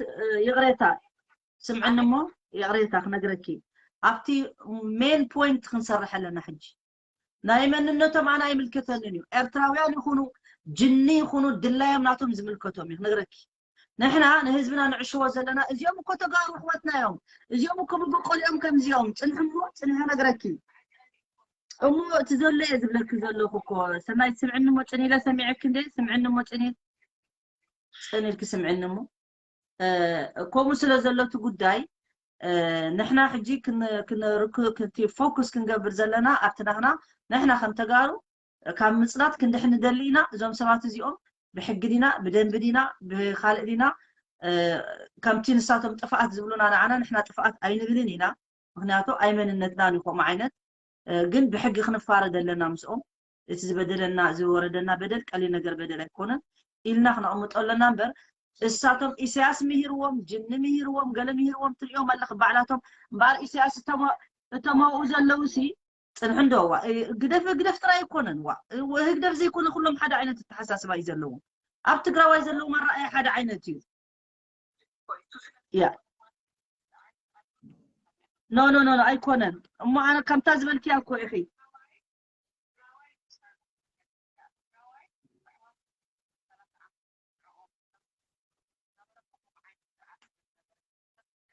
ይቕሬታ ስምዕኒ እሞ ይቕሬታ ክነግረኪ ኣብቲ ሜን ፖይንት ክንሰርሕ ኣለና ሕጂ ናይ መንነቶም ኣነ ኣይምልከተንን እዩ ኤርትራውያን ይኹኑ ጅኒ ይኹኑ ድላዮም ናቶም ዝምልከቶም እዩ ክነግረኪ ንሕና ንህዝብና ንዕሽዎ ዘለና እዚኦም እኮ ተጋሩ ኣሕዋትና እዮም እዚኦም እኮ ብበቆሊኦም ከምዚኦም ፅንሕሞ ፅንሐ ነግረኪ እሞ እቲ ዘሎ እየ ዝብለኪ ዘለኹ እኮ ሰናይ ስምዕኒ እሞ ፅን ኢለ ሰሚዐኪ እንደ ስምዕኒ እሞ ፅን ፅን ኢልኪ ስምዕኒ እሞ ከምኡ ስለ ዘሎ እቲ ጉዳይ ንሕና ሕጂ ክንርክብ ፎኩስ ክንገብር ዘለና ኣብቲ ናህና ንሕና ከም ተጋሩ ካብ ምፅናት ክንድሕን ንደሊ ኢና እዞም ሰባት እዚኦም ብሕጊ ዲና ብደንቢ ዲና ብካልእ ዲና ከምቲ ንሳቶም ጥፍኣት ዝብሉና ንዓና ንሕና ጥፍኣት ኣይንብልን ኢና ምክንያቱ ኣይመንነትናን ይኮም ዓይነት ግን ብሕጊ ክንፋረድ ኣለና ምስኦም እቲ ዝበደለና ዝወረደና በደል ቀሊል ነገር በደል ኣይኮነን ኢልና ክነቕምጦ ኣለና እምበር እሳቶም ኢሳያስ ምሂርዎም ጅኒ ምሂርዎም ገለ ምሂርዎም ትሪኦም ኣለክ ባዕላቶም እምበኣር ኢሳያስ እተመኡ ዘለዉ ሲ ፅንሒ እንደዋ ግደፍ ግደፍ ጥራይ ኣይኮነን ዋ ህግደፍ ዘይኮነ ኩሎም ሓደ ዓይነት ኣተሓሳስባ እዩ ዘለዎም ኣብ ትግራዋይ ዘለዎም ኣረኣያ ሓደ ዓይነት እዩ ያ ኖ ኖ ኖ ኖ ኣይኮነን። እሞ ኣነ ከምታ ዝበልክያ እኮ ኢኺ።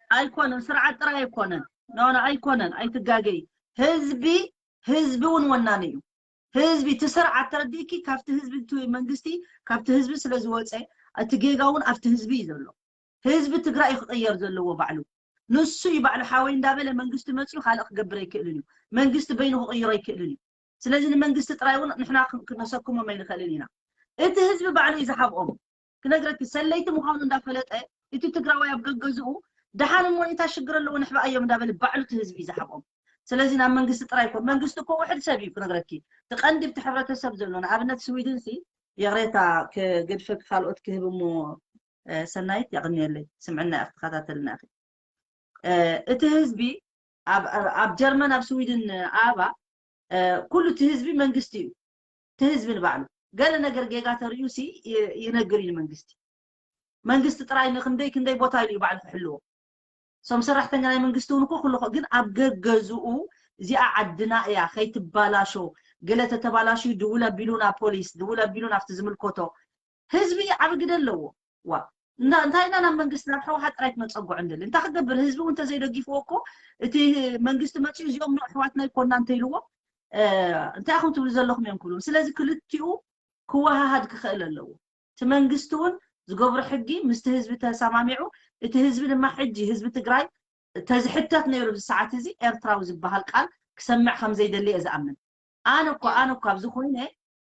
ኣይኮነን፣ ስርዓት ጥራይ ኣይኮነን። ኖ ኖ ኣይኮነን፣ ኣይትጋገይ። ህዝቢ ህዝቢ እውን ወናኒ እዩ። ህዝቢ እቲ ስርዓት ተረዲእኪ፣ ካብቲ ህዝቢ እቲ መንግስቲ ካብቲ ህዝቢ ስለ ዝወፀ እቲ ጌጋ እውን ኣብቲ ህዝቢ እዩ ዘሎ። ህዝቢ ትግራይ እዩ ክቕየር ዘለዎ ባዕሉ። ንሱ እዩ ባዕሉ ሓወይ እንዳበለ መንግስቲ መፅኡ ካልእ ክገብር ኣይክእልን እዩ። መንግስቲ በይኑ ክቕይሮ ኣይክእልን እዩ። ስለዚ ንመንግስቲ ጥራይ እውን ንሕና ክነሰክሞም ኣይንኽእልን ኢና። እቲ ህዝቢ ባዕሉ እዩ ዝሓብኦም። ክነግረኪ ሰለይቲ ምዃኑ እንዳፈለጠ እቲ ትግራዋይ ኣብ ገገዝኡ ደሓን እሞ እንታይ ሽግር ኣለዎ ንሕባ እዮም እንዳበለ ባዕሉ እቲ ህዝቢ እዩ ዝሓብኦም። ስለዚ ናብ መንግስቲ ጥራይ ይኮን መንግስቲ እኮ ውሕድ ሰብ እዩ ክነግረኪ። እቲ ቀንዲ እቲ ሕብረተሰብ ዘሎ ንኣብነት ስዊድን ሲ ይቕሬታ ክገድፈኪ ካልኦት ክህብ እሞ ሰናይት የቕንየለይ ስምዕና ኢኺ ትኸታተልና ኢኺ። እቲ ህዝቢ ኣብ ጀርመን ኣብ ስዊድን ኣባ ኩሉ እቲ ህዝቢ መንግስቲ እዩ። እቲ ህዝቢ ንባዕሉ ገለ ነገር ጌጋ ተርእዩ ሲ ይነግር እዩ ንመንግስቲ። መንግስቲ ጥራይ ንክንደይ ክንደይ ቦታ ኢሉ እዩ ባዕሉ ክሕልዎ። ሶም ሰራሕተኛ ናይ መንግስቲ እውን እኮ ክልኮ ግን ኣብ ገገዝኡ እዚኣ ዓድና እያ ከይትባላሾ ገለ ተተባላሹ ድውል ኣቢሉ ናብ ፖሊስ ድውል ኣቢሉ ናብቲ ዝምልከቶ ህዝቢ ዓቢ ግደ ኣለዎ። ዋ እንዳ እንታይ ኢና ናብ መንግስቲ ናብ ሕወሓት ጥራይ ክነፀግዖ እንደሊ እንታይ ክገብር ህዝቢ እውን እንተዘይደጊፍዎ እኮ እቲ መንግስቲ መፅኡ እዚኦም ን ኣሕዋትና ይኮና እንተኢልዎ እንታይ ኢኹም ትብሉ ዘለኹም እዮም ክብሉ ስለዚ ክልቲኡ ክወሃሃድ ክኽእል ኣለዎ እቲ መንግስቲ እውን ዝገብሮ ሕጊ ምስቲ ህዝቢ ተሰማሚዑ እቲ ህዝቢ ድማ ሕጂ ህዝቢ ትግራይ ተዝሕተት ነይሩ ኣብዚ ሰዓት እዚ ኤርትራዊ ዝበሃል ቃል ክሰምዕ ከምዘይደሊ እየ ዝኣምን ኣነ እኳ ኣነ እኳ ኣብዚ ኮይነ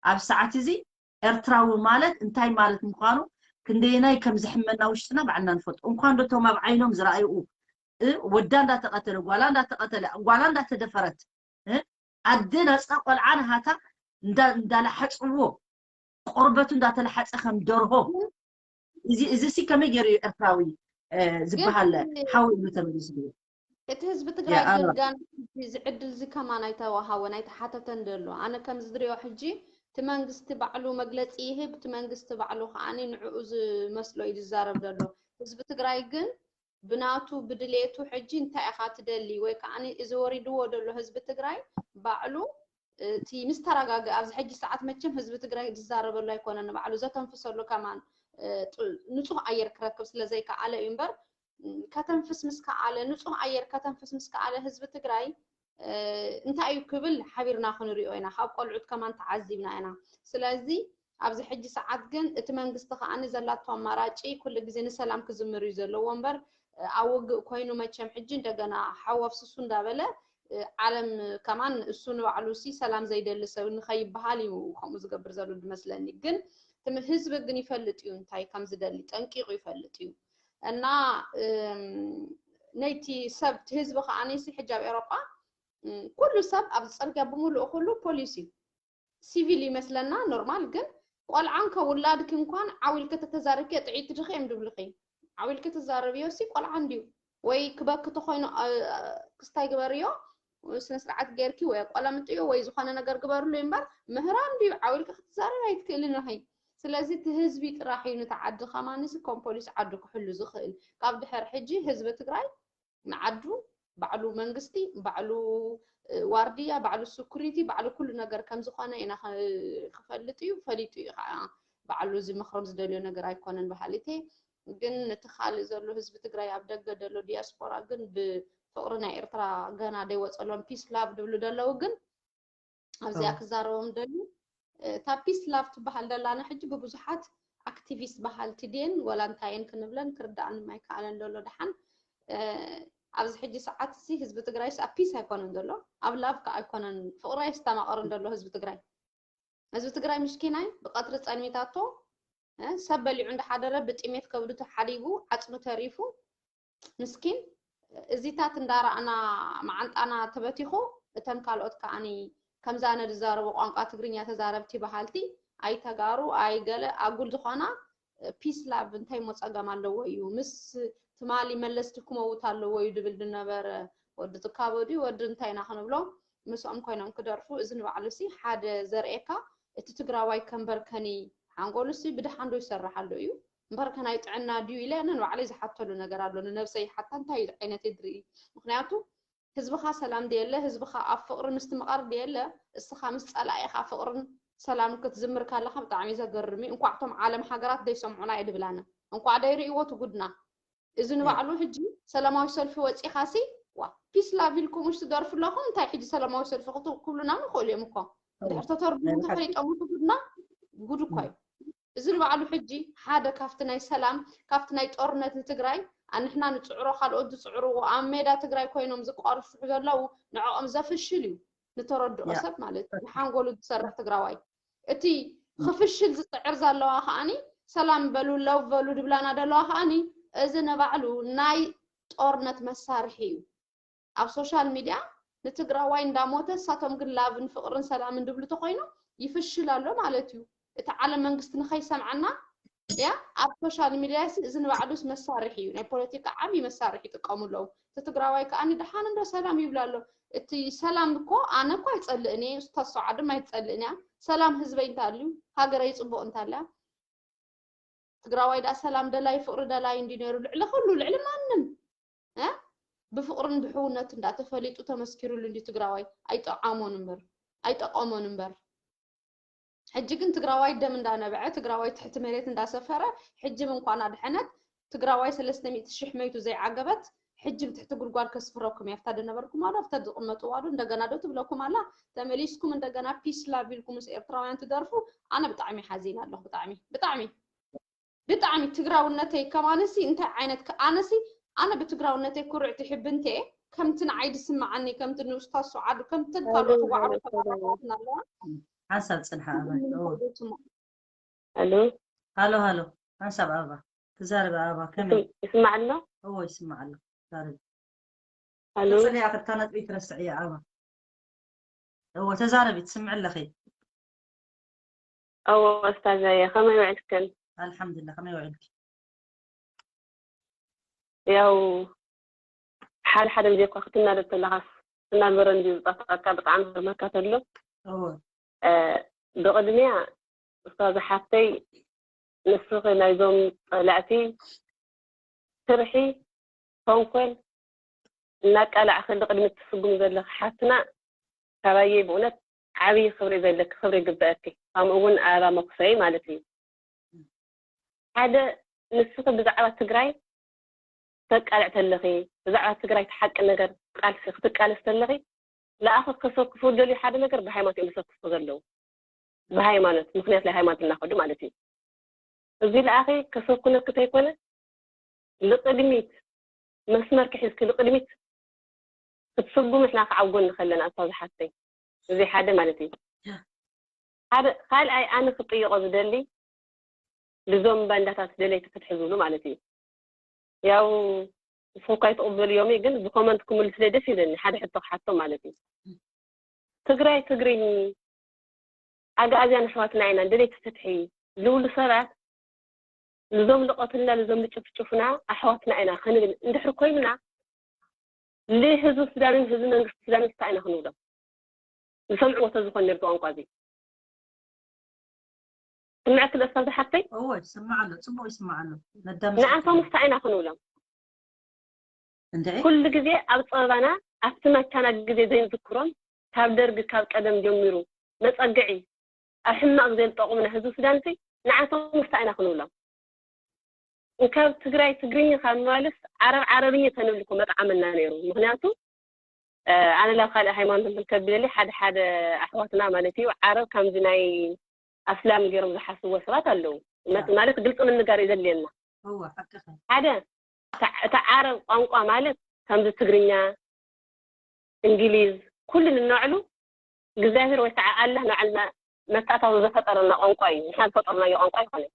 ኣብ ሰዓት እዚ ኤርትራዊ ማለት እንታይ ማለት ምዃኑ ክንደየናይ ከም ዝሕመና ውሽጥና ባዕልና ንፈልጦ እንኳን ዶ ቶም ኣብ ዓይኖም ዝረኣይኡ ወዳ እንዳተቐተለ ጓላ እንዳተቐተለ ጓላ እንዳተደፈረት ኣደ ናፃ ቆልዓ ናሃታ እንዳላሓፅዎ ቆርበቱ እንዳተላሓፀ ከም ደርሆ እዚ እዚ ሲ ከመይ ገይሩ እዩ ኤርትራዊ ዝበሃል ሓወ ኢሉ ተመሊሱ እቲ ህዝቢ ትግራይ ግን ጋን እዚ ዕድል እዚ ከማን ኣይተዋሃወን ኣይተሓተተን ዘሎ ኣነ ከም ዝድሪዮ ሕጂ እቲ መንግስቲ ባዕሉ መግለፂ ይህብ እቲ መንግስቲ ባዕሉ ከዓኒ ንዕኡ ዝመስሎ እዩ ዝዛረብ ዘሎ ህዝቢ ትግራይ ግን ብናቱ ብድሌቱ ሕጂ እንታይ ኢኻ ትደሊ ወይ ከዓኒ እዚ ወሪድዎ ዘሎ ህዝቢ ትግራይ ባዕሉ እቲ ምስ ተረጋግእ ኣብዚ ሕጂ ሰዓት መቸም ህዝቢ ትግራይ ዝዛረበሉ ኣይኮነን ንባዕሉ ዘተንፍሰሉ ከማን ንፁህ ኣየር ክረክብ ስለ ዘይከኣለ እዩ እምበር ከተንፍስ ምስ ከኣለ ንፁህ ኣየር ከተንፍስ ምስ ከኣለ ህዝቢ ትግራይ እንታይ እዩ ክብል ሓቢርና ክንሪኦ ኢና ካብ ቆልዑት ከማን ተዓዚብና ኢና ስለዚ ኣብዚ ሕጂ ሰዓት ግን እቲ መንግስቲ ከዓኒ ዘላቶ ኣማራጪ ኩሉ ግዜ ንሰላም ክዝምር እዩ ዘለዎ እምበር ኣብ ውግእ ኮይኑ መቸም ሕጂ እንደገና ሓው ኣፍስሱ እንዳበለ ዓለም ከማን እሱ ንባዕሉ ሲ ሰላም ዘይደሊ ሰብ ንኸይበሃል እዩ ከምኡ ዝገብር ዘሎ ዝመስለኒ ግን ህዝቢ ግን ይፈልጥ እዩ እንታይ ከም ዝደሊ ጠንቂቑ ይፈልጥ እዩ እና ነይቲ ሰብ ህዝቢ ከዓኒ ሲ ሕጂ ኣብ ኤሮጳ ኩሉ ሰብ ኣብዚ ፅርግያ ብምሉኡ ኩሉ ፖሊስ እዩ ሲቪል ይመስለና ኖርማል ግን ቆልዓ እንከ ውላድኪ እንኳን ዓው ኢልኪ ተተዛሪብኪ ጥዒት ድኺ እዮም ድብልኺ ዓው ኢልኪ ትዛረብዮ ሲ ቆልዓ እንድዩ ወይ ክበኪ ተኮይኑ ክስታይ ግበርዮ ስነ ስርዓት ጌርኪ ወይ ኣቆላምጥዮ ወይ ዝኾነ ነገር ግበርሉ እምበር ምህራም ድዩ ዓው ኢልኪ ክትዛረብ ኣይትክእልን ኢኺ ስለዚ እቲ ህዝቢ ጥራሕ እዩ ነቲ ዓዲ ከማንስ ከም ፖሊስ ዓዱ ክሕሉ ዝኽእል ካብ ድሕር ሕጂ ህዝቢ ትግራይ ንዓዱ ባዕሉ መንግስቲ ባዕሉ ዋርድያ ባዕሉ ስኩሪቲ ባዕሉ ኩሉ ነገር ከም ዝኾነ ኢና ክፈልጥ እዩ ፈሊጡ እዩ ከዓ ባዕሉ እዚ ምኽሮም ዝደልዮ ነገር ኣይኮነን በሃሊተ ግን እቲ ካልእ ዘሎ ህዝቢ ትግራይ ኣብ ደገ ዘሎ ዲያስፖራ ግን ብፍቕሪ ናይ ኤርትራ ገና ደይወፀሎም ፒስ ላቭ ድብሉ ደለዉ ግን ኣብዚኣ ክዛረቦም ደልዩ እታ ፒስ ላቭ ትበሃል ደላና ሕጂ ብብዙሓት ኣክቲቪስት በሃልቲ ድየን ወላ እንታየን ክንብለን ክርዳኣንም ኣይከኣለን ዘሎ ደሓን ኣብዚ ሕጂ ሰዓት እዚ ህዝቢ ትግራይስ ኣብ ፒስ ኣይኮነን ዘሎ ኣብ ላቭ ከዓ ኣይኮነን ፍቕሪ ኣየስተማቐርን ዘሎ ህዝቢ ትግራይ ህዝቢ ትግራይ ምሽኪናይ ብቐትሪ ፀልሚታቶ ሰብ በሊዑ እንዳሓደረ ብጥሜት ከብዱ ተሓሪጉ ዓፅሙ ተሪፉ ምስኪን እዚታት እንዳረኣና መዓንጣና ተበቲኹ እተን ካልኦት ከዓኒ ከምዚ ኣነ ዝዛረቦ ቋንቋ ትግርኛ ተዛረብቲ በሃልቲ ኣይ ተጋሩ ኣይ ገለ ኣጉል ዝኾና ፒስ ላቭ እንታይ ሞ ፀገም ኣለዎ እዩ ምስ ትማሊ መለስቲ ክመውት ኣለዎ እዩ ድብል ዝነበረ ወዲ ትካቦ ድዩ ወዲ እንታይ ኢና ክንብሎ ምስኦም ኮይኖም ክደርፉ እዚ ንባዕሉ ሲ ሓደ ዘርእየካ እቲ ትግራዋይ ከንበርከኒ ሓንጎሉ ሲ ብድሓን ዶ ይሰርሕ ኣሎ እዩ እምበርከ ናይ ጥዕና ድዩ ኢለ ኣነ ንባዕለይ ዝሓተሉ ነገር ኣሎ ንነብሰይ ሓታ እንታይ ዓይነት እየ ድርኢ ምክንያቱ ህዝብኻ ሰላም ድየለ? ህዝብኻ ኣብ ፍቕሪ ምስትምቓር ድየለ? እስኻ ምስ ጸላኢኻ ፍቕርን ሰላም ክትዝምር ካለኻ ብጣዕሚ ዘገርም እዩ። እንኳዕ እቶም ዓለም ሃገራት ደይሰምዑና እየ ድብል ኣነ። እንኳዕ ደይርእይዎ እቲ ጉድና። እዚ ንባዕሉ ሕጂ ሰላማዊ ሰልፊ ወፂኻሲ ዋ ፒስ ላቭ ኢልኩም ውሽ ትደርፉ ኣለኹም። እንታይ ሕጂ ሰላማዊ ሰልፊ ክት- ክብሉና ንኽእሉ እዮም እኮ። እንድሕር ተተርጉሙ ናይ ብሓቂ። ተፈሊጦም እቲ ጉድና ጉድ እኮ እዩ። እዚ ንባዕሉ ሕጂ ሓደ ካብቲ ናይ ሰላም ካብቲ ናይ ጦርነት ንትግራይ ኣንሕና ንፅዕሮ ካልኦት ዝፅዕርዎ ኣብ ሜዳ ትግራይ ኮይኖም ዝቋርፍሑ ዘለዉ ንዕኦም ዘፍሽል እዩ። ንተረድኦ ያ። ሰብ ማለት እዩ። ንሓንጎሉ ዝሰርሕ ትግራዋይ እቲ ክፍሽል ዝፅዕር ዘለዋ ከዓኒ ሰላም በሉ ለው በሉ ድብላና ዘለዋ ከዓኒ እዚ ንባዕሉ ናይ ጦርነት መሳርሒ እዩ። ኣብ ሶሻል ሚድያ ንትግራዋይ እንዳሞተ እሳቶም ግን ላቭን ፍቕርን ሰላምን ድብሉ ተኮይኖም ይፍሽል ኣሎ ማለት እዩ። እቲ ዓለም መንግስቲ ንኸይሰምዓና ያ ኣብ ሶሻል ሚድያ ሲ እዚ ንባዕሉስ መሳርሒ እዩ። ናይ ፖለቲካ ዓብዪ መሳርሒ ይጥቀሙ ኣለዉ። እቲ ትግራዋይ ከዓኒ ደሓን እንዶ ሰላም ይብላ ኣሎ። እቲ ሰላም እኮ ኣነ እኮ ኣይጸልእን እየ፣ ኡስታዝ ሰዓድ ድማ ኣይትጸልእን እያ። ሰላም ህዝበይ እንታልዩ ሃገረይ ጽቡቕ እንታልያ ትግራዋይ ዳ ሰላም ደላይ ፍቕሪ ደላይ እንዲ ነይሩ ልዕሊ ኩሉ ልዕሊ ማንም እ ብፍቕርን ብሕውነት እንዳተፈሊጡ ተመስኪሩሉ እንዲ ትግራዋይ ኣይጠዓሞን እምበር ኣይጠቀሞን እምበር ሕጂ ግን ትግራዋይ ደም እንዳነበዐ ትግራዋይ ትሕቲ መሬት እንዳሰፈረ ሕጂ እንኳን ኣድሐነት ትግራዋይ ሰለስተ ሚእቲ ሺሕ መይቱ ዘይዓገበት ሕጂ ትሕቲ ጉድጓድ ከስፍረኩም እያ ፍታ ደነበርኩም ኣሎ ፍታ ዝቕመጥዋ ዶ እንደገና ዶ ትብለኩም ኣላ ተመሊስኩም እንደገና ፒስ ላቭ ኢልኩም ምስ ኤርትራውያን ትደርፉ ኣነ ብጣዕሚ ሓዚን ኣለኹ ብጣዕሚ ብጣዕሚ ብጣዕሚ ትግራውነተይ ከም ኣነሲ እንታይ ዓይነት ኣነሲ ኣነ ብትግራውነተይ ኩርዕቲ ሕብንቴ ከምቲ ንዓይ ዝስምዓኒ ከምቲ ንኡስታዝ ሱዓዱ ከምተን ካልኦት ዋዕሮ ተባባትና ኣለዋ ሓንሳብ ፅንሓ ኣባይ ኣሎ ሃሎ ሃሎ ሃንሳብ ኣበባ ትዛረቢ ኣበባ ከመይ ይስማዕ ኣሎ እዎ ይስማዕ ኣሎ ዛረቢ ኣሎ ተፅሊያ ክታ ነጥቢ ትረስዕ እያ ኣበባ እዎ ተዛረቢ ትስምዕ ኣለኺ እዎ ኣስታዛየ ከመይ ውዕልክን ኣልሓምዱላ ከመይ ውዕልኪ ያው ሓደ ሓደ ግዜ እኳ ክትናደድ ከለኻስ እናበረ እንድዩ ዝጠፍኣካ ብጣዕሚ ዝገርመካ ተሎ ብቕድሚያ ኡስታዝ ሓፍተይ ንስኺ ናይዞም ፀላእቲ ስርሒ ተንኮል እናቃላዕኺ ልቕድሚት ትስጉሚ ዘለኺ ሓፍትና ካባየይ ብእውነት ዓብዪ ክብሪ ዘለኪ ክብሪ ይግበአኪ ከምኡ እውን ኣበባ መኩሰይ ማለት እዩ ሓደ ንስኺ ብዛዕባ ትግራይ ተቃልዕ ተለኺ ብዛዕባ ትግራይ ተሓቂ ነገር ቃልሲ ክትቃለስ ተለኺ ለኣኸ ከሰክፉ ደልዩ ሓደ ነገር ብሃይማኖት እዮም ዘሰክፉ ዘለዉ ብሃይማኖት ምክንያት ናይ ሃይማኖት እናኸዱ ማለት እዩ እዚ ለኣኺ ከሰኩነኪ ተይኮነ ንቅድሚት መስመርኪ ሒዝኪ ንቅድሚት ክትስጉሚ ንሕና ከዓ ኣብ ጎንኺ ኣለና ኣስታዚ ሓፍተይ እዚ ሓደ ማለት እዩ ሓደ ካልኣይ ኣነ ክጥይቆ ዝደሊ ልዞም ባንዳታት ደለይቲ ፍትሒ ዝብሉ ማለት እዩ ያው ንስኹም እኳ ኣይትቕበልዮም ግን ብኮመንት ክምልስለይ ደስ ይብለኒ ሓደ ሕቶ ክሓቶ ማለት እዩ ትግራይ ትግርኝ ኣግኣዝያን ኣሕዋትና ኢና ደለይቲ ፍትሒ ዝብሉ ሰባት ልዞም ልቐትልና ልዞም ልጭፍጭፉና ኣሕዋትና ኢና ክንብል እንድሕር ኮይንና ልህዝቢ ሱዳንን ህዝቢ መንግስቲ ሱዳንን እንታይ ኢና ክንብሎም ዝሰምዕዎ ተዝኾን ነርዚ ቋንቋ እዚ ስምዐት ክልእስ ካብ ዝሓፍተይ እዎ ይስማዕ ኣሎ ፅቡቅ ይስማዕ ኣሎ ነዳምስ ንኣቶም እንታይ ኢና ክንብሎም እንድዒ ኩሉ ግዜ ኣብ ፀበባና ኣብቲ መታና ግዜ ዘይንዝክሮም ካብ ደርጊ ካብ ቀደም ጀሚሩ መፀግዒ ኣብ ሕማቕ ግዜ ዝጠቕሙና ህዝቢ ሱዳን ሲ ንዓቶም እንታይ ኢና ክንብሎም እንካብ ትግራይ ትግርኛ ካብ ምባልስ ዓረብ ዓረብኛ ተንብል እኮ መጥዓመና ነይሩ ምክንያቱ ኣነ ላብ ካልእ ሃይማኖት እንትን ከቢለለይ ሓደ ሓደ ኣሕዋትና ማለት እዩ ዓረብ ከምዚ ናይ ኣስላም ገይሮም ዝሓስብዎ ሰባት ኣለዉ ማለት ግልፂ ምንጋር እዩ ዘድልየና ሓደ እቲ ዓረብ ቋንቋ ማለት ከምዚ ትግርኛ እንግሊዝ ኩሉ ንነዕሉ እግዚኣብሔር ወይ ከዓ ኣላህ ንዓልና መታእታዊ ዝፈጠረና ቋንቋ እዩ ንሕና ዝፈጠርናዮ ቋንቋ ይኮነ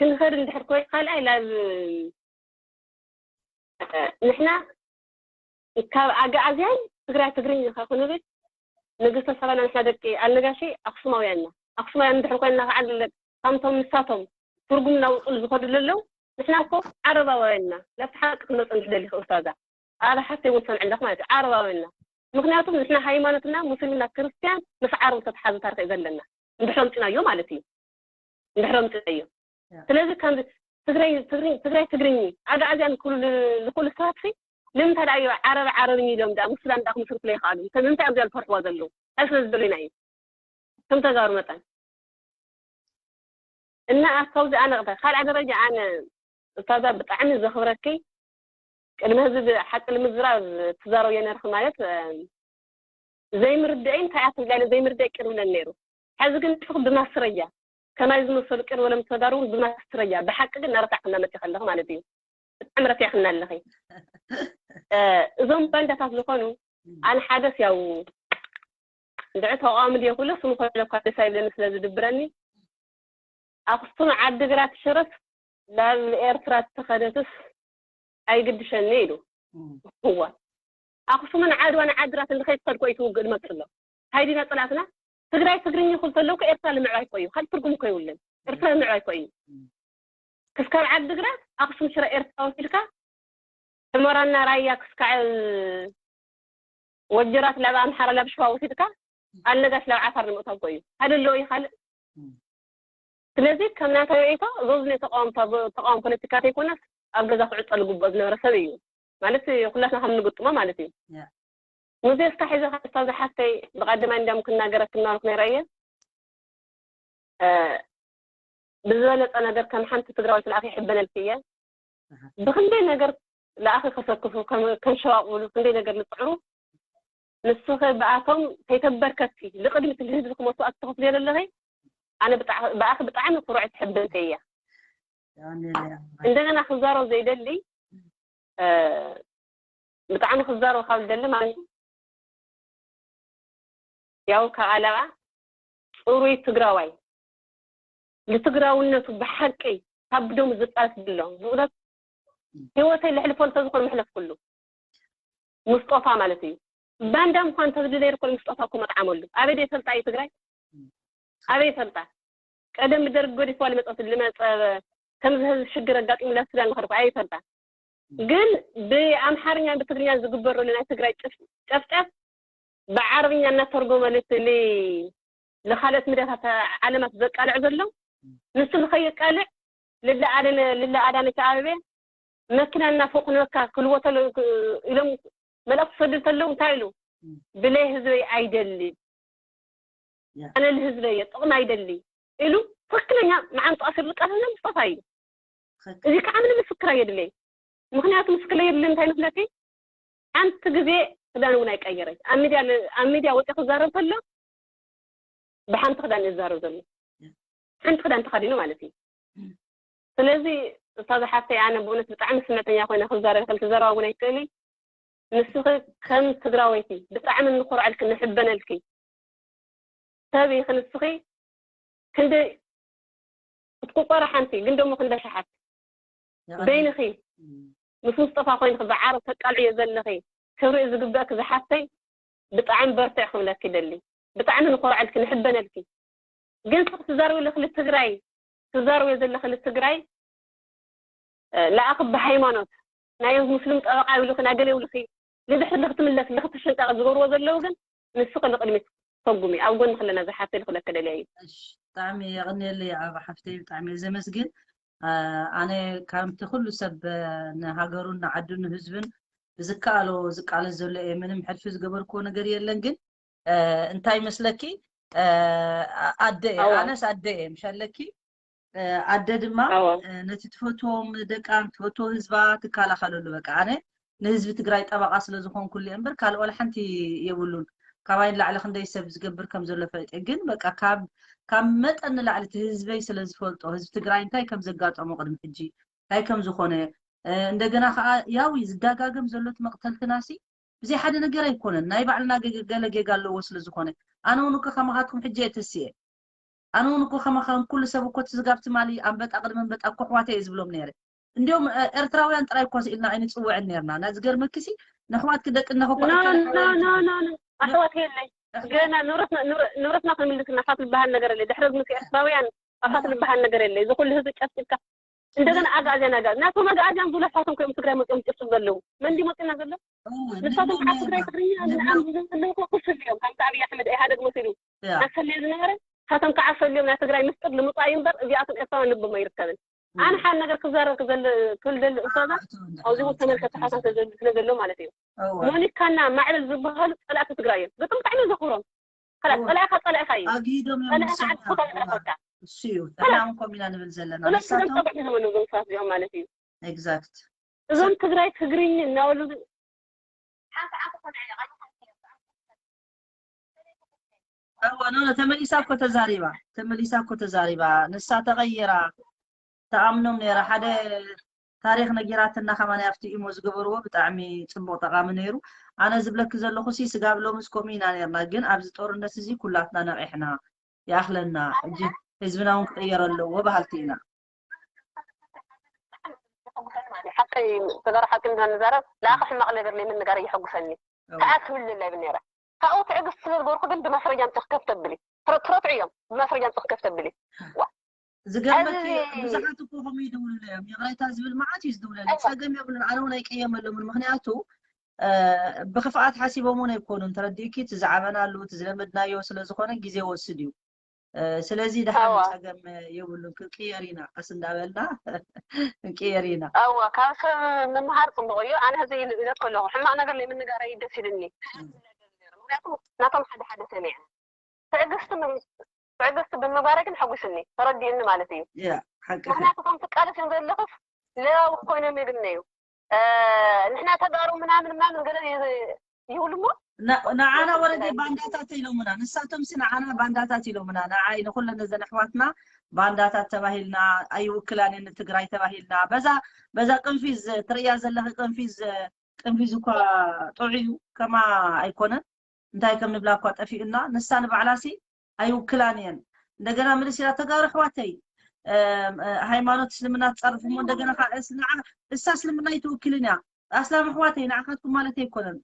ክንኸድ እንድሕር ኮይ ካልኣይ ላብ ንሕና ካብ ኣጋኣዝያን ትግራይ ትግርኛ ኢኻ ክንብል ንግስተ ሰባና ንሕና ደቂ ኣልነጋሸይ ኣክሱማውያን ኢና ኣክሱማውያን እንድሕር ኮይንና ከዓ ከምቶም ንሳቶም ትርጉም እናውፅሉ ዝኸዱ ዘለዉ ንሕና እኮ ዓረባውያን ኢና ለብቲ ሓቂ ክመፅ እንድሕደሊ ክእስታዛ ኣበ ሓፍተይ እውን ሰምዕለክ ማለት እዩ ዓረባውያን ኢና ምክንያቱም ንሕና ሃይማኖትና ሙስሊምና ክርስትያን ምስ ዓረብ ዝተተሓዘ ታሪክ እዩ ዘለና እንድሕር ኣምፅናዮ ማለት እዩ እንድሕር ኣምፅናዮ ስለዚ ከም ትግራይ ትግርኝ ኣግኣዝያን ክብሉ ዝኽእሉ ሰባት ሲ ንምንታይ ደኣ እዩ ዓረብ ዓረብ ኢሎም ደኣ ምስ ሱዳን ደኣ ክምስርቱ ዘይከኣሉ? ንምንታይ እዮም እዚኣ ዝፈርሕዋ ዘለዉ? እንታይ ስለ ዝደልዩና እዩ? ከም ተጋሩ መጠን። እና ኣብ ካብዚ ኣነ፣ ካልኣ ደረጃ ኣነ፣ ኡስታዛ፣ ብጣዕሚ ዘኽብረኪ፣ ቅድሚ ህዝቢ ሓቂ ንምዝራብ ትዛረብዮ ነርኺ፣ ማለት፣ እ፣ ዘይምርድእይ እንታይ እያ ትብላ ኢለ ዘይምርድእይ ቅር ብለን ነይሩ። ሕዚ ግን ንስኺ ብማስረጃ፣ ከማይ ዝመሰሉ ቅር በሎም ተጋሩ እውን ብማስረጃ፣ ብሓቂ ግን እናረታዕክና መፂኺ ኣለኺ ማለት እዩ። ብጣዕሚ ረቲዕክና ኣለኺ። እ፣ እዞም ባንዳታት ዝኾኑ፣ ኣነ ሓደስ ያው እንድዒ ተቃዋሚ ድየ ክብሎ ስሙ ከይብለኳ ደስ ኣይብለኒ ስለ ዝድብረኒ፣ ኣኽሱም ዓድግራት ሽረፍ ናብ ኤርትራ ተኸደትስ ኣይግድሸኒ ኢሉ። እዋ ኣኽሱምን ዓድዋን ዓድራትን ንኸይትኸድ ኮ እዩ ትውግእ ዝመጽእ ኣሎ። እንታይ ዲና ጽላእትና? ትግራይ ትግርኛ ክብል ተለውካ ኤርትራ ንምዕባይ ኮ እዩ። ካልእ ትርጉም እኮ የብሉን። ኤርትራ ንምዕባይ ኮ እዩ። ክስካብ ዓድግራት ኣኽሱም ሽረ ኤርትራ ወሲድካ፣ ሕመራና ራያ ክስካዕ ወጀራት ላብ ኣምሓራ ላብ ሸዋ ወሲድካ፣ ኣለጋሽ ላብ ዓፋር ንምእታው ኮ እዩ። ካልእ ኣለዎ እዩ ካልእ? ስለዚ ከም ናተይ ርእይቶ፣ ዞዝነ ተቃወምታ፣ ተቃወም ፖለቲካ ዘይኮነስ ኣብ ገዛ ክዕጸ ዝግብኦ ዝነበረ ሰብ እዩ። ማለት ኩላትና ከም ንግጥሞ ማለት እዩ። ያ። ሙዜ እስካ ሒዘ ካብ ዝሓፍተይ ብቀዳማይ እንዲያም ክናገረክ እናበልኩ ነይረ እየ። እ፣ ብዝበለጸ ነገር ከም ሓንቲ ትግራዊት ለኣኺ ይሕበነልኪ እየ። ኣሃ። ብክንደይ ነገር ለኣኺ ከሰክፉ፣ ከም፣ ከም ሸዋቕ ብሉ ክንደይ ነገር ዝጽዕሩ፣ ንስኺ ብኣቶም ከይተበርከትኪ ንቅድሚት ንህዝቢ ክመቱ ኣትኽፍልዮ ዘለኺ፣ ኣነ ብጣዕ-፣ ብኣኺ ብጣዕሚ ኩሩዕቲ ሕብንቲ እየ። የቐንየለይ ኣቦይ። እንደገና ክዛረብ ዘይደሊ፣ እ፣ ብጣዕሚ ክዛረብ ካብ ዝደሊ ማለት እዩ፣ ያው ካብ ኣለቓ ጽሩይ ትግራዋይ፣ ንትግራውነቱ ብሓቂ ካብ ደሙ ዝቃለስ ዘሎ፣ ብእውነት ህይወተይ ለሕልፎ እንተዝኾን መሕለፍኩሉ። ሙስጦፋ ማለት እዩ። ባንዳ ምዃን እንተዝድለ ይርኮል ሙስጦፋ እኮ መጥዓመሉ። ኣበይ ደይ ፈልጣ እዩ ትግራይ? ኣበይ ፈልጣ? ቀደም ብደርግ ገዲፍዋ ልመጸት፣ ልመጸ፣ ከምዚ ህዝቢ ሽግር ኣጋጢሙላ ሱዳን ምኸድኩ፣ ኣበይ ፈልጣ? ግን ብኣምሓርኛን ብትግርኛን ዝግበር ዘሎ ናይ ትግራይ ጭፍ-፣ ጨፍጨፍ ብዓረብኛ እናተርጎመ ልት-፣ ል-፣ ልኻልኦት ሚድያታት ዓለማት ዘቃልዕ ዘሎ፣ ንሱ ንኸየቃልዕ ልለ ኣደነ-፣ ልለ ኣዳነች ኣበቤ መኪና እናፎቕንበካ ክልዎ ተለ-፣ ክ-፣ ኢሎም መልእኽቲ ክሰዱ እንተለዉ እንታይ ኢሉ? ም። ብለይ ህዝበይ ኣይደሊ። ያ። ኣነ ንህዝበይ እየ፣ ጥቕሚ ኣይደሊ ኢሉ ትኽክለኛ መዓንጡ ኣሲሩ ዝቃለሰና ምስጦፋ እዩ። ትኽክል። እዚ ከዓ ምንም ምስክር ኣየድለይ። ምኽንያቱ ምስክር ኣየድለይ እንታይ መስለኪ? ሓንቲ ግዜ ክዳን እውን ኣይቀየረይ። ኣብ ሚድያ ለ-፣ ኣብ ሚድያ ወፂኡ ክዛረብ ከሎ ብሓንቲ ክዳን እዩ ዝዛረብ ዘሎ። ሓንቲ ክዳን ተኸዲኑ ማለት እዩ። ም። ስለዚ ኡስታዝ ሓፍተይ፣ ኣነ ብእውነት ብጣዕሚ ስምዕተኛ ኮይነ ክዛረብ ይኽእል፣ ክዘረባ እውን ኣይክእልን። ንስኺ ከም ትግራወይቲ ብጣዕሚ እንኮርዐልኪ፣ ንሕበነልኪ ሰብ ኢኺ። ንስኺ ክንደይ ክትቁጸሪ ሓንቲ፣ ግን ደሞ ክንደይ ሸሓት የቐንየለይ። በይንኺ ም። ምስ ሙስጠፋ ኮይንኺ ብዓረብ ተቃልዕዮ ዘለኺ ክብሪ ዝግበእኪ ዝሓፍተይ፣ ብጣዕሚ በርትዕ ክብለኪ ደሊ። ብጣዕሚ ንኮርዐልኪ፣ ንሕበነልኪ። ግን ስኺ ትዛረቢ ዘለኺ ልትግራይ፣ ትዛረቢ ዘለኺ ልትግራይ፣ እ፣ ለኣኺ ብሃይማኖት ናይ ሙስሊም ጠበቃ ይብሉኺ፣ ናይ ገለ ይብሉኺ፣ ንድሕሪ ልኽትምለስ፣ ልኽትሽንቀቂ ዝገብርዎ ዘለዉ ግን ንስኺ ንቕድሚት ሰጉሚ፣ ኣብ ጎንኺ ኣለና ዝሓፍተይ ልኽለኪ ደልየ እዩ። እሺ፣ ብጣዕሚ የቐንየለይ ኣበባ ሓፍተይ፣ ብጣዕሚ እየ ዘመስግን። እ፣ ኣነ ከምቲ ኩሉ ሰብ፣ እ፣ ንሃገሩን ንዓዱን ንህዝብን ብዝከኣሎ ዝቃለስ ዘሎ እየ። ምንም ሕልፊ ዝገበርክዎ ነገር የለን። ግን፣ እ፣ እንታይ ይመስለኪ? እ፣ ኣደ እየ፣ ኣዋ። ኣነስ ኣደ እየ፣ ምሽ ኣለኪ? እ፣ ኣደ ድማ፣ ኣዋ። እ፣ ነቲ ትፈትዎም ደቃን ትፈትዎ ህዝባ ትከላኸለሉ። በቃ ኣነ ንህዝቢ ትግራይ ጠበቃ ስለ ዝኾንኩሉ እየ እምበር ካልእ ዋላ ሓንቲ የብሉን። ካባይ ንላዕሊ ክንደይ ሰብ ዝገብር ከም ዘሎ ፈሊጠ። ግን በቃ ካብ፣ ካብ መጠን ንላዕሊ እቲ ህዝበይ ስለ ዝፈልጦ፣ ህዝቢ ትግራይ እንታይ ከም ዘጋጠሞ ቅድሚ ሕጂ፣ እንታይ ከም ዝኾነ፣ እ፣ እንደገና ከዓ ያው ዝደጋገም ዘሎ እቲ መቕተልትናሲ ብዘይ ሓደ ነገር ኣይኮነን። ናይ ባዕልና ገ-፣ ገለ ጌጋ ኣለዎ ስለ ዝኾነ። ኣነ እውን እኮ ከማኻትኩም ሕጂ እየ ተሲኤ። ኣነ እውን እኮ ከማኻን ኩሉ ሰብ እኮ እቲ ስጋብ ትማሊ ኣንበጣ ቅድሚ ኣንበጣ እኮ ኣሕዋተይ እየ ዝብሎም ነይረ። እንዲያውም፣ እ፣ ኤርትራውያን ጥራይ እኮ ስኢልና ኣይንጽውዕን ነይርና። እና ዝገርመኪሲ፣ ነሕዋትኪ ደቂ እነኸ እኮ ኖ፣ ኤርትራውያን ኖ፣ ኖ፣ ኖ፣ ኖ። ኣሕዋት የለይ። ኣሕዋት ገና ንብረትና፣ ንብረ-፣ ንብረትና ክንምልስ ኢና። ካት ዝበሃል ነገር የለይ። ድሕሪ ግዜ ኤርትራውያን ኣኻት ዝበሃል ነገር የለይ። እዚ ኩሉ ህዝቢ ጨፍጭፍካ። እንደገና ኣግኣዝያን፣ ኣግኣዝ-፣ ናቶም ኣግኣዝያን ዝብሉ ኣሕዋቶም ኮይኖም ትግራይ መፅኦም ጭፍጭፍ ዘለዉ። መን ድዩ መፂና ዘሎ? እወ፣ ንሳቶም ንዕኦም ከዓ ትግራይ ነይርና። ትግርኛ ንዕኦም ንዓም ዘለዉ እኮ ክፍል እዮም። ከምቲ ኣብይ ኣሕመድ ኢህኣደግ መሲሉ ያ። ኣሰልዮ ዝነበረ፣ ንሳቶም ከዓ ኣሰልዮም ናይ ትግራይ ምስጢር ንምፅኣይ እምበር እዚኣቶም ኤርትራውያን ልቦም ኣይርከብን። ኣነ ሓደ ነገር ክዛረብ ክዘል ክብል ደሊ ኡስታዛ ኣብዚ ተመልከተ ሓሳብ ስለ ዘሎ ማለት እዩ። ሞኒካና ማዕበል ዝበሃሉ ጸላእቲ ትግራይ እዮም። ብጣዕሚ ዘኽብሮም ከላስ ጸላእኻ ጸላእኻ እዩ። ኣግሂዶም እዮም ጸላእኻ ንሶም ዓድካ እዋ። እሱ እዩ። ንሕና እውን ከምኡ ኢና ንብል ዘለና። ስለዚ ንሳቶም ጸባሕ ዝመኑ እዞም ሰባት እዚኦም ማለት እዩ። ኤግዛክት። እዞም ትግራይ ትግርኝ እናበሉ ሓንቲ ዓመት ኮነ እዋ፣ ኖ፣ ኖ፣ ተመሊሳ እኮ ተዛሪባ። ተመሊሳ እኮ ተዛሪባ። ንሳ ተቐይራ። ተኣምኖም ነይራ። ሓደ ታሪኽ ነጊራትና ከማን ኣብቲ ኢሞ ዝገበርዎ ብጣዕሚ ጽቡቕ ጠቓሚ ነይሩ። ኣነ ዝብለኪ ዘለኹ ሲ ስጋብ ሎምስ ከምኡ ኢና ነርና፣ ግን ኣብዚ ጦርነት እዚ ኩላትና ነቒሕና ይኣኽለና። ሕጂ ህዝብና እውን ክቕየር ኣለዎ በሃልቲ ኢና። ሓቂ ተጋሩ ሓቂ እንድና ንዛረብ ለኣኸ ሕማቕ ነገር ለይ ምንጋር እየሐጉሰኒ። ከኣ ክብል ለይ ነይረ ካብኡ ትዕግስቲ ስለ ዝገበርኩ ግን ብማስረጃ ኣምፅእ ክከፍተብሊ ትረትረቱ እዮም ብማስረጃ ኣምፅእ ክከፍተብሊ ዝገርመኪ ብዙሓት እኮ ከምኡ ይድውሉለ እዮም። ይቕሬታ ዝብል መዓት እዩ ዝድውለለ። ጸገም የብሉን። ኣነ እውን ኣይቀየመሎምን። ምክንያቱ ብክፍኣት ሓሲቦም እውን ኣይኮኑን። ተረዲእኪ? እቲ ዝዓበናሉ እቲ ዝለመድናዮ ስለ ዝኾነ ግዜ ወስድ እዩ። ስለዚ ድሓን ጸገም የብሉን። ክንቅየር ኢና፣ ቀስ እንዳበልና ክንቅየር ኢና። እወ፣ ካብ ሰብ ምምሃር ጽቡቕ እዩ። ኣነ ህዚ ኢለት ከለኹ ሕማቕ ነገር ለይ ምንጋረይ ደስ ይልኒ። ምክንያቱ ናቶም ሓደ ሓደ ሰሚዐ ትዕግስቲ ትዕግስቲ ብምግባረይ ግን ሕጉስኒ ተረዲእኒ ማለት እዩ። ምክንያቱ ከም ትቃለስ እዮም ዘለኽስ ለያዊ ኮይኖም ይግነዩ ንሕና ተጋሩ ምናምን ምናምን ገለ ይብሉ እሞ ንዓና ወረደ ባንዳታት ኢሎምና። ንሳቶም ሲ ንዓና ባንዳታት ኢሎምና። ንዓይ ንኩለን እዘን ኣሕዋትና ባንዳታት ተባሂልና ኣይውክላን እየን ንትግራይ ተባሂልና። በዛ በዛ ቅንፊዝ ትርእያ ዘለኺ ቅንፊዝ ቅንፊዝ እኳ ጥዑይ እዩ ከማ ኣይኮነን። እንታይ ከም ንብላ እኳ ጠፊኡና። ንሳ ንባዕላሲ ኣይውክላን እየን። እንደገና ምልስ ኢላ ተጋሩ ኣሕዋተይ ሃይማኖት እስልምና ትፀርፍ እሞ እንደገና ከዓ እሳ እስልምና ኣይትውክልን እያ። ኣስላም ኣሕዋተይ ንዓኻትኩም ማለት ኣይኮነን።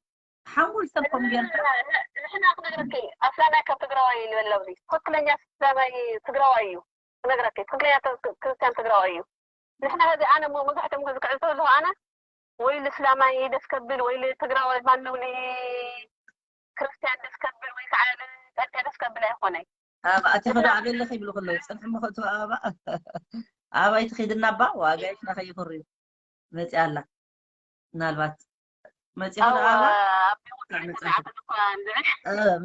ሓንጎል ሰብ ከም ጌርካ ንሕና ክነግረኪ ኣስላማይ ካብ ትግራዋይ እዩ ንበል ኣብዚ ትክክለኛ ኣስላማይ ትግራዋይ እዩ ክነግረኪ ትክክለኛ ክርስትያን ትግራዋይ እዩ ንሕና ዚ ኣነ መብዛሕትኦም ግዜ ክዕልቶ ኣለኹ ኣነ ወይ ልእስላማይ ደስ ከብል ወይ ልትግራዋይ ማነው ልክርስትያን ደስ ከብል ወይ ከዓ ልጠንቀ ደስ ከብል ኣይኮነይ ኣብ ኣቲኺ ዶ ኣበለኺ ይብሉ ከለዉ ፅንሒ መኸእቱ ኣበባ ኣባይቲ ኺድና ባ ዋጋይትና ከይፍርዩ መፂኣ ኣላ ምናልባት መፂኹ ዶ ኣበባ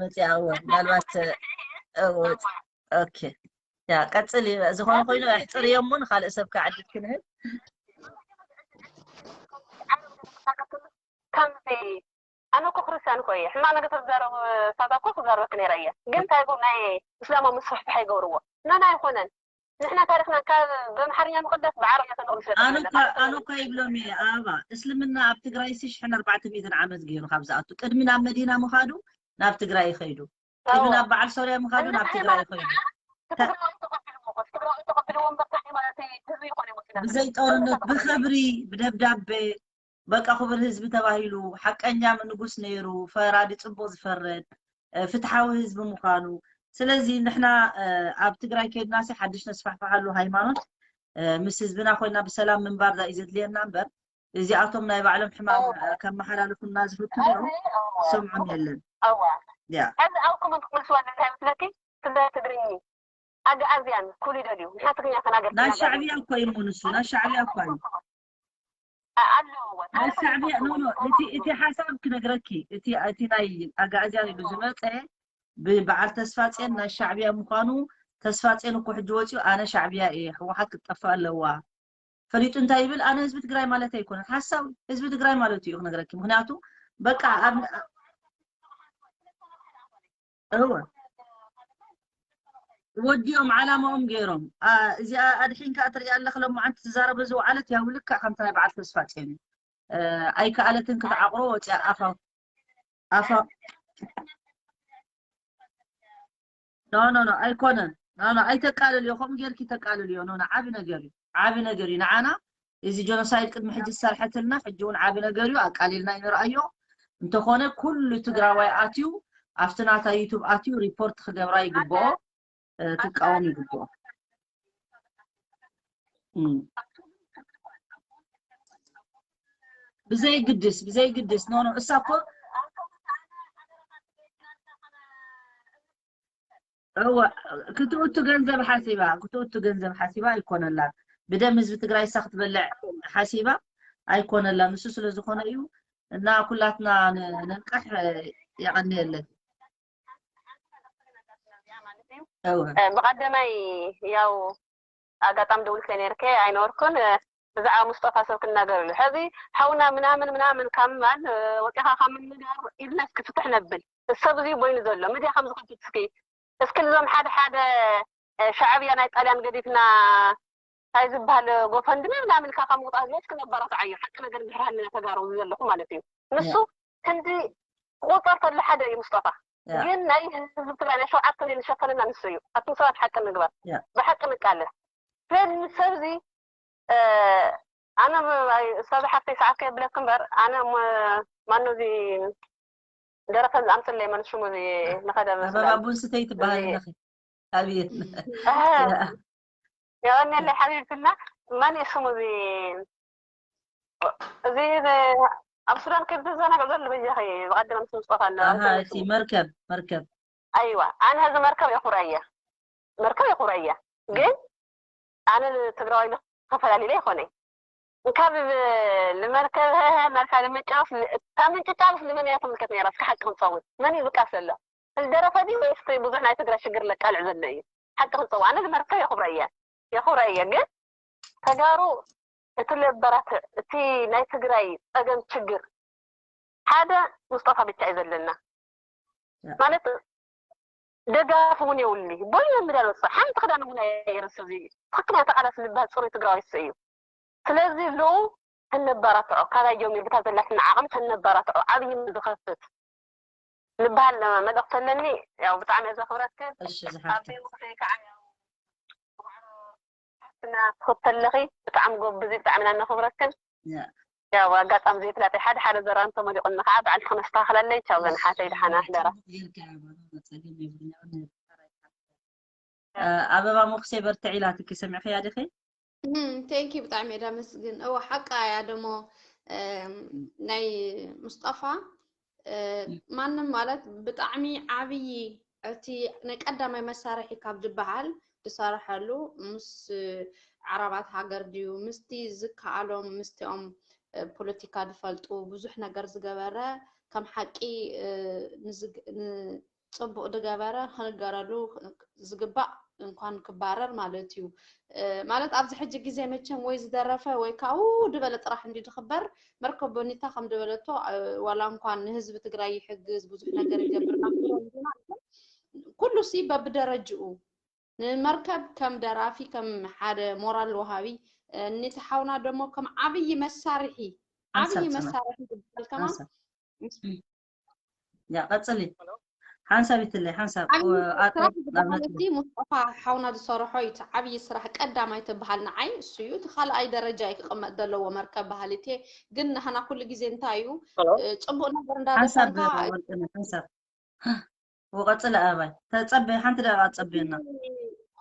መፂኣ እወ ምናልባት ኦኬ ያ ቀፅል ዝኾነ ኮይኑ ኣሕፅርዮ እሞ ንካልእ ሰብ ከዓድት ክንህብ ከምዚ ኣነ እኮ ክርስቲያን እኮ እየ ሕማቅ ነገር ተዛረቡ ሳታ እኮ ክዛረበክ ነይረ እየ ግን እንታይ ናይ እስላማዊ ምስፍሕፍሕ ኣይገብርዎ ናና ኣይኮነን ንሕና ታሪክና ካብ በምሓርኛ ምቅዳስ ብዓረብኛ ተንቅሉ ስለ ኣነ እኳ ይብሎም እየ ኣበባ እስልምና ኣብ ትግራይ ሲ ሽሕን ኣርባዕተ ሚእትን ዓመት ገይሩ ካብ ዝኣቱ ቅድሚ ናብ መዲና ምኻዱ ናብ ትግራይ ይኸይዱ ቅድሚ ናብ በዓል ሶርያ ምኻዱ ናብ ትግራይ ይኸይዱ ብዘይ ጦርነት ብክብሪ ብደብዳቤ በቃ ክቡር ህዝቢ ተባሂሉ ሓቀኛ ንጉስ ነይሩ ፈራዲ ፅቡቅ ዝፈረድ ፍትሓዊ ህዝቢ ምዃኑ ስለዚ ንሕና ኣብ ትግራይ ከይድናሲ ሓድሽ ነስፋሕፍሓሉ ሃይማኖት ምስ ህዝብና ኮይና ብሰላም ምንባር ዛ እዩ ዘድልየና እምበር እዚኣቶም ናይ ባዕሎም ሕማም ከመሓላልፉና ዝፍትኑ እዮም ሰምዖም የለን ያ ሕዚ ኣብ ኮመንት ክመልስዋ እንታይ መስለኪ ስለ ትግርኝ ኣግኣዝያን ኩሉ ይደልዩ ንሕና ትግርኛ ተናገር ናይ ሻዕብያ እኮ እዩ ንሱ ናይ ሻዕብያ እኮ እዩ ኣለዎ ናይ ሻዕብያ ኖ ኖ እቲ እቲ ሓሳብ ክነግረኪ እቲ እቲ ናይ ኣግኣዝያን ኢሉ ዝመፀ ብበዓል ተስፋፅዮን ናይ ሻዕብያ ምዃኑ ተስፋፅዮን እኮ ሕጂ ወፂኡ ኣነ ሻዕብያ እየ ህወሓት ክትጠፍእ ኣለዋ ፈሊጡ እንታይ ይብል ኣነ ህዝቢ ትግራይ ማለት ኣይኮነን ሓሳዊ ህዝቢ ትግራይ ማለት እዩ ክነግረኪ ምክንያቱ በቃ ኣብ እወ ወዲኦም ዓላማኦም ገይሮም እዚኣ ኣድሒንካ ትሪኣ ኣለክ ሎማዓንቲ ትዛረበ ዝወዓለት ያው ልክዕ ከምቲ ናይ በዓል ተስፋ ፅዮን እዩ ኣይከኣለትን ክትዓቕሮ ወፂኣ ኣፋ ኣፋ ኖ ኖ ኖ ኣይኮነን ኖ ኖ ኣይተቃልልዮ ከምኡ ጌርኪ ተቃልልዮ ኖ ኖ ዓቢ ነገር እዩ ዓቢ ነገር እዩ ንዓና እዚ ጀኖሳይድ ቅድሚ ሕጂ ዝሰርሐትልና ሕጂ እውን ዓቢ ነገር እዩ ኣቃሊልና ይንርኣዮ እንተኾነ ኩሉ ትግራዋይ ኣትዩ ኣብቲ ናታ ዩቱብ ኣትዩ ሪፖርት ክገብራ ይግብኦ ክቃወም ይግብኦ ብዘይ ግድስ ብዘይ ግድስ ኖ ኖ እሳ እኮ እወ ክትእቱ ገንዘብ ሓሲባ ክትእቱ ገንዘብ ሓሲባ ኣይኮነላን ብደም ህዝቢ ትግራይ እሳ ክትበልዕ ሓሲባ ኣይኮነላን። ንሱ ስለ ዝኾነ እዩ እና ኩላትና ን- ንንቃሕ። የቐንየለይ። እወ። ብቀደማይ ያው ኣጋጣሚ ደውልክለ ነርክ ኣይነበርኩን። ብዛዕባ ሙስጠፋ ሰብ ክናገርሉ ሕዚ ሓውና ምናምን ምናምን ካብ ምባል ወፂኻ ካብ ምንጋር ኢልና እስኪ ፍትሕ ነብል። ሰብ እዚ ቦይኑ ዘሎ ምድያ ከም ዝኸፍት እስኪ እስኪ እዞም ሓደ ሓደ ሻዕብያ ናይ ጣልያን ገዲፍና እንታይ ዝበሃል ጎፈንድሚ ምናምን ኢልካ ካብ ምውጣት እስኪ ነባራትዓዮ ሓቂ ነገር ድሕር ሃልና ተጋሩ ዘለኹ ማለት እዩ። ንሱ ክንዲ ክቁፀር ከሎ ሓደ እዩ ሙስጠፋ። ግን ናይ ህዝቢ ትግራይ ናይ ሸውዓተ ሚሊዮን ዝሸፈነና ንሱ እዩ። ኣቱም ሰባት ሓቂ ንግበር፣ ብሓቂ ንቃለስ። ስለዚ ምስ ሰብ እዚ ኣነ ሰብ ሓፍተይ ሰዓት ከየብለክ እምበር ኣነ ማኖ እዚ ደረፈ ዝኣምፅለይ መን ሽሙ እዚ ንኸደ ኣበባ ቡን ስተይ ትበሃል ኣለኺ ኣብየት የቐንየለይ ሓቢብትና። መን እዩ ስሙ እዚ እዚ ኣብ ሱዳን ከይዱ ዘናግዕ ዘሎ በጃኺ ብቐደም ምስ ምስጠፋ ኣሎ እቲ መርከብ መርከብ ኣይዋ ኣነ እዚ መርከብ የኹረ እየ መርከብ የኹረ እየ ግን ኣነ ትግራዋይ ተፈላለለ ይኾነ እንካብ ንመርከብ መርካ ንምጫወት ካብ ምንጭጫወት ንመን እያ ትምልከት ነራ እስከ ሓቂ ክንፀውት መን እዩ ዝቃስ ዘሎ ዝደረፈ ድዩ ወይስ ብዙሕ ናይ ትግራይ ሽግር ለቃልዕ ዘሎ እዩ ሓቂ ክንፀውት ኣነ ንመርከብ የኹብረ እየ የኹብረ እየ ግን ተጋሩ እቲ ለበራትዕ እቲ ናይ ትግራይ ፀገም ችግር ሓደ ሙስጠፋ ብቻ እዩ ዘለና ማለት ደጋፍ እውን የውሊ ቦይ ምዳ ወፅእ ሓንቲ ክዳን እውን ኣይርስ እዚ ትክክል ተቃላስ ዝበሃል ፅሩይ ትግራዋይ እሱ እዩ ስለዚ ሎ ተነባራትዖ ካባይ ጀሚሩ ብታ ዘላትና ዓቕሚ ተነባራትዖ ዓብይ ዝኸፍት ዝበሃል መልእኽቲ ኣለኒ ያው ብጣዕሚ እየ ዘኽብረክን እሺ ዝሓፍት ኣቤ ሙሴ ከዓ ያው ዋዕሮ ሓፍትና ትኽተለኺ ብጣዕሚ ጎብዚ ብጣዕሚ ኢና ነኽብረክን ያው ኣጋጣሚ ዘይፍላጠይ ሓደ ሓደ ዘራን ተመሊቑኒ ከዓ ባዕልኪ ነስተኻኽለለይ ቻው ዘንሓተይ ድሓና ሕደራ ኣበባ ሞክሴ በርትዕ ኢላትኪ ሰሚዕኽያ ዲኺ ቴንኪ ብጣዕሚ እየ ዳመስግን እወ ሓቃ እያ ደሞ ናይ ሙስጠፋ ማንም ማለት ብጣዕሚ ዓብዪ እቲ ናይ ቀዳማይ መሳርሒ ካብ ዝበሃል ዝሰርሐሉ ምስ ዓረባት ሃገር ድዩ ምስቲ ዝከኣሎም ምስቲኦም ፖለቲካ ዝፈልጡ ብዙሕ ነገር ዝገበረ ከም ሓቂ ጽቡቕ ዝገበረ ክንገረሉ ዝግባእ እንኳን ክባረር ማለት እዩ ማለት ኣብዚ ሕጂ ግዜ መቸም ወይ ዝደረፈ ወይ ካብኡ ዝበለ ጥራሕ እንዲ ዝኽበር መርከብ ቦኒታ ከም ዝበለቶ ዋላ እንኳን ንህዝቢ ትግራይ ይሕግዝ ብዙሕ ነገር ይገብር ኩሉ ሲ በብደረጅኡ ንመርከብ ከም ደራፊ ከም ሓደ ሞራል ወሃቢ ነቲ ሓውና ደሞ ከም ዓብዪ መሳርሒ ዓብዪ መሳርሒ ዝበሃል ከማን ያ ቀፅሊ ሓንሳብ ይትለይ ሓንሳብ እቲ ሙስጠፋ ሓውና ዝሰርሖ እዩ እቲ ዓብዪ ስራሕ ቀዳማይ ትበሃል ንዓይ እሱ እዩ እቲ ካልኣይ ደረጃ እዩ ክቕመጥ ዘለዎ መርከብ ባህል እቴ ግን ናህና ኩሉ ግዜ እንታይ እዩ ፅቡቅ ነገር እንዳዘፈንካ ሓንሳብ ወቀፅለ ኣባይ ተፀበ ሓንቲ ደቂቃ ፀበየና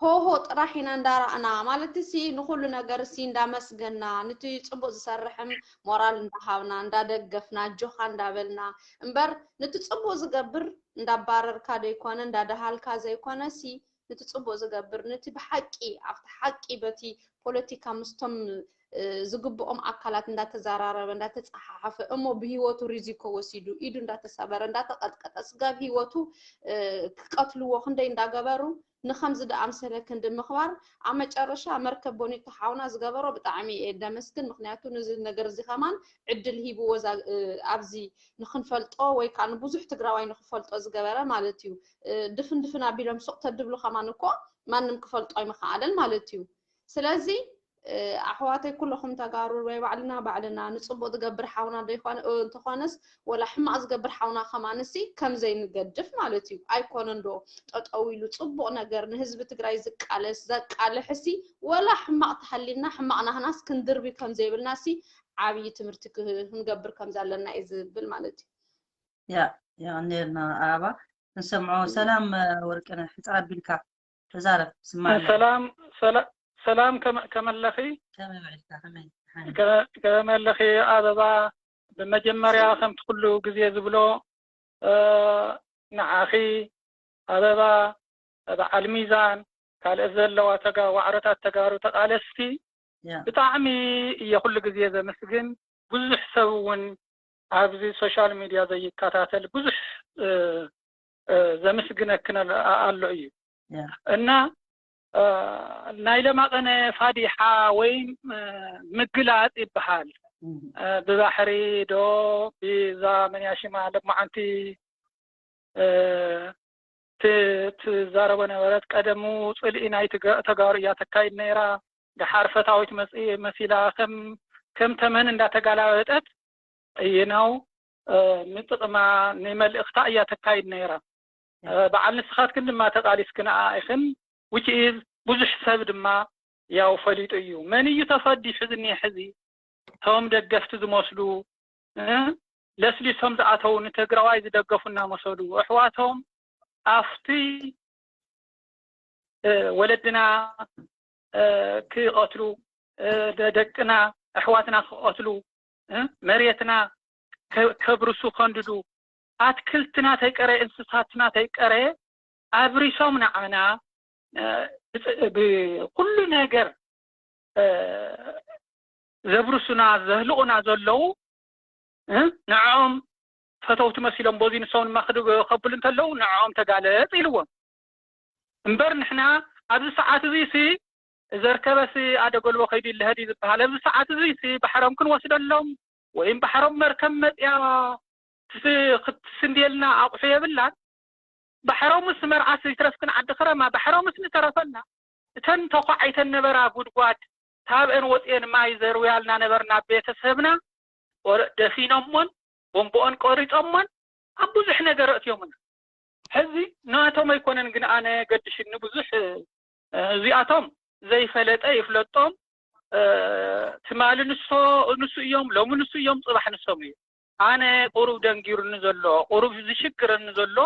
ሆሆ ጥራሕ ኢና እንዳረኣና ማለት ሲ ንኩሉ ነገር ሲ እንዳመስገና ንቲ ፅቡቅ ዝሰርሕም ሞራል እንዳሃብና እንዳደገፍና ጆኻ እንዳበልና እምበር ንቲ ፅቡቅ ዝገብር እንዳባረርካ ዘይኮነ እንዳደሃልካ ዘይኮነ ሲ ንቲ ፅቡቅ ዝገብር ንቲ ብሓቂ ኣብቲ ሓቂ በቲ ፖለቲካ ምስቶም ዝግብኦም ኣካላት እንዳተዘራረበ እንዳተፀሓሓፈ እሞ ብሂወቱ ሪዚኮ ወሲዱ ኢዱ እንዳተሰበረ እንዳተቀጥቀጠ ስጋብ ሂወቱ ክቀትልዎ ክንደይ እንዳገበሩ ንኸምዚ ደኣምሰለ ክንዲ ምኽባር ኣብ መጨረሻ መርከብ ቦኒቶ ሓውና ዝገበሮ ብጣዕሚ እየ ደመስግን ምክንያቱ ነዚ ነገር እዚ ከማን ዕድል ሂብዎ ኣብዚ ንክንፈልጦ ወይ ከዓ ንብዙሕ ትግራዋይ ንክፈልጦ ዝገበረ ማለት እዩ ድፍን ድፍን ኣቢሎም ሱቅ ተድብሉ ከማን እኮ ማንም ክፈልጦ ኣይምኸኣለን ማለት እዩ ስለዚ ኣሕዋተይ ኩለኹም ተጋሩ ወይ ባዕልና ባዕልና ንፅቡቅ ዝገብር ሓውና ዘይኮነ እንተኾነስ ወላ ሕማቅ ዝገብር ሓውና ከማንሲ ከምዘይንገድፍ ማለት እዩ ኣይኮነን ዶ ጠጠው ኢሉ ፅቡቅ ነገር ንህዝቢ ትግራይ ዝቃለስ ዘቃልሕሲ ወላ ሕማቅ ተሃሊልና ሕማቅ ናህናስ ክንድርቢ ከምዘይብልናሲ ዓብዪ ትምህርቲ ክንገብር ከምዘለና እዩ ዝብል ማለት እዩ ያ ያ ኔርና ኣባ ንሰምዖ ሰላም ወርቅነህ ሕፃ ኣቢልካ ተዛረብ ስማዕ ሰላም ሰላ- ሰላም ከመ- ከመለኺ ከመይ ውዒልካ ከመይ ሓኒ ከ- ከመለኺ ኣበባ ብመጀመርያ ከምቲ ኩሉ ግዜ ዝብሎ እ፣ ንዓኺ ኣበባ በዓል ሚዛን ካልኦት ዘለዋ ተጋ ዋዕሮታት ተጋሩ ተቃለስቲ ብጣዕሚ እየ ኩሉ ግዜ ዘመስግን። ብዙሕ ሰብ እውን ኣብዚ ሶሻል ሚድያ ዘይከታተል ብዙሕ ዘምስግነክን ኣሎ እዩ። እና ናይ ለማቐነ ፋዲሓ ወይ ምግላፅ ይበሃል። ብባሕሪ ዶ ብዛ መንያሽማ ለማዓንቲ ትዛረቦ ነበረት። ቀደሙ ፅልኢ ናይ ተጋሩ እያ ተካይድ ነይራ። ደሓር ፈታዊት መሲላ ከም ተመን እንዳተጋላበጠት እይነው ንጥቕማ ንመልእኽታ እያ ተካይድ ነይራ። በዓል ንስኻትክን ድማ ተቓሊስክን ኣኢኽን ውጭ ብዙሕ ሰብ ድማ ያው ፈሊጡ እዩ። መን እዩ ተፈዲሑ ዝኒሀ ሕዚ? እቶም ደገፍቲ ዝመስሉ ለስሊሶም ዝኣተው ንትግራዋይ ዝደገፉ እናመሰሉ ኣሕዋቶም ኣብቲ ወለድና ክቐትሉ፣ ደቅና ኣሕዋትና ክቐትሉ፣ መሬትና ከብርሱ ከንድዱ፣ ኣትክልትና ተይቀረ እንስሳትና ተይቀረ ኣብሪሶም ንዓና ብኩሉ ነገር ዘብርሱና ዘህልቑና ዘለዉ ንዕኦም ፈተውቲ መሲሎም ቦዚ ንሶም ድማ ክኸብሉ እንተለዉ ንዕኦም ተጋለፅ ኢልዎም። እምበር ንሕና ኣብዚ ሰዓት እዚ ሲ ዘርከበሲ ኣደ ጎልቦ ከይዱ ይለሀድ እዩ ዝበሃል። ኣብዚ ሰዓት እዚ ሲ ባሕሮም ክንወስደሎም ወይም ባሕሮም መርከብ መፅያ ክትስንድየልና ኣቑሑ የብላን። ባሕሮምስ መርዓስ ይትረፍክን ዓዲ ክረማ ባሕሮምስ ንተረፈና። እተን ተኳዓይተን ነበራ ጉድጓድ ታብአን ወፅኤን ማይ ዘርውያልና ነበርና ቤተሰብና ደፊኖሞን ቦምቦኦን ቆሪፆሞን ኣብ ብዙሕ ነገር ኣእትዮምና። ሕዚ ናቶም ኣይኮነን ግን ኣነ ገድሽኒ ብዙሕ እዚኣቶም ዘይፈለጠ ይፍለጦም። ትማሊ ንሶ ንሱ እዮም፣ ሎሚ ንሱ እዮም፣ ፅባሕ ንሶም እዮም። ኣነ ቁሩብ ደንጊሩኒ ዘሎ ቁሩብ ዝሽግረኒ ዘሎ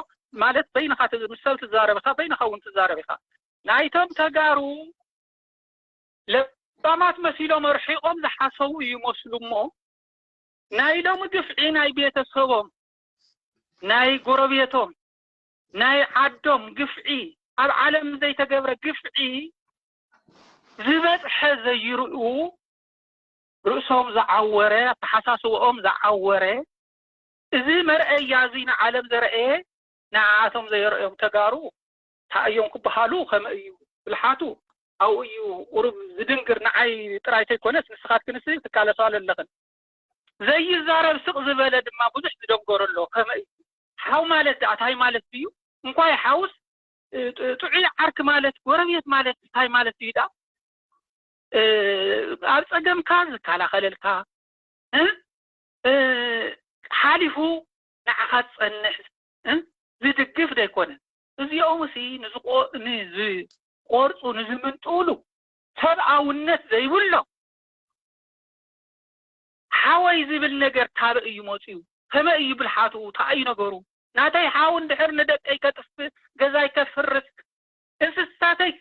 ማለት በይንኻ ምስ ሰብ ትዛረብ ኢኻ፣ በይንኻ እውን ትዛረብ ኢኻ። ናይቶም ተጋሩ ለባማት መሲሎም ኣርሒቖም ዝሓሰቡ ይመስሉ እሞ ናይ ሎሚ ግፍዒ ናይ ቤተሰቦም ናይ ጎረቤቶም ናይ ዓዶም ግፍዒ ኣብ ዓለም ዘይተገብረ ግፍዒ ዝበፅሐ ዘይርእዩ ርእሶም ዝዓወረ ኣተሓሳስብኦም ዝዓወረ እዚ መርአያ እዚ ንዓለም ዘርአየ ንዓኣቶም ዘየርእዮም ተጋሩ እንታይ እዮም ክበሃሉ ከመይ እዩ ብልሓቱ ኣብኡ እዩ ቁሩብ ዝድንግር ንዓይ ጥራይ ተይኮነስ ንስኻትክንስ ትቃለሳሉ ኣለኽን ዘይዛረብ ስቕ ዝበለ ድማ ብዙሕ ዝደንገሮ ኣሎ ከመይ እዩ ሓው ማለት ደኣ ታይ ማለት እዩ እንኳይ ሓውስ ጥዑይ ዓርክ ማለት ጎረቤት ማለት እንታይ ማለት እዩ ደኣ ኣብ ፀገምካ ዝከላኸለልካ ሓሊፉ ንዓኻ ዝፀንሕ ዝድግፍ ዘይኮነ እዚኦም ሲ ንዝቆርፁ ንዝምንጥሉ ሰብኣውነት ዘይብሎም ሓወይ ዝብል ነገር ታበይ እዩ መፅዩ? ከመይ እዩ ብልሓቱ? እንታይ እዩ ነገሩ? ናተይ ሓው እንድሕር ንደቀይ ከጥፍእ፣ ገዛይ ከፍርስ፣ እንስሳተይ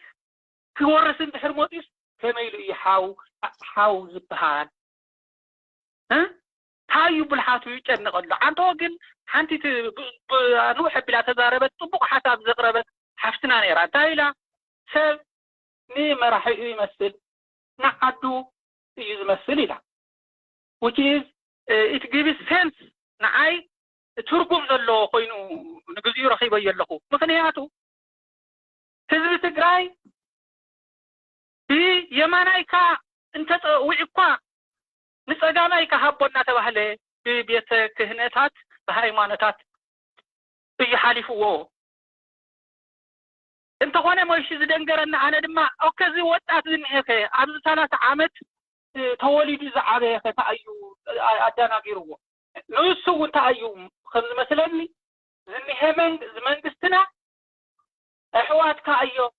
ክወርስ እንድሕር መፅዩስ ከመይ ኢሉ እዩ ሓው ሓው ዝበሃል? እንታይ እዩ ብልሓቱ ይጨነቐሉ? ኣንተ ግን ሓንቲ ንውሕ ኣቢላ ተዛረበት፣ ፅቡቕ ሓሳብ ዘቕረበት ሓፍትና ነይራ። እንታይ ኢላ? ሰብ ንመራሒኡ ይመስል ንዓዱ እዩ ዝመስል ኢላ። Which is it gives sense ንዓይ ትርጉም ዘለዎ ኮይኑ ንግዚኡ ረኺበዮ ኣለኹ። ምኽንያቱ ህዝቢ ትግራይ ብየማናይካ እንተፀዊዑ እኳ ንፀጋማይካ ሃቦ እናተባህለ ብቤተ ክህነታት ብሃይማኖታት እዩ ሓሊፍዎ። እንተኾነ ሞይሺ ዝደንገረኒ ኣነ ድማ ኦከ እዚ ወጣት ዝኒሀ ከ ኣብዚ ሰላሳ ዓመት ተወሊዱ ዝዓበየ ከ እንታይ እዩ ኣደናጊርዎ? ንሱ እውን እንታይ እዩ ከም ዝመስለኒ ዝኒሀ መንግስትና ኣሕዋትካ እዮም።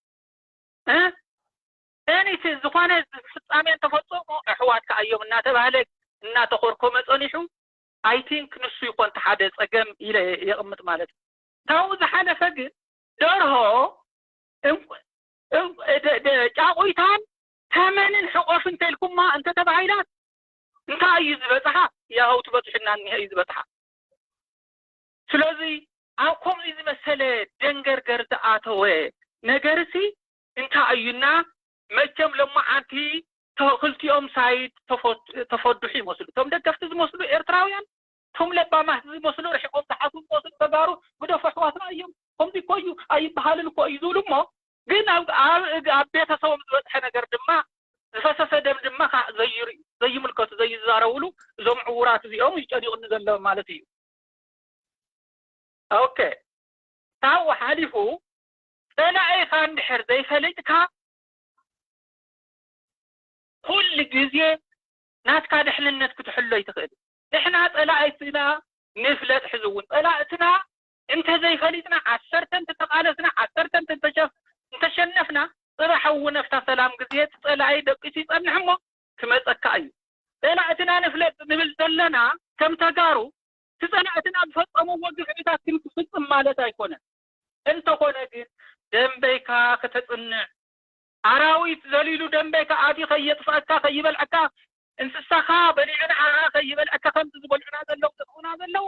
እኒቲ ዝኾነ ፍፃሜ እንተፈፀሙ ኣሕዋትካ እዮም እናተባህለ እናተኾርኮመ ፀኒሑ። I think ንሱ ይኾን ሓደ ፀገም ኢለ የቕምጥ ማለት እዩ። ካብኡ ዝሓለፈ ግን ደርሆ ጫቑይታን ተመንን ሕቆፍ እንተልኩማ እንተተባሂላት እንታይ እዩ ዝበፅሓ? ያው ትበፅሕና እኒሀ እዩ ዝበፅሓ። ስለዚ ኣብ ከምዚ ዝመሰለ ደንገርገር ዝኣተወ ነገርሲ እንታይ እዩና? መቸም ሎማዓንቲ ክልቲኦም ሳይድ ተፈድሑ ይመስሉ። እቶም ደገፍቲ ዝመስሉ ኤርትራውያን፣ እቶም ለባማት ዝመስሉ፣ ርሒቆም ዝሓስቡ ዝመስሉ ተጋሩ፣ ግደፉ ኣሕዋትና እዮም፣ ከምዚ እኮ እዩ፣ ኣይበሃልን እኮ እዩ ዝብሉ እሞ፣ ግን ኣብ ኣብ ኣብ ቤተሰቦም ዝበፅሐ ነገር ድማ፣ ዝፈሰሰ ደም ድማ ከዓ ዘይርእዩ፣ ዘይምልከቱ፣ ዘይዛረብሉ፣ እዞም ዕውራት እዚኦም እዩ ጨኒቑኒ ዘሎ ማለት እዩ። ኦኬ፣ ካብኡ ሓሊፉ ፀላኢኻ እንድሕር ዘይፈሊጥካ፣ ኩሉ ግዜ ናትካ ድሕንነት ክትሕሎ ኣይትኽእል። ንሕና ፀላኢትና ንፍለጥ። ሕዚ እውን ፀላእትና እንተዘይፈሊጥና፣ ዓሰርተ እንተተቓለስና፣ ዓሰርተ እንተተሸፍ-፣ እንተሸነፍና፣ ፅባሕ እውን ኣብታ ሰላም ግዜ እቲ ፀላኢ ደቂሱ ይፀንሕ እሞ ክመፀካ እዩ። ፀላእትና ንፍለጥ ንብል ዘለና ከም ተጋሩ፣ እቲ ፀላእትና ዝፈፀምዎ ግፍዕታት ክንፍፅም ማለት ኣይኮነን። እንተኾነ ግን ደንበይካ ከተፅንዕ፣ ኣራዊት ዘሊሉ ደንበይካ ኣትዩ ከየጥፍኣካ ከይበልዐካ፣ እንስሳኻ በሊዑ ንዓኻ ከይበልዐካ፣ ከምዚ ዝበልዑና ዘለዉ ዘጥፉና ዘለዉ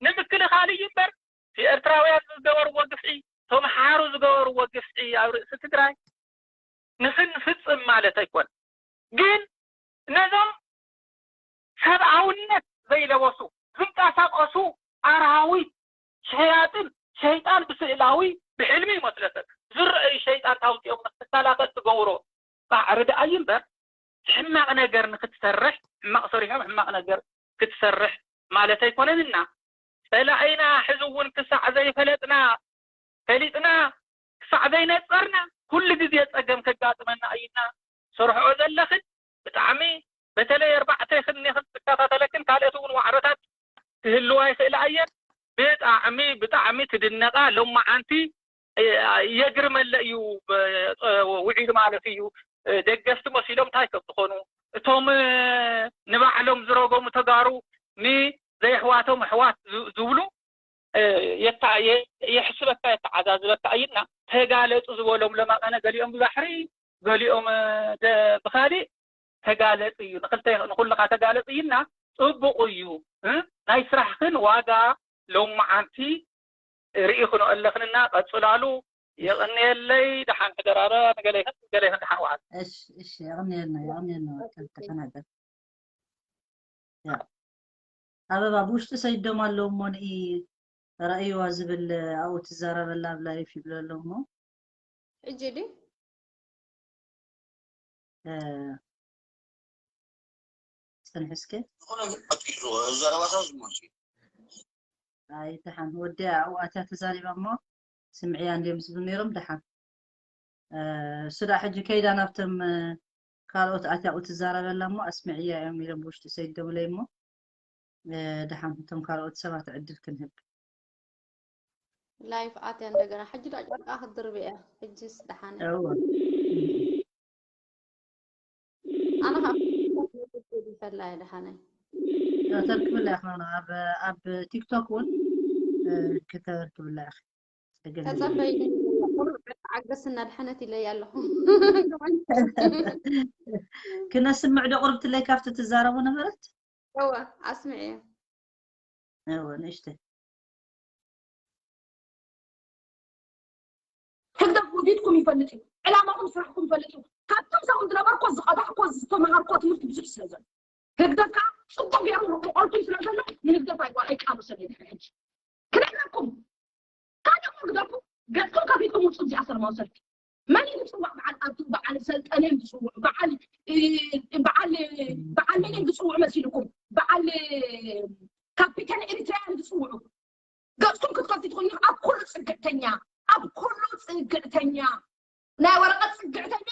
ንምክልኻል እዩ እምበር፣ እቲ ኤርትራውያን ዝገበርዎ ግፍዒ፣ ተምሓሩ ዝገበርዎ ግፍዒ ኣብ ርእሲ ትግራይ ንኽንፍጽም ማለት ኣይኮነን። ግን ነዞም ሰብኣውነት ዘይለበሱ ዝንቀሳቐሱ ኣራዊት፣ ሸያጥን፣ ሸይጣን ብስእላዊ ብሕልሚ ይመስለሰብ ዝረአዩ ሸይጣን ታውፂኦም ንክትከላኸል ትገብሮ ፃዕሪ ደኣ እዩ እምበር፣ ሕማቕ ነገር ንክትሰርሕ፣ ሕማቕ ሰሪሖም ሕማቕ ነገር ክትሰርሕ ማለት ኣይኮነንና። ጸላኢና ሕዚ እውን ክሳዕ ዘይፈለጥና፣ ፈሊጥና ክሳዕ ዘይነጸርና፣ ኩሉ ግዜ ጸገም ከጋጥመና እዩ እና ሰርሕኦ ዘለኽን። ብጣዕሚ በተለይ ኣርባዕተ ይኽን እኔኽን ዝከታተለክን ካልኦት እውን ዋዕሮታት ክህልዋ ይኽእላ እየን። ብጣዕሚ ብጣዕሚ ትድነቓ። ሎማዓንቲ የግርመለ እዩ። ውዒሉ ማለት እዩ። ደገፍቲ መሲሎም እንታይ ከም ዝኾኑ፣ እቶም ንባዕሎም ዝረገሙ ተጋሩ ንዘይሕዋቶም ኣሕዋት ዝብሉ የሕስበካ፣ የተዓዛዝበካ እዩና። ተጋለፁ ዝበሎም ለማቐነ ገሊኦም ብባሕሪ፣ ገሊኦም ብካሊእ ተጋለፂ እዩ። ንክልተ ንኩልኻ ተጋለፂ እዩና። ፅቡቕ እዩ። ናይ ስራሕክን ዋጋ ሎማዓንቲ ርኢ ክንኦ ኣለኽንና ቀጽላሉ። የቐንየለይ። ደሓን ሕደራረ። ንገለ ይኹን ገለ ይኹን ደሓን ወዓል። እሺ፣ እሺ፣ የቐንየልና፣ የቐንየልና። ወርቂ ተናገር። ያ። ኣበባ ብውሽጢ ሰይዶም ኣለዉ እሞ ንኢ ረእይዋ ዝብል ኣብኡ ትዛረበላ ኣብ ላይፍ ይብሎ ኣሎ እሞ። ሕጂ ድዩ? እ፣ ጽንሒ እስከ። ዝኾነ ግን ቀጢሉ ዘረባታት ዝመልሱ። ኣይ፣ ደሓን ወዲያ ኣብኡ ኣትያ ተዛሪባ እሞ ስምዕያ እንድዮም ዝብሉ ነይሮም። ደሓን፣ እ፣ እሱ ደኣ ሕጂ ከይዳ ናብቶም፣ እ፣ ካልኦት ኣትያ ኣብኡ ትዛረበላ እሞ ኣስምዕያ እዮም ኢሎም ብውሽጢ ሰይዶምለይ እሞ፣ እ፣ ደሓን እቶም ካልኦት ሰባት ዕድል ክንህብ። ላይፍ ኣትያ እንደገና ሕጂ ዳ ጨርቃ ክትድርብ እያ። ሕጂስ ደሓነ። እወ። ኣነ ኸዓ ይፈላ እየ ደሓነ። ተርክብላ ኢኻ፣ ኣብ፣ ኣብ ቲክቶክ እውን፣ እ፣ ከተርክብላ ኢኻ። ጸገም የለን። ተጸበይ ቁሩብ ዓገስ እናድሓነት ኢለያ ኣለኹ። ክነስምዕ ዶ ቁሩብ ትለይ ካብቲ ትዛረቦ ነበረት? እወ፣ ኣስምዕዮ። እወ፣ ንእሽተይ። ህግደፍ ውዲትኩም ይፈልጥ እዩ። ዕላማኹም ስራሕኩም ይፈልጥ እዩ። ካብቶም ሳኹም ዝነበርኮ ዝቐዳሕኮ ዝተምሃርኮ ትምህርቲ ብዙሕ ስለ ዘሎ። ህግደፍ ከዓ ጽቡቕ ገይሩ ርቆልኩም ስለ ዘሎ ንህግደፍ ኣይቋ-፣ ኣይቃለሰን እዩ ድሕሪ ሕጂ። ክነግረኩም። ካልእ ግደፉ፣ ገጽኩም ከፊትኩም ውጹ እዚኣ ሰላማዊ ሰልፊ። መን እዩ ዝጽዋዕ? በዓል ኣቱ፣ በዓል ሰልጠነ እዩ ዝጽውዑ። በዓል፣ እ፣ በዓል፣ በዓል መን እዩ ዝጽውዑ መሲልኩም? በዓል ካፒተን ኤሪትራ እዮም ዝጽውዑ። ገጽኩም ክትከፍቱ ትኽእሉ ኢኹም። ኣብ ኩሉ ጽግዕተኛ፣ ኣብ ኩሉ ጽግዕተኛ፣ ናይ ወረቐት ጽግዕተኛ፣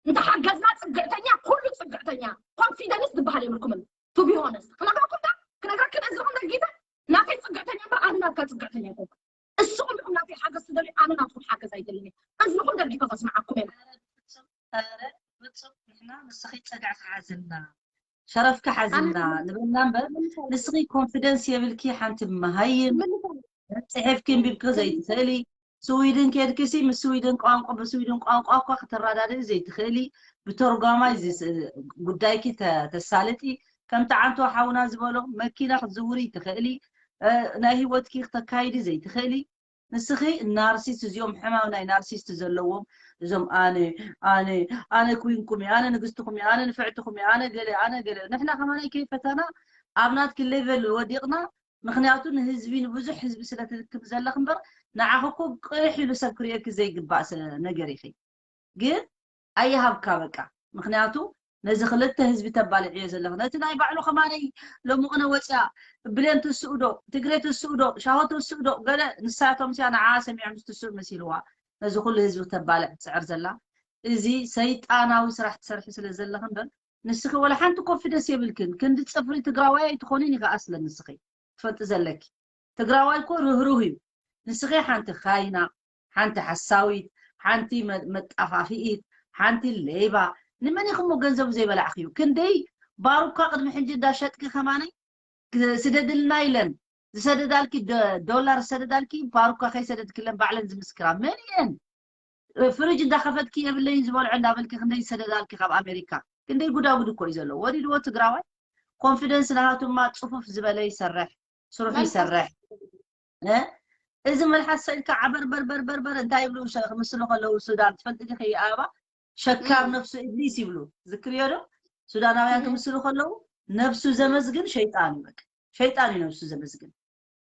እንተሓገዝና ጽግዕተኛ፣ ኩሉ ጽግዕተኛ። ኮንፊደንስ ዝበሃል የብልኩምን። To be honest። ክነግረኩም ዶ? ክነግረክን እዝኹም ደጊፈ? ናተይ ጽግዕተኛ እምበር ኣነ ናትካ ጽግዕተኛ ኣይኮንኩን። እስኹም ኢኹም ናተይ ሓገዝ ትደልዩ፣ ኣነ ናትኩም ሓገዝ ኣይደልን እየ። እዝኹም ደጊፈ ከስምዓኩም እየ። ኧረ፣ ፍጹም፣ ንሕና ንስኺ ጸግዕኺ ሓዝልና፣ ሸረፍኪ ሓዝልና ኣነ ንበልና እምበር፣ ምንም ንስኺ ኮንፊደንስ የብልኪ፣ ሓንቲ መሃይም። ምንም ጽሒፍኪ እንቢብኪ ዘይትኽእሊ፣ ስዊድን ኬድኪሲ ምስ ስዊድን ቋንቋ፣ ብስዊድን ቋንቋ እኳ ክትረዳድኢ ዘይትኽእሊ፣ ብተርጓማይ ዝስ-፣ ጉዳይኪ ተ-፣ ተሳልጢ፣ ከምቲ ዓንቶ ሓውና ዝበሎ መኪና ክትዝውሪ ይትኽእሊ፣ እ፣ ናይ ህይወትኪ ክተካይዲ ዘይትኽእሊ፣ ንስኺ ናርሲስት፣ እዚኦም ሕማም ናይ ናርሲስት ዘለዎም፣ እዞም ኣነ ኣነ ኣነ ኩንኩም እየ፣ ኣነ ንግስትኹም እየ፣ ኣነ ንፍዕትኹም እየ፣ ኣነ ገለ ኣነ ገለ። ንሕና ከማናይ ከይፈተና ኣብ ናትኪ ሌቨል ወዲቕና። ምክንያቱ ንህዝቢ፣ ንብዙሕ ህዝቢ ስለ ትልክም ዘለኽ እምበር፣ ንዓኺ እኮ ቅርሕ ኢሉ ሰብ ክርእየኪ ዘይግባእ ሰ- ነገር ኢኺ። ግን ኣይሃብካ በቃ። ምክንያቱ ነዚ ክልተ ህዝቢ ተባልዕዮ ዘለኽ፣ ነቲ ናይ ባዕሉ ከማነይ ሎሚ ቅነ ወፅያ፣ ብሌን ትስኡ ዶ፣ ትግሬ ትስኡ ዶ፣ ሻሆ ትስኡ ዶ፣ ገለ ንሳቶም ሲያ ንዓ ሰሚዖም ዝትስኡ መሲልዋ ነዚ ኩሉ ህዝቢ ተባልዕ ትፅዕር ዘላ። እዚ ሰይጣናዊ ስራሕ ትሰርሒ ስለ ዘለኽ እምበር፣ ንስኺ ወላ ሓንቲ ኮንፊደንስ የብልክን። ክንዲ ፅፍሪ ትግራዋይ ኣይትኾኒን ኢኻ ኣስለን ንስኺ ትፈልጢ ዘለኪ። ትግራዋይ እኮ ርህሩህ እዩ። ንስኺ ሓንቲ ካይና፣ ሓንቲ ሓሳዊት፣ ሓንቲ መ- መጣፋፊኢት፣ ሓንቲ ሌባ። ንመን ኢኹሞ ገንዘቡ ዘይበላዕኽዩ? ክንደይ ባሩካ ቅድሚ ሕጂ እንዳሸጥኪ ከማነይ ግ- ስደድልና ኢለን ዝሰደዳልኪ ዶ- ዶላር ዝሰደዳልኪ ባሩካ ከይሰደድክለን ባዕለን ዝምስክራ መን እየን? ፍሪጅ እንዳኸፈትኪ የብለይን ዝበልዖ እንዳበልኪ ክንደይ ዝሰደዳልኪ ካብ ኣሜሪካ። ክንደይ ጉዳጉድ እኮ እዩ ዘሎ። ወሪድዎ ትግራዋይ። ኮንፊደንስ ናሃቱማ ጽፉፍ ዝበለ ይሰርሕ፣ ስርሑ ይሰርሕ። እ? እዚ መልሓስ ሰኢልካ ዓበርበርበርበርበር እንታይ ይብሉ ሸ- ክምስሉ ከለዉ ሱዳን ትፈልጢ ዲኺ? ኣበባ ሸካር ነፍሱ ኢብሊስ ይብሉ። ዝክርዮ ዶ? ሱዳናውያን ክምስሉ ከለዉ ነፍሱ ዘመስግን ሸይጣን እዩ። በቃ ሸይጣን እዩ ነፍሱ ዘመስግን።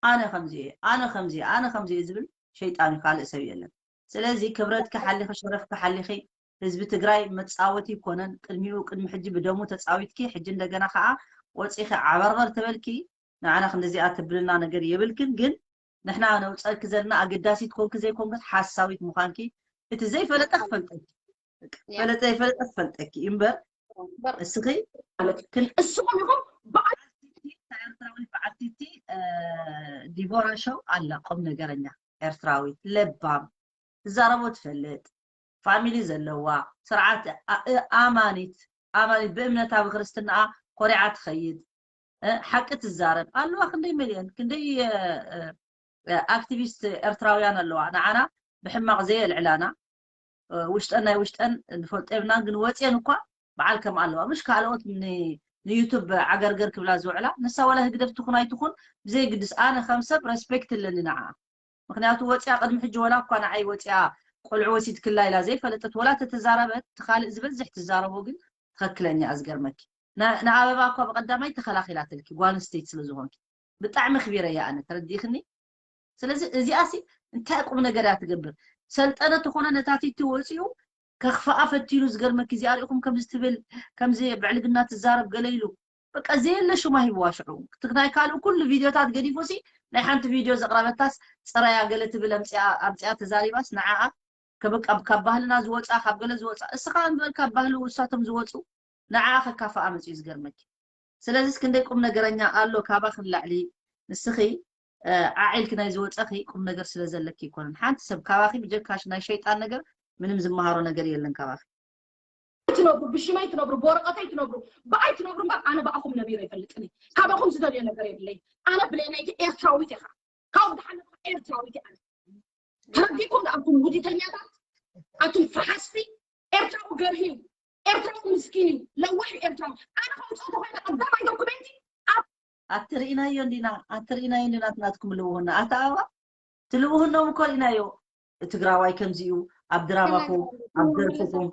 ኣነ ከምዚ እየ፣ ኣነ ከምዚ እየ፣ ኣነ ከምዚ እየ ዝብል ሸይጣን እዩ፣ ካልእ ሰብ የለን። ስለዚ ክብረትኪ ሓሊኺ፣ ሸረፍኪ ሓሊኺ። ህዝቢ ትግራይ መፃወቲ ይኮነን። ቅድሚኡ ቅድሚ ሕጂ ብደሙ ተፃዊትኪ፣ ሕጂ እንደገና ከዓ ወፂኺ ዓበርበር ተበልኪ፣ ንዓና ክንዲዚኣ ትብልና ነገር የብልክን። ግን ንሕና ነውፀልኪ ዘለና ኣገዳሲት ኮንኪ ዘይኮንክስ ሓሳዊት ምዃንኪ እቲ ዘይፈለጠ ክፈልጠኪ፣ ፈለጠ ይፈለጠ ክፈልጠኪ እምበር እስኺ እስኹም ኢኹም በዓል ኤርትራዊት በዓልቲ ዲቦራ ሾው ኣላ ቁም ነገረኛ ኤርትራዊት ለባም ትዛረቦ ትፈልጥ ፋሚሊ ዘለዋ ስርዓት ኣማኒት ኣማኒት ብእምነታ ብክርስትናኣ ኮሪዓ ትኸይድ ሓቂ ትዛረብ ኣለዋ። ክንደይ ሚልዮን ክንደይ ኣክቲቪስት ኤርትራውያን ኣለዋ ንዓና ብሕማቕ ዘየልዕላና ውሽጠን ናይ ውሽጠን ንፈልጦ የብልናን ግን ወፅየን እኳ በዓል ከም ኣለዋ ምሽ ካልኦት ንዩቱብ ዓገርገር ክብላ ዝውዕላ ንሳ ዋላ ህግደፍ ትኹን ኣይትኹን ብዘይግድስ ኣነ ከም ሰብ ረስፔክት ኣለኒ ንዓ ምክንያቱ ወፅያ ቅድሚ ሕጂ ወላ እኳ ንዓይ ወፅያ ቆልዑ ወሲድክላ ኢላ ዘይፈለጠት ወላ ተተዛረበት ትካልእ ዝበዝሕ ትዛረቦ ግን ትክክለኛ እዝገርመኪ ንኣበባ እኳ ብቀዳማይ ተኸላኺላትልኪ ጓል ስቴት ስለዝኾንኪ ብጣዕሚ ክቢረ እያ ኣነ ተረዲእክኒ ስለዚ እዚኣሲ እንታይ ቁም ነገር እያ ትገብር ሰልጠነ ተኾነ ነታቲቲ ወፂኡ ከኽፍኣ ፈቲኑ ዝገርመኪ እዚኣ ሪኢኹም ከምዚ ትብል ከምዚ ብዕልግና ትዛረብ ገለ ኢሉ በቃ ዘየለ ሽማ ሂብዋ ሽዑ ትክናይ ካልእ ኩሉ ቪድዮታት ገዲፉ ሲ ናይ ሓንቲ ቪድዮ ዘቕረበታስ ፀራያ ገለ ትብል ኣምፅኣ ኣምፅኣ ተዛሪባስ ንዓኣ ከበቃ ካብ ባህልና ዝወፃ ካብ ገለ ዝወፃ እስኻ እንበል ካብ ባህሊ ውሳቶም ዝወፁ ንዓኣ ከካፍኣ መፅኡ ዝገርመኪ ስለዚስ ክንደይ ቁም ነገረኛ ኣሎ ካባኺ ንላዕሊ ንስኺ ዓዒልኪ ናይ ዝወፀኺ ቁም ነገር ስለ ዘለኪ ይኮነን ሓንቲ ሰብ ካባኺ ብጀካሽ ናይ ሸይጣን ነገር ምንም ዝመሃሮ ነገር የለን ካባኺ ትነብሩ ብሽመይ ትነብሩ ብወረቀተይ ትነብሩ ብኣይ ትነብሩ እምበር ኣነ ብኣኹም ነቢረ ይፈልጥኒ ካባኹም ዝደልዮ ነገር የብለይ ኣነ ብሌነይቲ ኤርትራዊት ኢኻ ካብ ዝሓለፈ ኤርትራዊት ኣነ ተረዲኩም ኣቱም ውዲተኛታት ኣቱም ፈሓስቲ ኤርትራዊ ገርሂ ኤርትራዊ ምስኪን እዩ ለዋሕ ኤርትራዊ ኣነ ከምፅኦ ተኮይነ ቀዳማይ ዶኩሜንቲ ኣትርኢናዮ እንዲና ኣትርኢናዮ እንዲና ትናትኩም ልውሁና ኣታ ኣበባ ትልውህኖም እኮ ርኢናዮ ትግራዋይ ከምዚኡ ኣብ ድራማኹም ኣብ ደርፍኹም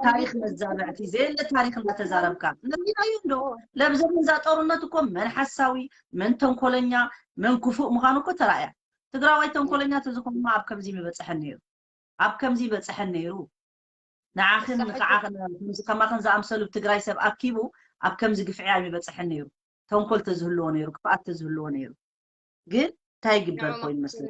ታሪክ መዛብዕቲ ዘየለ ታሪክ እንዳተዛረብካ ነዚናዩ እንዶ ለብዘም እዛ ጦርነት እኮ መን ሓሳዊ መን ተንኮለኛ መን ክፉእ ምዃኑ እኮ ተራእያ ትግራዋይ ተንኮለኛ ተዝኾንማ ኣብ ከምዚ ምበፀሐን ነይሩ ኣብ ከምዚ ይበፀሐን ነይሩ ንዓኽን ንዓኽን ከምዚ ከማኽን ዝኣምሰሉ ትግራይ ሰብ ኣኪቡ ኣብ ከምዚ ግፍዒ ኣይምበፀሐን ነይሩ ተንኮል ተዝህልዎ ነይሩ ክፍኣት ተዝህልዎ ነይሩ ግን እንታይ ይግበር ኮይኑ መስለኒ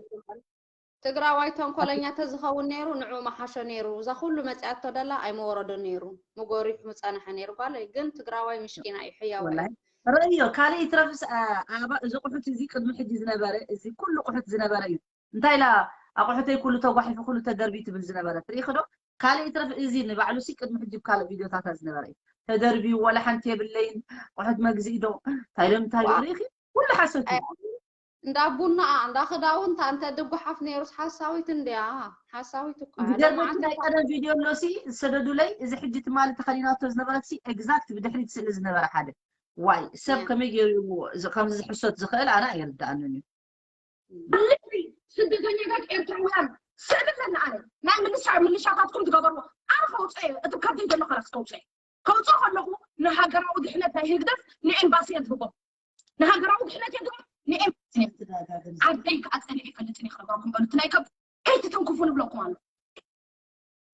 ትግራዋይ ተንኮለኛ ተዝኸውን ነይሩ ንዑ መሓሾ ነይሩ እዛ ኩሉ መፅኣቶ ደላ ኣይመወረዶ ነይሩ ምጎሪሑ ምፀናሐ ነይሩ ጓለይ ግን ትግራዋይ ምሽኪና እዩ ሕያዋ እዩ ርእዮ ካልእ ይትረፍስ ኣባ እዚ ቁሑት እዚ ቅድሚ ሕጂ ዝነበረ እዚ ኩሉ ቁሑት ዝነበረ እዩ እንታይ ኢላ ኣቁሑተይ ኩሉ ተጓሒፉ ኩሉ ተደርቢ ትብል ዝነበረ ትርኢ ክዶ ካልእ ይትረፍ እዚ ንባዕሉ ሲ ቅድሚ ሕጂ ካልእ ቪድዮታታ ዝነበረ እዩ ተደርቢዩ ዋላ ሓንቲ የብለይን ቁሑት መግዝኢ ዶ እንታይ ሎም እንታይ ዶ ርእኺ ኩሉ ሓሶት እዩ እንዳ ቡናኣ እንዳ ክዳውንታ እንተ ድጓሓፍ ነይሩስ ሓሳዊት እንድያ ሓሳዊት እኳ እያ። ሎሚ ዝገርመኪ ዓንተ ናይ ቀደም ቪድዮ ኣሎሲ ዝሰደዱለይ እዚ ሕጂ ትማሊ ተኸዲናቶ ዝነበረት ሲ ኤግዛክት ብድሕሪት ስእሊ ዝነበረ ሓደ ዋይ ሰብ ከመይ ገይሩ እዚ- ከምዚ ዝሕሶት ዝኽእል ኣነ ኣይርድኣንን እዩ ብልዕሊ ስደተኛታት ኤርትራውያን ስእሊ ኣለኒ ኣነ። ናይ ምልሻ ምልሻታትኩም ትገበርዎ ኣነ ከውፅኦ እየ። እቲ ካብተይ ዘሎ ከላስ ከውፅኦ እየ። ከውፅኦ ከለኹ ንሃገራዊ ድሕነት ናይ ህግደፍ ንኤምባሲ እየ ዝህቦ። ንሃገራዊ ድሕነት እየ ዝህቦ። ንኤምባሲ እየ ዝህቦ። ዓደይ ከዓ ፀሊዐ ይፈልጥን እየ ክነግረኩም በሉ። እቲ ናይ ከብቲ ከይትትንክፉ ንብለኩም ኣሎ።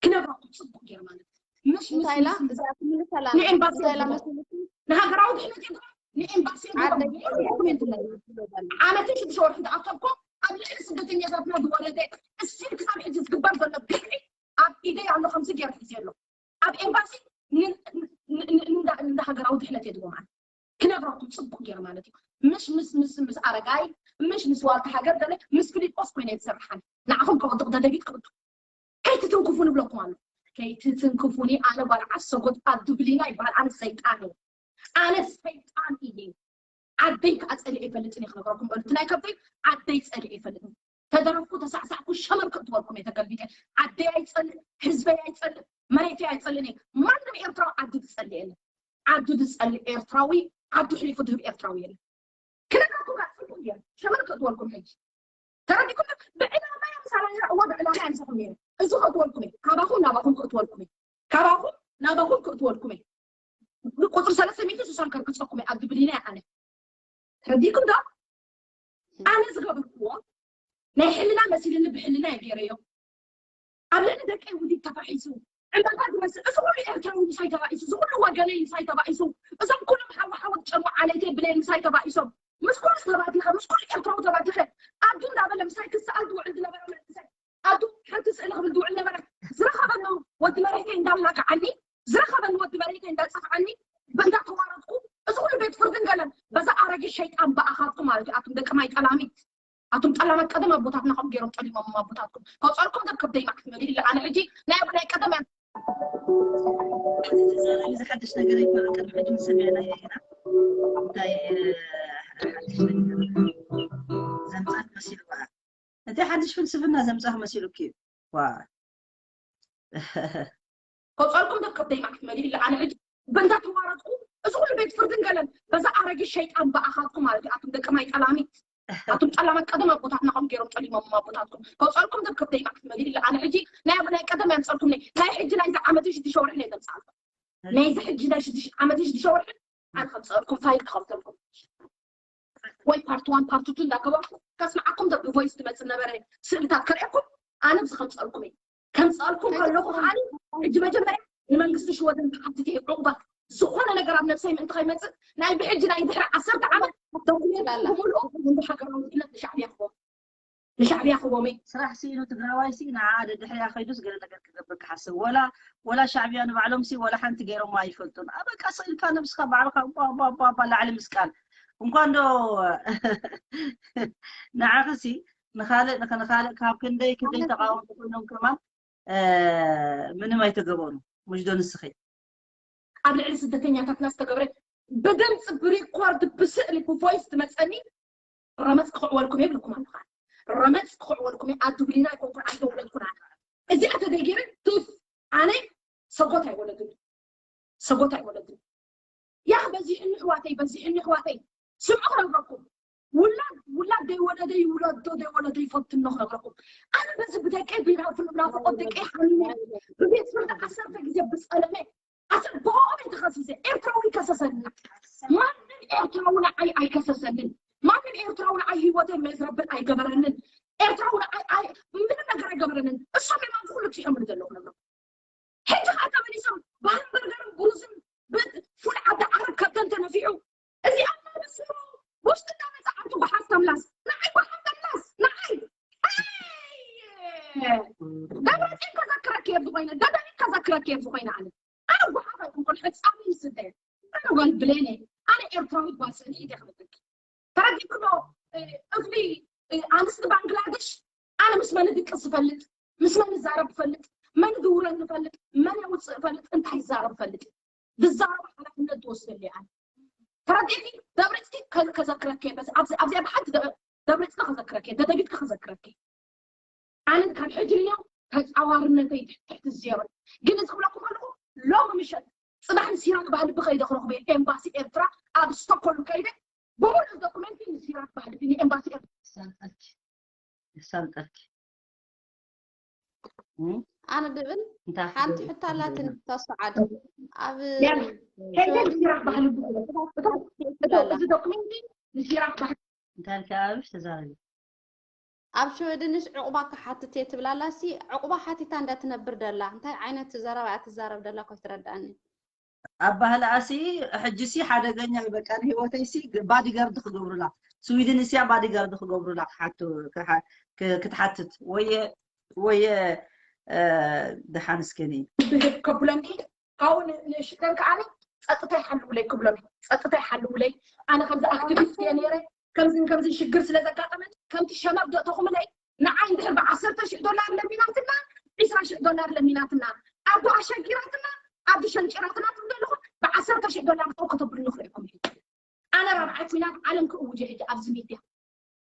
ክነግረኩም ፅቡቅ ገይር ማለት እዩ። ምሽ ምስ እንታይ ኢላ? ምስ እዛ ትምልስ ኣላ። ንኤምባሲ እንታይ ኢላ እየ ዝህቦ። መሰለኪ? ንሃገራዊ ድሕነት እየ ዝህቦ። ንኤምባሲ እየ ዝህቦ። ዓደይ ሙሉ ዶክሜንት ኣለኒ። ዓመትን ሽዱሽተ ወርሒ ዝኣከብኮ ኣብ ልዕሊ ስደተኛታትና ዝወረደ እስቲል ክሳብ ሕጂ ዝግበር ዘሎ ግፍዒ ኣብ ኢደይ ኣሎ። ከምዚ ገይረ ሒዘ ኣሎ ኣብ ኤምባሲ ን- ን- ን- እንዳ እንዳ ሃገራዊ ድሕነት እየ ዝህቦ ማለት ክነግረኩም ፅቡቅ ገይር ማለት እዩ። ምሽ ምስ ምስ ምስ ኣረጋይ ምሽ ምስ ዋልታ ሃገር ገለ ምስ ፊሊጶስ ኮይነ እየ ዝሰርሓን ንዓኹም ከወድቕ ደደቢት ክእቱ ከይትትንክፉ ንብለኩም ኣሎ። ከይትትንክፉኒ ኣነ ጓል ዓሰጎት ኣዱብሊና ይበሃል። ኣነ ሰይጣን እየ። ኣነ ሰይጣን እየ። ዓደይ ከዓ ፀሊዐ ይፈልጥን እየ ክነግረኩም በሉ። እቲ ናይ ከብተይ ዓደይ ፀሊዐ ይፈልጥን። ተደረፍኩ ተሳዕሳዕኩ ሸመር ክእትወልኩም እየ ተገልቢጠ። ዓደይ ኣይፀልእ፣ ህዝበይ ኣይፀልእ፣ መሬተይ ኣይፀልእን እየ። ማንም ኤርትራዊ ዓዲ ዝፀልእ የለን። ዓዲ ዝፀልእ ኤርትራዊ ዓዱ ሕሊፉ ዝህብ ኤርትራዊ የለን። ክነግረኩም ከዓ ፅቡቅ እየ። ሸመር ክእትወልኩም ሕጂ ተረዲኩም ብዕላማ እዮም ሰራያ እወ ብዕላማ እዮም ሰኹም ነይሩ እዚ ክእትወልኩም እየ ካባኹም ናባኹም ክእትወልኩም እየ ካባኹም ናባኹም ክእትወልኩም እየ ቁፅሪ ሰለስተ ሚእቲ ስሳን ከርግፀኩም እየ ኣብ ድብሊና እየ ኣነ ተረዲኩም ዶ ኣነ ዝገበርክዎ ናይ ሕልና መሲልኒ ብሕልና እየ ገይረዮ ኣብ ልዕሊ ደቀይ ውዲት ተፋሒሱ ዕምባባ ዝመስል እዚ ኩሉ ኤርትራዊ ምሳይ ተባኢሱ እዚ ኩሉ ወገነይ ምሳይ ተባኢሱ እዞም ኩሎም ሓወሓወት ጨሙ ዓሌተይ ብለይ ምሳይ ተባኢሶም ምስ ኩሉ ተባቲኸ ምስ ኩሉ ኤርትራዊ ተባቲኸ ኣዱ እንዳበለ ምሳይ ክሰኣል ዝውዕል ዝነበረ መንእሰይ ኣዱ ሓንቲ ስእሊ ክብል ዝውዕል ነበረ ዝረኸበኒ ወዲ መሬተይ እንዳላግዓኒ ዝረኸበኒ ወዲ መሬተይ እንዳፀፍዓኒ እንዳተዋረድኩ እዚ ኩሉ ቤት ፍርድን ገለን በዛ ኣረጊት ሸይጣን ብኣኻትኩም ማለት እዩ ኣቱም ደቂ ማይ ጠላሚት ኣቱም ጠላማት ቀደም ኣቦታትና ከም ገይሮም ጠሊሞም ኣቦታትኩም ከውፀልኩም ደብ ከብደይ ማዕት መሊእ ኣነ ሕጂ ናይ ናይ ቀደም እዚ ሓድሽ ነገር ኣይኮነ ቅድሚ ሕጂ ምሰሚዕናዮ ኢና እንታይ ሓድሽ ነገር ዘምፃት መሲሉ በዓል እንታይ ሓድሽ ፍልስፍና ዘምፃ መሲሉ እዩ ዋ ከውፀልኩም ደብ ከብደይ ማዕት መሊእ ኣነ ሕጂ በንዳ ተዋረድኩ እዚ ኩሉ ቤት ፍርድን ገለን በዛ ኣረጊት ሸይጣን ብኣኻትኩም ማለት እዩ ኣቱም ደቂ ማይ ጠላሚት ኣቱም ጠላማት ቀደም ኣቦታትና ከም ገይሮም ጠሊሞም ኣቦታትኩም ከውፀልኩም ደብ ከብደይ ማዕት መሊእ ኣነ ሕጂ ናይ ናይ ቀደም ያምፀልኩም ናይ ናይ ሕጂ ናይዚ ዓመትን ሽዱሽተ ወርሒ ናይ ዘምፃልኩም ናይዚ ሕጂ ናይ ሽዱሽተ ዓመትን ሽዱሽተ ወርሒ ኣነ ከምፀልኩም ፋይል ክኸፍተልኩም ወይ ፓርት ዋን ፓርት ቱ እንዳገበርኩ ከስምዓኩም ደ ብቮይስ ትመፅእ ነበረ ስእልታት ከርእየኩም ኣነ ብዚ ከምፀልኩም እየ ከምፀልኩም ከለኹ ከዓኒ ሕጂ መጀመርያ ንመንግስቲ ሽወደን ክሓትት እየ ዕቑባ ዝኾነ ነገር ኣብ ነብሰይ ምእንቲ ከይመፅእ ናይ ብሕጂ ናይ ድሕሪ ዓሰርተ ዓመት ዶኩሜንት ክምልኦ እንዲ ሃገራዊ ድሕነት ንሻዕብያ ክቦም ንሻዕብያ ክቦም እየ ስራሕ ስኢኑ ትግራዋይ ሲ ንዓ ደድሕሪያ ከይዱስ ገለ ነገር ክገብር ክሓስብ ወላ ወላ ሻዕብያ ንባዕሎም ሲ ወላ ሓንቲ ገይሮም ኣይፈልጡን ኣበቃ ስእልካ ነብስካ ባዕልካ ቧቧቧ ላዕሊ ምስቃል እንኳን ዶ ንዓኺ ሲ ንኻልእ ንኻልእ ካብ ክንደይ ክንደይ ተቃወምቲ ኮይኖም ከማን ምንም ኣይተገበሩ ሙሽ ዶ ንስኺ ኣብ ልዕሊ ስደተኛታትና ዝተገብረ ብድምፂ ብሪኮርድ ብስእሊ ብቮይስ ትመፀኒ ረመፅ ክኽዕወልኩም የብልኩም ኣለኻ ረመፅ ክኽዕወልኩም ኣብ ዱብሊና ኣይኮንኩን ኣይተወለድኩን ኣነ እዚኣ ተደጊረ ትፍ ኣነ ሰጎት ኣይወለድን ሰጎት ኣይወለድን ያኽ በዚሕኒ ኣሕዋተይ በዚሕኒ ኣሕዋተይ ስምዑ ክነግረኩም ውላድ ውላድ ደይወለደ ይውለዶ ደይወለዶ ይፈትኖ ክነግረኩም ኣነ በዚ ብደቀይ ብናፍቆት ደቀይ ሓሚመ ብቤት ፍርዲ ዓሰርተ ግዜ ብፀለመ ኣሰር ብኦም እየ ተኸሲሰ ኤርትራዊ ከሰሰኒ ማንም ኤርትራዊ ንዓይ ኣይከሰሰንን ማንም ኤርትራዊ ንዓይ ህይወተይ መዝረብን ኣይገበረንን ኤርትራዊ ንዓይ ምንም ነገር ኣይገበረንን እሶም እዮም ኣብዚ ኩሉ ብፂሖምሉ ዘለዉ ክነግረኩም ሕጂ ከዓ ተመሊሶም ብሃምበርገርን ብሩዝን ፉል ዓዲ ዓረብ ከብተን ተነፊሑ እዚኣ ማለስሩ ውሽጢ እንዳመፃ ኣንቱ ጉሓፍ ተምላስ ንዓይ ጉሓፍ ተምላስ ንዓይ ደብረፂን ከዘክረኪ እየ ዝኾይነ ደደቢት ከዘክረኪ እየ ዝኾይነ ኣነ ኣነ ጉሓፍ ኣይኮንኩን ሕፃኑ ይስደ ኣነ ጓል ብሌነ ኣነ ኤርትራዊት ጓል ስእሊ ኢደ ክበለኪ ተረዲእክዶ እኽሊ ኣንስቲ ባንግላደሽ ኣነ ምስ መን ድቅስ ዝፈልጥ ምስ መን ዝዛረብ ዝፈልጥ መን ዝውረን ዝፈልጥ መን የውፅእ ፈልጥ እንታይ ይዛረብ ፈልጥ ዝዛረብ ሓላፍነት ትወስደሉ ኣነ ተረዲእኪ ደብረፅኪ ከዘክረከ ኣብዚኣ ብሓንቲ ደብረፅኪ ከዘክረከ ደደቢትኪ ከዘክረከ ኣነ ካብ ሕጂ ንዮ ተፃዋርነተይ ትሕቲ ዜሮ ግን እዚ ክብለኩም ከለኹ ሎሚ ምሸት ፅባሕ ንሲራክ ባህልቢ ከይደ ክረኽበ ኤምባሲ ኤርትራ ኣብ ስቶኮልም ከይደ ብሙሉእ ዶኩመንቲ ንሲራክ ባህልቢ ንኤምባሲ ኤርትራ ክሳምጠልኪ። እም? ኣነ ድብል እንታይ ሓንቲ ክገብር ሕቶ ኣላትን ይኽእል? ተስዓድ ኣብ ያ፣ ከይደ ዝራቕ ባህሊ ብዙሕ እቶም እቶም እዚ ዶክሜንት ዝራቕ ባህሊ እንታይ ኢልካ ኣብሽ ተዛረቢ። ኣብ ሽወደንስ ዕቑባ ክሓትት እየ ትብላላ ሲ ዕቑባ ሓቲታ እንዳትነብር ደላ እንታይ ዓይነት ዘረባ እያ ትዛረብ ደላ ኮይ ትረዳእኒ። ኣብ ባህልኣሲ ሕጂሲ ሓደገኛ እዩ። በቃ ንህይወተይሲ ባዲጋርድ ክገብሩላ፣ ስዊድንስያ ባዲጋርድ ክገብሩላ ክሓቱ ክሓ- ክ- ክትሓትት ወየ ወየ እ፣ ደሓን እስከኒ ብህብ ከብለኒ ካብኡ ንእሽተን ከዓኒ ጸጥታ ይሓልውለይ ክብሎም ጸጥታ ይሓልውለይ። ኣነ ከምዚ ኣክቲቪስት እየ ነይረ። ከምዚ ከምዚ ሽግር ስለ ዘጋጠመት ከምቲ ሸነብ ደእተኹምለይ ንዓይ እንድሕር ብዓሰርተ ሽሕ ዶላር ለሚናትና ዒስራ ሽሕ ዶላር ለሚናትና ኣቦ ኣሸጊራትና ኣዲ ሸንጭራትና ትብሉ ኣለኹም። ብዓሰርተ ሽሕ ዶላር እኮ ከተብሉ ንኽእለኩም እዩ። ኣነ ራብዓይ ኩናት ዓለም ክእውጅ ሕጂ ኣብዚ ሚድያ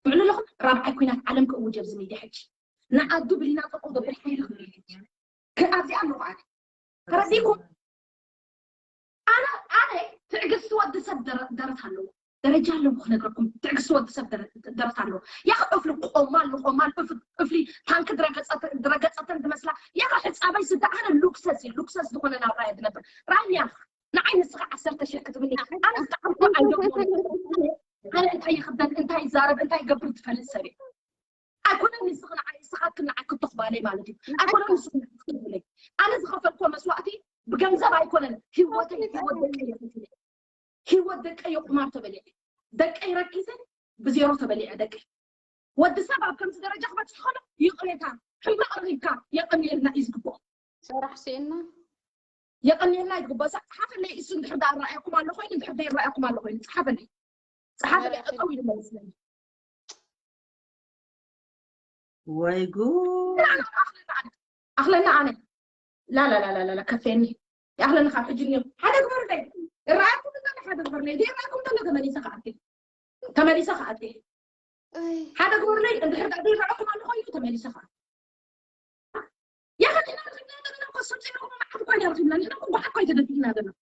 ትብሉ ኣለኹም። ራብዓይ ኩናት ዓለም ክእውጅ ኣብዚ ሚድያ ሕጂ ንዓዱ ብሊና ጠጠው ዘብል ሓይሊ ክብሉ ኣብዚኣ ኣለኹ ኣነ ተረዲእኩም። ኣነ ኣነ ትዕግስቲ ወዲ ሰብ ደረ- ደረት ኣለዎ ደረጃ ኣለዎ ክነግረኩም። ትዕግስቲ ወዲ ሰብ ደረ- ደረት ኣለዎ። ያኸ እፍሊ ቆማል ንቆማል እፍ- እፍሊ ታንክ ድረገጸተ- ድረገጸተን ትመስላ። ያኸ ሕጻበይ ስደ ኣነ ሉክሰስ እዩ ሉክሰስ ዝኾነ ናብራ እየ ዝነብር። ራንያ ንዓይ ንስኻ ዓሰርተ ሽሕ ክትብኒ ኣነ ዝጠዓምኩ ኣይደግሞ። ኣነ እንታይ ይኽደን እንታይ ይዛረብ እንታይ ይገብር ትፈልጥ ሰብ እየ። ኣይኮነን ንስኺ ንዓይ ንስኻትክን ንዓይ ክትኽባለይ ማለት እዩ። ኣይኮነን ንስኺ ክትኽብለይ። ኣነ ዝኸፈልኮ መስዋእቲ ብገንዘብ ኣይኮነን። ህይወተይ ህይወት ደቀይ እየ ከፊለ። ህይወት ደቀይ ቁማር ተበሊዐ። ደቀይ ረኪሰ ብዜሮ ተበሊዐ ደቀይ። ወዲ ሰብ ኣብ ከምዚ ደረጃ ክበፅሕ ከሎ ይቕሬታ ሕማቕ ረኺብካ የቐንየልና እዩ ዝግብኦ። ሰራሕ ስኢና የቐንየልና እዩ ዝግብኦ። ሳ- ፀሓፈለይ እሱ እንድሕር ዳ ኣረኣየኩም ኣሎ ኮይኑ እንድሕር ዳ ይረኣየኩም ኣሎ ኮይኑ ፀሓፈለይ። ፀሓፈለይ መራሒ ጠጠው ኢሉ መልስለኒ። ወይ ጉድ ኣኽለና ኣነ ላላላላላ ከፌኒ ይኣኽለኒ ካብ ሕጂ እኒኦ ሓደ ግበሩለይ። ይረኣየኩም እንተሎ ሓደ ግበሩለይ ዘይረኣየኩም እንተሎ ተመሊሰ ከኣቲ ተመሊሰ ከኣቲ እይ ሓደ ግበሩለይ። እንድሕር ዳ ዘይረኣየኩም ኣሎ ኮይኑ ተመሊሰ ከኣቲ ያኸ ንሕና ንሕና ዘለና እኮ ስም ዘይረኹም መዓት እኳ ኢና ረኺብና። ንሕና እኮ ጓሓት እኳ ኣይተደፊእና ዘለና።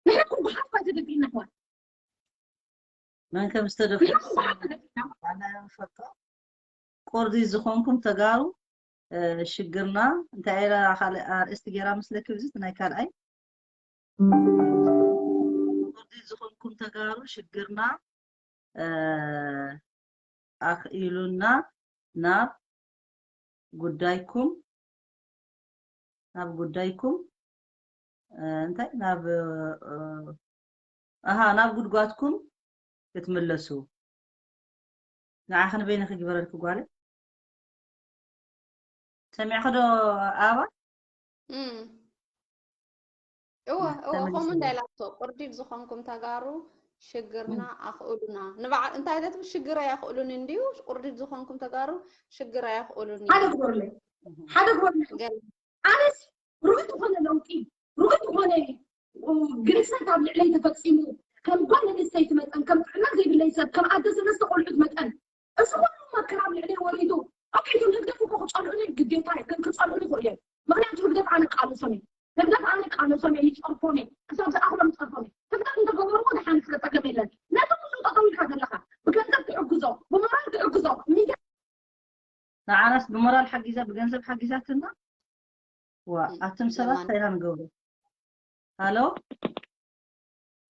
ንሕና እኮ ጓሓት እኳ ኣይተደፊእና እኳ መን ከም ንሕና ዝተደፍኡ እኮ ጓሓት ተደፊእና። ኣና ንፈልጦ። ቁርዲ ዝኾንኩም ተጋሩ እ፣ ሽግርና እንታይ ኢላ ካልእ ኣርእስቲ ገይራ መስለኪ ብዚ ናይ ካልኣይ ቁርዲ ዝኾንኩም ተጋሩ ሽግርና እ፣ ኣኽኢሉና ናብ ጉዳይኩም ናብ ጉዳይኩም እ፣ እንታይ ናብ እ፣ ኣሃ ናብ ጉድጓድኩም ክትምለሱ ንዓኺ ንበይንኺ ግበረልኪ ጓለይ ሰሚዕኺ ዶ ኣበባ እም። እወ እወ ከምኡ እንዳ ኢላቶ ቁርዲድ ዝኾንኩም ተጋሩ ሽግርና ኣኽእሉና ንባዕ እንታይ ዘትብል ሽግር ኣያኽእሉን እንድዩ ቁርዲድ ዝኾንኩም ተጋሩ ሽግር ኣያኽእሉን ሓደ ግበሩለይ ሓደ ግበሩለይ ገለ ኣነስ ርኡይ ዝኾነ ለውጢ ርኡይ ዝኾነ ግርሰት ኣብ ልዕለይ ተፈፂሙ ከም ጓል ኣንስተይቲ መጠን ከም ጥዕና ዘይብለይ ሰብ ከም ኣደ ሰለስተ ቆልዑት መጠን እዚ ኩሉ መከራ ኣብ ልዕለይ ወሪዱ ኦኬ እቶም ህግደፍ እኮ ክፀልዑኒ ግዴታ እዩ ግን ክፀልዑኒ ይኽእሉ እዮም ምክንያቱ ህግደፍ ኣነ ቃለሶም እዩ ህግደፍ ኣነ ቃለሶም እየ ይፀርፎም እየ ክሳብ ዝኣኽሎም ይፀርፎም እየ ህግደፍ እንተገበርዎ ድሓን ስለ ፀገም የለን ነቲ ኩሉ ጠጠው ኢልካ ዘለኻ ብገንዘብ ትሕግዞ ብሞራል ትሕግዞ ሚድያ ንዓናስ ብሞራል ሓጊዛ ብገንዘብ ሓጊዛትና ዋ ኣቱም ሰባት እንታይ ኢና ንገብሮ ሃሎ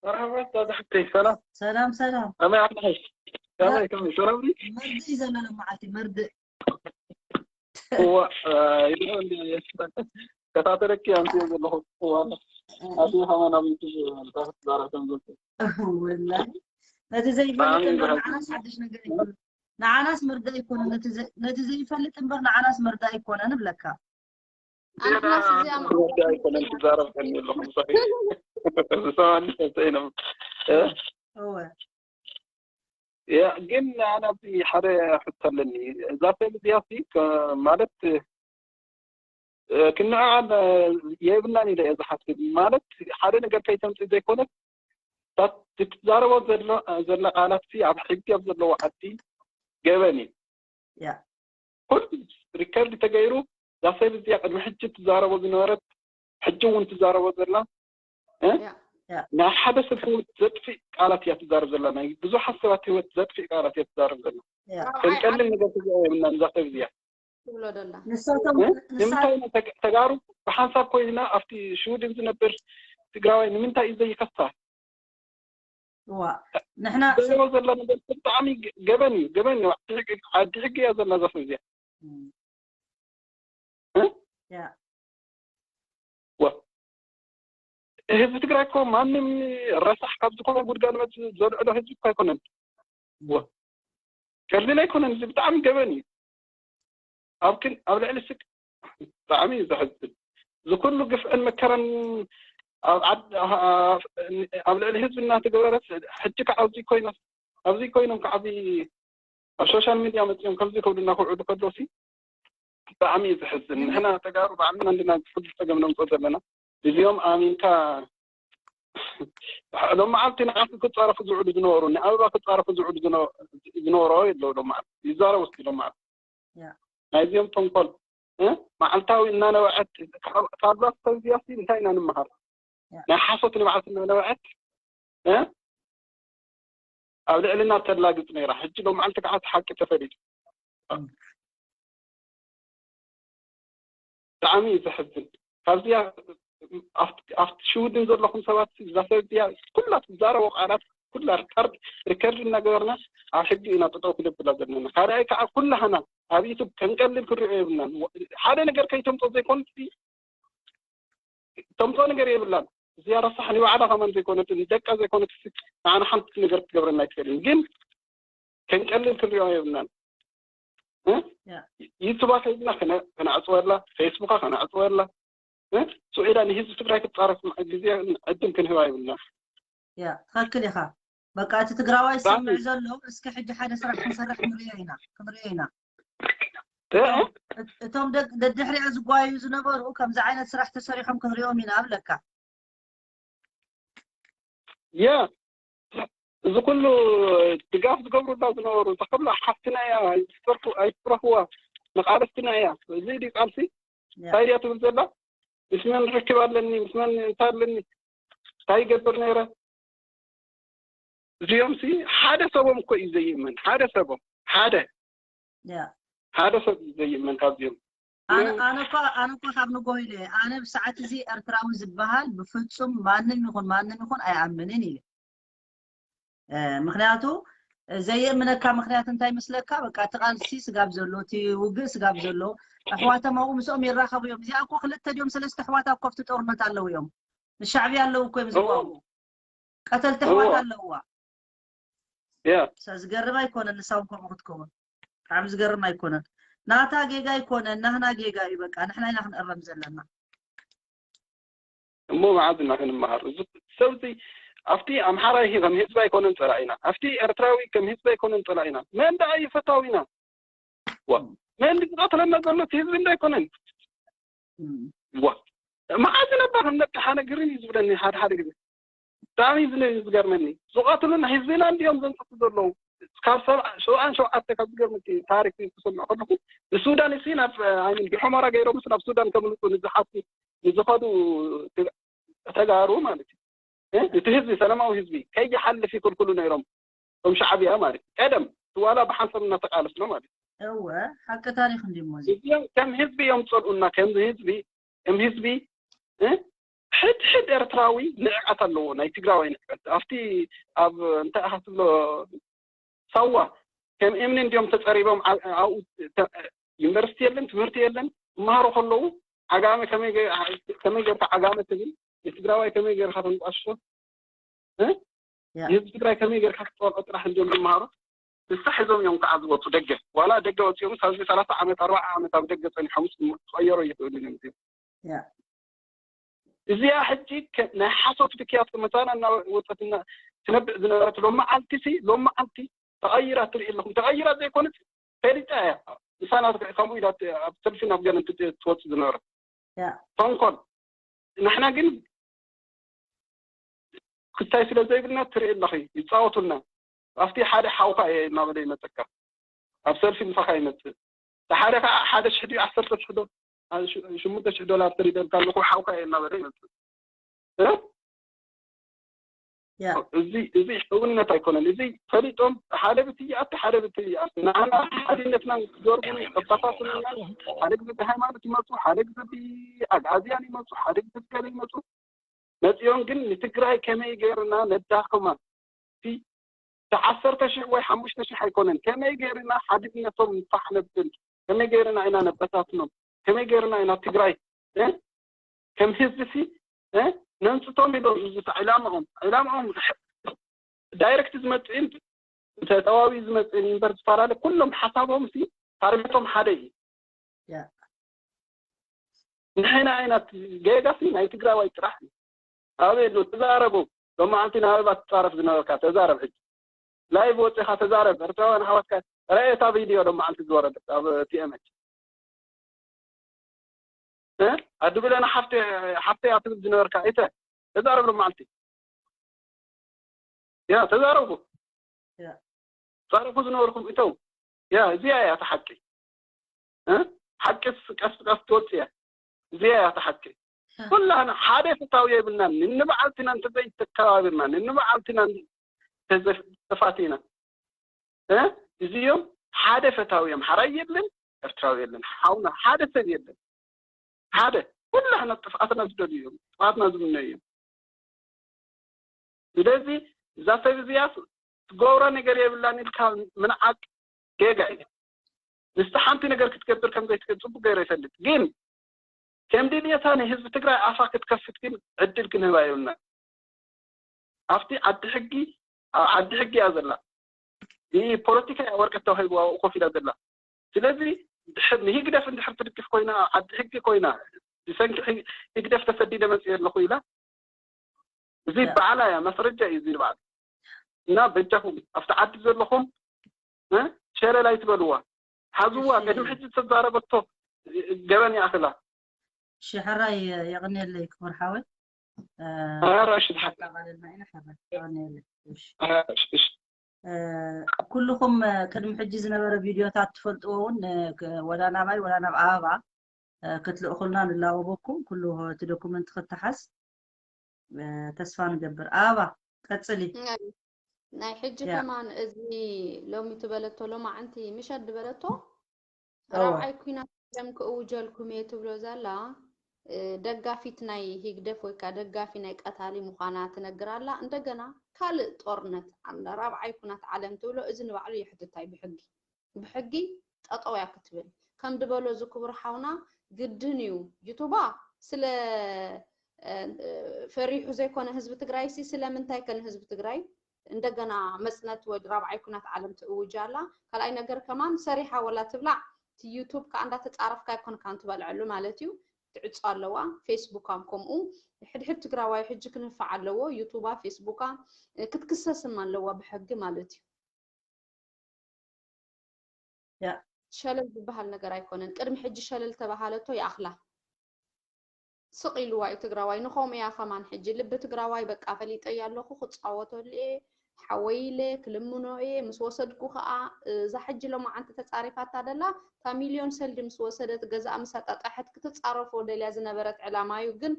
መርሓባ ዛዛ ሓፍተይ ሰላም ሰላም ሰላም ከመይ ኣለኺ ከመይ ከመይ ሰላም ድዩ መርድእ እዩ ዘሎ ሎመዓልቲ መርድእ እዋ ይድሕር እንዲ ከታተለኪ ኣንቲ ዘለኹ እዋ ኣቲ ከማን ኣብ ዩቱብ ዛረብ ከም ዘልኩ ወላሂ ነቲ ዘይፈልጥ እምበር ንዓናስ ሓድሽ ነገር ኣይኮነ ንዓናስ መርዳእ ኣይኮነ ነቲ ዘይፈልጥ እምበር ንዓናስ መርዳእ ኣይኮነ ንብለካ ኣንሕናስ እዚኣ መርዳእ ኣይኮነን ትዛረብ ከኒ ኣለኹ ዝሰማኒ ሰብ ተይኖም እወ ያ ግን ኣነ ኣብዚ ሓደ ሕቶ ኣለኒ እዛ ሰብ እዚኣ ሲ ማለት ክንዕዓል የብልናን ኢለ እየ ዝሓስብ ማለት ሓደ ነገር ከይተምፅእ ዘይኮነት ትዛረቦ ዘሎ ቃላት ሲ ኣብ ሕጊ ኣብ ዘለዎ ዓዲ ገበን እዩ ያ ኩሉ ሪከርድ ተገይሩ እዛ ሰብ እዚኣ ቅድሚ ሕጂ ትዛረቦ ዝነበረት ሕጂ እውን ትዛረቦ ዘላ እ? ያ ናይ ሓደ ሰብ ህይወት ዘጥፍእ ቃላት እያ ትዛረብ ዘላ። ናይ ብዙሓት ሰባት ህይወት ዘጥፍእ ቃላት እያ ትዛረብ ዘላ። ከም ቀሊል ነገር ትዛረብ የብልናን እዛ ሰብ እዚኣ። ትብሎ ደላ ንሳቶም ንምንታይ ተጋሩ ብሓንሳብ ኮይንና ኣብቲ ሽውድን ዝነብር ትግራዋይ ንምንታይ እዩ ዘይከሳ? ዋ ንሕና ዘረባ ዘላ ነገር ብጣዕሚ ገበን እዩ፣ ገበን እዩ። ዓዲ ሕጊ እያ ዘላ እዛ ሰብ እዚኣ። ህዝቢ ትግራይ እኮ ማንም ረሳሕ ካብ ዝኾነ ጉድጋድ መፅእ ዘልዕሎ ህዝቢ እኮ ኣይኮነን። ቀሊል ኣይኮነን። እዚ ብጣዕሚ ገበን እዩ። ኣብ ክን ኣብ ልዕሊ ስክ ብጣዕሚ እዩ ዘሕዝን። እዚ ኩሉ ግፍዕን መከራን ኣብ ልዕሊ ህዝቢ እናተገበረ ሕጂ ከዓ ኣብዚ ኮይኖም ኣብዚ ኮይኖም ከዓ ኣብ ሶሻል ሚድያ መፅኦም ከምዚ ክብሉና ክውዕሉ ከለውሲ ብጣዕሚ እዩ ዘሕዝን። ንሕና ተጋሩ ባዕልና እንድና ዝሕሉ ፀገም ነምፅኦ ዘለና እዚኦም ኣሚንካ ሎም መዓልቲ ንዓኺ ክፃረፉ ዝውዕሉ ዝነበሩ ንኣበባ ክፃረፉ ዝውዕሉ ዝነበሩ የለው ሎም መዓልቲ ይዛረቡ እስኪ ሎም መዓልቲ ናይዚኦም ተንኮል መዓልታዊ እናነባዐት ካብዛ ሰብ እዚኣ እንታይ ኢና ንምሃር? ናይ ሓሶት ንብዓት እናነባዐት ኣብ ልዕልና ተላግፅ ነይራ። ሕጂ ሎም መዓልቲ ከዓ እቲ ሓቂ ተፈሊጡ። ብጣዕሚ እዩ ዘሕዝን። ካብዚኣ ኣብቲ ሽውድን ዘለኹም ሰባት እዛ ሰብ እዚኣ ኩላ ትዛረቦ ቃላት ኩላ ሪከርድ ሪከርድ እናገበርና ኣብ ሕጊ ኢና ጠጠው ክነብላ ዘለና። ካልኣይ ከዓ ኩላህና ኣብ ዩቱብ ከንቀልል ክንሪኦ የብልናን። ሓደ ነገር ከይተምፆ ዘይኮነ ተምፆ ነገር የብላን። እዚኣ ረሳሕ ንባዕላ ከማን ዘይኮነት ንደቃ ዘይኮነት ንዓና ሓንቲ ነገር ክትገብረና ኣይትኽእልን። ግን ከንቀልል ክንሪኦ የብልናን። ዩቱባ ከይድና ከነዕፅወላ፣ ፌስቡካ ከነዕፅወላ፣ ስዒዳ ንህዝቢ ትግራይ ክትፃረፍ ግዜ ዕድል ክንህባ የብልና። ያ ትኽክል ኢኻ። በቃ እቲ ትግራዋይ ዝሰምዕ ዘሎ እስኪ ሕጂ ሓደ ስራሕ ክንሰርሕ ክንሪኦ ኢና ክንሪኦ ኢና። እቶም ደድሕሪኣ ዝጓዩ ዝነበሩ ከምዚ ዓይነት ስራሕ ተሰሪሖም ክንሪኦም ኢና ኣብለካ። ያ እዚ ኩሉ ድጋፍ ዝገብሩላ ዝነበሩ እዛ ኩላ ሓፍትና እያ ኣይትፍረኽዋ ንቃለስትና እያ። እዚ ድዩ ቃልሲ? እንታይ ድያ ትብል ዘላ? ምስ መን ርክብ ኣለኒ ምስ መን እንታይ ኣለኒ እንታይ ይገብር ነይረ? እዚኦም ሲ ሓደ ሰቦም እኮ እዩ ዘይእመን ሓደ ሰቦም ሓደ ሓደ ሰብ እዩ ዘይእመን ካብዚኦም ኣነ እኳ ኣነ እኳ ካብ ንጎ ኢለ ኣነ ብሰዓት እዚ ኤርትራዊ ዝበሃል ብፍጹም ማንም ይኹን ማንም ይኹን ኣይኣምንን ኢለ። ምክንያቱ ዘየእምነካ ምክንያት እንታይ ምስለካ? በቃ እቲ ቃልሲ ስጋብ ዘሎ እቲ ውግእ ስጋብ ዘሎ ኣሕዋቶም ኣብኡ ምስኦም ይራኸቡ እዮም። እዚኣ እኮ ክልተ ድዮም ሰለስተ ኣሕዋት ኣብ ኮፍቲ ጦርነት ኣለዉ እዮም። ንሻዕብያ ኣለዉ እኮ እዮም ዝዋጉ። ቀተልቲ ኣሕዋት ኣለውዋ። ያ ዝገርም ኣይኮነን። ንሳ እውን ከምኡ ክትከውን ብጣዕሚ ዝገርም ኣይኮነን። ናታ ጌጋ ኣይኮነን ናህና ጌጋ እዩ። በቃ ንሕና ኢና ክንእረም ዘለና። እሞ መዓዝ ኢና ክንመሃር? እዚ ሰብ እዚ ኣብቲ ኣምሓራይ ከም ህዝቢ ኣይኮነን ፀላኢና፣ ኣብቲ ኤርትራዊ ከም ህዝቢ ኣይኮነን ፀላኢና። መን ደኣ እዩ ፈታዊና? ዋ መን ዝቐትለና ዘሎ እቲ ህዝቢ እንዶ ኣይኮነን? ዋ መዓዝ ነባ ከም ነቃሓነ ግርም እዩ ዝብለኒ ሓደ ሓደ ግዜ ብጣዕሚ እዩ ዝነ- ዝገርመኒ። ዝቐትሉና ህዝብና እንዲኦም ዘንፅቱ ዘለዉ ካብ ሰብዓ- ሰብዓን ሸውዓተ ካብ ዝገርመኒ ታሪክ ክሰምዕ ከለኹ ንሱዳን እሲ ናብ ኣይምን ብሑመራ ገይሮምስ ናብ ሱዳን ከምልጡ ንዝሓቱ ንዝኸዱ ተጋሩ ማለት እዩ። እቲ ህዝቢ ሰላማዊ ህዝቢ ከይሓልፍ ይክልክሉ ነይሮም እቶም ሻዕብያ ማለት እዩ። ቀደም ዋላ ብሓንሳብ እናተቃለስና ማለት እዩ። እወ ሓቂ ታሪክ እንዲሞ እዚ እዚኦም ከም ህዝቢ እዮም ዝፀልኡና ከም ህዝቢ ከም ህዝቢ እ? ሕድ ሕድ ኤርትራዊ ንዕቀት ኣለዎ ናይ ትግራዋይ ንዕቀት ኣብቲ ኣብ እንታይ ኢኻ ትብሎ ሳዋ ከም እምኒ እንዲዮም ተፀሪቦም ዓ- ኣብኡ ተ- ዩኒቨርሲቲ የለን ትምህርቲ የለን ይመሃሩ ከለዉ ዓጋመ ከመይ ገ- ከመይ ጌርካ ዓጋመ ትብል ንትግራዋይ ከመይ ጌርካ ተንቋሽሾ እ? ያ። ንህዝቢ ትግራይ ከመይ ጌርካ ክትፀልዖ ጥራሕ እንዲዮም ዝመሃሩ ንሳ ሒዞም እዮም ከዓ ዝወፁ ደገ ዋላ ደገ ወፂኦምስ ኣብዚ ሰላሳ ዓመት ኣርባዓ ዓመት ኣብ ደገ ፀኒሖምስ ክቐየሩ ይኽእሉ እዮም እዚኦም ያ። እዚኣ ሕጂ ከ- ናይ ሓሶት ድክያት መታና እናወፀት እና ትነብዕ ዝነበረት ሎም መዓልቲ ሲ ሎም መዓልቲ ተቐይራ ትርኢ ኣለኹም ተቐይራ ዘይኮነት ፈሊጣ እያ ምሳና ከምኡ ኢላ ት- ኣብ ሰልፊ ናብ ገለን ትት- ትወፅእ ዝነበረት ያ። ተንኮል ንሕና ግን ክስታይ ስለ ዘይብልና ትርኢ ኣለኺ ይፃወቱልና ኣብቲ ሓደ ሓውካ እየ እናበለ ይመፀካ ኣብ ሰልፊ ምሳኻ ይመፅእ ሓደ ከዓ ሓደ ሽሕ ድዩ ዓሰርተ ሽሕ ዶ ሽሙንተ ሽሕ ዶላር ተሪደልካ ኣለኹ ሓውካ እየ እናበለ ይመፅእ እ? እዚ እዚ ሕውነት ኣይኮነን። እዚ ፈሊጦም ሓደ ብትይ ኣቲ ሓደ ብትይ ኣቲ ንዓና ሓድነትና ክገርቡ ከፈፋፍሉና። ሓደ ግዜ ብሃይማኖት ይመፁ፣ ሓደ ግዜ ብኣግኣዝያን ይመፁ፣ ሓደ ግዜ ብገለ ይመፁ። መፂኦም ግን ንትግራይ ከመይ ገይርና ነዳኽማ? እቲ ዓሰርተ ሺሕ ወይ ሓሙሽተ ሺሕ ኣይኮነን፣ ከመይ ገይርና ሓድነቶም ንፋሕ ነብል? ከመይ ገይርና ኢና ነበታትኖም? ከመይ ገይርና ኢና ትግራይ እ? ከም ህዝቢ ሲ እ? ነንፅቶም ኢሎም ህዝቢ ዕላምኦም ዕላምኦም ዳይሬክት ዝመፅእን ተጠዋዊ ዝመፅእን እምበር ዝፈላለ ኩሎም ሓሳቦም ሲ ታርጌቶም ሓደ እዩ። ያ ንሕና ኢና ጌጋ ሲ ናይ ትግራዋይ ጥራሕ እዩ። ኣበይ ኣሎ ተዛረቡ። ሎማዓንቲ ናበባ ትፃረፍ ዝነበርካ ተዛረብ። ሕጂ ላይቭ ወፂኻ ተዛረብ። ኤርትራውያን ኣሕዋትካ ርአ እታ ቪድዮ ሎማዓንቲ ዝወረደት ኣብ ቲኤምኤች እ? ኣዱ ብለና ሓፍተ ሓፍተ እያ ትብል ዝነበርካ እተ ተዛረብ ሎማዓንቲ ያ ተዛረቡ ያ ፃረፉ ዝነበርኩም እተው ያ እዚኣ እያ እታ ሓቂ እ? ሓቂስ ቀስ ቀስ ትወፅእ እያ እዚኣ እያ እታ ሓቂ ኩላህና ሓደ ፍታው የብልናን ንንበዓልትና እንተዘይተከባቢርና ንንበዓልትና ተፋቲና እ? እዚኦም ሓደ ፈታዊ እዮም ሓራይ የለን ኤርትራዊ የለን ሓውና ሓደ ሰብ የለን ሓደ ኩላህና ጥፍኣትና ዝደልዩ እዮም ጥፍኣትና ዝምነዩ እዮም ስለዚ እዛ ሰብ እዚያስ ትገብሮ ነገር የብላን ኢልካ ምንዓቅ ጌጋ እዩ ንስቲ ሓንቲ ነገር ክትገብር ከም ዘይትክእል ፅቡቅ ገይረ ይፈልጥ ግን ከም ድልየታ ንህዝቢ ትግራይ ኣፋ ክትከፍት ግን ዕድል ክንህባ የብልና ኣብቲ ዓዲ ሕጊ ኣብ ዓዲ ሕጊ እያ ዘላ ፖለቲካ እያ ወረቀት ተዋሂብዋ ኣብኡ ኮፍ ኢላ ዘላ ስለዚ ንህግደፍ እንድሕር ትድግፍ ኮይና ኣብ ዓዲ ሕጊ ኮይና ብሰንኪ ህግደፍ ተሰዲደ መፅእ ኣለኹ ኢላ እዚ በዓላ እያ ማስረጃ እዩ እዚ በዓል እና በጃኹም ኣብቲ ዓዲ ዘለኹም ሸለል ኣይትበልዋ ሓዝዋ ቅድሚ ሕጂ ዝተዛረበቶ ገበን ይኣኽላ እሺ ሕራይ የቕንየለይ ክቡር ሓወይ ኧረ እሺ ድሓን ኣጠቓለልና ኢና ሕራይ የቕንየለይ እሺ ኧረ እሺ እሺ ኩልኹም ቅድሚ ሕጂ ዝነበረ ቪድዮታት ትፈልጥዎ እውን ወላ ናባይ ወላ ናብ ኣበባ ክትልእኹልና ንላወበኩም ኩሉ እቲ ዶኩመንት ክተሓዝ ተስፋ ንገብር ኣበባ ቀፅሊ ናይ ሕጂ ከማን እዚ ሎሚ ትበለቶ ሎማዓንቲ ምሸት ዝበለቶ ራብዓይ ኩናት ዓለም ክእውጀልኩም እየ ትብሎ ዘላ ደጋፊት ናይ ሂግደፍ ወይ ከዓ ደጋፊ ናይ ቀታሊ ምዃና ትነግር ኣላ። እንደገና ካልእ ጦርነት ኣላ። ራብዓይ ኩናት ዓለም ትብሎ እዚ ንባዕሉ የሕትታይ ብሕጊ ብሕጊ ጠጠው እያ ክትብል። ከም ድበሎ እዚ ክቡር ሓውና ግድን እዩ ዩቱባ ስለ ፈሪሑ ዘይኮነ ህዝቢ ትግራይ ሲ ስለምንታይ ከ ንህዝቢ ትግራይ እንደገና መፅነት ወድ ራብዓይ ኩናት ዓለም ትእውጅ ኣላ። ካልኣይ ነገር ከማን ሰሪሓ ወላ ትብላዕ እቲ ዩቱብ ከዓ እንዳተፃረፍካ ኣይኮንካን ትበልዐሉ ማለት እዩ። ትዕፆ ኣለዋ። ፌስቡካም ከምኡ ሕድሕድ ትግራዋይ ሕጂ ክንፋዕ ኣለዎ። ዩቱባ ፌስቡካ ክትክሰስም ኣለዋ ብሕጊ ማለት እዩ። ያ ሸለል ዝበሃል ነገር ኣይኮነን። ቅድሚ ሕጂ ሸለል ተባሃለቶ ይኣኽላ። ስቕ ኢልዋ እዩ ትግራዋይ። ንኸምኡ እያ ከማን ሕጂ ልቢ ትግራዋይ በቃ ፈሊጠያ ኣለኹ ክፃወተሉ እየ ሓወይ ኢለ ክልምኖ እየ ምስ ወሰድኩ ከዓ እዛ ሕጂ ሎማዓንቲ ተፃሪፋታ ደላ እታ ሚልዮን ሰልዲ ምስ ወሰደት ገዛኣ ምስ ኣጣጣሐት ክትፃረፎ ደልያ ዝነበረት ዕላማ እዩ ግን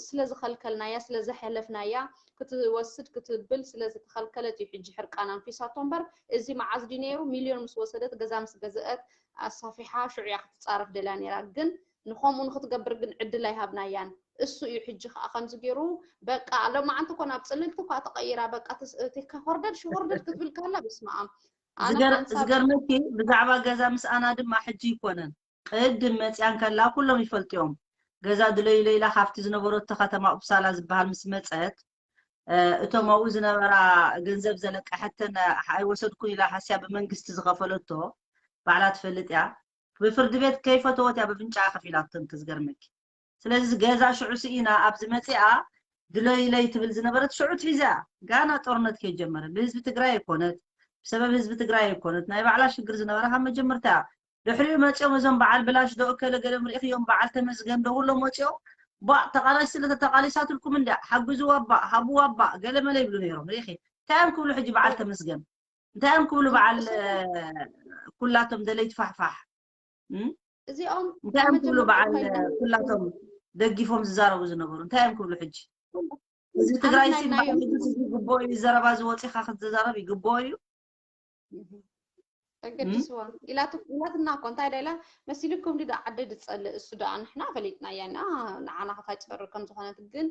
ስለ ዝኸልከልናያ ስለ ዘሕለፍናያ ክትወስድ ክትብል ስለ ዝተኸልከለት እዩ ሕጂ ሕርቃና ኣንፊሳቶ እምበር እዚ መዓዝ ድዩ ነይሩ ሚልዮን ምስ ወሰደት ገዛ ምስ ገዘአት ኣሳፊሓ ሽዑ እያ ክትፃረፍ ደልያ ነይራ ግን ንኸምኡ ንክትገብር ግን ዕድል ኣይሃብናያን እሱ እዩ ሕጂ ከዓ ከምዚ ገይሩ በቃ ሎማዓንቲ ኮ ናብ ፅልልቲ እኳ ተቀይራ በቃ ኮርደድ ሽወርደድ ክትብል ካላ በስመኣም ኣነ ሓንሳብ ዝገርመኪ ብዛዕባ ገዛ ምስኣና ድማ ሕጂ ይኮነን ቅድም መፅያ እንከላ ኩሎም ይፈልጥዮም ገዛ ድለይለ ኢላ ካብቲ ዝነበረቶ ከተማ ኡፕሳላ ዝበሃል ምስ መፀት እቶም ኣብኡ ዝነበራ ገንዘብ ዘለቀሐተን ኣይወሰድኩን ኢላ ሃስያ ብመንግስቲ ዝኸፈለቶ ባዕላ ትፈልጥ እያ ብፍርዲ ቤት ከይፈተወት እያ በፍንጫኣ ከፊላቶም ክዝገርመኪ ስለዚ ገዛ ሽዑ ስኢና ኣብዚ መፂኣ ድለይለይ ትብል ዝነበረት ሽዑ ትሒዛ እያ ጋና ጦርነት ከይጀመረ ብህዝቢ ትግራይ ኣይኮነት ብሰበብ ህዝቢ ትግራይ ኣይኮነት ናይ ባዕላ ሽግር ዝነበረ ካብ መጀመርታ እያ ድሕሪኡ መፂኦም እዞም በዓል ብላሽ ዶ እከለ ገለ ምርኢኽዮም በዓል ተመስገን ዶ ኩሎም ወፂኦም ባእ ተቓላሲ ስለ ተተቓሊሳትልኩም እንድያ ሓግዝዋ ባእ ሃብዋ ባእ ገለ መለ ይብሉ ነይሮም ርኢኺ እንታይ እዮም ክብሉ ሕጂ በዓል ተመስገን እንታይ እዮም ክብሉ በዓል ኩላቶም ደለይቲ ፋሕፋሕ እዚኦም እንታይ እዮም ክብሉ በዓል ኩላቶም ደጊፎም ዝዛረቡ ዝነበሩ እንታይ እዮም ክብሉ ሕጂ እዚ ትግራይ ሲ ግቦ እዩ፣ ዘረባ ዝወፂኻ ክትዘረብ ይግቦ እዩ። ኣገድስዋ ኢላትና እኮ እንታይ ዳ ኢላ መሲልኩም ድዳ ዓዲ ድፀልእ እሱ ደኣ ንሕና ፈሊጥናያ ኢና ንዓና ከታጨር ከም ዝኾነት ግን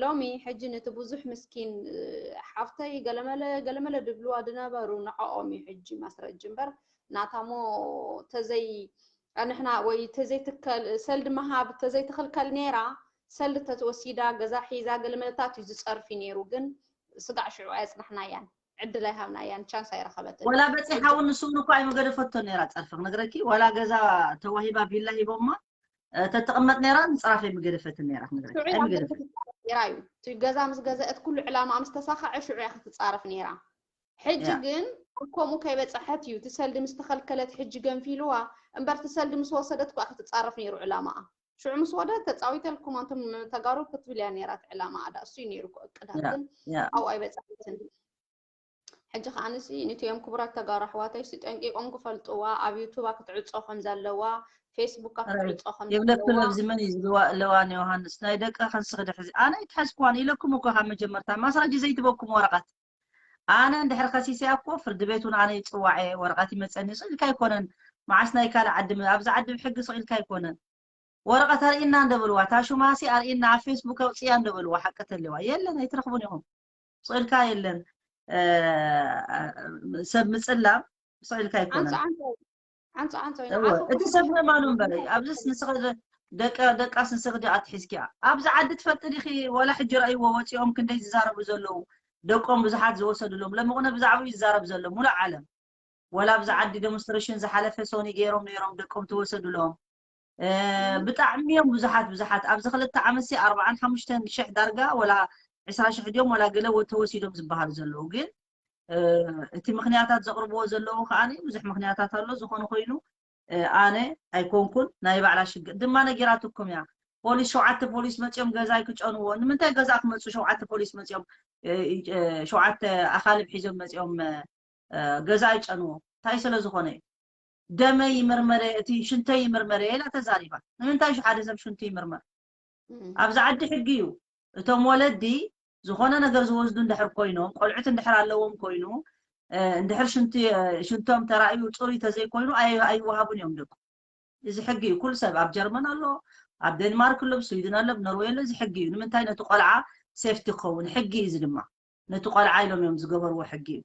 ሎሚ ሕጂ ነቲ ብዙሕ ምስኪን ሓፍተይ ገለመለ ገለመለ ድብልዋ ድነበሩ ንዕኦም እዩ ሕጂ ማስረጂ እምበር ናታሞ ተዘይ ንሕና ወይ ተዘይትከል ሰልዲ መሃብ ተዘይትኽልከል ነይራ ሰልዲ ተትወሲዳ ገዛ ሒዛ ገለመለታት እዩ ዝፀርፊ ነይሩ ግን ስጋዕ ሽዑ ኣየፅናሕናያን ዕድል ኣይሃብናያን ቻንስ ኣይረኸበትን ወላ በፂሓ እውን ንሱ እውን እኮ ኣይመገደፈቶ ነይራ ፀርፊ ክነግረኪ ዋላ ገዛ ተዋሂባ ቪላ ሂቦማ ተትቕመጥ ነይራ ምፅራፍ ኣይመገደፈትን ነይራ ክነግረኪ ኣይመገደፈት ነይራ እዩ እቲ ገዛ ምስ ገዛእት ኩሉ ዕላማ ምስ ተሳኸዐ ሽዑ እያ ክትፃረፍ ነይራ ሕጂ ግን ከምኡ ከይበፀሐት እዩ እቲ ሰልዲ ምስ ተኸልከለት ሕጂ ገንፊልዋ እምበር እቲ ሰልዲ ምስ ወሰደት እኳ ክትፃረፍ ነይሩ ዕላማኣ ሽዑ ምስ ወደ ተፃዊተልኩም ኣንቱም ተጋሩ ክትብል እያ ነይራ እቲ ዕላማ ኣዳ እሱ እዩ ነይሩ እቅዳ ግን ኣብኡ ኣይበፃሕትን ሕጂ ከዓ ንሲ ንትዮም ክቡራት ተጋሩ ኣሕዋተይ ሲ ጠንቂቆም ክፈልጥዋ ኣብ ዩቱባ ክትዕፆ ከም ዘለዋ ፌስቡካ ክትዕፆ ከም የብለክን ኣብዚ መን እዩ ዝልዋ ኣለዋን ዮሃንስ ናይ ደቂ ከንስኽዲ ሕዚ ኣነ ይትሓዝክዋን ኢለኩም እኮ ካብ መጀመርታ ማስረጂ ዘይትበኩም ወረቐት ኣነ እንድሕር ከሲሰያ እኮ ፍርዲ ቤት እውን ኣነ ይፅዋዕ እየ ወረቐት ይመፀኒ ስቕ ኢልካ ኣይኮነን መዓስ ናይ ካልእ ዓዲ ኣብዚ ዓዲ ብሕጊ ስቕ ኢልካ ኣይኮነን ወረቐት ኣርእና እንደበልዋ እታ ሹማሲ ኣርእና ኣብ ፌስቡክ ኣውፅያ እንደበልዋ ሓቂ ተልዋ የለን ኣይትረኽቡን ኢኹም ስቕ ኢልካ የለን ሰብ ምፅላም ስቕ ኢልካ ኣይኮነን ዓንፆ ዓንፆ እቲ ሰብ ምእማኑ እምበር ኣብዚስ ንስኸ ደቃስ ንስኽዲ ኣትሒዝኪያ ኣብዚ ዓዲ ትፈልጢ ዲኺ ዋላ ሕጂ ረእይዎ ወፂኦም ክንደይ ዝዛረቡ ዘለዉ ደቆም ብዙሓት ዝወሰድሎም ለምቕነ ብዛዕባኡ ይዛረብ ዘሎ ሙሉእ ዓለም ወላ ኣብዚ ዓዲ ዴሞንስትሬሽን ዝሓለፈ ሶኒ ገይሮም ነይሮም ደቆም ተወሰዱሎም ብጣዕሚ እዮም ብዙሓት ብዙሓት ኣብዚ ክልተ ዓመት ሲ ኣርባዓን ሓሙሽተን ሽሕ ዳርጋ ወላ ዕስራ ሽሕ ድዮም ወላ ገለ ተወሲዶም ዝበሃሉ ዘለዉ ግን እቲ ምክንያታት ዘቕርብዎ ዘለዉ ከዓ ብዙሕ ምክንያታት ኣሎ ዝኾነ ኮይኑ ኣነ ኣይኮንኩን ናይ ባዕላ ሽግር ድማ ነጊራትኩም እያ ፖሊስ ሸውዓተ ፖሊስ መፂኦም ገዛይ ክጨንዎ ንምንታይ ገዛ ክመፁ ሸውዓተ ፖሊስ መፂኦም ሸውዓተ ኣኻልብ ሒዞም መፂኦም ገዛ ይጨንዎ እንታይ ስለ ዝኾነ እዩ ደመይ ይምርመረ እቲ ሽንተይ ይምርመረ ኢላ ተዛሪባ ንምንታይ ሹ ሓደ ሰብ ሽንቱ ይምርመር ኣብዚ ዓዲ ሕጊ እዩ እቶም ወለዲ ዝኾነ ነገር ዝወስዱ እንድሕር ኮይኖም ቆልዑት እንድሕር ኣለዎም ኮይኑ እንድሕር ሽንቶም ተራእዩ ፅሩይ ተዘይኮይኑ ኣይወሃቡን እዮም ደቁ እዚ ሕጊ እዩ ኩሉ ሰብ ኣብ ጀርመን ኣሎ ኣብ ዴንማርክ ኣሎ ስዊድን ኣሎ ኖርዌይ ኣሎ እዚ ሕጊ እዩ ንምንታይ ነቲ ቆልዓ ሴፍቲ ክኸውን ሕጊ እዩ እዚ ድማ ነቲ ቆልዓ ኢሎም እዮም ዝገበርዎ ሕጊ እዩ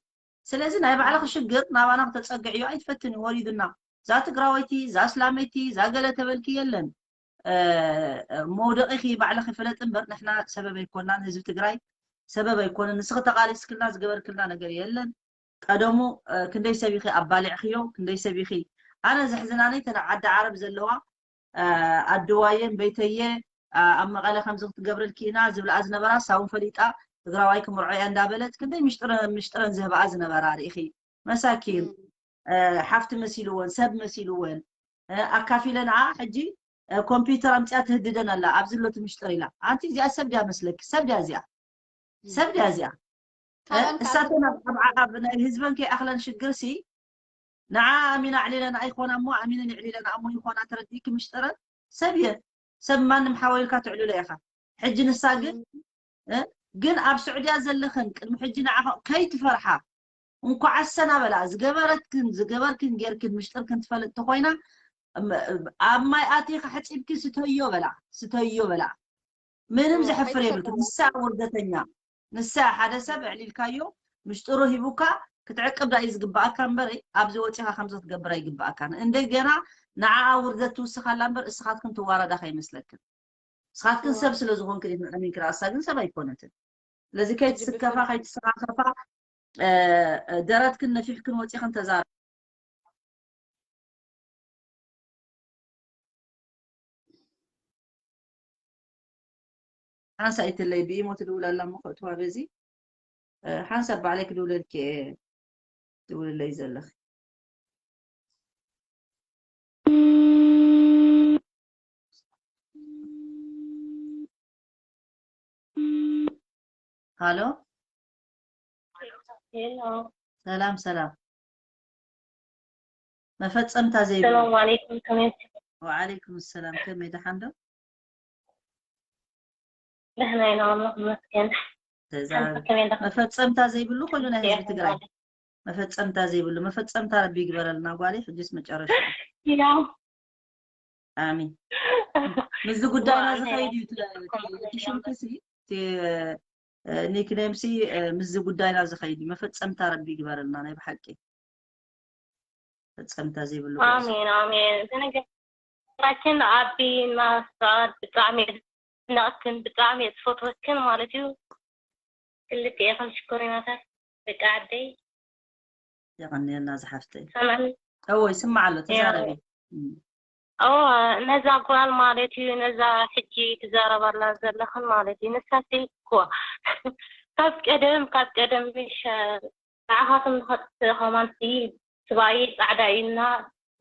ስለዚ ናይ ባዕልኺ ሽግር ናባና ክተፀግዕዮ ኣይትፈትን እዩ ወሪዱና እዛ ትግራወይቲ እዛ እስላመይቲ እዛ ገለ ተበልኪ የለን መውደቂኺ ባዕልኺ ፍለጥ እምበር ንሕና ሰበብ ኣይኮናን ህዝቢ ትግራይ ሰበብ ኣይኮነን ንስኺ ተቃሊስክልና ዝገበርክልና ነገር የለን ቀደሙ ክንደይ ሰብ ኢኺ ኣባሊዕኽዮ ክንደይ ሰብ ኢኺ ኣነ ዘሕዝናኒ ተን ዓዲ ዓረብ ዘለዋ ኣደዋየን በይተየ ኣብ መቐለ ከምዚ ክትገብረልኪ ኢና ዝብልኣ ዝነበራ ሳውን ፈሊጣ ትግራዋይ ክምርዖ እያ እንዳበለት ክንደይ ምሽጥረን ዝህብኣ ዝነበራ ርኢኺ መሳኪን ሓፍቲ መሲልወን ሰብ መሲልወን ኣካፊለንኣ ሕጂ ኮምፒውተር ኣምፅያ ትህድደን ኣላ ኣብዚ ሎቲ ምሽጥር ኢላ ኣንቲ እዚኣ ሰብ ድያ መስለኪ ሰብ ድያ እዚኣ ሰብ ድያ እዚኣ እሳተን ኣብ ዓዓብ ናይ ህዝበን ከይኣኽለን ሽግር ሲ ንዓ ኣሚና ኣዕሊለና ኣይኮና እሞ ኣሚነን የዕሊለና እሞ ይኾና ተረዲእኪ ምሽጥረን ሰብ እየን ሰብ ማንም ሓወይልካ ትዕልሎ ኢኻ ሕጂ ንሳ ግን ግን ኣብ ስዑድያ ዘለኽን ቅድሚ ሕጂ ንዓኻ ከይትፈርሓ እንኳዕ ኣሰና በላ ዝገበረትክን ዝገበርክን ጌርክን ምሽጥርክን ትፈልጥ ተኾይና ኣብ ማይ ኣቲኻ ሕፂብኪ ስተዮ በላ ስተዮ በላ ምንም ዘሕፍር የብልክን ንሳ ውርደተኛ ንሳ ሓደ ሰብ ኣዕሊልካዮ ምሽጥሩ ሂቡካ ክትዕቅብ ዳእዩ ዝግባኣካ እምበር ኣብዚ ወፂኻ ከምዚ ክትገብር ኣይግባኣካን እንደገና ንዓኣ ውርደት ትውስኻላ እምበር እስኻትክን ትዋረዳ ከይመስለክን ንስኻትክን ሰብ ስለ ዝኾንክን ኢኽን ኣሚንክን ኣሳ ግን ሰብ ኣይኮነትን ስለዚ ከይትስከፋ ከይትሰኻኸፋ ደረትክን ነፊሕክን ወፂኽን ተዛረባ ሓንሳ ኣይትለይ ብኢሞ ትድውል ኣላ እሞ ከእትዋ በዚ ሓንሳብ ባዕለይ ክድውለልኪ እየ ትውልለይ ዘለኺ ሃሎ ሰላም ሰላም መፈፀምታ ዘይብሉ ሰላም ዓለይኩም ከመይ ወዓለይኩም ሰላም ከመይ ደሓን ዶ ደህና ኢና፣ ኣምላኽ ይመስገን። ተዛረቢ። መፈጸምታ ዘይብሉ ኮይኑ ናይ ህዝቢ ትግራይ መፈጸምታ ዘይብሉ፣ መፈጸምታ ረቢ ይግበረልና ጓለይ። ሕጅስ መጨረሻ ያው ኣሚን። ምስዚ ጉዳይና ዝኸይድ እዩ። እቲ ሽምክሲ ኒክኔምሲ ምስዚ ጉዳይና ዝኸይድ እዩ። መፈጸምታ ረቢ ይግበረልና ናይ ብሓቂ። መፈጸምታ ዘይብሉ። ኣሜን ኣሜን። ብነገራችን ኣቢ እና ስዓድ ብጣዕሚ ነቕክን ብጣዕሚ እየ ዝፈትወክን ማለት እዩ። ክልተ ኢኽን ሽኮሪናታት ደቂ ዓደይ። የቐንየልና ዝሓፍተይ። ሰማኒ እዎ ይስማዕ ኣሎ። ተዛረቢ። እዎ ነዛ ጓል ማለት እዩ፣ ነዛ ሕጂ ትዛረባላ ዘለኽን ማለት እዩ። ንሳሲ እኮ ካብ ቀደም ካብ ቀደም ምሽ ንዓኻትም ንኸጥፍእ ኸማን ሲ ስባይ ጻዕዳ ኢልና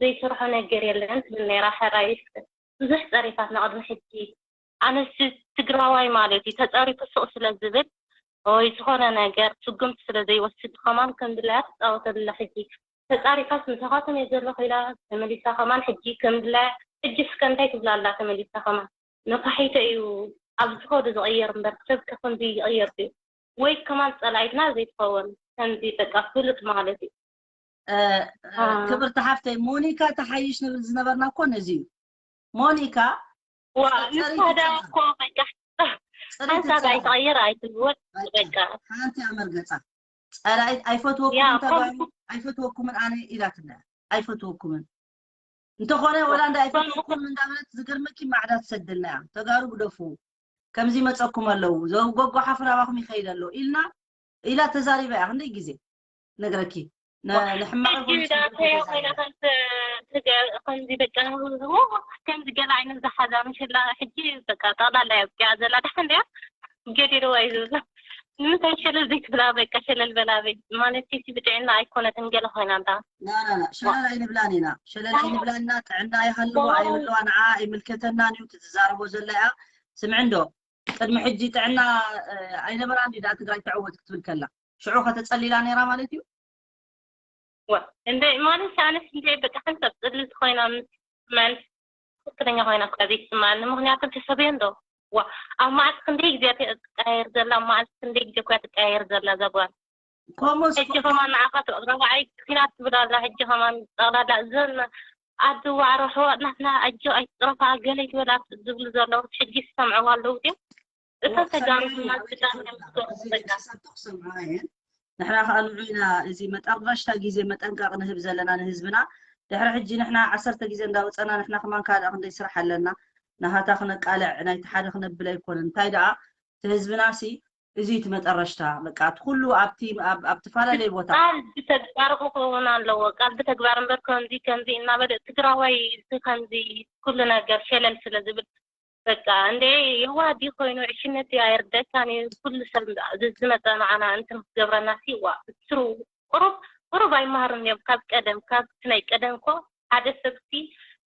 ዘይሰርሖ ነገር የለን ትብል ነይራ። ሕራይስ ብዙሕ ጸሪፋትና ቅድሚ ሕጂ። ኣነስ ትግራዋይ ማለት እዩ ተጸሪፉ ስቕ ስለ ዝብል ወይ ዝኾነ ነገር ስጉምቲ ስለ ዘይወስድ ኸማን ከም ድላያ ትጻወተላ። ሕጂ ተጻሪፋስ ምሳኻትም እየ ዘለኹ ኢላ ተመሊሳ ኸማን ሕጂ ከም ድላያ። ሕጂ እስከ እንታይ ትብላ ኣላ ተመሊሳ ኸማን? ነፋሒቶ እዩ ኣብ ዝኸዱ ዝቕየር እምበር ሰብ ከ ከምዚ ይቕየር ድዩ? ወይ ከማን ጸላኢትና ዘይትኸውን ከምዚ በቃ ፍሉጥ ማለት እዩ። ክብርቲ ሓፍተይ ሞኒካ ተሓይሽ ንብል ዝነበርና እኮ ነዚ እዩ። ሞኒካ ዋ ንሳ ዳ እኮ በቃ ሓንሳብ ኣይትቐይር ኣይትልወጥ በቃ ሓንቲ ኣመርገፃ ጸላኢት ኣይፈትወኩም ተባሂሉ ኣይፈትወኩምን ኣነ ኢላትና ኣይፈትወኩምን እንተኾነ ወላ እንዳ ኣይፈትወኩም እንዳበለት ዝገርመኪ ማዕዳ ትሰደልና እያ። ተጋሩ ግደፉ ከምዚ ይመፀኩም ኣለዉ ዘጎጎ ሓፍር ኣባኹም ይኸይድ ኣሎ ኢልና ኢላ ተዛሪባ እያ። ክንደይ ግዜ ነግረኪ ንሕማቕ ከምዚ በቃ ከምዚ ገለ ዓይነት ዝሓዛ ምሽላ ሕጂ በቃ ጠቕላላ እያ ኣብቂዓ ዘላ ደሓን ድያ ገዲልዋ እዩ ዝብላ ንምንታይ ሸለል ዘይትብላ በቃ ሸለል በላ ማለት ሲ ብጥዕና ኣይኮነትን ገለ ኮይና እንዳ ሸለል ኣይንብላን ኢና ሸለል ኣይንብላና ጥዕና ይሃልዋ ኣይህልዋ ንዓ ኣይምልከተናን እዩ ትዛረቦ ዘላ እያ ስምዒ እንዶ ቅድሚ ሕጂ ጥዕና ኣይነበራን ድዩ ትግራይ ትዕወት ክትብል ከላ ሽዑ ከተፀሊላ ነይራ ማለት እዩ እንደ ማለት ኣነስ እንደ በቃ ሓንሳብ ፅልልቲ ኮይና ምስ መን ትክክለኛ ኮይና እኳ ዘይትስማዓኒ ምክንያቱ ተሰብዮ እንዶ ዋ ኣብ መዓልቲ ክንደይ ግዜ ትቀያየር ዘላ ኣብ መዓልቲ ክንደይ ግዜ እኳ ትቀያየር ዘላ እዛ ጓል ከምኡስ ሕጂ ከማን ንዓኻ ረብዓይ ኩናት ትብል ኣላ ሕጂ ከማን ጠቕላላ እዘን ኣዲ ዋዕሮ ኣሕዋትናትና ኣጆ ኣይትፅረፋ ገለ ይትበላ ዝብሉ ዘለዉ ሕጂ ዝሰምዕዋ ኣለዉ ድዮም እተን ተጋሩ ድማ ብጣዕሚ እዮም ዝገርሙ በቃ ክሰምዓ እየን ንሕና ከዓ ንዑ ኢና እዚ መጠረሽታ ግዜ መጠንቀቂ ንህብ ዘለና ንህዝብና ድሕሪ ሕጂ ንሕና ዓሰርተ ግዜ እንዳወፀና ንሕና ከማን ካልእ ክንደይ ስራሕ ኣለና ናሃታ ክነቃልዕ ናይቲ ሓደ ክነብል ኣይኮነን እንታይ ደኣ እቲ ህዝብና ሲ እዚ እቲ መጠረሽታ በቃ እቲ ኩሉ ኣብቲ ኣብ- ኣብ ትፈላለየ ቦታ ቃል ብተግባር ክኸውን ኣለዎ ቃል ብተግባር እምበር ከምዚ ከምዚ እናበለ ትግራዋይ እዚ ከምዚ ኩሉ ነገር ሸለል ስለ ዝብል በቃ እንደ የዋዲ ኮይኑ ዕሽነት ኣይርደካን እዩ ኩሉ ሰብ ዝመፀ ንዓና እንትን ክገብረና ሲዋ ስሩ ቁሩብ ቁሩብ ኣይመሃርን እዮም ካብ ቀደም ካብ ናይ ቀደም ኮ ሓደ ሰብሲ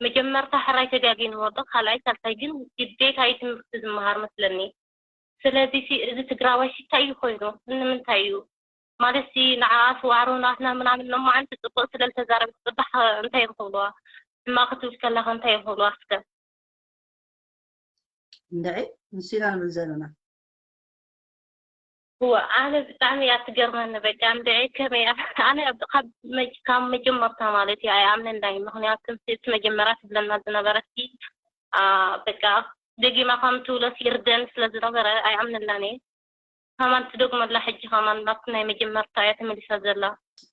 መጀመርታ ሕራይ ተጋጊንዎ ዶ ካልኣይ ሳልሳይ ግን ግዴታ እዩ ትምህርቲ ዝመሃር መስለኒ ስለዚ እዚ ትግራዋይ ሽታ እዩ ኮይኑ ንምንታይ እዩ ማለት ሲ ንዓ ስዋዕሮ ናትና ምናምን ሎማዓንቲ ፅቡቅ ስለልተዛረብ ፅባሕ እንታይ ይክብልዋ ሕማቅ ክትብል ከላካ እንታይ ይክብልዋ እስከ እንድዒ ንሱ ኢና ንብል ዘለና እወ ኣነ ብጣዕሚ እያ ትገርመኒ በቃ እንድዒ ከመይ ኣነ ካብ መጀመርታ ማለት እዩ ኣይኣምነን ዳይ ምክንያቱ እቲ መጀመርያ ትብለና ዝነበረቲ በቃ ደጊማ ከም ትብሎ ይርደን ስለ ዝነበረ ኣይኣምነላን እየ ከማን ትደግመላ ሕጂ ከማን ናብቲ ናይ መጀመርታ እያ ተመሊሳ ዘላ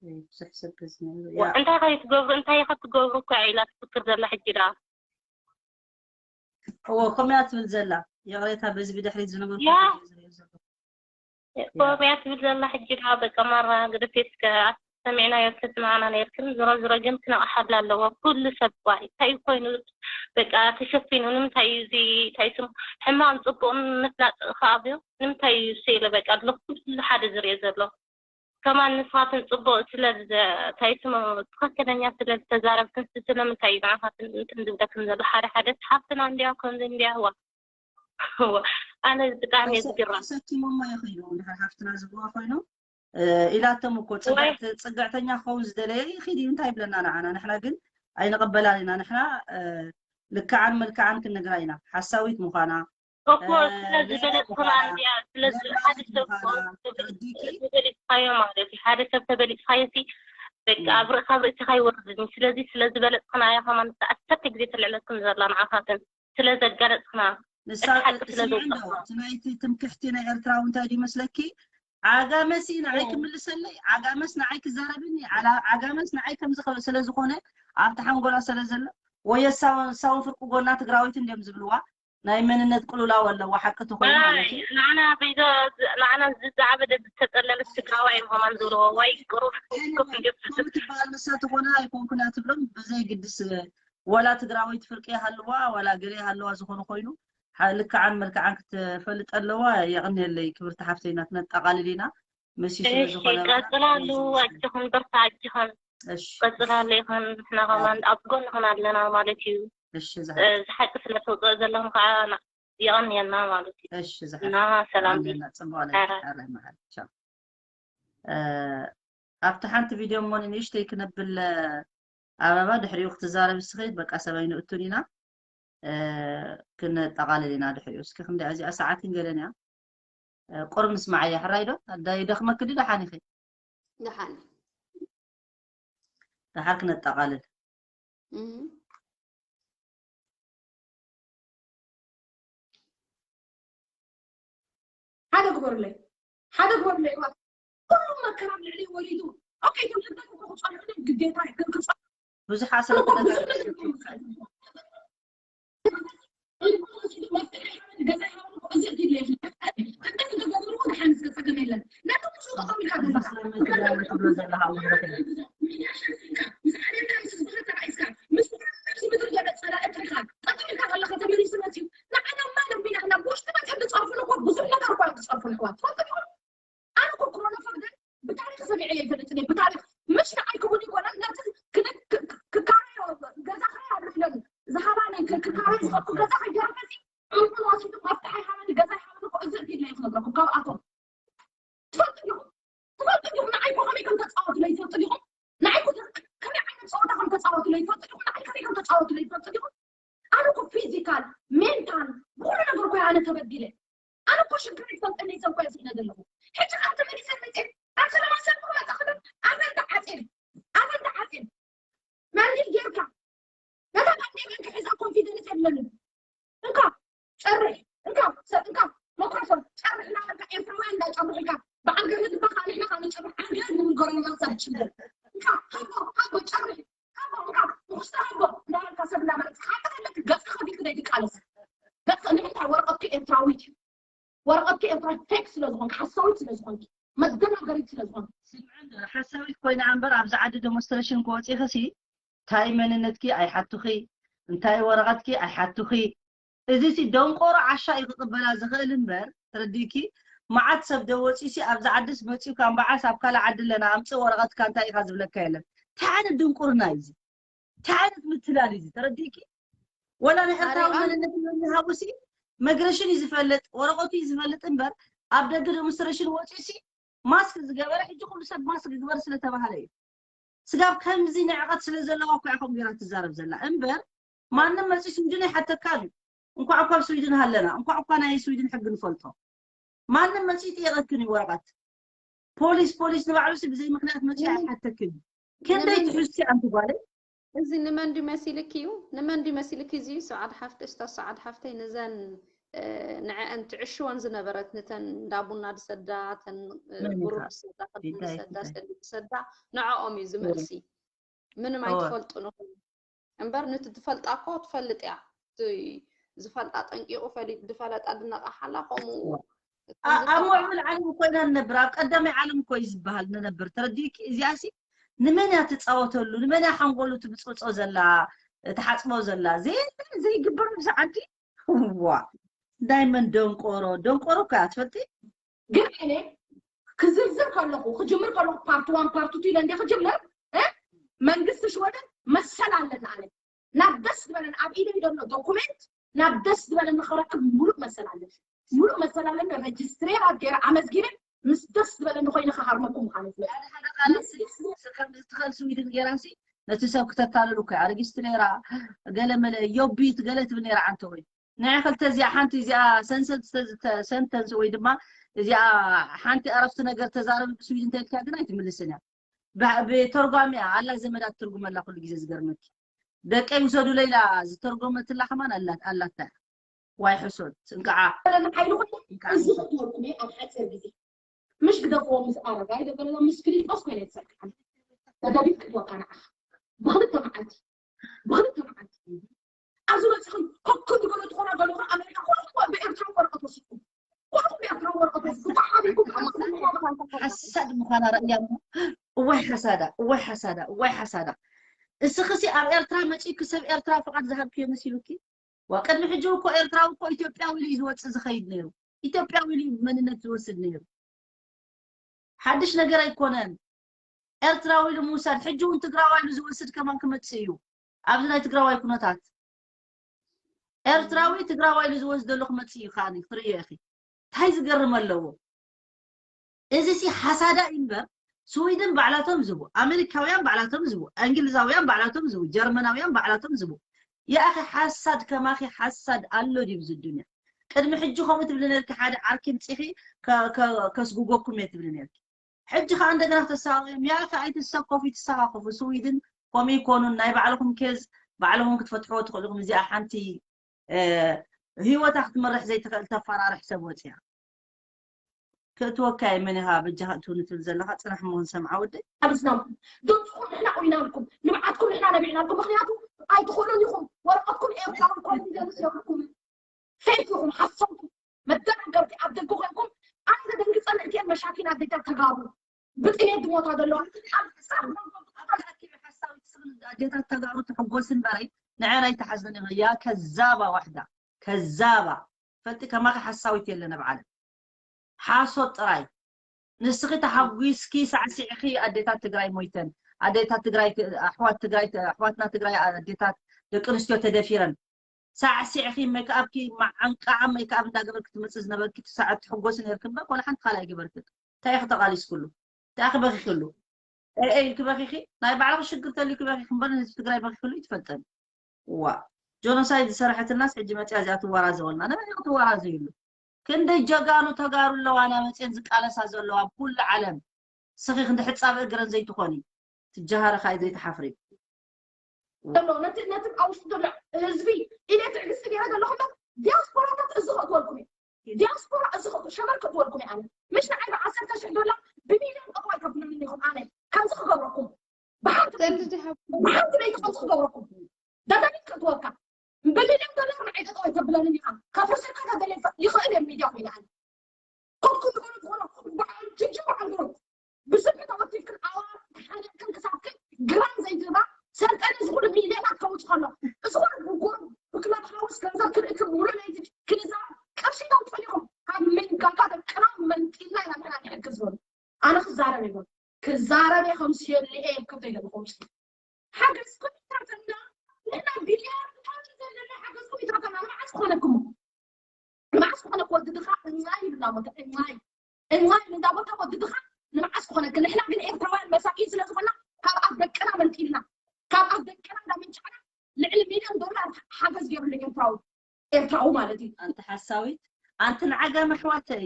ብዙሕ ሰብ ዝነብሩ እንታይ ከይትገብሩ እንታይ ከትገብሩ እኮ እያ ኢላ ትፍክር ዘላ ሕጂ ደኣ እዎ ከምያ ትብል ዘላ ይቕሬታ በዚ ብድሕሪት ዝነበሩ ያ ከምያ ትብል ዘላ ሕጂ ደኣ በቃ ማራ ግደፊ እስከ ሰሚዕናዮ ተስማዕና ነርክን ዝሮ ዝሮ ግን ክነቕሓላ ኣለዎ ኩሉ ሰብ ኳ እንታይ ኮይኑ በቃ ተሸፊኑ ንምንታይ እዩ እዚ እንታይ ስሙ ሕማቕን ፅቡቕን ምፍላጥ ከኣብዮ ንምንታይ እዩ እሱ ኢለ በቃ ኣሎ ኩሉ ሓደ ዝሪኦ ዘሎ ከማን ንስኻትን ፅቡቕ ስለ እንታይ ስሙ ትኽክለኛ ስለ ዝተዛረብክን ስለምንታይ እዩ ንዓኻትን እንትን ዝብለክን ዘሎ ሓደ ሓደ ሓፍትና እንድያ ከምዚ እንድያ ዋ ኣነ ብጣዕሚ እየ ዝግረም ተሰኪሞሞ ይኽእሉ እንድሕር ሓፍትና ዝብልዋ ኮይኖም ኢላቶም እኮ ፅግዕተኛ ክኸውን ዝደለየ ይኽእል እዩ እንታይ ይብለና ንዓና ንሕና ግን ኣይንቕበላን ኢና ንሕና ልክዓን መልክዓን ክንነግራ ኢና ሓሳዊት ምዃና እኮ ስለ ዝበለጽኩና እንዲያ፣ ስለ ሓደ ሰብ ተበሊጽካዮ ማለት እዩ። ሓደ ሰብ ተበሊጽካዮ ሲ በቃ ኣብ ርእሲ፣ ኣብ ርእስኻ ይወርድኒ። ስለዚ ስለ ዝበለጽኩና እያ ከማን ኣሰርተ ግዜ ተልዕለኩም ዘላ ንዓኻትን ስለ ዘጋለጽኩና። ንሳ እቲ ሓቂ ስለ ስምዒ እንዶ ዘውጻእኩና። እቲ ናይቲ ትምክሕቲ ናይ ኤርትራዊ እንታይ ድዩ መስለኪ? ዓጋመሲ ንዓይ ክምልሰለይ፣ ዓጋመስ ንዓይ ክዛረብኒ፣ ዓላ- ዓጋመስ ንዓይ ከምዚ ከ- ስለ ዝኾነ ኣብቲ ሓንጎላ ስለ ዘሎ ወየ ሳውን ሳውን ፍርቂ ጎና ትግራዊት እንዲዮም ዝብልዋ። ናይ መንነት ቅልውላው ኣለዎ ሓቂ ተኾይኑ ማለት እዩ። ንዓና በይዛ ንዓና ዝዛዕበደ ዝተጠለለ ትግራዋይ ምዃን ዝብልዎ ወይ ቅሩብ ኮፍ እንዲዮም ከምኡ ትበሃል ንሳ ተኾነ ኣይኮንኩን እያ ትብሎም ብዘይ ግድስ ወላ ትግራወይቲ ፍርቂ ይሃልዋ ዋላ ገለ ይሃልዋ ዝኾነ ኮይኑ ሓ- ልክዓን መልክዓን ክትፈልጥ ኣለዋ። የቕንየለይ ክብርቲ ሓፍተይና ክነጠቓልል ኢና መሲ ስለ እሺ ዝኾነ ቀጽላሉ። ኣጆኹን በርታ ኣጆኹን እሺ ቀጽላሉ ይኹን ንሕና ከማን ኣብ ጎንኹን ኣለና ማለት እዩ። እሺ ዝሓ እዚ ሓቂ ስለ ተውፅኦ ዘለኹም ከዓ የቐንየልና ማለት እዩ። እሺ ዝሓ እና ሰላም ኣለና ጽቡቕ ኣለና። ኣረ። ኣረ መዓል ቻው። ኣብቲ ሓንቲ ቪድዮ እሞ ንእሽተይ ክነብል ኣበባ ድሕሪኡ ክትዛረብ እስኺ በቃ ሰበይ ንእቱን ኢና። ክነጠቓልል ኢና ድሕሪኡ። እስኪ ክንደይ እዚኣ ሰዓትን ገለን እያ። ቁርብ ንስማዓያ ሕራይ ዶ? ኣዳይ ደኽመኪ ዶ ደሓን ኢኺ? ደሓን። ደሓር ክነጠቓልል። እም። ሓደ ግበሩለይ። ሓደ ግበሩለይ። እዋ። ኩሉ መከራ ኣብ ልዕሊ ወሪዱ። ኦኬ፣ ትውልደን እኮ ክጸንሑ ግዴታ እዩ። ግን ክጸንሑ ብዙሓት ስለ እኮ ብዙሕ ነገር ይፈልጡ። ኣነ እኮ ክሮኖፎብ ግን ብታሪክ ሰሚዐ ይፈልጥኒ። ብታሪክ ምሽ ንዓይ ክቡን ይኮነን ነቲ ክነ- ክ- ክ- ክካረዮ ገዛ ክራይ ኣሎ ኢለን ዝሃባኒ ክ- ክካረዮ ዝኸድኩ ገዛ ከይገርመኒ ዕንቁን ወሲዱ መፍትሐ ይሃበኒ ገዛ ይሃበኒ እኮ እዚ ዲለ እዩ ክነግረኩም ካብኣቶም ትፈልጡ ዲኹም ትፈልጡ ዲኹም ንዓይ እኮ ከመይ ከም ተፃወቱ ለይትፈልጡ ዲኹም ንዓይ እኮ ከመይ ዓይነት ፀወታ ከም ተፃወቱ ለይትፈልጡ ዲኹም ንዓይ ከመይ ከም ተፃወቱ ለይትፈልጡ ዲኹም ኣነ እኮ ፊዚካል ሜንታል ብኩሉ ነገር እኮ ኣነ ተበዲለ ኣነ እኮ ሽግር ይፈልጠኒ ሰብ እኮ ዝነ ዘለኹ ሕጂ ካብ ተመሊሰ መፅእ ኣብ ሰላማ ሰብ ክመፀ ክብል ኣፈ እንዳ ዓፅል ኣፈ እንዳ ዓፅል ማንዲል ጌርካ ነታ ባንዴራ እንክሕዛ ኮንፊደንስ የብለንን እንካ ጨርሕ እንካ ሰብ እንካ መክሮፎን ጨርሕ እናበልካ ኤርትራውያን እንዳጨርሕልካ በዓል ገርህ ድማ ካልሕና ካብ ንጨርሕ ዓንገር ንብል ጎረና ሰብ ሽግር እንካ ሃቦ ሃቦ ጨርሕ ሃቦ እንካ ንክስተ ሃቦ እንዳበልካ ሰብ እንዳመረፅካ ሓቂ ተለክ ገፅካ ከፊትክ ዘይትቃለስ ገፅካ ንምንታይ ወረቀትኪ ኤርትራዊት እዩ ወረቐትኪ ኤርትራ ፌክ ስለ ዝኾንኪ ሓሳዊት ስለ ዝኾንኪ መደናገሪት ስለ ዝኾንኪ ስምዕን ሓሳዊት ኮይና እምበር ኣብዚ ዓዲ ዴሞንስትሬሽን ክወፂእኺ ሲ እንታይ መንነትኪ ኣይሓቱኺ እንታይ ወረቐትኪ ኣይሓቱኺ እዚ ሲ ደንቆሮ ዓሻ እዩ ክቕበላ ዝኽእል እምበር ተረዲእኪ መዓት ሰብ ዶ ወፂኡ ሲ ኣብዚ ዓድስ መፂኡ ካብ በዓስ ኣብ ካልእ ዓዲ ኣለና ኣምፅእ ወረቐትካ እንታይ ኢኻ ዝብለካ የለን እንታይ ዓይነት ድንቁርና እዩ እዚ እንታይ ዓይነት ምትላል እዩ ተረዲእኪ ወላ ናይ ኤርትራዊ መንነት ይሃቡ ሲ መግረሽን እዩ ዝፈልጥ ወረቀቱ እዩ ዝፈልጥ እምበር ኣብ ደገ ዴሞንስትሬሽን ወፂኡ ሲ ማስክ ዝገበረ ሕጂ ኩሉ ሰብ ማስክ ግበር ስለተባሃለ እዩ ስጋብ ከምዚ ንዕቀት ስለ ዘለዋ እኮ እያ ከምኡ ገይራ ትዛረብ ዘላ እምበር ማንም መፂኡ ስዊድን ኣይሓተካን እዩ እንኳዕ እኳ ኣብ ስዊድን ሃለና እንኳዕ እኳ ናይ ስዊድን ሕጊ ንፈልጦ ማንም መፂኡ ይጥየቀክን እዩ ወረቀት ፖሊስ ፖሊስ ንባዕሉሲ ብዘይ ምኽንያት መፂኡ ኣይሓተክን እዩ። ክንደይ ትሕዝቲ ኣንቲ ጓለይ? እዚ ንመን ድዩ መሲልኪ እዩ? ንመን ድዩ መሲልኪ እዚ እዩ? ሰዓድ ሓፍተይ፣ ስታ ሰዓድ ሓፍተይ ንዘን ንዐአን ትዕሽወን ዝነበረት ንተን እንዳ ቡና ዝሰዳ፣ ተን ጉሩብ ዝሰዳ፣ ክዲ ዝሰዳ፣ ሰሊ ዝሰዳ ንዐኦም እዩ እዚ መልሲ። ምንም ኣይትፈልጡን ኢኹም። እምበር ንቲ ትፈልጣ እኮ ትፈልጥ እያ እቲ ዝፈልጣ ጠንቂቑ ፈሊጥ ዝፈለጣ ድነቓሓላ ከምኡ ኣብ ምዕብል ዓለም እኮ ኢና ንነብር ኣብ ቀዳማይ ዓለም እኮ እዩ ዝበሃል ንነብር ተረዲእኪ እዚኣ ሲ ንመን እያ ትፃወተሉ ንመን እያ ሓንጎሉ ትብፅብፆ ዘላ ትሓፅቦ ዘላ ዘይግበር ኣብዚ ዓዲ ዋ ዳይመን ደንቆሮ ደንቆሮ እኮ እያ ትፈልጢ ግን ክዝርዝር ከለኹ ክጅምር ከለኹ ፓርት ዋን ፓርት ቱ ኢለ እንደ ክጅምር መንግስቲ ሽወደን መሰል ኣለና ኣነ ናብ ደስ ዝበለን ኣብ ኢደይ ዘሎ ዶኩሜንት ናብ ደስ ዝበለኒ ክረክብ ሙሉእ መሰል ኣለኒ ሙሉእ መሰል ኣለኒ ረጅስትሬ ኣብ ገይረ ኣመዝጊበ ምስ ደስ ዝበለኒ ኮይነ ክሃርመኩም ማለት እዩ ትኸል ስዊድን ገይራሲ ነቲ ሰብ ክተታልሉ እኮ እያ ረጅስትሬራ ገለ መለ ዮቢት ገለ ትብል ነይራ ዓንተ ወይ ንዕ ክልተ እዚኣ ሓንቲ እዚኣ ሰንሰንተንስ ወይ ድማ እዚኣ ሓንቲ ኣረፍቲ ነገር ተዛረቢ ብስዊድ እንተልካ ግን ኣይትምልስን እያ። ብተርጓሚያ ኣላ ዘመዳ ትርጉመላ ኩሉ ግዜ ዝገርመኪ። ደቀይ ውሰዱ ለይላ ዝተርጎመትላ ከማን ኣላት ኣላታ። ዋይ ሕሶት እንቃዓ ሓይልኩም እዚ ክትወርኩም ኣብ ሓፂር ግዜ ምሽ ግደፍዎ ምስ ኣረጋይ ደበለሎ ምስ ፊሊጶስ ኮይነ ይሰርክሓን ተደቢት ክትወቃ ንዓኻ ብክልተ መዓልቲ ብክልተ መዓልቲ ኣብዚ መፅኹም ኮኩ ትገሉ ትኾና ገለኹም ኣሜሪካ ኮርኩ ብኤርትራ ወረቀት ወሲድኩም ኮርኩ ብኤርትራ ወረቀት ወሲድኩም ተሓቢኩም ሓሳድ ምዃና ረእያ እሞ እዋይ ሓሳዳ እዋይ ሓሳዳ እዋይ ሓሳዳ እስኽሲ ኣብ ኤርትራ መፂእኪ ሰብ ኤርትራ ፍቓድ ዝሃብክዮ መሲሉኪ ዋ ቅድሚ ሕጂ እኮ ኤርትራዊ እኮ ኢትዮጵያዊ ኢሉ እዩ ዝወፅእ ዝኸይድ ነይሩ ኢትዮጵያዊ ኢሉ እዩ መንነት ዝወስድ ነይሩ ሓድሽ ነገር ኣይኮነን ኤርትራዊ ኢሉ ምውሳድ ሕጂ እውን ትግራዋይ ኢሉ ዝወስድ ከማን ክመፅእ እዩ ኣብዚ ናይ ትግራዋይ ኩነታት ኤርትራዊ ትግራዋይ ኢሉ ዝወስደሉ ክመፅእ እዩ ከዓ ክርእዮ ኢኺ እንታይ ዝገርም ኣለዎ እዚ ሲ ሓሳዳ እዩ እምበር ስዊድን ባዕላቶም ዝቡ ኣሜሪካውያን ባዕላቶም ዝቡ እንግሊዛውያን ባዕላቶም ዝቡ ጀርመናውያን ባዕላቶም ዝቡ ያኣኺ ሓሳድ ከማኺ ሓሳድ ኣሎ ድዩ ኣብዚ ዱንያ ቅድሚ ሕጂ ከምኡ ትብሊ ነርኪ ሓደ ዓርኪ ምፂኺ ከስጉጎኩም እየ ትብሊ ነርኪ ሕጂ ከዓ እንደገና ክተሳቀዮም ያኣኺ ኣይትሰከፉ ይትሰካከፉ ስዊድን ከምኡ ይኮኑን ናይ ባዕልኹም ኬዝ ባዕልኹም ክትፈትሕዎ ትኽእሉ ኢኹም እዚኣ ሓንቲ ህይወታ ክትመርሕ ዘይትኽእል ተፈራርሕ ሰብ ወፅያ ክእትወካ እየ መን ኢኻ በጃኻ እትውኒ ትብል ዘለኻ ፅናሕ እሞ ክንሰምዓ ወደይ ኣብዝናም ድምፅኹም ንሕና ቁይናልኩም ንብዓትኩም ንሕና ነቢዕናልኩም ምክንያቱ ኣይትኽእሉን ኢኹም ወረቀትኩም ኤርትራዊ ኮንፊደንስ የብልኩም ፌክ ኢኹም ሓሰውኩም መደናገርቲ ኣብ ደገ ኮይንኩም ኣነ ዘደንግፀኒ እትየን መሻኪን ኣደታት ተጋሩ ብጥሜት ዝሞታ ዘለዋ ኣብ ክሳብ መንጎ ብቐታል ኣኪበ ሓሳዊት ስብን ኣዴታት ተጋሩ ትሕጎስ እምበረይ ንዐን ኣይትሓዝን ኢኺ ያ ከዛባ ዋሕዳ ከዛባ ፈልጢ ከማኺ ሓሳዊት የለን ኣብ ዓለም ሓሶት ጥራይ ንስኺ ተሓጒስኪ ሳዕሲዕኺ ኣዴታት ትግራይ ሞይተን ኣዴታት ትግራይ ኣሕዋት ትግራይ ኣሕዋትና ትግራይ ኣዴታት ደቂ ኣንስትዮ ተደፊረን ሳዕሲዕኺ ሜክኣፕኪ መዓንቃዓ ሜክኣፕ እንዳገበርኪ ትመፅእ ዝነበርኪ ሰዓት ትሕጎሲ ነርኪ እምበር ኮነ ሓንቲ ካልኣይ ገበርክን እንታይ ኢኺ ተቓሊስክሉ እንታይ ኢኺ በኺኽሉ ኤይ ኢልኪ በኺኺ ናይ ባዕልኺ ሽግር ተልዩ ክበኺኺ እምበር ንህዝቢ ትግራይ በኺኽሉ ይትፈልጠን ዋ ጆኖሳይድ ዝሰረሐትናስ ሕጂ መፅያ እዚኣ ትወራዘወልና ነመን ኢኺ ትወራዘይሉ ክንደይ ጀጋኑ ተጋሩ ኣለዋና መፅየን ዝቃለሳ ዘለዋ ኣብ ኩሉ ዓለም ስኺ ክንዲ ሕፃብ እግረን ዘይትኾኒ ትጀሃሪ ካይ ዘይትሓፍሪ ዘሎ ነቲ ነቲ ኣብ ውሽጡ ዘሎ ህዝቢ ኢለ ትዕግስቲ ገይረ ዘለኹ ዶ ዲያስፖራታት እዚ ክእትወልኩም እዩ ዲያስፖራ እዚ ሸመር ክእትወልኩም እዩ ኣነ ምሽ ንዓይ ብዓሰርተ ሽሕ ዶላር ብሚልዮን እኮ ኣይከፍሉን ኢኹም ኣነ ከምዚ ክገብረኩም ብሓንቲ ብሓንቲ ለይቲ ከምዚ ክገብረኩም ደደቢት ክእትወልካ ብሚልዮን ዶላር ንዓይ ጠጠው ኣይተብለንን ኢኻ ካብ ርስካ ተደለ ይኽእል እየ ሚድያ ኮይነ ኣነ ኮትኩም ዝኾነ ዝኾነ በዓል ጅጂ በዓል ብሩክ ብስርሒ ተወኪልክን ኣዋር ተሓኒቕክን ክሳብክን ግራም ዘይትህባ ሰልጠነ እዚ ኩሉ ሚልዮናት ከውፅ ከሎ እዚ ኩሉ ብጉር ብክለብ ሃውስ ገንዘብ ክልእክብ ሙሉ ለይቲ ክንዛብ ቅርሺ ተውፅእሊኹም ካብ መንጋጋ ደቅና መንጢልና ኢና ንሕና ንሕግዝ በሉ ኣነ ክዛረብ ይብል ክዛረብ እየ ከም ስየልኤ ክብደ ይደልኹም ሓገዝኩም ይትረፈና ንሕና ቢልዮን ፓውንድ ዘለና ሓገዝኩም ይትረፈና ንመዓስ ክኾነኩም መዓስ ክኾነ ክወዲ ድኻ እኛይ ይብላ ቦታ እኛይ እኛይ እንዳቦታ ወዲ ድኻ ንመዓስ ክኾነ ንሕና ግን ኤርትራውያን መሳኪን ስለ ዝኾና ካብ ኣብ ደቅና መንጢልና ካብ ኣብ ደቅና እንዳመንጫዕና ልዕሊ ሚልዮን ዶላር ሓገዝ ገይሩ ኤርትራዊ ኤርትራዊ ማለት እዩ ኣንቲ ሓሳዊት ኣንቲ ንዓጋም ኣሕዋተይ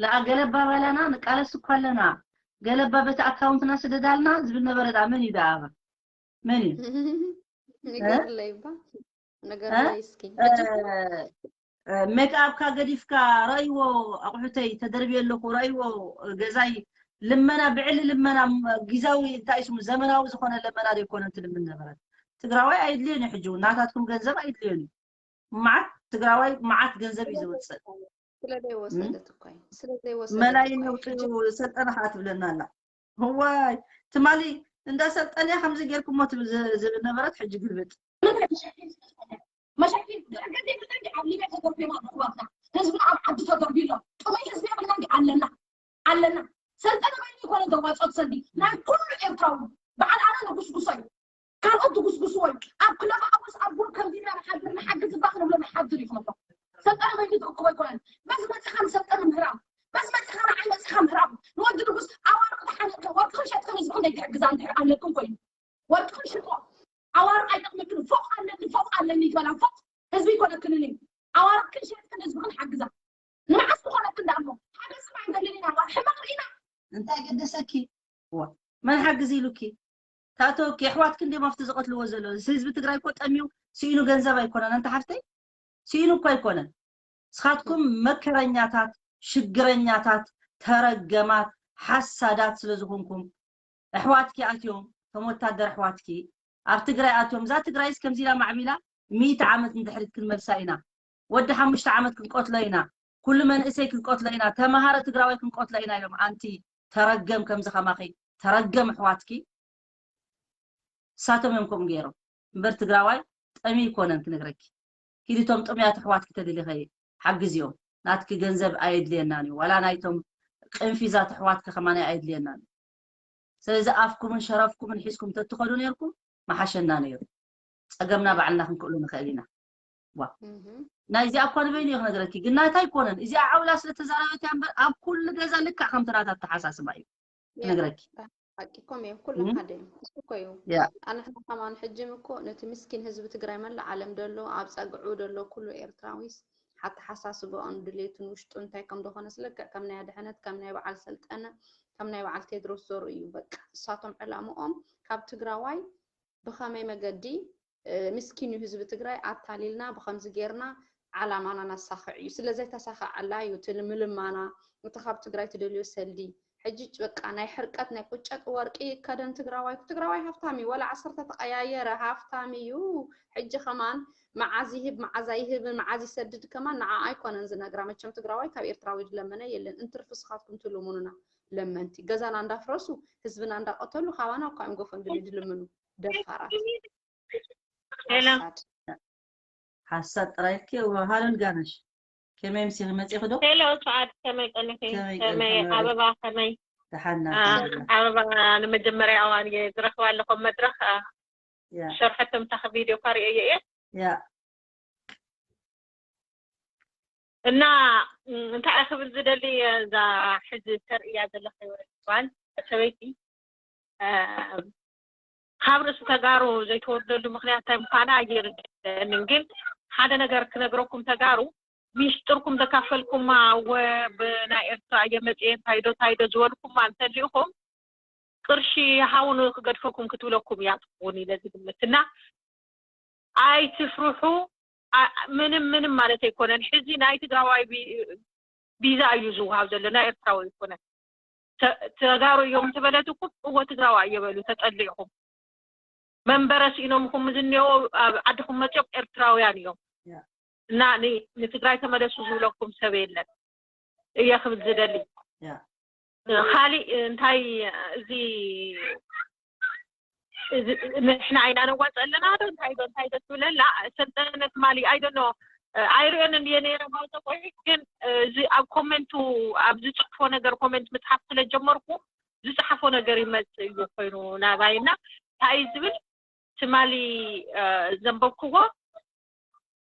ለኣ ገለባ በለና ንቃለስ እኳ ኣለና ገለባ በቲ ኣካውንትና ስደዳልና ዝብል ነበረ ዳ መን እዩ ዳ ኣባ መን እዩ ንገርለይ ባ ንገርለይ እስኪ ሜክኣፕካ ገዲፍካ ረእይዎ ኣቑሑተይ ተደርብየ ኣለኹ ረእይዎ ገዛይ ልመና ብዕሊ ልመና ግዛዊ እንታይ ስሙ ዘመናዊ ዝኾነ ለመና ዘይኮነ እንትልምን ነበረት ትግራዋይ ኣይድልዮን እዩ ሕጂ እውን ናታትኩም ገንዘብ ኣይድልዮን እዩ መዓት ትግራዋይ መዓት ገንዘብ እዩ ዝወፅእ ስለዘይወሰደት እኮ እዩ ስለዘይወሰደት መላይን የውፅኡ ሰልጠነ ከዓ ትብለና ኣላ እዋይ ትማሊ እንዳ ሰልጠነ ከምዚ ጌርኩሞ ትብል ዝብል ነበረት ሕጂ ግልብጥ መሻኪል ብርገት የብልና እንዲ ኣብ ሊብያ ተደርቢና ኣሕዋትና ህዝብና ኣብ ዓዲ ተደርቢ ኣሎ ጥሙይ ህዝቢ የብልና እንዲ ኣለና ኣለና ሰልጠነ በይኑ ይኮነ ዘዋፅኦ ሰልዲ ናይ ኩሉ ኤርትራዊ በዓል ኣነ ንጉስጉሶ እዩ ካልኦት ዝጉስጉስዎ እዩ ኣብ ክለብ ሃውስ ኣብ ጉር ከምዚ ኢልና ንሓድር ንሓግዝ እባ ክንብሎ ንሓድር እዩ ክነብሎ ሰልጠነ በይኑ ዝእክቦ ኣይኮነን በዚ መፅኻ ንሰልጠነ ምህራም በዚ መፅኻ ንዓይ መፅኻ ምህራም ንወዲ ንጉስ ኣዋርቕ ተሓነቅከ ወርቅኽን ሸጥክን ህዝብኽን ዘይትሕግዛ እንድሕር ኣለክን ኮይኑ ወርቅኽን ሽጦ ኣዋርቕ ኣይጠቕመክን ፎቕ ኣለኒ ፎቕ ኣለኒ ይበላ ፎቕ ህዝቢ ኣይኮነክንን እዩ ኣዋርቕ እንታይ ገደሰኪ? ዋ፣ መን ሓግዝ ኢሉኪ? ታተወኪ ኣሕዋትኪ እንዲም ኣብቲ ዝቐትልዎ ዘሎ። እዚ ህዝቢ ትግራይ እኮ ጠሚዩ ስኢኑ ገንዘብ ኣይኮነን፣ ኣንታ ሓፍተይ፣ ስኢኑ እኮ ኣይኮነን። ንስኻትኩም መከረኛታት፣ ሽግረኛታት፣ ተረገማት፣ ሓሳዳት ስለ ዝኾንኩም፣ ኣሕዋትኪ ኣትዮም፣ እቶም ወታደር ኣሕዋትኪ ኣብ ትግራይ ኣትዮም። እዛ ትግራይስ ከምዚ ኢላ ማዕቢላ ሚእቲ ዓመት ንድሕሪት ክንመልሳ ኢና። ወዲ ሓሙሽተ ዓመት ክንቆትሎ ኢና። ኩሉ መንእሰይ ክንቆትሎ ኢና። ተማሃረ ትግራዋይ ክንቆትሎ ኢና ኢሎም። ኣንቲ ተረገም፣ ከምዚ ከማኺ ተረገም ኣሕዋትኪ እሳቶም እዮም ከምኡ ገይሮም። እምበር ትግራዋይ ጠሚ ይኮነን ክነግረኪ። ኪዲ እቶም ጥሙያት ኣሕዋትኪ ተደሊኸ ሓግዝዮም። ናትኪ ገንዘብ ኣየድልየናን እዩ። ዋላ ናይቶም ቅንፊዛት ኣሕዋትኪ ከማን ኣየድልየናን እዩ። ስለዚ ኣፍኩምን ሸረፍኩምን ሒዝኩም ተትኸዱ ነይርኩም መሓሸና ነይሩ። ጸገምና ባዕልና ክንክእሉ ንኽእል ኢና። ዋ። እህም። ናይዚኣ እኳ ንበይኑ እየ ክነግረኪ፣ ግን ናታ ኣይኮነን። እዚኣ ዓውላ ስለ ተዛረበት እያ እምበር ኣብ ኩሉ ገዛ ልክዕ ከምቲ ናታ ኣተሓሳስባ እዩ ያ፣ ክነግረኪ። ሓቂኮም እዮም፣ ኩሎም እም? ሓደ እዮም። እሱ እኮ እዩ። ያ። ኣንሕና ከማን ሕጂ እኮ ነቲ ምስኪን ህዝቢ ትግራይ መላእ ዓለም ደሎ፣ ኣብ ጸግዑ ደሎ ኩሉ ኤርትራዊስ ኣተሓሳስባኡን ድሌቱን ውሽጡ እንታይ ከም ዝኾነስ ልክዕ ከም ናይ ኣድሓነት፣ ከም ናይ በዓል ሰልጠነ፣ ከም ናይ በዓል ቴድሮስ ዘሩ እዩ። በቃ እሳቶም ዕላምኦም ካብ ትግራዋይ ብኸመይ መገዲ፣ እ፣ ምስኪን እዩ ህዝቢ ትግራይ ኣታሊልና ብኸምዚ ጌርና ዓላማና ናሳኽዕ እዩ። ስለ ዘይተሳኸዐላ እዩ እቲ ምልማና፣ እቲ ካብ ትግራይ ትደልዮ ሰልዲ። ሕጂ በቃ ናይ ሕርቀት ናይ ቁጨት ወርቂ ይከደን ትግራዋይ። ትግራዋይ ሃፍታም እዩ፣ ወላ ዓሰርተ ተቐያየረ ሃፍታም እዩ። ሕጂ ከማን መዓዝ ይህብ መዓዝ ኣይህብን መዓዝ ይሰድድ ከማን ንዓ ኣይኮነን ዝነግራ። መቸም ትግራዋይ ካብ ኤርትራዊ ዝለመነ የለን። እንትርፊ ስኻትኩም ትልሙኑና ለመንቲ። ገዛና እንዳፍረሱ ህዝብና እንዳቀተሉ ካባና እኳ እዮም ጎፈንድሚ ዝልምኑ። ደፋራት። ሄሎ። ሓሳድ። ሓሳድ ጥራይ ኢልኪ። ሃሎ ንጋነሽ፣ ከመይ ምሲኺ መጺኺ ዶ? ሄሎ ሰዓድ፣ ከመይ ቀኒኺ? ከመይ ከመይ ቀኒኺ? ኣበባ፣ ከመይ? ደሓን አ፣ ናት። ኣበባ ንመጀመርያ እዋን እየ ዝረኽባ ኣለኹ ኣብ መድረኽ። አ፣ ያ ዝሰርሐቶም ታኸ ቪድዮ እኳ ርእየዮ እየ። ያ እና፣ ም፣ እንታይ እየ ክብል ዝደሊ፣ እዛ ሕዚ ተርእያ ዘለኺ ጓል ሰበይቲ፣ አ፣ ካብ ርእሲ ተጋሩ ዘይተወልደሉ ምኽንያት እንታይ ምዃና ኣይርድኣንን። ግን ሓደ ነገር ክነግረኩም፣ ተጋሩ ሚስጥርኩም ዘካፈልኩማ፣ ወ-፣ ብናይ ኤርትራ እየ መፅየ፣ እንታይ ዶ እንታይ ዶ ዝበልኩማ እንተሊእኹም፣ ቅርሺ ሃቡኒ ክገድፈኩም ክትብለኩም እያ ትኸውን ኢለ ዝግምት። እና ኣይትፍርሑ። ኣ-፣ ምንም ምንም ማለት ኣይኮነን። ሕዚ ናይ ትግራዋይ ቢ-፣ ቪዛ እዩ ዝወሃብ ዘሎ፣ ናይ ኤርትራዊ ኣይኮነን። ተ-፣ ተጋሩ እዮም እንተበለትኩም፣ እወ ትግራዋይ እየ በሉ፣ ተጠሊዕኹም። መንበረ ስኢኖምኹም ዝኒኦ ኣብ ዓድኹም መፂኦም ኤርትራውያን እዮም። ያ። እና ን-፣ ንትግራይ ተመለሱ ዝብለኩም ሰብ የለን እየ ክብል ዝደሊ። ያ። ካሊእ እንታይ፣ እዚ፣ እዚ ንሕና ኢና ነዋፅእ ኣለና ዶ እንታይ ዶ እንታይ ዶ ትብለላ ሰልጠነ ትማሊ፣ I don't know፣ ኣይርእዮን እንድየ ነይረ ማውፀ ቆይ፣ ግን እዚ ኣብ ኮሜንቱ፣ ኣብ ዝፅሕፎ ነገር፣ ኮሜንት ምፅሓፍ ስለ ጀመርኩ ዝፅሓፎ ነገር ይመፅእ እዩ ኮይኑ ናባይ። እና እንታይ እዩ ዝብል፣ ትማሊ፣ እ፣ ዘንበብክዎ፣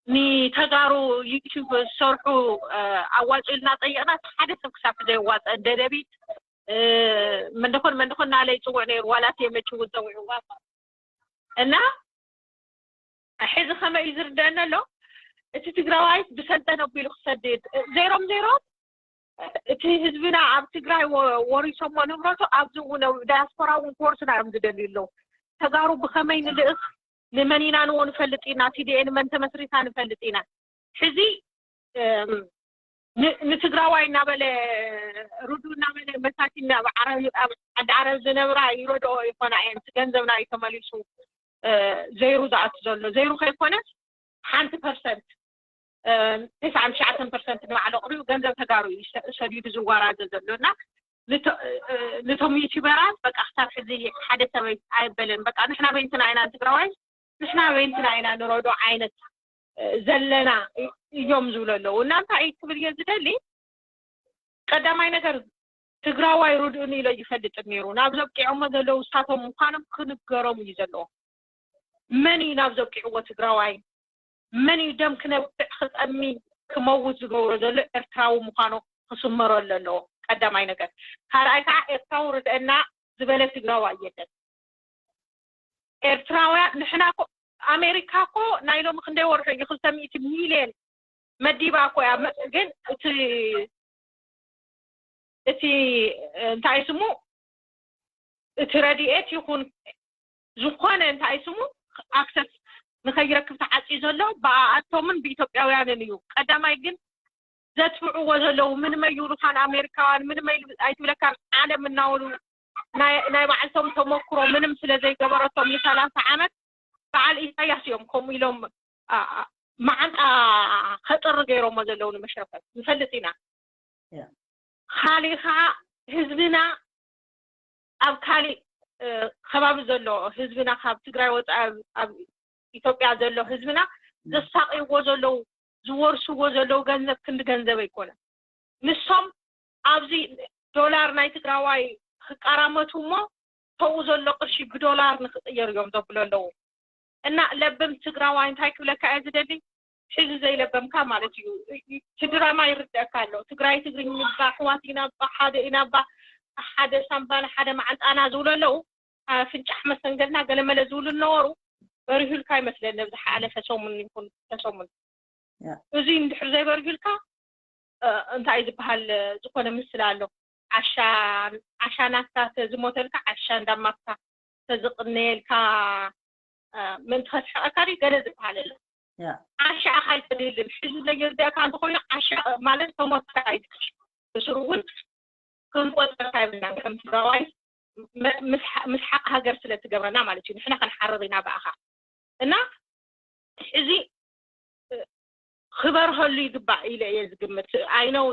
ንተጋሩ ዩቲዩብ ዝሰርሑ፣ እ፣ ኣዋፅኡ ኢልና ጠየቕና፣ ሓደ ሰብ ክሳብ ዘየዋፀ፣ ደደቢት፣ እ፣ መንደኾን መንደኾን እናለ ይፅውዕ ነይሩ፣ ዋላ እቲ የመችው ፀዊዕዋ። እና ሕዚ ከመይ እዩ ዝርደአና ኣሎ? እቲ ትግራዋይስ ብሰልጠነ ኣቢሉ ክሰድድ፣ እ፣ ዘይሮም ዘይሮም፣ እ፣ እቲ ህዝብና ኣብ ትግራይ ወ-፣ ወሪሶሞ ንብረቱ ኣብዚ እውን ኣብ ዳያስፖራ እውን ክወርሱና እዮም ዝደልዩ ኣለዉ። ተጋሩ ብኸመይ ንልእኽ፣ ንመን ኢና ንዎ ንፈልጥ ኢና፣ ቲ ዲ ኤ ንመን ተመስሪታ ንፈልጥ ኢና። ሕዚ፣ እም፣ ን-፣ ንትግራዋይ እናበለ፣ ርዱ እናበለ፣ መሳኪን ኣብ ዓረብ፣ ኣብ ዓዲ ዓረብ ዝነብራ ይረድኦ ይኾና እየን። እቲ ገንዘብና እዩ ተመሊሱ፣ እ፣ ዘይሩ ዝኣቱ ዘሎ። ዘይሩ ከይኮነስ ሓንቲ ፐርሰንት፣ እ፣ ተስዓን ትሽዓተን ፐርሰንት ንባዕሉ ኣቕሪቡ ገንዘብ ተጋሩ እዩ ሰ-፣ ሰዲዱ ዝዋራዘ ዘሎ። እና ንቶ-፣ እ፣ ንቶም ዩቲዩበራት በቃ ክሳብ ሕዚ ሓደ ሰበይ ኣይበለን። በቃ ንሕና በይንትና ኢና ትግራዋይ፣ ንሕና በይንትና ኢና ንረዶ ዓይነት፣ እ፣ ዘለና እ-፣ እዮም ዝብሉ ኣለዉ። እና እንታይ እዩ ክብል እየ ዝደሊ፣ ቀዳማይ ነገር ትግራዋይ ርድኡኒ ኢሎ ይፈልጥ ነይሩ። ናብ ዘብቂዖሞ ዘለዉ እሳቶም ምዃኖም ክንገሮም እዩ ዘለዎ። መን እዩ ናብ ዘብቂዕዎ ትግራዋይ? መን እዩ ደም ክነብዕ ክጠሚ ክመውት ዝገብሮ ዘሎ? ኤርትራዊ ምዃኑ ክስመረሉ ኣለዎ ቀዳማይ ነገር። ካልኣይ ከዓ ኤርትራዊ ርድአና ዝበለ ትግራዋይ የለን። ኤርትራውያን ንሕና እኮ ኣሜሪካ እኮ ናይ ሎሚ ክንደይ ወርሑ እዩ ክልተ ሚእቲ ሚልዮን መዲባ እኮ እያ። መ-፣ ግን እቲ እቲ እንታይ ስሙ እቲ ረድኤት ይኹን ዝኾነ እንታይ ስሙ ኣክሰስ ንኸይረክብ ተዓፅዩ ዘሎ ብኣኣቶምን ብኢትዮጵያውያንን እዩ። ቀዳማይ ግን ዘትብዕዎ ዘለዉ ምንመይ ይብሉኻን ኣሜሪካውያን ምንመይ ኣይትብለካን ዓለም እናበሉ ናይ ባዕልቶም ተመክሮ ምንም ስለ ዘይገበረቶም ንሰላሳ ዓመት በዓል ኢሳያስ እዮም ከምኡ ኢሎም መዓንጣ ከጥሪ ገይሮሞ ዘለዉ ንመሸፈት ንፈልጥ ኢና። ካሊእ ከዓ ህዝብና ኣብ ካሊእ ከባቢ ዘሎ ህዝብና ካብ ትግራይ ወፃኢ ኣብ ኢትዮጵያ ዘሎ ህዝብና ዘሳቅይዎ ዘለዉ ዝወርስዎ ዘለዉ ገንዘብ ክንዲ ገንዘብ ኣይኮነን። ንሶም ኣብዚ ዶላር ናይ ትግራዋይ ክቃራመቱ እሞ ተኡ ዘሎ ቅርሺ ብዶላር ንክቅየር እዮም ዘብሎ ኣለዉ። እና ለብም ትግራዋይ እንታይ ክብለካ እየ ዝደሊ ሕዚ ዘይለበምካ ማለት እዩ። እቲ ድራማ ይርደእካ ኣሎ። ትግራይ ትግርኝ እባ ኣሕዋት ኢና እባ ሓደ ኢና እባ ሓደ ሳምባና ሓደ መዓንጣና ዝብሉ ኣለዉ። ኣፍንጫሕ መሰንገልና ገለመለ ዝብሉ ነበሩ። በሪሁልካ ይመስለኒ ኣብዚ ሓለፈ ሰሙን ይኹን ሰሙን እዚ እንድሕር ዘይበሪሁልካ እንታይ ዝበሃል ዝኾነ ምስል ኣሎ። ዓሻ ናትካ ተዝሞተልካ ዓሻ እንዳማትካ ተዝቕነየልካ ምእንቲ ከስሕቐካ ድዩ ገለ ዝበሃል ኣሎ። ዓሻ ኣኻ ኣይተድህልን ሕዚ ዘይርድአካ እንተኾይኑ ዓሻ ማለት ተሞትካ ኣይትክሽ ብስሩ እውን ክንቆፀርካ የብልናን ከም ትግራዋይ ምስሓቅ ሃገር ስለ ትገብረና ማለት እዩ። ንሕና ክንሓርር ኢና ብኣኻ እና ሕዚ ክበርሀሉ ይግባእ ኢለ እየ ዝግምት። ኣይነው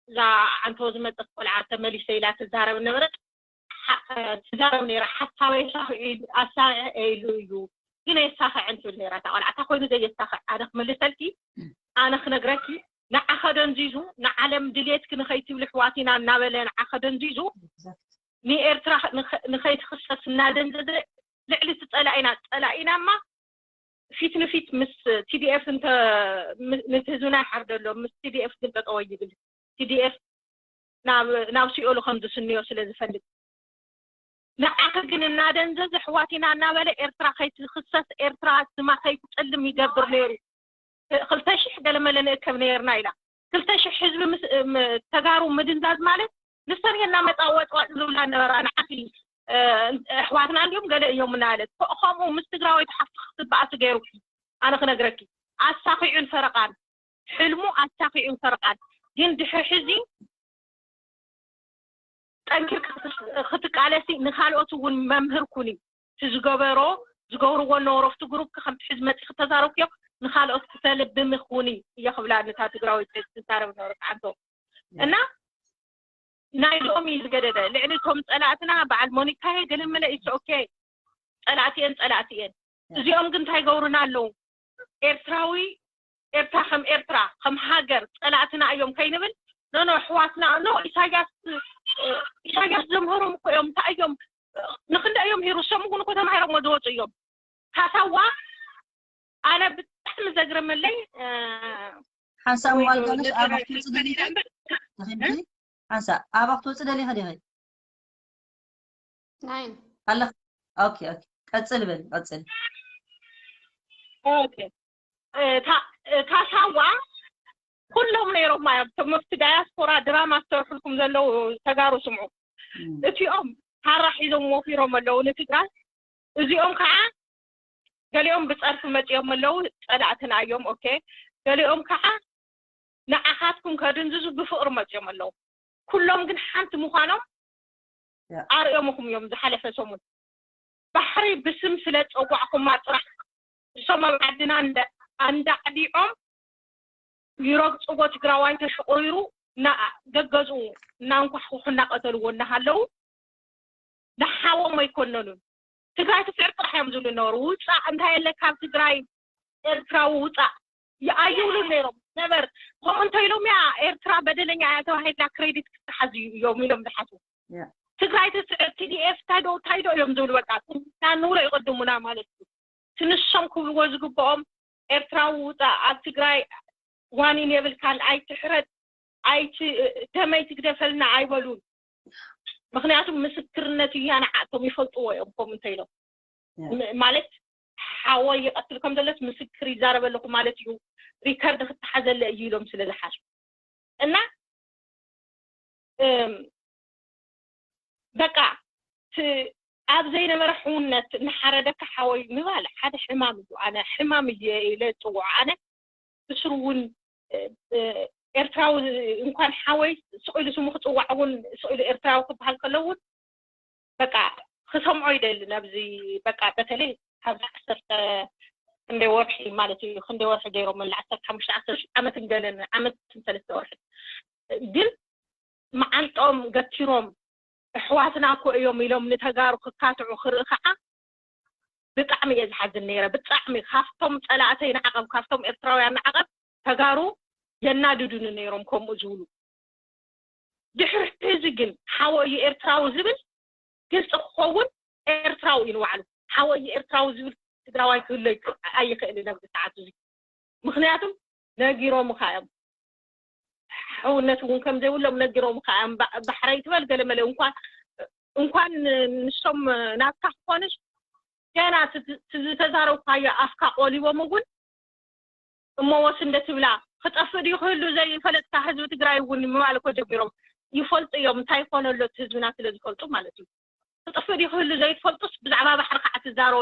እዛ ዓንቶ ዝመፀት ቆልዓ ተመሊሰ ኢላ ትዛረብ ነበረት። ትዛረብ ነይራ ሓሳበይ ኣሳኺ ኢሉ እዩ ግን የሳኽዕን ትብል ነይራ እታ ቆልዓ። እታ ኮይኑ ዘየሳኽዕ ኣነ ክምልሰልኪ ኣነ ክነግረኪ ንዓ ከደንዚዙ ንዓለም ድሌትኪ ንኸይትብሊ ኣሕዋት ኢና እናበለ ንዓ ከደንዚዙ ንኤርትራ ንኸይትኽሰስ እናደንዘዘ ልዕሊ እቲ ፀላኢና ፀላኢናማ ፊት ንፊት ምስ ቲዲኤፍ እንተ ነቲ ህዝብና ይሓርደሎ ምስ ቲዲኤፍ ግን ጠጠወ ይብል ቲዲኤፍ ናብ ሲኦሉ ከም ዝስንዮ ስለ ዝፈልጥ ንዓኺ ግን እናደንዘዘ ኣሕዋት ኢና እናበለ ኤርትራ ከይትኽሰስ ኤርትራ ስማ ከይትፀልም ይገብር ነይሩ። ክልተ ሽሕ ገለመለ ንእከብ ነይርና ኢላ ክልተ ሽሕ ህዝቢ ተጋሩ ምድንዛዝ ማለት ንሰን እናመፃ ወጥዋጥ ዝብላ ነበራ ንዓኺ ኣሕዋትና እንዲሁም ገለ እዮም እናለት ከምኡ ምስ ትግራወይቲ ሓፍቲ ክትበኣሲ ገይሩ ኣነ ክነግረኪ ኣሳኺዑን ፈረቃን ሕልሙ ኣሳኺዑን ፈረቃን ግን ድሕሪ ሕዚ ጠንኪርካ ክትቃለሲ ንካልኦት እውን መምህር ኩኒ እቲ ዝገበሮ ዝገብርዎ ነበሮ ኣብቲ ግሩፕ ከምቲ ሕዚ መፂ ክተዛረብክዮ ንካልኦት ክተልብሚ ኩኒ እየ ክብላ ነታ ትግራወይቲ ትዛረብ ነበረት ዓንቶ እና ናይ ሎሚ ዝገደደ ልዕሊ እቶም ፀላእትና በዓል ሞኒካየ ገለመለ ኢትስ ኦኬ ፀላእቲ እየን ፀላእቲ እየን እዚኦም ግን እንታይ ይገብሩና ኣለዉ ኤርትራዊ ኤርትራ ከም ኤርትራ ከም ሃገር ፀላእትና እዮም ከይንብል ኖኖ ኣሕዋትና ኖ ኢሳያስ ኢሳያስ ዘምሃሮም እኮ እዮም እንታይ እዮም ንክንደ እዮም ሂሩ ሰሙ ግን እኮ ተማሂሮሞ ዝወፁ እዮም ካሳዋ ኣነ ብጣዕሚ ዘግረመለይ ሓንሳብ እሞ ኣልጋነሽ ኣባኽ ትወፅእ ደሊኺ ተኺምቲ ሓንሳብ ኣባኽ ትወፅእ ደሊኺ ዲኺ ናይን ኣለኽ ኦኬ ኦኬ ቀፅል በል ቀፅል ኦኬ ካሳዋ ኩሎም ነይሮም እዮም እቶም ኣብቲ ዳያስፖራ ድራማ ዝሰርሕልኩም ዘለዉ ተጋሩ ስምዑ እቲኦም ሃራ ሒዞም ወፊሮም ኣለዉ ንትግራይ እዚኦም ከዓ ገሊኦም ብፀርፊ መፂኦም ኣለዉ ፀላእትና እዮም ኦኬ ገሊኦም ከዓ ንዓኻትኩም ከድንዝዙ ብፍቕሪ መፂኦም ኣለዉ ኩሎም ግን ሓንቲ ምዃኖም ኣርእዮምኹም እዮም ዝሓለፈ ሰሙን ባሕሪ ብስም ስለ ፀዋዕኹማ ጥራሕ እሶም ኣብ ዓድና እንዳዕዲዖም ይረግፅዎ ትግራዋይ ተሽቑሪሩ ገገዝኡ እናንኳሕኩሑ እናቀተልዎ እናሃለዉ ንሓዎም ኣይኮነኑን ትግራይ ትስዕር ጥራሕ እዮም ዝብሉ ነበሩ ውፃእ እንታይ የለ ካብ ትግራይ ኤርትራዊ ውፃእ ኣይብሉን ነይሮም ነበር ከምኡ እንተኢሎም እያ ኤርትራ በደለኛ እያ ተባሂላ ክሬዲት ክትሓዝ እዮም ኢሎም ዝሓስቡ ትግራይ ትስዕር ቲዲኤፍ ታይዶ ታይዶ እዮም ዝብሉ በቃ ንውረ ይቅድሙና ማለት እዩ ትንሶም ክብልዎ ዝግብኦም ኤርትራዊ ውፃእ ኣብ ትግራይ ዋኒን የብልካን ኣይትሕረድ ኣይቲ ደመይ ትግደፈልና ኣይበሉን ምክንያቱ ምስክርነት እዩ ያንዓእቶም ይፈልጥዎ እዮም ከምኡ እንተኢሎም ማለት ሓወይ ይቀትል ከም ዘለስ ምስክር ይዛረበ ኣለኹ ማለት እዩ ሪከርድ ክተሓዘለ እዩ ኢሎም ስለ ዝሓስቡ እና በቃ ት- ኣብ ዘይነበረ ሕውነት እናሓረደካ ሓወይ ምባል ሓደ ሕማም እዩ። ኣነ ሕማም እየ ኢለ ዝፅውዖ። ኣነ ብስሩ እውን እ፣ እ፣ ኤርትራዊ እንኳን ሓወይ ስቕ ኢሉ ስሙ ክፅዋዕ እውን ስቕ ኢሉ ኤርትራዊ ክበሃል ከሎ እውን በቃ ክሰምዖ ይደሊ። ነብዚ በቃ በተለይ ካብዚ ዓሰርተ ክንደይ ወርሒ ማለት እዩ፣ ክንደይ ወርሒ ገይሮም ኣላ ዓሰርተ ሓሙሽተ ዓሰርተ ዓመት እንገለን ዓመት ሰለስተ ወርሒ ግን መዓንጦም ገቲሮም ኣሕዋትና እኮ እዮም ኢሎም ንተጋሩ ክካትዑ ክርኢ ከዓ ብጣዕሚ እየ ዝሓዝን ነይረ። ብጣዕሚ ካብቶም ፀላእተይ ንዓቐብ ካብቶም ኤርትራውያን ንዓቐብ ተጋሩ የናድዱኒ ነይሮም ከምኡ ዝብሉ። ድሕሪ ሕዚ ግን ሓወ እዩ ኤርትራዊ ዝብል ግልፂ ክኸውን ኤርትራዊ እዩ ንባዕሉ። ሓወ እዩ ኤርትራዊ ዝብል ትግራዋይ ክህሎ ኣይክ- ኣይኽእልን ኣብዚ ሰዓት እዚ። ምክንያቱም ነጊሮምኻ እዮም። ሕውነት እውን ከም ዘይብሎም ነጊሮምኻ እዮም። ባ- ባሕረይ ትበል ገለ መለ እንኳን እንኳን ንሶም ናትካ ክኾንሽ ገና እቲ ዝተዛረብካዮ ኣፍካ ቆሊቦም እውን እሞ ወስ እንደ ትብላ ክጠፍእ ድዩ ክህሉ ዘይፈለጥካ ህዝቢ ትግራይ እውን ምባል እኮ ጀሚሮም ይፈልጡ እዮም። እንታይ ይኾነ ኣሎ እቲ ህዝብና ስለ ዝፈልጡ ማለት እዩ። ክጠፍእ ድዩ ክህሉ ዘይትፈልጡስ ብዛዕባ ባሕሪ ከዓ ትዛረቡ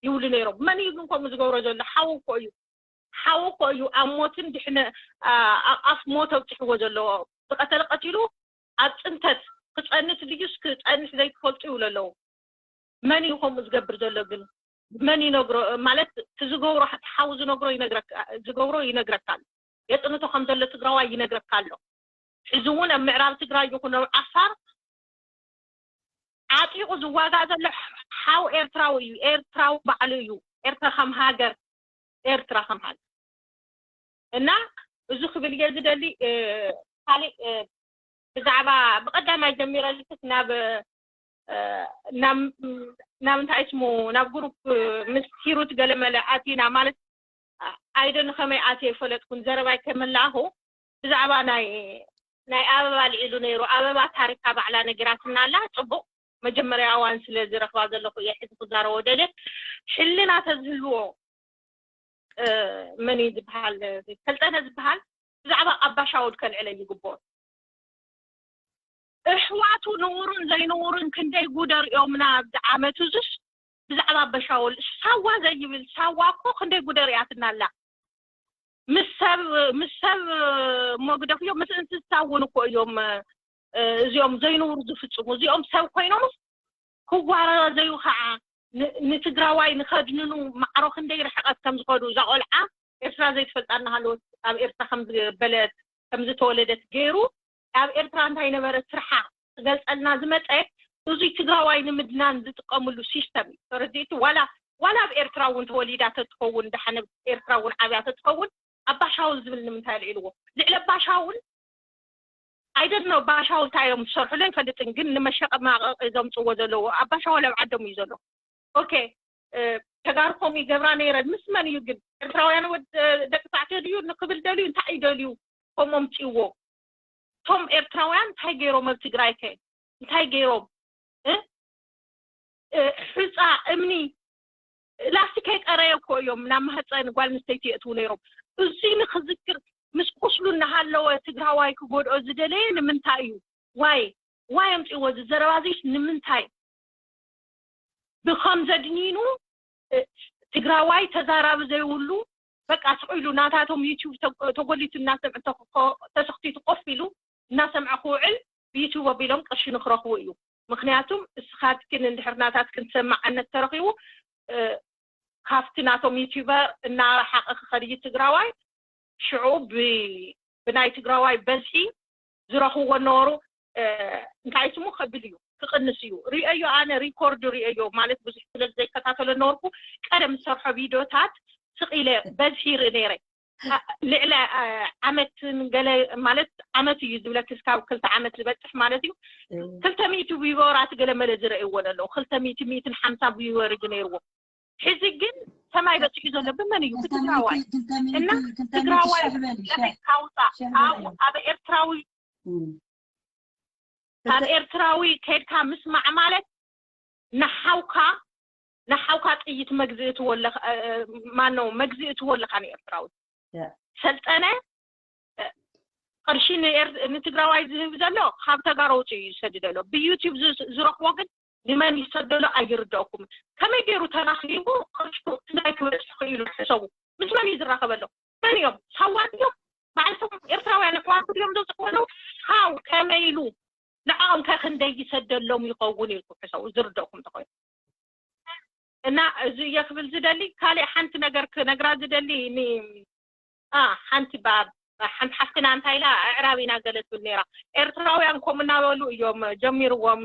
ይብሉ ነይሮም። መን እዩ ግን ከምኡ ዝገብሮ ዘሎ? ሓው እኮ እዩ። ሓው እኮ እዩ ኣብ ሞትን ድሕነ ኣ- ኣ- ኣፍ ሞት ኣብፅሕዎ ዘለዎ። ዝቐተለ ቀቲሉ ኣብ ፅንተት ክፀንት ድዩስ ክፀንሕ ዘይትፈልጡ ይብሉ ኣለዉ። መን እዩ ከምኡ ዝገብር ዘሎ ግን? መን ይነግሮ ማለት እቲ ዝገብሮ እቲ ሓው ዝነግሮ ይነግረካ ዝገብሮ ይነግረካ ኣሎ። የፅንቶ ከም ዘሎ ትግራዋይ ይነግረካ ኣሎ። ሕዚ እውን ኣብ ምዕራብ ትግራይ ይኹን ኣብ ዓፋር ዓጢቑ ዝዋጋእ ዘሎ ሓው ኤርትራዊ እዩ። ኤርትራዊ ባዕሉ እዩ። ኤርትራ ከም ሃገር ኤርትራ ከም ሃገር እና እዚ ክብል እየ ዝደሊ። እ፣ ካሊእ እ፣ ብዛዕባ ብቐዳማይ ጀሚረ ልክስ ናብ እ፣ ናብ ናብ እንታይ ስሙ ናብ ግሩፕ ምስ ሂሩት ገለመለ ኣቲና ማለት ኣይደ ንኸመይ ኣትየ ይፈለጥኩን ዘረባይ ከመላኹ ብዛዕባ ናይ ናይ ኣበባ ልዒሉ ነይሩ። ኣበባ ታሪካ ባዕላ ነጊራትና ኣላ። ፅቡቕ መጀመርያ እዋን ስለ ዝረኽባ ዘለኹ እየ ሕዚ ክዛረቦ ደልየ። ሕልና ተዝህልዎ እ፣ መን እዩ ዝበሃል ሰልጠነ ዝበሃል ብዛዕባ ኣባሻውል ከልዕለ ይግብኦ። እሕዋቱ ንውሩን ዘይንውሩን ክንደይ ጉደ ሪኦምና ኣብዚ ዓመት እዙስ ብዛዕባ ኣባሻውል ሳዋ ዘይብል ሳዋ እኮ ክንደይ ጉደ ሪኣትና ኣላ። ምስ ሰብ ምስ ሰብ እሞ ግደፍዮ ምስ እንስሳ እውን እኮ እዮም እ፣ እዚኦም ዘይንውሩ ዝፍፅሙ። እዚኦም ሰብ ኮይኖምስ ክዋረዘዩ ከዓ ን- ንትግራዋይ ንኸድንኑ ማዕሮ ክንደይ ርሕቐት ከም ዝኸዱ እዛ ቆልዓ ኤርትራ ዘይትፈልጣ እናሃለወት ኣብ ኤርትራ ከም ዝበለት ከም ዝተወለደት ገይሩ ኣብ ኤርትራ እንታይ ነበረ ስርሓ ክገልፀልና ዝመፀ እዙይ ትግራዋይ ንምድናን ዝጥቀምሉ ሲስተም እዩ። ተረዲእቲ ዋላ ዋላ ኣብ ኤርትራ እውን ተወሊዳ ተትኸውን ደሓነ ኤርትራ እውን ዓብያ ተትኸውን ኣባሻውል ዝብል ንምንታይ ኣልዒልዎ? ልዕሊ ኣባሻውል ኣይደድ ነው ባሻውል እንታይ እዮም ዝሰርሕሉ ኣይፈልጥን፣ ግን ንመሸቀማቀቂ ዘምፅዎ ዘለዎ ኣባሻውል ኣብ ዓዶም እዩ ዘሎ። ኦኬ ተጋሩ ከምኡ ይገብራ ነይረን ምስ መን እዩ ግን ኤርትራውያን ወድ ደቂ ተባዕትዮ ድዩ ንክብል ደልዩ እንታይ እዩ ደልዩ ከምኡ ኣምፅዎ? እቶም ኤርትራውያን እንታይ ገይሮም ኣብ ትግራይ ከ እንታይ ገይሮም? እ? እ፣ ሑፃ እምኒ ላስቲክ ከይቀረየ እኮ እዮም ናብ ማህፀን ጓል ኣንስተይቲ የእትዉ ነይሮም። እዚ ንክዝክር ምስ ቁስሉ እናሃለወ ትግራዋይ ክጎድኦ ዝደለየ ንምንታይ እዩ? ዋይ ዋይ ኣምፅዎ እዚ ዘረባ እዚስ ንምንታይ? ብከም ዘድኒኑ እ፣ ትግራዋይ ተዛራቢ ዘይብሉ በቃ ስቕ ኢሉ ናታቶም ዩቲዩብ ተጎሊቱ እናሰምዐ ተሰኽቲቱ ኮፍ ኢሉ እናሰምዐ ክውዕል ብዩቲዩብ ኣቢሎም ቅርሺ ንክረኽቡ እዩ። ምክንያቱም እስኻትክን እንድሕር ናታትክን ሰማዕነት ተረኺቡ እ፣ ካብቲ ናቶም ዩቲዩበር እናረሓቐ ክኸድ እዩ ትግራዋይ። ሽዑ ብ- ብናይ ትግራዋይ በዝሒ ዝረኽብዎ ነበሩ እ፣ እንታይ ስሙ ከብል እዩ ክቕንስ እዩ ሪኦዮ። ኣነ ሪኮርድ ሪኦዮ ማለት ብዙሕ ስለ ዘይከታተሎ ነበርኩ ቀደም ዝሰርሖ ቪዲዮታት ስቕ ኢለ በዝሒ ይርኢ ነይረ። ልዕሊ ዓመት ገለ ማለት ዓመት እዩ ዝብለኪ እስካብ ክልተ ዓመት ዝበፅሕ ማለት እዩ። ክልተ ሚእቲ ቪወራት ገለ መለ ዝረእይዎ ኣለዉ። ክልተ ሚእቲ ሚእትን ሓምሳ ቪወር እዩ ነይርዎ። ሕዚ ግን ሰማይ በፂሑ ዘሎ ብመን እዩ? ብትግራዋይ። እና ትግራዋይ ካውፃ ኣብ ኤርትራዊ ካብ ኤርትራዊ ከድካ ምስማዕ ማለት ንሓውካ ንሓውካ ጥይት መግዝእ ትወለኻ ማነው መግዝእ ትወለኻ ንኤርትራዊ ሰልጠነ ቅርሺ ንኤር- ንትግራዋይ ዝህብ ዘሎ ካብ ተጋሩ ውፅእ እዩ ዝሰድድ ዘሎ። ብዩቲዩብ ዝ- ዝረኽቦ ግን ንመን ይሰደሎ ኣይርደእኩምን። ከመይ ገይሩ ተራኺቡ ቅርሹ ትግራይ ክበፅሕ ክኢሉ ሕሰቡ። ምስ መን እዩ ዝራኸበሎ? መን እዮም? ሳዋ ድዮም? ባዕልቶም ኤርትራውያን ኣሕዋቱ ድዮም ዘውፅእዎ ኣለዉ? ሃው ከመይ ኢሉ ንዕኦም ከ ክንደይ ይሰደሎም ይኸውን ኢልኩም ሕሰቡ፣ ዝርደእኩም እንተኾይኑ። እና እዚ እየ ክብል ዝደሊ። ካሊእ ሓንቲ ነገር ክነግራ ዝደሊ ን- ኣ፣ ሓንቲ ባ- ሓንቲ ሓፍትና እንታይ ኢላ፣ ኣዕራብ ኢና ገለ ትብል ነይራ። ኤርትራውያን ከምኡ እናበሉ እዮም ጀሚርዎም፣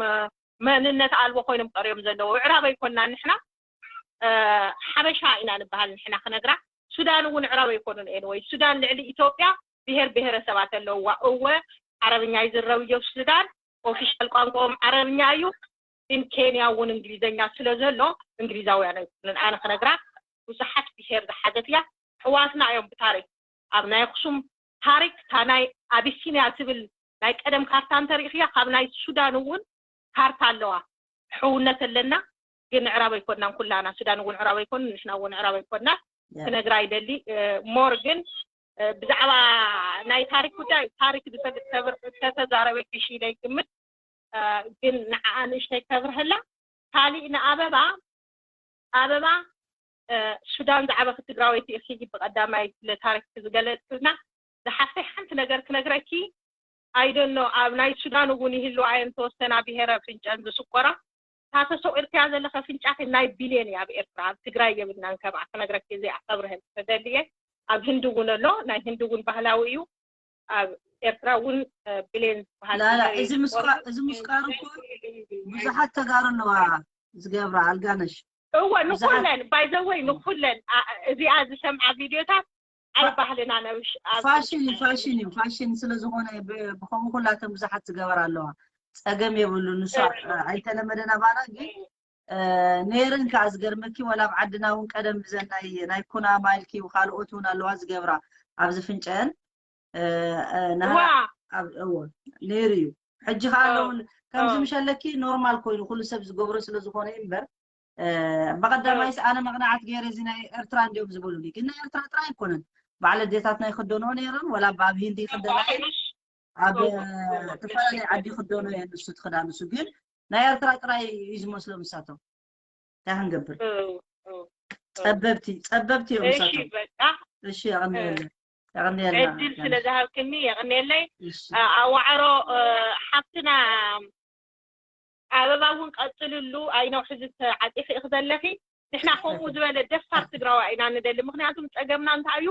መንነት ኣልቦ ኮይኖም ቀርዮም ዘለዉ። ኣዕራብ ኣይኮንና ንሕና፣ ሓበሻ ኢና ንበሃል ንሕና ክነግራ። ሱዳን እውን ኣዕራብ ኣይኮኑን። ኤንወይ ሱዳን ልዕሊ ኢትዮጵያ ብሄር ብሄረሰባት ኣለውዋ። እወ ዓረብኛ ይዝረብ እዮም ሱዳን፣ ኦፊሻል ቋንቋኦም ዓረብኛ እዩ። ግን ኬንያ እውን እንግሊዘኛ ስለ ዘሎ እንግሊዛውያን ኣይኮኑን። ኣነ ክነግራ ብዙሓት ብሄር ዝሓዘት እያ። ኣሕዋትና እዮም ብታሪክ ኣብ ናይ ኣክሱም ታሪክ እታ ናይ ኣቢሲንያ ትብል ናይ ቀደም ካርታ እንተሪእኽያ ካብ ናይ ሱዳን እውን ካርታ ኣለዋ። ሕውነት ኣለና ግን ኣዕራብ ኣይኮናን ኩላና። ሱዳን እውን ኣዕራብ ኣይኮኑን፣ ንሕና እውን ኣዕራብ ኣይኮናን። ክነግራ ይደሊ ሞር ግን ብዛዕባ ናይ ታሪክ ጉዳይ ታሪክ ዝፈልጥ ተተዛረበ ክሽ ኢለ ይግምት። ግን ንዓኣ ንእሽተይ ከብርሀላ። ካሊእ ንኣበባ ኣበባ ሱዳን ዝዓበኺ ትግራወይቲ ኢኺ። ብቐዳማይ ለታሪክ ዝገለጽልና ዝሓፍተይ ሓንቲ ነገር ክነግረኪ። ኣይደኖ ኣብ ናይ ሱዳን እውን ይህልዋ እየን ተወሰና ብሄረ ፍንጨን ዝስቆራ። እታ ተሰቂልክያ ዘለኸ ፍንጫኺ ናይ ቢልየን እያ ኣብ ኤርትራ፣ ኣብ ትግራይ የብልናን ከምኣ ክነግረኪ እዚኣ ከብርሀል ተደልየ። ኣብ ህንዲ እውን ኣሎ፣ ናይ ህንዲ እውን ባህላዊ እዩ። ኣብ ኤርትራ እውን ብሌን ዝበሃል ላላ ነገር እዩ። እዚ ምስቋ- እዚ ምስቋር እኮ ብዙሓት ተጋሩ ኣለዋ ዝገብራ ኣልጋነሽ። እወ ብዙሓት ንኩለን ባይዘወይ ንኩለን ኣ- እዚኣ ዝሰምዓ ቪዲዮታት ኣብ ባህልና ነብሽ ኣብ ፋሽን እዩ ፋሽን እዩ ፋሽን ስለ ዝኾነ ብ- ብኸምኡ ኩላተን ብዙሓት ዝገበራ ኣለዋ። ጸገም የብሉ ንሱ እ- ኣይተለመደን ኣባና ግን እ፣ ነይረን ከዓ ዝገርመኪ ዋላ ኣብ ዓድና እውን ቀደም ብዘን ናይ ናይ ኩናማ ኢልኪ ካልኦት እውን ኣለዋ ዝገብራ ኣብዚ ፍንጨን እ፣ እ፣ ናህራ ዋ ኣብ እዎ ነይሩ እዩ። ሕጂ ከዓ እ፣ ኣለውን ከምዚ እ፣ ምሸለኪ ኖርማል ኮይኑ ኩሉ ሰብ ዝገብሮ ስለ ዝኾነ እዩ እምበር እ፣ እ፣ በቐዳማይስ ኣነ መቕናዓት ገይረ እዚ ናይ ኤርትራ እንዲዮም ዝበሉኒ ግን ናይ ኤርትራ ጥራይ ኣይኮነን። ባዕለ ኣዴታትና ይክደንኦ ነይረን ወላ ኣብ ሂንዲ ይክደና እየን። ኣብ እዎ እዎ ልክ ዝተፈላለየ ዓዲ እዩ። ክደኖ እየን ንሱ ትክዳን ንሱ ግን ናይ ኤርትራ ጥራይ እዩ ዝመስሎም ንሳቶም። እንታይ ክንገብር? እው፣ እው፣ እው። ጸበብቲ ጸበብቲ እዮም እሺ ንሳቶም። በቃ እሺ እ፣ የቐንየልና የቐንየልና ዕድል ስለ የቐንየልና። ዝሃብክኒ የቐንየለይ። እሺ እ፣ ኣዋዕሮ እ፣ ሓፍትና ኣበባ እውን ቀጽልሉ። ኣይነውሒ ዝተዓጢኺ ኢኺ ዘለኺ። ንሕና ከምኡ ዝበለ ደፋር ትግራዋ ኢና ንደሊ። ምክንያቱም ጸገምና እንታይ እዩ?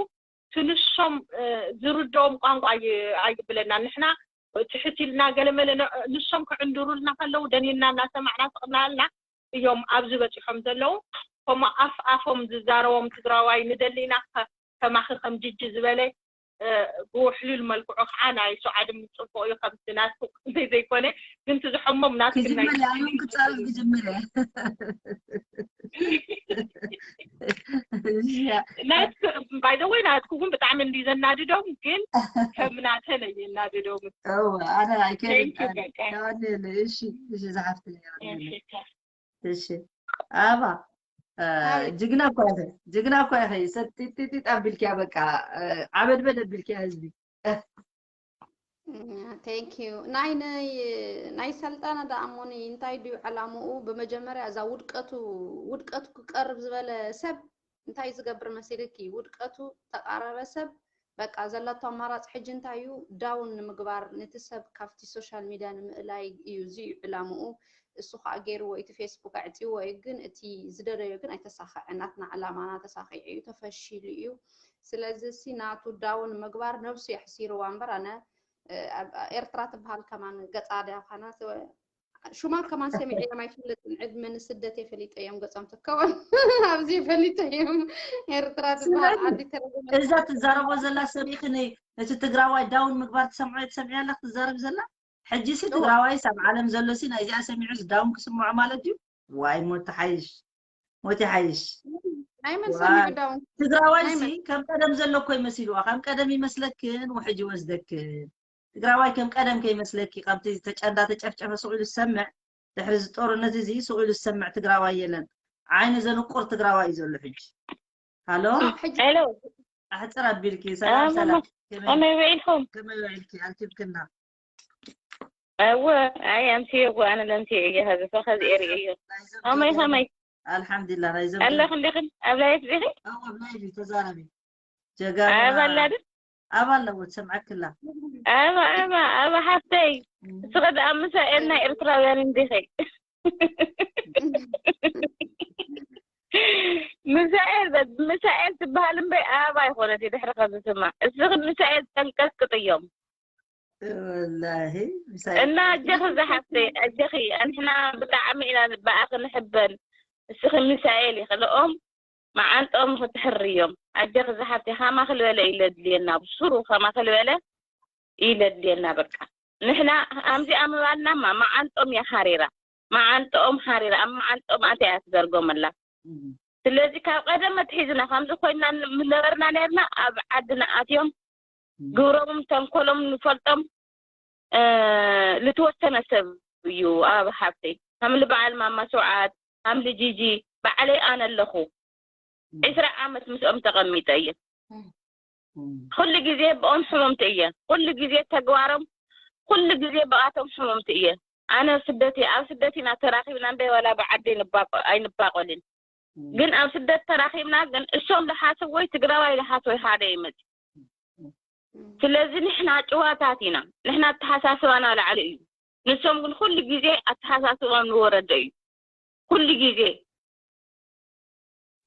ትንሶም እ፣ ዝርድኦም ቋንቋ ኣይ- ኣይብለና። ንሕና ትሕት ኢልና ገለመለ ን- ንሶም ክዕንድሩልና ከለዉ ደኒና እናሰማዕና ስቕናልና እዮም ኣብዚ በፂሖም ዘለዉ። ከምኡ ኣፍ ኣፎም ዝዛረቦም ትግራዋይ ንደሊና ከ- ከማኺ ከም ጅጂ ዝበለ እ፣ ብውሕሉል መልክዑ ከዓ ናይ ሱዓድም ፅቡቕ እዩ ከምቲ ናትኩ ክንደይ ዘይኮነ ግን ትዝሐሞም ናትክን ናይ ክዝመል ኣዮም ክፃረፍ ክጅምር እየ ናትክ ባይደወይ ናትኩ እውን ብጣዕሚ እንዲ ዘናድዶም ግን ከም ናተን ኣየናድዶምን እወ ኣነ ኣይከይድን Thank you በቃ ተዋኔለ እሺ እሺ ዝሓፍት እሺ እሺ ኣባ እ፣ ኣቤት ጅግና እኳ ኢኺ ጅግና እኳ ኢኺ ሰቲጢጢጥ ኣቢልክያ በቃ እ፣ ዓበድበድ ኣቢልክያ ህዝቢ Thank you ናይ ናይ ናይ ሰልጠነ ደኣ እሞኒ እንታይ ድዩ ዕላምኡ ብመጀመርያ እዛ ውድቀቱ ውድቀቱ ክቀርብ ዝበለ ሰብ እንታይ ዝገብር መሲልኪ ውድቀቱ ተቃረበ ሰብ በቃ ዘለቶ ኣማራፂ ሕጂ እንታይ እዩ down ንምግባር ነቲ ሰብ ካብቲ social media ንምእላይ እዩ እዚ እዩ ዕላምኡ እሱ ከዓ ገይርዎ እቲ Facebook ኣዕፅዎ እዩ ግን እቲ ዝደለዮ ግን ኣይተሳኸዐ ናትና ዕላማና ተሳኺዑ እዩ ተፈሺሉ እዩ ስለዚ ሲ ናቱ down ምግባር ነብሱ የሕሲርዋ እምበር ኣነ ኤርትራ ትበሃል ከማን ገፃ ድያ ኳና ሽማ ከማን ሰሚዐ እዮም ኣይፈልጥን ዕድመ ንስደት የፈሊጠ እዮም ገፆም ትከወን ኣብዚ የፈሊጠ እዮም ኤርትራ ትበሃል ዓዲ ተረገመ እዛ ትዛረቦ ዘላ ሰሚዕክኒ እቲ ትግራዋይ down ምግባር ትሰምዖ ትሰምዒ ኣለክ ትዛረብ ዘላ ሕጂ ሲ ትግራዋይ ሳብ ዓለም ዘሎ ሲ ናይዚኣ ሰሚዑ down ክስምዖ ማለት እዩ ዋይ ሞት ሓይሽ ሞት ሓይሽ ናይ መን ሰሚዑ down ትግራዋይ ሲ ከም ቀደም ዘሎ እኮ ይመሲልዋ ከም ቀደም ይመስለክን ውሕጅ ይወስደክን ትግራዋይ ከም ቀደም ከይመስለኪ ካብቲ ተጨንዳ ተጨፍጨፈ ሱቕ ኢሉ ዝሰምዕ ድሕሪ እዚ ጦርነት እዚ ሱቕ ኢሉ ዝሰምዕ ትግራዋይ የለን። ዓይኒ ዘንቁር ትግራዋይ እዩ ዘሎ ሕጂ። ሃሎ ሄሎ ኣሕፅር ኣቢልኪ ሰላም ሰላም ከመይ ውዒልኩም? ከመይ ውዒልኪ? ኣርኪብክና? እወ፣ ኣይ ኣምስየ እኮ ኣነ ለምስየ እየ። ኸዚ እኮ ኸዚ እየ ርእዮ። ኸመይ ኸመይ? ኣለኽን ዲኽን? ኣብ ላይፍ ዲኺ? ተዛረቢ። ጀጋና ኣበባ ኣላ ድን? ኣባ ኣለዎ ትሰምዐክላ። ኣበባ ኣበባ ኣበባ ሓፍተይ፣ እስኸ ደኣ ምሳኤል ናይ ኤርትራውያን እንዲኺ? ምሳኤል በ- ምሳኤል ትበሃል እምበይ ኣበባ ኣይኮነት ድሕሪ ኸዚ ስማ። እስኺ ምሳኤል ተንቀጥቅጥዮም። ወላሂ እና ኣጀኺ ዝሓፍተይ ኣጀኺ፣ ንሕና ብጣዕሚ ኢና ብኣኺ ንሕበን። እስኺ ሚሳኤል ኢኺ፣ ንኦም መዓንጥኦም ክትሕርዮም። ኣጀኺ ዝሓፍተይ፣ ኸማኺ ዝበለ እዩ ለድልየና፣ ብሱሩ ኸማኺ ዝበለ እዩ ለድልየና። በቃ ንሕና ኣምዚኣ ምባልናማ መዓንጥኦም እያ ሓሪራ፣ መዓንጥኦም ሓሪራ፣ ኣብ መዓንጥኦም ኣትያ እያ ትዘርጎመላ። ስለዚ ካብ ቀደም ኣትሒዝና ከምዚ ኮይና ምነበርና ነርና፣ ኣብ ዓድና ኣትዮም ግብሮምን ተንኮሎም ንፈልጦም። ልትወሰነ ሰብ እዩ ኣብ ሓብተይ፣ ከም ልበዓል ማማ ስውዓት፣ ከም ልጂጂ፣ ባዕለይ ኣነ ኣለኹ። ዕስራ ዓመት ምስኦም ተቐሚጠ እየ። ኩሉ ግዜ ብኦም ሕሙምቲ እየ። ኩሉ ግዜ ተግባሮም፣ ኩሉ ግዜ ብኣቶም ሕሙምቲ እየ። ኣነ ስደት እየ። ኣብ ስደት ኢና ተራኺብና እምበይ ዋላ ብዓዲ ኣይንባቆልን። ግን ኣብ ስደት ተራኺብና ግን እሶም ልሓስብ ወይ ትግራዋይ ልሓስብ ወይ ሓደ ይመጽእ። ስለዚ ንሕና ጭዋታት ኢና። ንሕና ኣተሓሳስባና ላዕሊ እዩ። ንሶም ግን ኩሉ ግዜ ኣተሓሳስቦም ንወረደ እዩ። ኩሉ ግዜ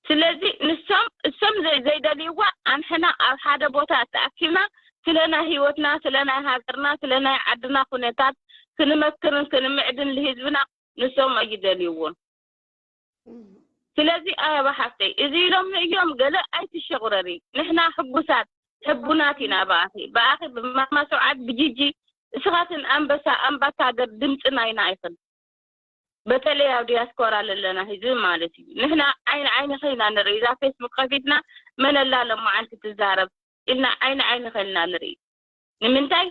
ስለዚ ንሶም እሶም ዘይደልይዋ ኣንሕና ኣብ ሓደ ቦታ ተኣኪብና ስለ ናይ ህይወትና፣ ስለ ናይ ሃገርና፣ ስለ ናይ ዓድና ኩነታት ክንመክርን ክንምዕድን ልህዝብና ንሶም ኣይደልይዎን። ስለዚ ኣበባ ሓፍተይ እዚ ኢሎም እዮም ገለ ኣይትሸቑረሪ። ንሕና ሕጉሳት ሕቡናት ኢና ብኣኺ ብኣኺ ብማማ ስውዓት ብጂጂ እስኻትን ኣንበሳ ኣምባሳደር ድምፂ ናይና ኢኽን። በተለይ ኣብ ዲያስፖራ ለለና ህዝቢ ማለት እዩ። ንሕና ዓይኒ ዓይኒ ኸይና ንርኢ። እዛ ፌስቡክ ከፊትና መን ኣላ ሎማዓንቲ ትዛረብ ኢልና ዓይኒ ዓይኒ ኸይና ንርኢ። ንምንታይ?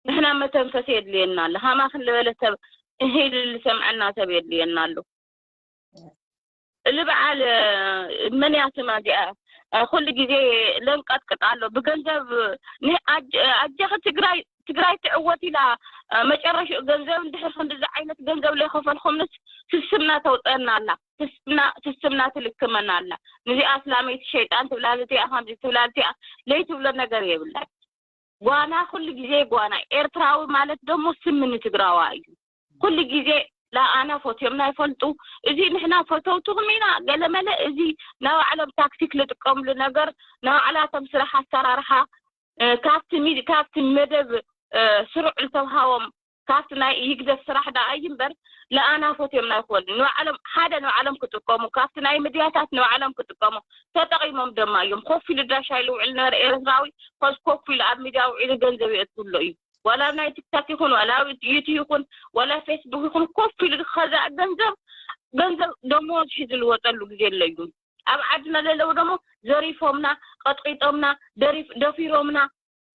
ንሕና መተንፈሲ የድልየና ኣሎ። ኸማኽን ዝበለ ሰብ እሂ ኢሉ ዝሰምዐና ሰብ የድልየና ኣሎ። እሊ በዓል መን እያ ስማ እዚኣ? ኩሉ ግዜ ለንቀጥቅጥ ኣሎ ብገንዘብ። ኣጀኺ ትግራይ ትግራይ ትዕወት ኢላ መጨረሽኡ ገንዘብ እንድሕር ክንድዚ ዓይነት ገንዘብ ለይኸፈልኩምንስ ስስምና ተውፀና ኣላ። ስስምና ትልክመና ኣላ። ንዚኣ ኣስላመይቲ ሸይጣን ትብላ፣ ንዚኣ ከምዚ ትብላ፣ ንዚኣ ለይትብሎ ነገር የብላን። ጓና ኩሉ ግዜ ጓና። ኤርትራዊ ማለት ደሞ ስም ንትግራዋ እዩ። ኩሉ ግዜ ለኣና ፎትዮምና ይፈልጡ። እዚ ንሕና ፈተውትኹም ኢና ገለመለ፣ እዚ ናይ ባዕሎም ታክቲክ ልጥቀምሉ ነገር፣ ናይ ባዕላቶም ስራሕ ኣሰራርሓ፣ ካብቲ መደብ ስሩዕ ዝተውሃቦም ካብቲ ናይ ይግደፍ ስራሕ ደኣ እዩ እምበር ለኣና ፈትዮምና ይኽወል ንባዕሎም ሓደ ንባዕሎም ክጥቀሙ ካብቲ ናይ ሚድያታት ንባዕሎም ክጥቀሙ ተጠቒሞም ደማ እዮም። ኮፍ ኢሉ ዳሻይ ልውዕል ነበረ ኤርትራዊ ከዚ ኮፍ ኢሉ ኣብ ሚድያ ውዒሉ ገንዘብ የእትውሎ እዩ። ዋላ ኣብ ናይ ቲክታክ ይኹን ዋላ ኣብ ዩቱ ይኹን ዋላ ፌስቡክ ይኹን ኮፍ ኢሉ ዝኸዛእ ገንዘብ ገንዘብ ደሞዝ ሒዙ ዝወፀሉ ግዜ ኣሎ እዩ። ኣብ ዓድና ዘለዉ ደሞ ዘሪፎምና፣ ቀጥቂጦምና፣ ደሪፍ- ደፊሮምና፣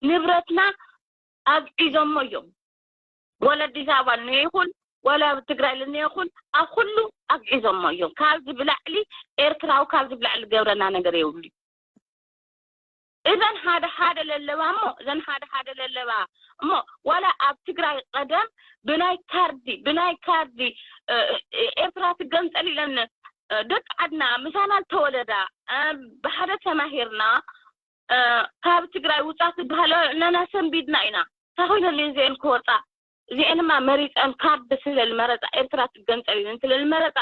ንብረትና ኣግዒዞሞ እዮም። ወላ ኣዲስ ኣበባ ልኒኦ ይኹን ወላ ኣብ ትግራይ ልኒኦ ይኹን ኣብ ኩሉ ኣግዒዞሞ እዮም። ካብዚ ብላዕሊ ኤርትራዊ ካብዚ ብላዕሊ ገብረና ነገር የብሉ። እዘን ሓደ ሓደ ለለባ እሞ እዘን ሓደ ሓደ ለለባ እሞ ዋላ ኣብ ትግራይ ቀደም ብናይ ካርዲ ብናይ ካርዲ ኤርትራ ትገንጸል ኢለን ደቂ ዓድና ምሳና ዝተወለዳ ብሓደ ተማሂርና ካብ ትግራይ ውፃ ትበሃለና ሰንቢድና ኢና። እንታይ ኮይነን እዚአን ክወፃ? እዚአንማ መሪፀን ካርድ ስለልመረፃ ኤርትራ ትገንፀል ኢለን ስለልመረፃ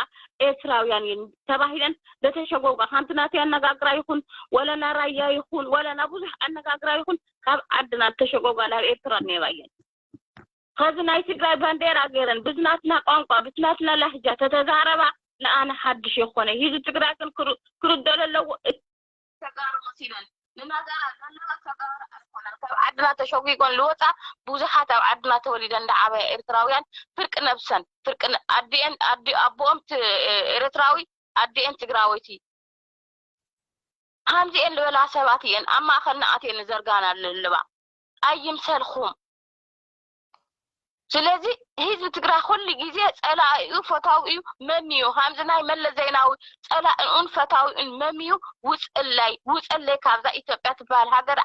ኤርትራውያን እየን ተባሂለን ደተሸጎጓ። ሓንቲ ናተይ ኣነጋግራ ይኹን ወለና ራያ ይኹን ወለና ብዙሕ ኣነጋግራ ይኹን ካብ ዓድና ተሸጎጓ ናብ ኤርትራ ኔባ እየን። ኸዚ ናይ ትግራይ ባንዴራ ገይረን ብዝናትና ቋንቋ ብዝናትና ላህጃ ተተዛረባ ንኣነ ሓድሽ የኾነ። ህዝቢ ትግራይ ግን ክርዶ ለለዎ ተጋሩ መሲለን ንናገራ ዘለዋ ተጋሩ ኣይኮነን። ካብ ዓድና ተሸጒጎን ልወፃ ብዙሓት ኣብ ዓድና ተወሊደን እንዳዓበያ ኤርትራውያን ፍርቂ ነብሰን ፍርቂ ኣዲኤን ኣዲ ኣቦኦም ኤርትራዊ ኣዲኤን ትግራወይቲ ሃምዚኤን ልበላ ሰባት እየን ኣብ ማእኸልና ኣትየን ንዘርጋና ለለዋ ኣይምሰልኹም። ስለዚ ህዝቢ ትግራይ ኩሉ ግዜ ፀላኢኡ ፈታዊኡ መምዩ ሃምዚ ናይ መለስ ዜናዊ ፀላኢኡን ፈታዊኡን መምዩ ውፅለይ ውፅለይ ካብዛ ኢትዮጵያ ትበሃል ሃገር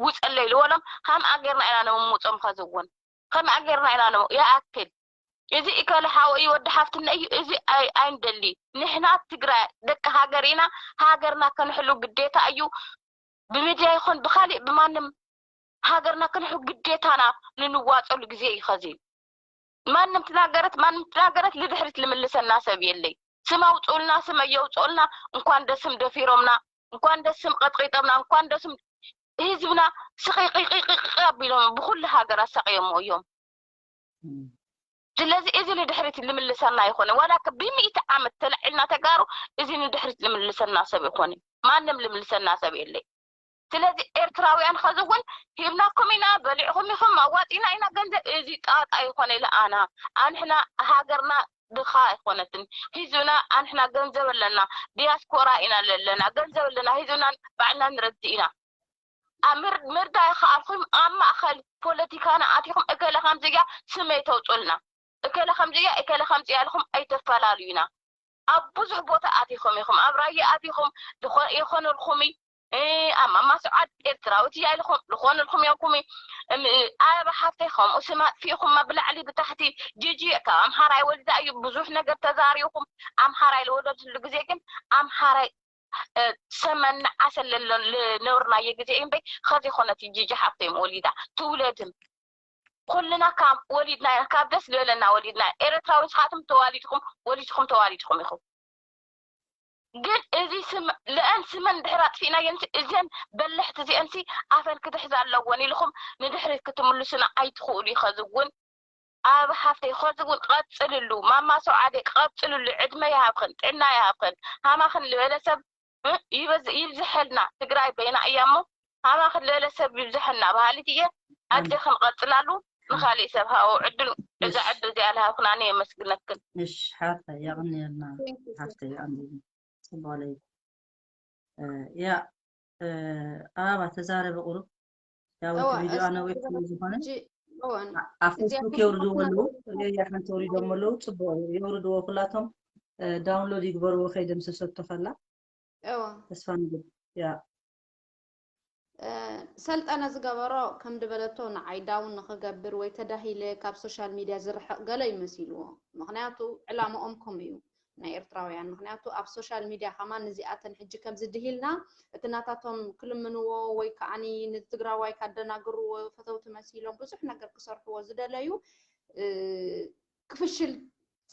ውፀለይ ዝበሎም ከምኣ ጌርና ኢና ነምውፆም። ከዚ እውን ከምኣ ጌርና ኢና ነ ይኣክል። እዚ እከለ ሓወ እዩ፣ ወዲ ሓፍትና እዩ፣ እዚ ኣይ- ኣይንደሊ። ንሕና ትግራይ ደቂ ሃገር ኢና። ሃገርና ከንሕሉ ግዴታ እዩ። ብሚድያ ይኹን ብካሊእ ብማንም ሃገርና ክንሕሉ ግዴታና። ንንዋፀሉ ግዜ እዩ ኸዚ። ማንም ትናገረት ማንም ትናገረት ልድሕሪት ልምልሰና ሰብ የለይ። ስም ኣውፅኡልና፣ ስም ኣየውፅኡልና። እንኳን ደስም ደፊሮምና፣ እንኳን ደስም ቀጥቂጦምና፣ እንኳን ደስም ህዝብና ስቂቂቂቂቂ ኣቢሎም ብኩሉ ሃገር ኣሳቂዮሞ እዮም። ስለዚ እዚ ንድሕሪት ልምልሰና ይኮነ ዋላ ከ ብሚእቲ ዓመት ተላዒልና ተጋሩ፣ እዚ ንድሕሪት ልምልሰና ሰብ ይኮነ። ማንም ልምልሰና ሰብ የለይ። ስለዚ ኤርትራውያን ኸዚ እውን ሂብናኩም ኢና፣ በሊዕኹም ኢኹም፣ ኣዋፂና ኢና ገንዘብ፣ እዚ ጣጣ ይኮነ ኢለ ኣና። ኣንሕና ሃገርና ድኻ ኣይኮነትን። ህዝብና ኣንሕና ገንዘብ ኣለና፣ ዲያስፖራ ኢና ለለና፣ ገንዘብ ኣለና፣ ህዝብና ባዕልና ንረድእ ኢና። ኣብ ምር- ምርዳእ ይኸኣልኩም ኣብ ማእኸል ፖለቲካና ኣቲኹም እከለ ከምዚ እያ ስመይ ተውፅልና፣ እከለ ከምዚ እያ፣ እከለ ከምዚ እያ ኢልኩም ኣይተፈላልዩና። ኣብ ብዙሕ ቦታ ኣቲኹም ኢኹም፣ ኣብ ራያ ኣቲኹም ዝኾ- ይኾነልኩም እዩ። እ፣ ኣብ ማማስዓድ ኤርትራዊት እያ ኢልኩም ዝኾነልኩም ኢኹም እዩ። እም፣ እ፣ ኣበባ ሓፍተይ ከምኡ ስም ኣጥፊእኹማ ብላዕሊ ብታሕቲ። ጂጂ ካብ ኣምሓራይ ወሊዳ እዩ ብዙሕ ነገር ተዛሪብኩም። ኣምሓራይ ልወለድሉ ግዜ ግን ኣምሓራይ እ፣ ሰመና ዓሰል ለሎ ልነብርናዮ ግዜ እዩ እምበይ ኸዚ ኮነት ጂጂ ሓፍተይ ወሊዳ ትውለድም። ኩልና ካብ ወሊድና ኢና፣ ካብ ደስ ዝበለና ወሊድና። ኤርትራዊ ንስኻትኩም ተዋሊድኩም ወሊድኩም ተዋሊድኩም ኢኹም። ግን እዚ ስም ልአን ስመን ድሕር ኣጥፊእናየንሲ እዘን በለሕቲ እዚአንሲ ኣፈን ክትሕዝ ኣለወን ኢልኩም ንድሕሪት ክትምልሱና ኣይትኽእሉ። ኸዚ እውን ኣብ ሓፍተይ ኸዚ እውን ቀፅልሉ ማማ ሰውዓደ ቀፅልሉ ዕድመ ይሃብኽን ጥዕና ይሃብኽን። ሃማኽን ልበለ ሰብ እ፣ ይበዝ- ይብዝሐልና። ትግራይ በይና እያ እሞ ሃማኽን ልበለ ሰብ ይብዝሐልና በሃሊት እየ። ኣጀኽን ቀፅላሉ። ንኻሊእ ሰብ ሃቦ ዕድል። እዛ ዕድል እዚኣ ልሃብኽናኒ የመስግነክን። እሺ ሓፍተይ የቐንየልና። ሓፍተይ የቐንየልና። ፅቡቅ ለይ ያ ኣበባ ተዛረቢ ቁሩብ። ያው እቲ ቪድዮ ኣነዊሕ ስለ ዝኾነ ኣብ ፌስቡክ የውርድዎ ኣለዉ። ያ ሓንቲ ወሪዶም ኣለዉ። ፅቡቅ የውርድዎ ኩላቶም ዳውንሎድ ይግበርዎ ከይደምሰሰቶ ከላ። ተስፋ ንግብ ያ ሰልጠነ ዝገበሮ ከም ድበለቶ ንዓይ ዳውን ንክገብር ወይ ተዳሂለ ካብ ሶሻል ሚድያ ዝርሕቕ ገለ ይመሲልዎ። ምክንያቱ ዕላምኦም ከምኡ እዩ ናይ ኤርትራውያን። ምክንያቱ ኣብ ሶሻል ሚድያ ከማን ንዚኣተን ሕጂ ከምዚ ድሂልና እቲ ናታቶም ክልምንዎ ወይ ከዓኒ ንትግራዋይ ካደናግርዎ ፈተውቲ መሲሎም ብዙሕ ነገር ክሰርሕዎ ዝደለዩ ክፍሽል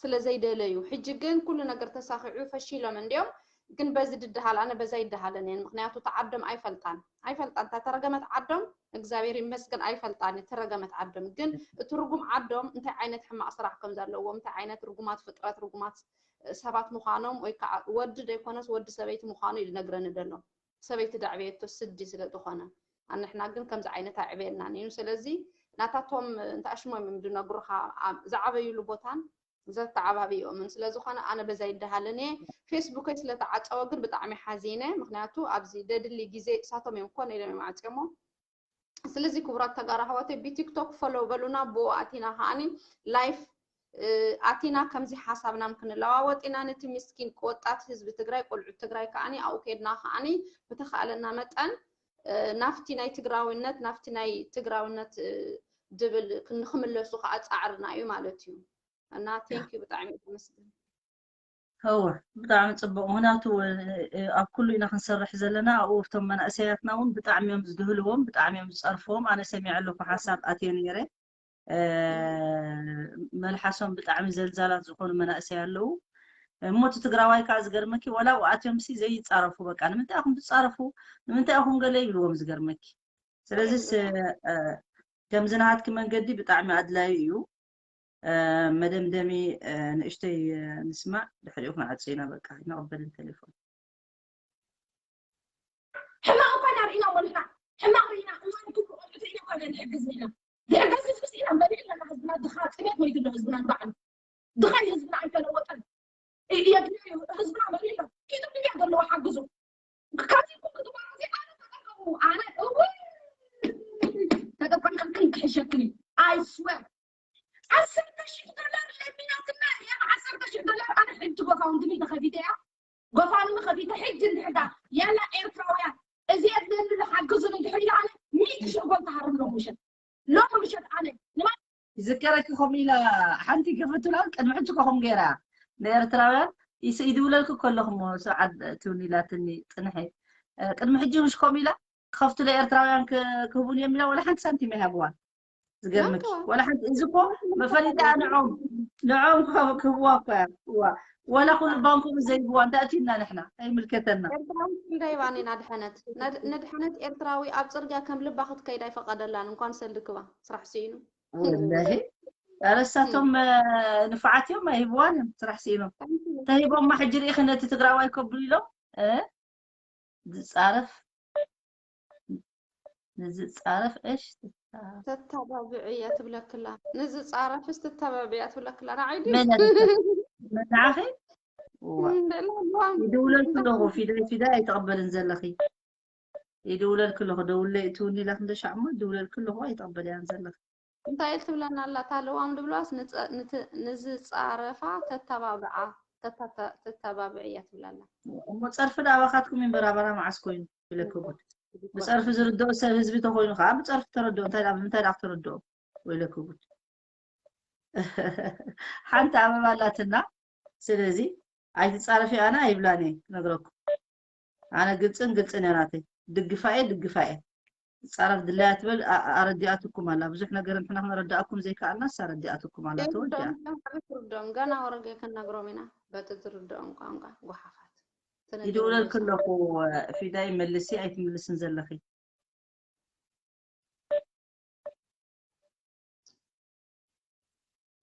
ስለ ዘይደለዩ ሕጂ ግን ኩሉ ነገር ተሳኺዑ ፈሺሎም እንድዮም። ግን በዚ ድድሃል ኣነ በዛ ይደሃለን እየን። ምክንያቱ እታ ዓዶም ኣይፈልጣን ኣይፈልጣን እታ ተረገመት ዓዶም እግዚኣብሔር ይመስገን ኣይፈልጣን እየ ተረገመት ዓዶም። ግን እቲ ርጉም ዓዶም እንታይ ዓይነት ሕማቕ ስራሕ ከም ዘለዎም እንታይ ዓይነት ርጉማት ፍጥረት ርጉማት ሰባት ምዃኖም ወይ ከዓ ወዲ ዘይኮነስ ወዲ ሰበይቲ ምዃኑ እዩ ዝነግረኒ ዘሎ። ሰበይቲ ዳዕብየቶ ስዲ ስለ ዝኾነ ኣንሕና ግን ከምዚ ዓይነት ኣይዕበየልናን እዩ። ስለዚ ናታቶም እንታይ ሽሞም እዮም ዝነግሩኻ ዝዓበይሉ ቦታን ዘተዓባብዮምን ስለ ዝኾነ ኣነ በዛ ይደሃለን እየ። ፌስቡከይ ስለ ተዓፀወ ግን ብጣዕሚ ሓዚነ። ምክንያቱ ኣብዚ ደድሊ ግዜ እሳቶም እዮም ኮነ ኢሎም እዮም ዓፅዮሞ። ስለዚ ክቡራት ተጋሩ ኣሕዋተይ ብቲክቶክ ፎሎው በሉና ብኡ ኣቲና ከዓኒ ላይፍ ኣቲና ከምዚ ሓሳብናም ክንለዋወጥ ኢና። ነቲ ምስኪን ወጣት ህዝቢ ትግራይ ቆልዑት ትግራይ ከዓኒ ኣብኡ ከይድና ከዓኒ ብተኻእለና መጠን ናፍቲ ናይ ትግራዊነት ናፍቲ ናይ ትግራዊነት ድብል ንክምለሱ ከዓ ፃዕርና እዩ ማለት እዩ። እና ቴንክ ዩ ብጣዕሚ እየ ዘመስግን። እወ ብጣዕሚ ፅቡቅ ምክንያቱ ኣብ ኩሉ ኢና ክንሰርሕ ዘለና ኣብኡ እቶም መናእሰያትና እውን ብጣዕሚ እዮም ዝድህልዎም ብጣዕሚ እዮም ዝፀርፍዎም ኣነ ሰሚዐ ኣለኩ ሓሳብ ኣትየ ነይረ መልሓሶም ብጣዕሚ ዘልዛላት ዝኾኑ መናእሰይ ኣለዉ እሞ እቲ ትግራዋይ ከዓ ዝገርመኪ ወላ ኣብኡ ኣትዮም ሲ ዘይፃረፉ በቃ ንምንታይ ኢኹም ትፃረፉ ንምንታይ ኢኹም ገለ ይብልዎም ዝገርመኪ ስለዚስ ከምዚ ናሃትኪ መንገዲ ብጣዕሚ ኣድላዩ እዩ መደምደሚ ንእሽተይ ንስማዕ ድሕሪኡ ክንዓጽ ኢና በቃ ንቕበልን ቴሌፎን ሕማቕ እኳ ኢና ርኢና ወልካ ሕማቕ ርኢና እዋን ክብሩ ቆልዑ ርኢና እኳ ኢና ንሕግዝ ርኢና ዝሕገዝ ህዝቢ ስኢና መሪሕ ኣለና ህዝብና ድኻ ጥሜት መይቱ ኣሎ ህዝብና ንባዕሉ ድኻ ህዝብና ኣይተለወጠን የድልዮ ህዝብና መሪሕ ኣሎ ኪዱ ድልያ ዘለዎ ሓግዙ ካብዚ ኩሉ ግባሮ እዚ ኣነ ተጠቀሙ ኣነ እውን ተጠቀምክን ክሕሸክን እዩ ኣይስወር ዓሰርተ ሺሕ ዶላር ለሚናትና እያ ዓሰርተ ሺሕ ዶላር ኣነ ሕጂ ጎፋውንድሚ ተኸፊተ እያ ጎፋንሚ ከፊተ ሕጂ እንድሕዳ ያላ ኤርትራውያን እዚ የድልየኒ ሓግዙን እንድሕር ኢለ ኣነ ኢቲ ሸጎል ትሃርም ሎሚ ምሸት ሎሚ ምሸት ኣነ ንማ ይዝከረኪ ከምኡ ኢላ ሓንቲ ገፈቱላ ቅድሚ ሕጂ ከኹም ገይራ ንኤርትራውያን ይስ- ይድውለልኩ ከለኹ እሞ ሰዓት ትውን ኢላትኒ ጽንሐ እ፣ ቅድሚ ሕጂ ምሽ ከምኡ ኢላ ክኸፍቱ ለኤርትራውያን ክ- ክህቡን እዮም ኢላ ወላ ሓንቲ ሳንቲም ኣይሃብዋን ዝገርምኪ ናቶ ወላ ሓንቲ እዚ እኮ መፈሊጣ ንዖም ንዖም ክኸ- ክህብዋ እኮ እያ እዋ ወላ ኩሉ ባንኮም ዘይህብዋ እንታይ ኣትዩና ንሕና ኣይምልከተና ኤርትራዊ ክንደይ ባኒ ናድሐነት ነድ- ነድሐነት ኤርትራዊ ኣብ ጽርግያ ከም ልባ ክትከይድ ኣይፈቀደላን እንኳን ሰልክባ ስራሕ ስኢኑ ወላሂ ኧረ እሳቶም እ፣ ንፉዓት እዮም ኣይህብዋን እዮም ስራሕ ስኢኖም ተሂቦማ ሕጂ ርኢኺ ነቲ ትግራዋይ ከብሉ ኢሎም እ፣ ዝጻረፍ ንዝጻረፍ እሽ ተተባብዕ እያ ትብለክላ ንዝጻረፍስ ትተባብዕ እያ ትብለክላ ንዓይ ድዩ መን ንዓኺ እዋ እንደላ ይድውለልኪ ኣለኹ ፊዳይ ፊዳይ ኣይትቕበልን ዘለኺ ይድውለልኪ ኣለኹ ደውለይ እትውኒ ኢላ ክንደ ሻዕሞ ይድውለልኪ ኣለኹ ኣይትቕበልያን ዘለኺ እንታይ ኢል ትብለና ኣላ እታ ልዋም ድብለዋስ ንጸ- ንት- ንዝጻረፋ ተተባብዓ ተታ- ተተባብዕ እያ ትብላ ኣላ እሞ ጸርፊ ዳባኻትኩም ይንበራበራ መዓስ ኮይኑ ኢለኪ ጉድ ብጸርፊ ዝርድኦ ሰብ ህዝቢ ተኮይኑ ከዓ ብጸርፊ ተረድኦ እንታይ ዳ- እንታይ ዳ ተረድኦ ወይለኪ ጉድ ሓንቲ ኣበባ ኣላትና ስለዚ ኣይትጻረፊ ኣነ ኣይብላን እየ ክነግረኩም ኣነ ግልጽን ግልጽን እያ ናተይ ድግፋ እየ ድግፋ እየ ትጻረፍ ድላያ ትበል ኣ- ኣረዲኣትኩም ኣላ ብዙሕ ነገር ንሕና ክነረዳእኩም ዘይከኣልናስ ኣረዲኣትኩም ኣላ ተወዲኣ ትርድኦም ገና ወረገ ክነግሮም ኢና በቲ ዝርድኦም ቋንቋ ጎሓፋት ይድውለልኪ ኣለኹ ፊዳይ መልሲ ኣይትምልስን ዘለኺ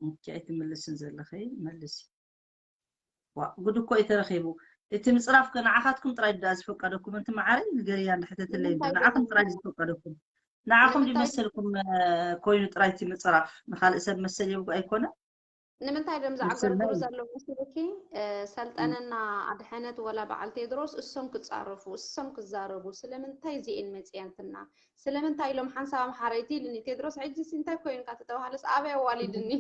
ኦኬ ኣይትምልስን ዘለኺ መልሲ ዋ ጉድ እኮ እዩ ተረኺቡ እቲ ምፅራፍ ከ ንዓኻትኩም ጥራይ ድኣ ዝፈቀደኩም እንቲ መዓረይ ንገርያ እንዳሕተተለይ እንዶ ንዓኹም ጥራይ ዝፈቀደኩም ንዓኹም ድዩ መሰልኩም ኮይኑ ጥራይ እቲ ምፅራፍ ንካልእ ሰብ መሰል የብጉ ኣይኮነ ንምንታይ ደም ዝዓገርግሩ ዘለዉ መስልኪ ሰልጠነና ኣድሐነት ወላ በዓል ቴድሮስ እሶም ክፃረፉ እሶም ክዛረቡ ስለምንታይ እዚኤን መፅያንትና ስለምንታይ ኢሎም ሓንሳብ ኣምሓረይቲ ኢልኒ ቴድሮስ ሕጂስ እንታይ ኮይንካ ተተባሃለስ ኣበይ ኣዋሊድኒ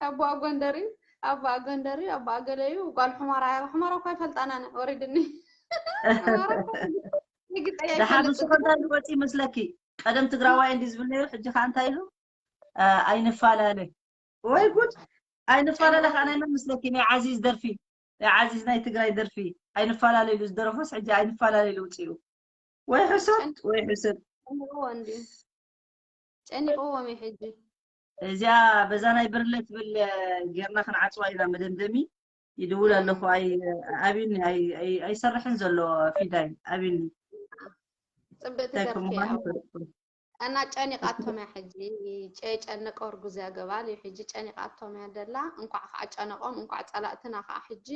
ኣቦኣ ጎንደር እዩ ኣቦኣ ጎንደር እዩ ኣቦኣ ገለ እዩ ጓል ሑመራ እያ ሑመራ እኳ ይፈልጣና ወሪድኒ ደሓር ንሱ ከንታይ ዝወፅ ይመስለኪ ቀደም ትግራዋይ እንዲ ዝብል ነይሩ ሕጂ ከዓ እንታይ ኢሉ ኣይንፈላለ ወይ ጉድ ኣይንፈላለ ከዓ ናይ መን ምስለኪ ናይ ዓዚዝ ደርፊ ናይ ዓዚዝ ናይ ትግራይ ደርፊ ኣይንፈላለ ኢሉ ዝደረፎስ ሕጂ ኣይንፈላለ ኢሉ ውፅኡ ወይ ሕሰድ ወይ ሕሰድ ጨኒቕዎም እዩ ሕጂ እዚኣ በዛ ናይ ብርለ ትብል ጌርና ክንዓፅዋ ኢና መደምደሚ ይድውል ኣለኹ ኣይብኒ ኣይሰርሕን ዘሎ ፊዳይ ኣብኒ ፅብቅቲ ደርፊ እና ጨኒቃቶም እያ ሕጂ ጨኒቀ እርጉዝ እያ ገባል እዩ ሕጂ ጨኒቃቶም እያ ደላ እንኳዕ ከዓ ጨነቆም እንኳዕ ፀላእትና ከዓ ሕጂ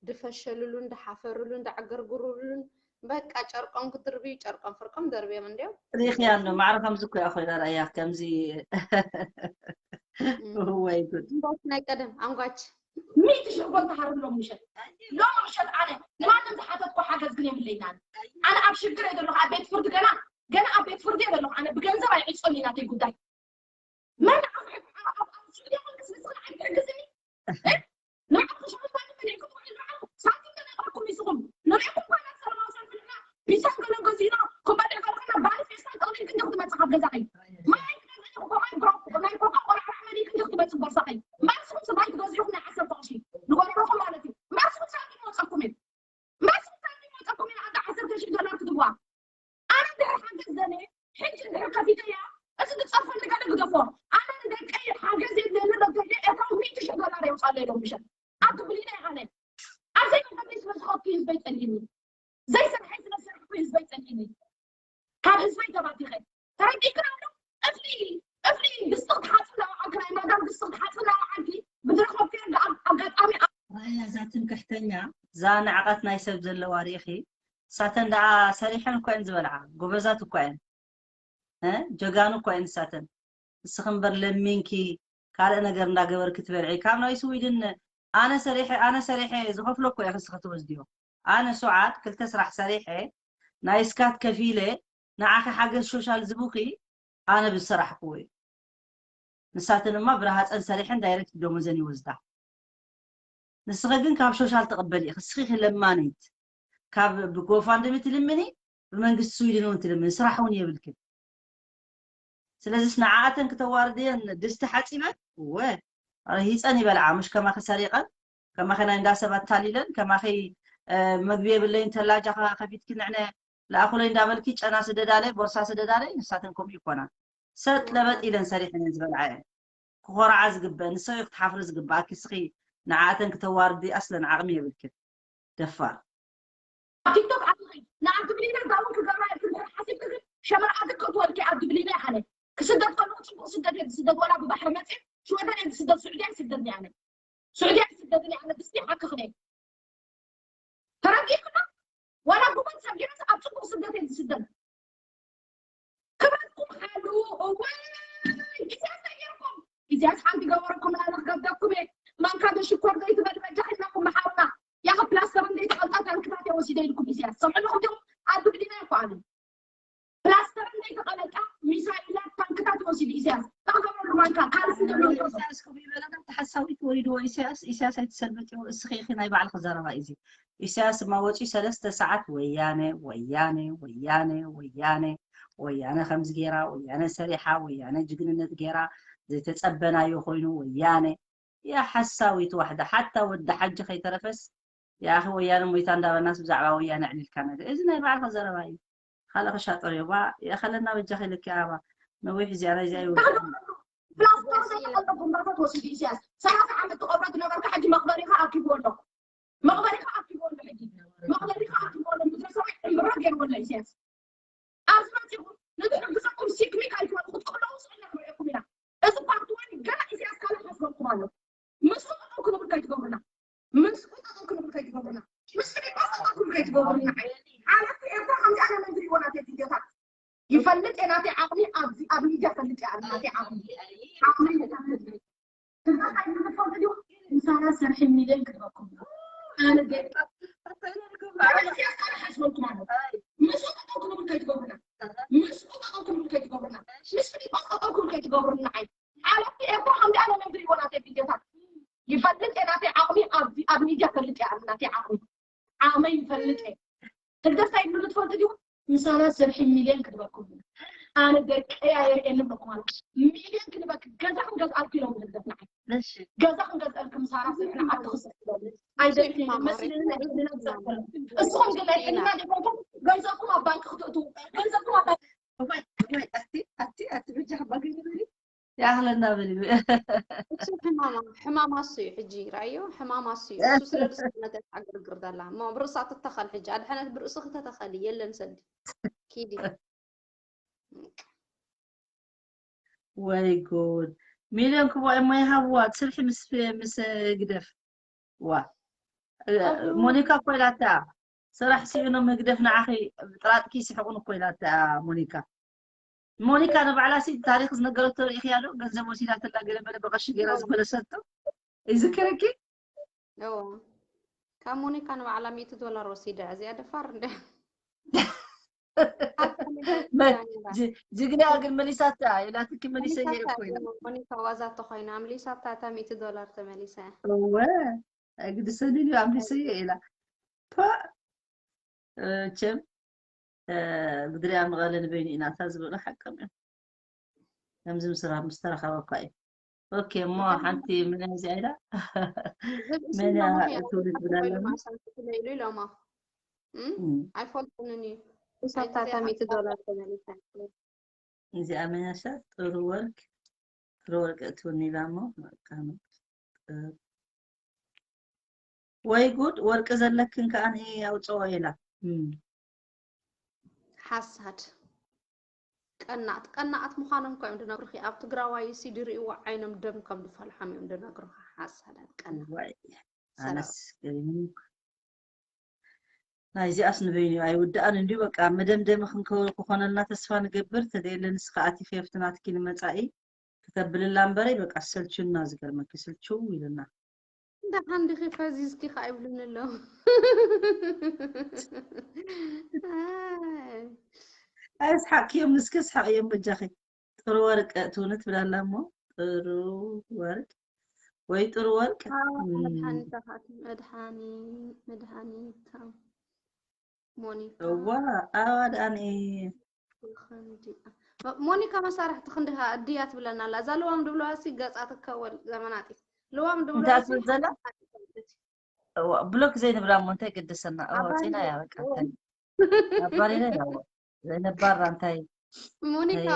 ድፈሸሉሉን ድሓፈሩሉን ድዕግርግሩሉን በቃ ጨርቆም ክድርብዩ ጨርቆም ፍርቆም ደርብዮም እንዲዮም ሪኽያ ኣሎ ማዕረ ከምዚ እኮ እያ ኮይና ራእያ ከምዚ ወይ ጉድ ናይ ቀደም ኣንጓች ሚእቲ ሽሕ ጎል ተሃርም ሎም ምሸት ሎም ምሸት ኣነ ንማንም ዝሓተትኮ ሓገዝ ግን የብለይናን ኣነ ኣብ ሽግር እየ ዘለኹ ኣብ ቤት ፍርዲ ገና ገና ኣብ ቤት ፍርዲ እየ ዘለኹ ኣነ ብገንዘብ ኣይዕፆን እዩ ናተይ ጉዳይ መን ኣብ ስዑዲ ኮንክስ ንስኽን ኣይትሕግዝኒ ንዓኹም ሸመንታኒ መሊእኩም ውዕል ንዓኹም ሳንቲም ተነግረኩም ንስኹም ንሪእኩም ኮይና ሰለማዊ ሰልፊ ንሕና ቢዛን ገለን ገዚእና ኩባድዕ ካልኸና ባሪ ፌስታል ጠቕሊል ክንዲ ክትመፅእ ካብ ገዛኸይ ማይ ክትገዝእኒ ኮማይ ብሮክ ናይ ኮካ ቆራዕራዕ መሊእ ክንዲ ክትመፅእ ቦርሳኸይ እምበር ንስኹም ስማይ ትገዝእኹም ናይ ዓሰርተ ቅርሺ ንጎረሮኹም ማለት እዩ እምበር ንስኹም ሳንቲም ይወፀኩም እዩ እምበር ንስኹም ሳንቲም ይወፀኩም እዩ ንኣንዳ ዓሰርተ ሽሕ ዶላር ክትብዋ ኣነ ድሕሪ ሓገዝ ዘነ ሕጂ ድሕሪ ከፊተያ እዚ ዝፀርፈኒ ገለ ግደፎ ኣነ ንደቀይ ሓገዝ የለኒ ለገየ ኤርትራዊ ሚእቲ ሽሕ ዶላር የውፃለይ ሎም ምሸት ኣብ ክብሊነ ይሃነ ኣብ ዘይመፈለይ ስለ ዝኸፍኩ ህዝበይ ፀሊኒ ዘይሰርሐይ ስለ ዝሰርሕኩ ህዝበይ ፀሊኒ ካብ ህዝበይ ተባቲኸ ተረዲእክን ኣሎ እፍሊ እፍሊ ድስቲ ክትሓፅብ ለባዓልክ ናይ ማዳም ድስቲ ክትሓፅብ ለባዓልኪ ብዝረኸብክዮ ኣጋጣሚ ራእያ እዛ ትምክሕተኛ እዛ ንዕቐት ናይ ሰብ ዘለዋ ርኢኺ እሳተን ደኣ ሰሪሐን እኮ እየን ዝበልዓ ጎበዛት እኮ እየን እ ጀጋኑ እኮ እየን እሳተን እስኺ እምበር ለሚንኪ ካልእ ነገር እንዳገበርኪ ትበልዒ ካብ ናይ ስዊድን ኣነ ሰሪሐ ኣነ ሰሪሐ ዝኸፍሎ እኮ እየ ክስኺ ትወስድዮ ኣነ ሱዓድ ክልተ ስራሕ ሰሪሐ ናይ ስካት ከፊለ ንዓኺ ሓገዝ ሾሻል ዝቡኺ ኣነ ብዝሰራሕክዎ እዩ ንሳተን ድማ ብረሃፀን ሰሪሐን ዳይሬክት ደሞዘን ይወስዳ ንስኺ ግን ካብ ሾሻል ትቕበሊ ኢኺ እስኺ ለማኒት ካብ ብጎፋንድሚ ትልምኒ ብመንግስቲ ስዊድን እውን ትልምን፣ ስራሕ እውን የብልክን። ስለዚስ ንዓኣተን ክተዋርድየን ድስቲ ሓፂበን፣ እወ፣ ረሂፀን ይበልዓ። ምሽ ከማኺ ሰሪቐን፣ ከማኺ ናይ እንዳ ሰብ ኣታሊለን፣ ከማኺ መግቢ የብለይን፣ ተላጃ ከፊትኪ ንዕነ ለኣኹለይ እንዳበልኪ ጨና ስደዳለይ፣ ቦርሳ ስደዳለይ፣ ንሳተን ከምኡ ይኮና። ሰጥ ለበጥ ኢለን ሰሪሐን እየን ዝበልዓ እየን። ክኾርዓ ዝግበአን ንሰብ ክትሓፍሪ ዝግበኣኪ፣ እስኺ ንዓኣተን ክተዋርዲ ኣስለን ዓቕሚ የብልክን። ደፋር። ኣብ ቲክቶክ ኣትኺ ንኣብ ትብሊና ዳውን ክገብራ ኢልኪ እንድሕር ሓሲብኪ ግን ሸመርዓትኪ ክትወልቂ ኣብ ትብሊና ይሓለ ክስደት ከለኹ ፅቡቅ ስደት እየ ዝስደት ወላ ብባሕሪ መፅእ ሽወደን እየ ዝስደት ስዑድያ ይስደት እየ ኣነ ስዑድያ ይስደት እየ ኣነ ብስቲ ሓክኽነ ተረዲእክና ዋላ ጉበን ሰጊረስ ኣብ ፅቡቅ ስደት እየ ዝስደት ክብረትኩም ሓሉ እወ ኢሳያስ ተገይርኩም ኢሳያስ ሓንቲ ገበረኩም ናንክ ገብደኩም እየ ማንካ ዶ ሽኮር ዶ ይትበል በጃ ሒዝናኩም መሓውና ያኸ ፕላስተር እንደ ተቐልጣ ታንክታት እየ ወሲደ ኢልኩም ኢሳያስ ሰምዑ ኣለኹም ዲኹም ኣብ ብድና ይኳሉ ፕላስተር እንደ ተቐለጣ ሚሳይላት ታንክታት ወሲዱ ኢሳያስ ታገበሉ ማንካ ካልሲ ኢሳያስ ከምኡ ይበለና ተሓሳዊት ወሪድዎ ኢሳያስ ኢሳያስ ኣይትሰልብጥዎ እስኺ ኢኺ ናይ ባዕልኺ ዘረባ እዩ ኢሳያስ እማ ወፂኡ ሰለስተ ሰዓት ወያነ ወያነ ወያነ ወያነ ወያነ ከምዚ ገይራ ወያነ ሰሪሓ ወያነ ጅግንነት ገይራ ዘይተፀበናዮ ኮይኑ ወያነ ያ ሓሳዊት ዋሕዳ ሓታ ወዲ ሓጂ ከይተረፈስ ያኺ ወያነ ሞይታ እንዳበልናስ ብዛዕባ ወያነ ዕሊልካ ነገር እዚ ናይ ባዕልኻ ዘረባ እዩ ካልእ ከሻጠር ዮባ የኸለና በጃኺ ልኪ ኣባ ነዊሕ እዚኣ ናይዚኣ ይወ ፕላስተር ዘይተቐልጠ ጉንባታት ወሲዱ ኢሳያስ ሰላሳ ዓመት ትቐብሮ ዝነበርካ ሕጂ መቕበሪኻ ኣኪብዎ ኣሎ መቕበሪኻ ኣኪብዎ ኣሎ ሕጂ መቕበሪኻ ኣኪብዎ ኣሎ ምድረ ሰማይ ዕምብራ ገይርዎ ኣሎ ኢሳያስ ኣብዚ መፂኹም ንድሕሪ ግዛኩም ሲክሚክ ኣይትበሉ ክትቅለዉ ስእና ንሪእኩም ኢና እዚ ፓርት ዋን ገና ኢሳያስ ካልእ ሓስበልኩም ኣሎ ምስኡ ጠጠው ክንብል ከይትገብሩና ምስኡ ጠጠው ክንብል ከይትገብሩና ምስ ፊሊጶስ ጠጠው ክንብል ከይትገብሩና ሓለፍቲ ኤርትራ ከምዚኣ ናይ መንግሪ ይወናት ቪድዮታት ይፈልጥ እየ ናተይ ዓቕሚ ኣብዚ ኣብ ሚድያ ፈልጥ እየ ናተይ ዓቕሚ ዓቕሚ ይፈልጥ ትግራይ ንዝፈልጥ ድዩ ምሳና ሰርሒ ሚልዮን ክትበኩም ኣነ ደቂ ሓስበልኩም ኣሎ ምስኡ ጠጠው ክንብል ከይትገብሩና ምስኡ ጠጠው ክንብል ከይትገብሩና ምስ ፊሊጶስ ጠጠው ክንብል ከይትገብሩና ዓይ ሓለፍቲ ኤርትራ ከምዚኣ ናይ መንግሪ ይወናት ቪድዮታት ይፈልጥ እየ ናተይ ዓቕሚ ኣብ ሚድያ ፈልጥ እየ ናተይ ዓቕሚ ዓቕመይ ይፈልጥ እየ ህግደፍ እንታይ ይብሉ ትፈልጡ ዲኹም ምሳና ስርሒ ሚልዮን ክድበኩም ኣነ ደቀይ ኣየርእየኒ ብለኩም ኣሎ ሚልዮን ክድበክ ገዛ ክንገዝኣልኩ ኢሎም ህግደፍ ንዓይ ገዛ ክንገዝኣልኩ ምሳና ስርሒ ንዓዲ ክስርሒ ኣይደልኩ መስልና ሕልና ዝዛፈረ እስኹም ግን ናይ ሕልና ዲኹም ገንዘብኩም ኣብ ባንክ ክትእትዉ ገንዘብኩም ኣብ ባንክ ወይ ወይ ኣቲ ኣቲ ኣቲ ብጃ ባገኝ በሪ ይኣኽለና በል እዩ። እሱ ሕማማ ሕማማ እሱ እዩ ሕጂ ራእዮ ሕማማ እሱ እዩ እሱ ስለ ርእሱ ነተት ዓግርግር ዘላ እሞ ብርእሳ ትተኸል ሕጂ ኣድሐነት ብርእሱ ክተተኸል የለን ሰዲ ኪዲ ወይ ጉድ ሚልዮን ክቦ እሞ ይሃብዋ ስርሒ ምስ ምስ ግደፍ ዋ ሞኒካ እኮ ኢላታ ስራሕ ስኢኖም ህግደፍ ንዓኺ ጥራጥኪ ይስሕቑን እኮ ኢላታ ሞኒካ ሞኒካ ንባዕላ ሲ ታሪክ ዝነገረቶ ርኢኽያ ዶ ገንዘብ ወሲዳትላ ገለ መለ ብቐሺ ገይራ ዝመለሰቶ ይዝክርኪ ካብ ሞኒካ ንባዕላ ሚእቲ ዶላር ወሲዳ እዚኣ ደፋር እንደ ጅግና ግን መሊሳታ ኢላትኪ መሊሰ እየ እኮ ኢላ ሞኒካ ዋዛ ተኮይና ኣምሊሳታ እታ ሚእቲ ዶላር ተመሊሳ እወ ኣይግድሰኒ ድዩ ኣምሊሰ እየ ኢላ ፓ ቸም ብድሪያ መቐለ ንበይኑ ኢና እታ ዝበሉ ሓቅም እዮም ከምዚ ምስራ ምስተረኸበ እኳ እዩ ኦኬ እሞ ሓንቲ ምን እዚኣ ኢላ መን እያ ትውልድ ብላለና ኢሎማ ኣይፈልጡንን እዩ እሳታታ ሚእቲ ዶላር ተመሊሳ እዚኣ መን እያ ጥሩ ወርቅ ጥሩ ወርቅ እትውኒ ኢላ እሞ መቃመጥ ወይ ጉድ ወርቂ ዘለክን ከኣ ኣውፅኦ ኢላ ሓሳድ ቀናት ቀናት ምዃኖም እኮ እዮም ዝነግሩኺ ኣብ ትግራዋይ ሲ ድርእይዎ ዓይኖም ደም ከም ዝፈልሖም እዮም ዝነግሩኻ ሓሳዳት ቀናት ኣነስ ናይዚኣስ ንበይኑ ኣይውድኣን እንድዩ በቃ መደምደሚ ክንከውን ክኾነልና ተስፋ ንገብር ተደየለ ንስኻ ኣቲኺ ኣብቲ ናትኪ ንመጻኢ ክተብልላ እምበረይ በቃ ሰልችና ዝገርመኪ ስልችው ኢልና ደሓን ዲኺ ፈዚዝኪ ከ ኣይብሉን ኣለዉ ኣስሓቅዮም ንስከ ስሓቅዮም በጃኺ ጥሩ ወርቅ ትውንት ብላላ እሞ ጥሩ ወርቅ ወይ ጥሩ ወርቅ መድሓኒት መድሓኒት ሞኒካ እዋ ኣዋ ደኣኒ ሞኒካ መሳርሕቲ ክንድኻ እድያ ትብለና ኣላ። እዛ ልዋም ድብለዋ ሲ ገጻ ትከወል ዘመናጢት ልዋም ድብለዋ እንታይ ትብል ዘላ? እዋ ብሎክ ዘይንብላ እሞ እንታይ ገደሰና? እዋ ፂና እያ በቃ እንታይ ነባሪና እያ እዋ ዘይነባራ እንታይ ሞኒካ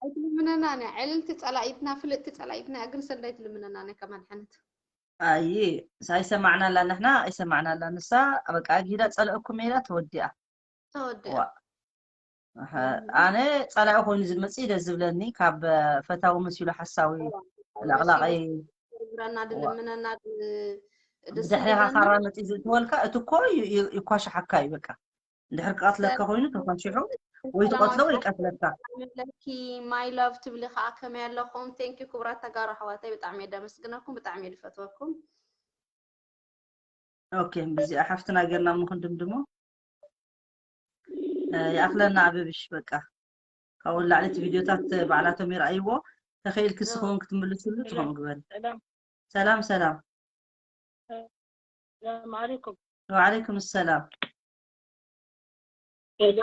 ኣይትልምነና ያ ዕልልቲ ጸላኢትና ፍልጥቲ ጸላኢትና እያ ግን ሰለይ ትልምነና ያ ከማን ሓነት ኣይ ኣይሰማዕናላ ንሕና ኣይሰማዕናላ ንሳ በቃ ኣጊዳ ጸልእኩም ኢላ ተወዲኣ ተወዲኣ ዋ ኣነ ጸላኢ ኮይኑ ዝመጽእ ደስ ዝብለኒ ካብ ፈታዊ መሲሉ ሓሳዊ ላቕላቐይ ግብረና ድልምነና ብድሕሪኻ ካራ መጽእ ዝእትወልካ እቲ እኮ ይኳሽሓካ እዩ በቃ እንድሕር ክቐትለካ ኮይኑ ተኳሽሑ ወይ ትቐትሎ ወይ ይቀትለካ ለኪ my love ትብሊ ከዓ ከመይ ኣለኹም thank you ክቡራት ተጋሩ ኣሕዋተይ ብጣዕሚ እየ ደመስግነኩም ብጣዕሚ እየ ድፈትወኩም ኦኬ በዚኣ ሓፍትና ጌርና እሞ ክንድምድሞ ይኣኽለና ኣበብሽ በቃ ካብኡ ንላዕሊ እቲ ቪድዮታት ባዕላቶም ይረኣይዎ ተኽኢልኪ ስኸውን ክትምልስሉ ትኸም ግበሪ ሰላም ሰላም ሰላም ዓለይኩም ወዓለይኩም ሰላም ሄሎ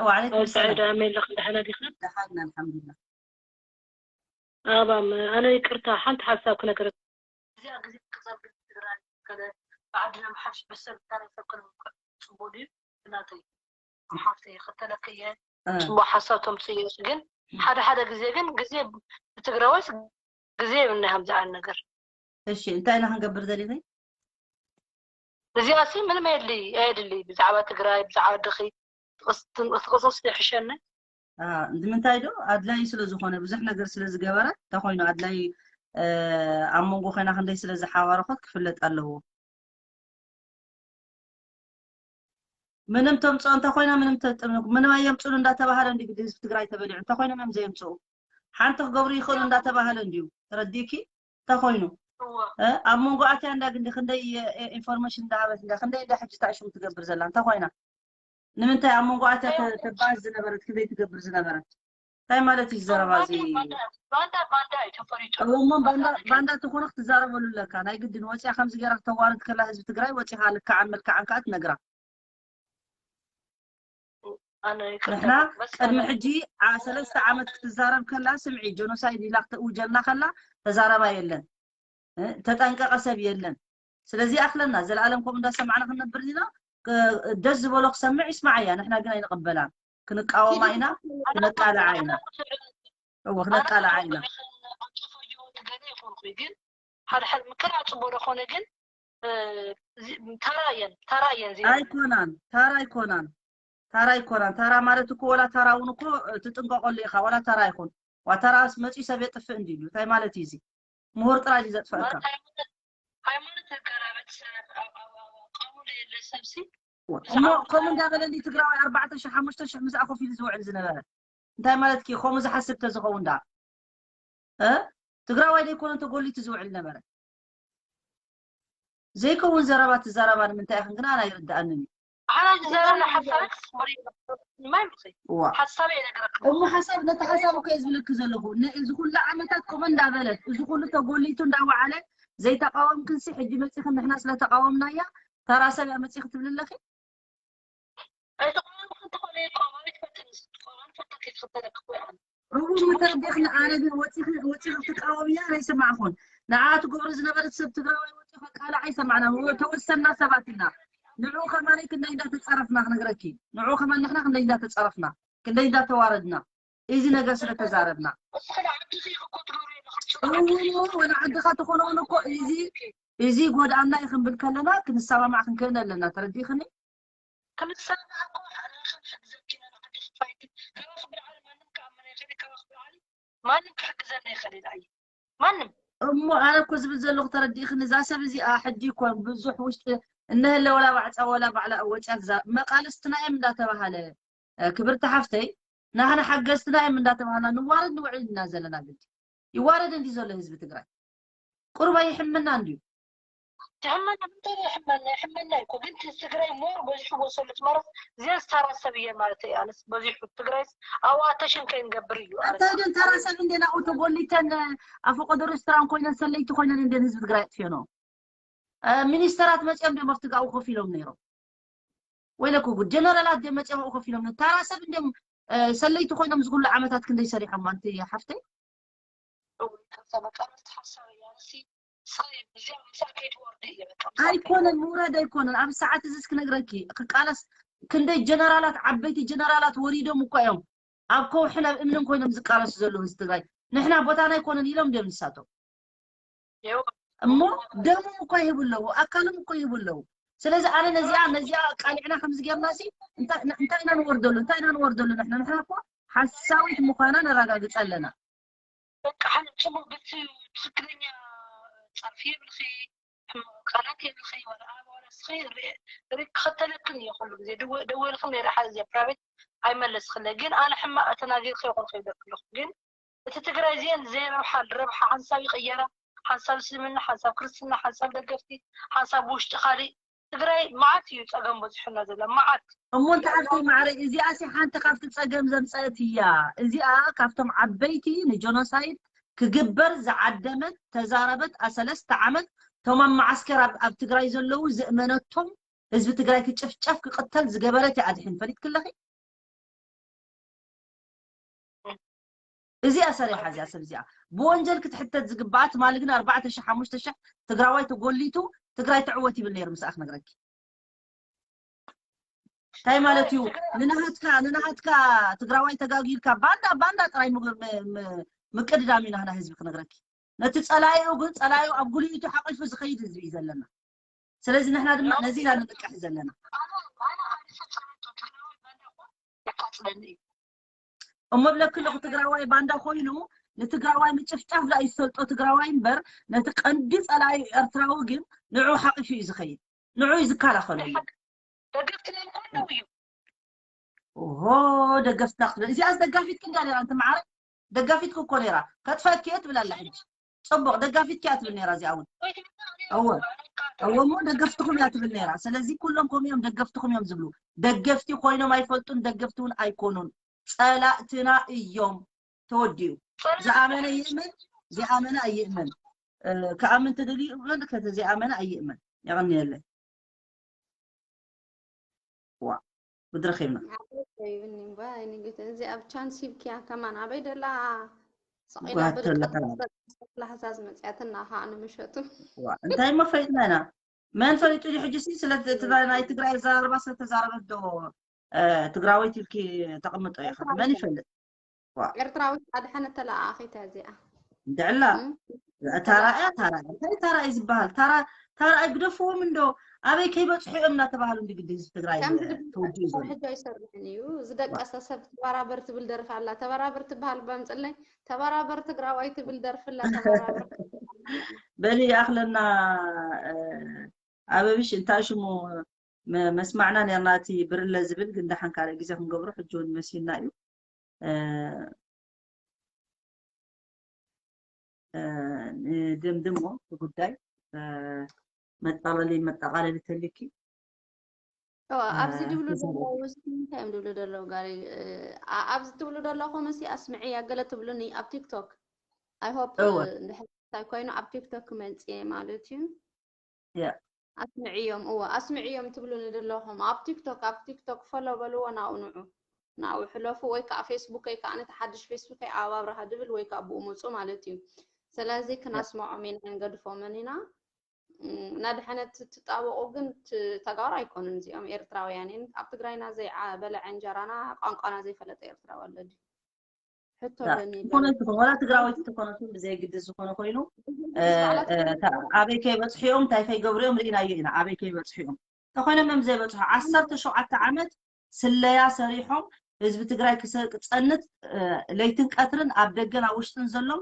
ወዓለይኩም ሰላም ሰዒዳ መለኽ ደሓና ዲኻ ደሓና ኣልሓምዱሊላህ ኣባም ኣነ ይቅርታ ሓንቲ ሓሳብ ክነገረክ እዚኣ ግዜ ክጸብቅ ትግራይ ከለ ብዓድና ምሓሽ በሰብ ታሪክ ሰብ ከነምክዕ ጽቡቅ ድዩ እናተይ ሓፍተይ ይኽተለክ እየ ጽቡቅ ሓሳብ ተምጽእ እየ ግን ሓደ ሓደ ግዜ ግን ግዜ ብትግራዋይስ ግዜ የብልና ከምዚ ዓይነት ነገር እሺ እንታይ ኢና ክንገብር ዘሊኺ እዚኣ ሲ ምንም የድሊ ኣየድሊ ብዛዕባ ትግራይ ብዛዕባ ድኺ ትቕስስ ይሕሸኒ ንምንታይ ዶ ኣድላይ ስለ ዝኾነ ብዙሕ ነገር ስለ ዝገበረ እንታይ ኮይኑ ኣድላይ ኣብ መንጎ ኮይና ክንደይ ስለ ዝሓባረኾት ክፍለጥ ኣለዎ ምንም ተምፅኦ እንተኮይና ምንም ተጥምንጉ ምንም ኣየምፅሉ እንዳተባሃለ እንዲ ግዲ ህዝቢ ትግራይ ተበሊዑ እንተኮይኖም እዮም ዘየምፅኡ ሓንቲ ክገብሩ ይኽእሉ እንዳተባሃለ እንዲዩ ተረዲእኪ እንተኮይኑ ኣብ መንጎ ኣትያ እንዳ ግዲ ክንደይ ኢንፎርሜሽን እንዳሃበት እንዳ ክንደይ እንዳ ሕጂ ታሽሙ ትገብር ዘላ እንተኮይና ንምንታይ ኣብ መንጎ ኣትያ ተባዝ ዝነበረት ክንደይ ትገብር ዝነበረት እንታይ ማለት እዩ ዘረባ እዚ ባንዳ ባንዳ እዩ ተፈሪጡ እሞ ባንዳ ባንዳ ተኾነ ክትዛረበሉ ኣለካ ናይ ግድን ወፂያ ከምዚ ገይራ ክተዋርድ ከላ ህዝቢ ትግራይ ወፂኻ ልክዓን መልክዓን ከዓ ትነግራ ንሕና ቅድሚ ሕጂ ሰለስተ ዓመት ክትዛረብ ከላ ስምዒ ጀኖሳይድ ኢላ ክተእውጀልና ከላ ተዛረባ የለን ተጠንቀቐ ሰብ የለን ስለዚ ኣኽለና ዘለኣለም ከምኡ እንዳሰማዕና ክንነብር ኢና ደስ ዝበሎ ክሰምዕ ይስማዓያ ንሕና ግን ኣይንቕበላን ክንቃወማ ኢና ክነቃልዓ ኢና እዎ ክነቃልዓ ኢና ግን ሓደ ሓደ ምክር ኣፅቦ ዶኾነ ግን ተራየን ተራየን ኣይኮናን ታራ ኣይኮናን ታራ ኣይኮናን ታራ ማለት እኮ ወላ ታራ እውን እኮ ትጥንቀቀሉ ኢኻ ወላ ታራ ይኹን ዋ ታራ መፂኡ ሰብ የጥፍእ እንዲ እዩ እንታይ ማለት እዩ እዚ ምሁር ጥራይ እዩ ዘጥፈእካ ሃይማኖት ተገላበጥ ሰብ ኣብ ኣቃሙሉ የለ ሰብሲ እሞ ከምኡ እንዳበለኒ ትግራዋይ ኣርባዕተ ሺሕ ሓሙሽተ ሺሕ ምስኣ ኮፍ ኢሉ ዝውዕል ዝነበረ እንታይ ማለት ኪ ከምኡ ዝሓስብ ተዝኸውን ዳ ትግራዋይ ዘይኮነ ተጎሊቱ ዝውዕል ነበረ ዘይከውን ዘረባ ትዛረባ ንምንታይ ኢኽን ግን ኣና ይርድኣንን እዩ ኣና ዝዛረብና ሓሳብስ ማይ ምኸይ እዋ ሓሳብ ይነግረክ እሞ ሓሳብ ነቲ ሓሳብ እኮ እየ ዝብለኪ ዘለኹ ን- እዚ ኩሉ ዓመታት ከምኡ እንዳበለት እዚ ኩሉ ተጎሊቱ እንዳወዓለ ዘይተቃወምክንሲ ሕጂ መፂኽን ንሕና ስለተቃወምናያ ተራ ሰብ እያ መፂኺ ትብሊ ኣለኺ ኣይተቃወምክ እንተኾነ ቆማሪ ትፈትንስ ቆማሪ ፈተክ ይትኽተለክ ኮይኣን እው ምተረዲእኽኒ ኣነ ግን ወፂኺ ወፂኺ ክትቃወምያ ኣይሰማዕኹን ንዓ ትገብሮ ዝነበረት ሰብ ትግራዋይ ወፂ ከቃልዓ ኣይሰማዕና ተወሰና ሰባት ኢና ንዑ ከማለይ ክንደይ እንዳተፃረፍና ክነግረኪ ንዑ ከማን ንሕና ክንደይ እንዳተፃረፍና ክንደይ እንዳተዋረድና እዚ ነገር ስለተዛረብና እስኺ ንዓድኺ እኮ ትገብሪ እውን ወላ ዓድኻ ትኾነ እውን እኮ እዚ እዚ ጎድኣና እዩ ክንብል ከለና ክንሰማማዕ ክንክእል ኣለና ተረዲእኽኒ ክንሰማማዕ እኮ ሓደ ክንሕግዘኪ ኢና ንዓድኺ ፋይቲ ካባኺ ብልዓሊ ማንም ክኣምን ኣይኽእል ካባኺ ብልዓሊ ማንም ክሕግዘና ይኽእል እዩ ማንም እሞ ኣነ እኮ ዝብል ዘለኹ ተረዲእኽኒ እዛ ሰብ እዚኣ ሕጂ እኮ ብዙሕ ውሽጢ እነህለ ወላ ባዕፃ ወላ ባዕላ ወፅያ መቃለስትና እዮም እንዳተባሃለ ክብርቲ ሓፍተይ ናህና ሓገዝትና እዮም እንዳተባሃልና ንዋረድ ንውዕል ኢና ዘለና ግዲ ይዋረድ እንዲ ዘሎ ህዝቢ ትግራይ ቁርባ ይሕምና እንድዩ ትሕመና ምንታይ ይሕመና ይሕመና እኮ ግን ትግራይ ሞር በዚሑ ወሰሉት ማለት እዚኣ ዝተራሰብ እየ ማለት እዩ ኣነስ በዚሑ ትግራይስ ኣብኣ ተሽን ከይንገብር እዩ ኣነስ እንታይ ግን ተራሰብ እንደ ናብኡ ተጎሊተን ኣፈቀዶ ሬስቶራን ኮይነን ሰለይቲ ኮይነን እንደ ህዝቢ ትግራይ ኣጥፍዮኖ ሚኒስተራት መፅኦም ደ መፍትጋኡ ኮፍ ኢሎም ነይሮም ወይለኩ ጉድ ጀነራላት ደ መፅኦም ኣብኡ ኮፍ ኢሎም ተራ ሰብ እንዲም ሰለይቲ ኮይኖም ዝኩሉ ዓመታት ክንደይ ሰሪሖም ኣንቲ ሓፍተይ? ኣይኮነን ምውራድ ኣይኮነን። ኣብ ሰዓት እዚስ ክነግረኪ ክቃለስ ክንደይ ጀነራላት ዓበይቲ ጀነራላት ወሪዶም እኮ እዮም ኣብ ከውሕን ኣብ እምንን ኮይኖም ዝቃለሱ ዘለዉ ህዝቢ ትግራይ። ንሕና ቦታና ኣይኮነን ኢሎም ድዮም ንሳቶም? እሞ ደሞም እኮ ይህቡ ኣለዉ፣ ኣካሎም እኮ ይህቡ ኣለዉ። ስለዚ ኣነ ነዚኣ ነዚኣ ቃሊዕና ከምዚ ጌርና ሲ እንታይ ኢና ንወርደሉ? እንታይ ኢና ንወርደሉ? ንሕና ንሕና እኮ ሓሳዊት ምዃና ነረጋግፅ ኣለና። በቃ ሓንቲ ጽቡቅ ብቲ ትክክለኛ ጸርፊ የብልኺ፣ ሕማቅ ቃላት የብልኺ፣ ወላ ኣበባ ወላ ስኺ ሪ- ሪ- ክኸተለክን እየ ኩሉ ግዜ ደወ- ደወልክን ነረ ሓደ ግዜ ፕራይቬት ኣይመለስክለ፣ ግን ኣነ ሕማቅ ተናጊርኪ ይኹን ከይብለኩ ኣለኹ፣ ግን እቲ ትግራይ እዚአን ዘይረብሓ ረብሓ ሓንሳብ ይቅየራ፣ ሓንሳብ እስልምና፣ ሓንሳብ ክርስትና፣ ሓንሳብ ደገፍቲ፣ ሓንሳብ ብውሽጢ ካሊእ ትግራይ መዓት እዩ ፀገም በዚሑና ዘሎ መዓት። እሞ እንተ ሓፍተይ ማዕረ እዚኣ ሲ ሓንቲ ካብቲ ፀገም ዘምፀእት እያ። እዚኣ ካብቶም ዓበይቲ ንጀኖሳይድ ክግበር ዝዓደመት ተዛረበት። ኣሰለስተ ዓመት ቶም ኣብ መዓስከር ኣብ ኣብ ትግራይ ዘለዉ ዝእመነቶም ህዝቢ ትግራይ ክጭፍጨፍ ክቕተል ዝገበረት እያ። ኣድሕን ፈሊጥኪ ኣለኺ? እዚኣ ሰሪሓ እዚኣ ሰብ እዚኣ ብወንጀል ክትሕተት ዝግባኣ። ትማሊ ግን ኣርባዕተ ሺሕ ሓሙሽተ ሺሕ ትግራዋይ ተጎሊቱ ትግራይ ትዕወት ይብል ነይሩ። ምስኣ ክነግረኪ እንታይ ማለት እዩ? ንናሃትካ ንናሃትካ ትግራዋይ ተጋጊልካ ባንዳ ባንዳ ጥራይ ምግ- ም- ም- ምቅድዳም እዩ ናህና ህዝቢ ክነግረኪ። ነቲ ጸላኢኡ ግን ጸላኢኡ ኣብ ጉልኢቱ ሓቂፉ ዝኸይድ ህዝቢ እዩ ዘለና። ስለዚ ንሕና ድማ ነዚ ኢና ንንቅሕ ዘለና። የቃፅለኒ እዩ። እሞ ብለኪ ኣለኹ ትግራዋይ ባንዳ ኮይኑ ንትግራዋይ ምጭፍጫፍ ዳ ይሰልጦ ትግራዋይ እምበር ነቲ ቀንዲ ጸላኢ ኤርትራዊ ግን ንዑ ሓቂፉ እዩ ዝኸይድ፣ ንዑ እዩ ዝከላኸለሉ። ደገፍትና እኮ ኣለዉ እዩ። ኦሆ ደገፍትና ክትብል እዚኣስ ደጋፊትኪ እንዳ ነራ እንተ መዓረ ደጋፊትኪ እኮ ነራ ከጥፈኪ እየ ትብል ኣላ ሕጂ። ፅቡቅ ደጋፊትኪ እያ ትብል ነራ እዚኣ እውን። እወ እወ እሞ ደገፍትኹም እያ ትብል ነራ። ስለዚ ኩሎም ከምኡ እዮም ደገፍትኹም እዮም ዝብሉ። ደገፍቲ ኮይኖም ኣይፈልጡን፣ ደገፍቲ እውን ኣይኮኑን፣ ፀላእትና እዮም። ተወዲኡ። ዝኣመነ ይእመን፣ ዘይኣመነ ኣይእመን። እ፣ ክኣምን ትደልዩ ይእመን፣ ከተ ዘይኣመነ ኣይእመን። የቐንየለይ። ዋ ጉድ ረኺብና። ይብኒ እምባ ኣይንግት እዚ ኣብ ቻንስ ሂብክያ ከማን ኣበይ ደላ ሰቂላ ጓተላ ብልቃ ላሕዛዝ መፅያትና ከዓ ንምሸቱ ዋ እንታይ እሞ ፈሊጥና ኢና። መን ፈሊጡ ድዩ ሕጂ ሲ ስለ እቲ ናይ ትግራይ ኣዘራርባ ስለ ተዛረበት ዶ እ፣ ትግራወይቲ ኢልኪ ተቐምጦ ኢኻ? መን ይፈልጥ? ኤርትራዊት ኣድሓነት ተለኣኣኺት እያ እዚኣ። እንድዕላ እም? ታራ እያ ታራ እያ። እንታይ ታራ እዩ ዝበሃል? ታራ ታራ ኣይግደፍዎም እንዶ ኣበይ ከይበፅሑ እዮም እናተባህሉ እንዲ ግዲ ህዝቢ ትግራይ ከም ዝግዲ ተወዲኡ ዘሎ። ሕጂ ኣይሰርሕን እዩ። ዝደቀሰ ሰብ ተበራበር ትብል ደርፊ ኣላ። ተበራበር ትበሃል ባምፅለይ ተበራበር ትግራዋይ ትብል ደርፊ ኣላ። ተበራበር በሊ ይኣኽለና እ፣ ኣበብሽ እንታይ ሽሙ መ- መስማዕና ነርና እቲ ብርለ ዝብል ግን ደሓን ካልእ ግዜ ክንገብሮ ሕጂ እውን መሲልና እዩ እ፣ እ፣ ንደምድሞ ብጉዳይ እ፣ መጠቃለሊ መጠቃለሊ ተልኪ እዋ፣ ኣብዚ ድብሉ ተዛረቢ። ዘለዉ እስኪ እንታይ እዮም ድብሉ ዘለዉ ጋር ኣብዚ ትብሉ ዘለኹም እሲ ኣስምዕያ ገለ ትብሉኒ ኣብ ቲክቶክ I hope እወ። እንድሕር እንታይ ኮይኑ ኣብ ቲክቶክ ክመፅእ ማለት እዩ ያ። ኣስምዕዮም እወ ኣስምዕዮም ትብሉኒ ዘለኹም ኣብ ቲክቶክ ኣብ ቲክቶክ ፈሎ በልዎ ናብኡ ንዑ ናብኡ ሕለፉ ወይ ከዓ ፌስቡከይ ከዓ ነቲ ሓድሽ ፌስቡከይ ኣብ ኣብርሃ ድብል ወይ ከዓ ብኡ ምፁ ማለት እዩ ስለዚ ክናስምዖም ኢና ንገድፎምን ኢና ናድሕነት ትጣበቑ ግን ተጋሩ ኣይኮኑን እዚኦም ኤርትራውያን እዮም ኣብ ትግራይና ዘይበለዐ እንጀራና ቋንቋና ዘይፈለጠ ኤርትራዊ ኣሎ ድዩ ሕቶ ኣለኒ ዝኾነ ይኹን ወላ ትግራወይቲ ተኮነትን ብዘይ ግዲ ዝኾነ ኮይኑ ኣበይ ከይበፅሑ እዮም እንታይ ከይገብሩ እዮም ርኢናዮ ኢና ኣበይ ከይበፅሑ እዮም ተኮይኖም እዮም ዘይበፅሑ ዓሰርተ ሸውዓተ ዓመት ስለያ ሰሪሖም ህዝቢ ትግራይ ክፀንት ለይትን ቀትርን ኣብ ደገን ኣብ ውሽጥን ዘሎም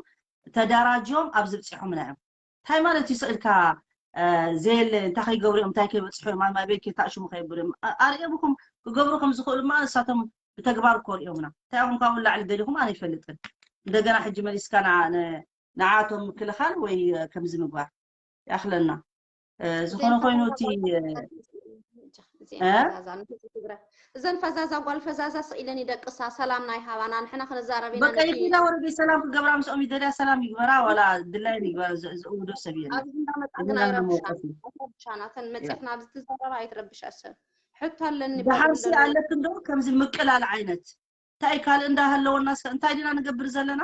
ተዳራጅዮም ኣብዚ ብፂሖምና እዮም እንታይ ማለት እዩ ስእልካ ዘየለ እንታይ ከይገብሩ እዮም እንታይ ከይበፅሑ እዮም ኣብ ቤት ከይታእሽሙ ከይብሉ እዮም ኣርእዮምኩም ክገብሩ ከም ዝኽእሉ ድማ ንሳቶም ብተግባር እኮ ሪኦምና እንታይ ኢኹም ካብኡ ላዕሊ ደሊኹም ኣነ ይፈልጥን እንደገና ሕጂ መሊስካ ንዓቶም ምክልኻል ወይ ከምዚ ምግባር ይኣኽለና ዝኾነ ኮይኑ እቲ እዘን ፈዛዛ ጓል ፈዛዛ ስኢለን ይደቅሳ ሰላም ናይ ሃባና ንሕና ክንዛረብ ኢና በቃ ይላ ወረደ ሰላም ክገብራ ምስኦም ይደልያ ሰላም ይግበራ ዋላ ድላየን ይግበራ ዝእውዶ ሰብ የለ ኣብዚ እንዳመፃ ግን ኣይረብሻናተን መፅሕና ኣብዚ ትዛረባ ኣይትረብሻ ሰብ ሕቶ ኣለኒ ደሓርሲ በሉ ኣለክን ዶ ከምዚ ምቅላል ዓይነት እንታይ ካልእ እንዳሃለወናስ እንታይ ዲና ንገብር ዘለና?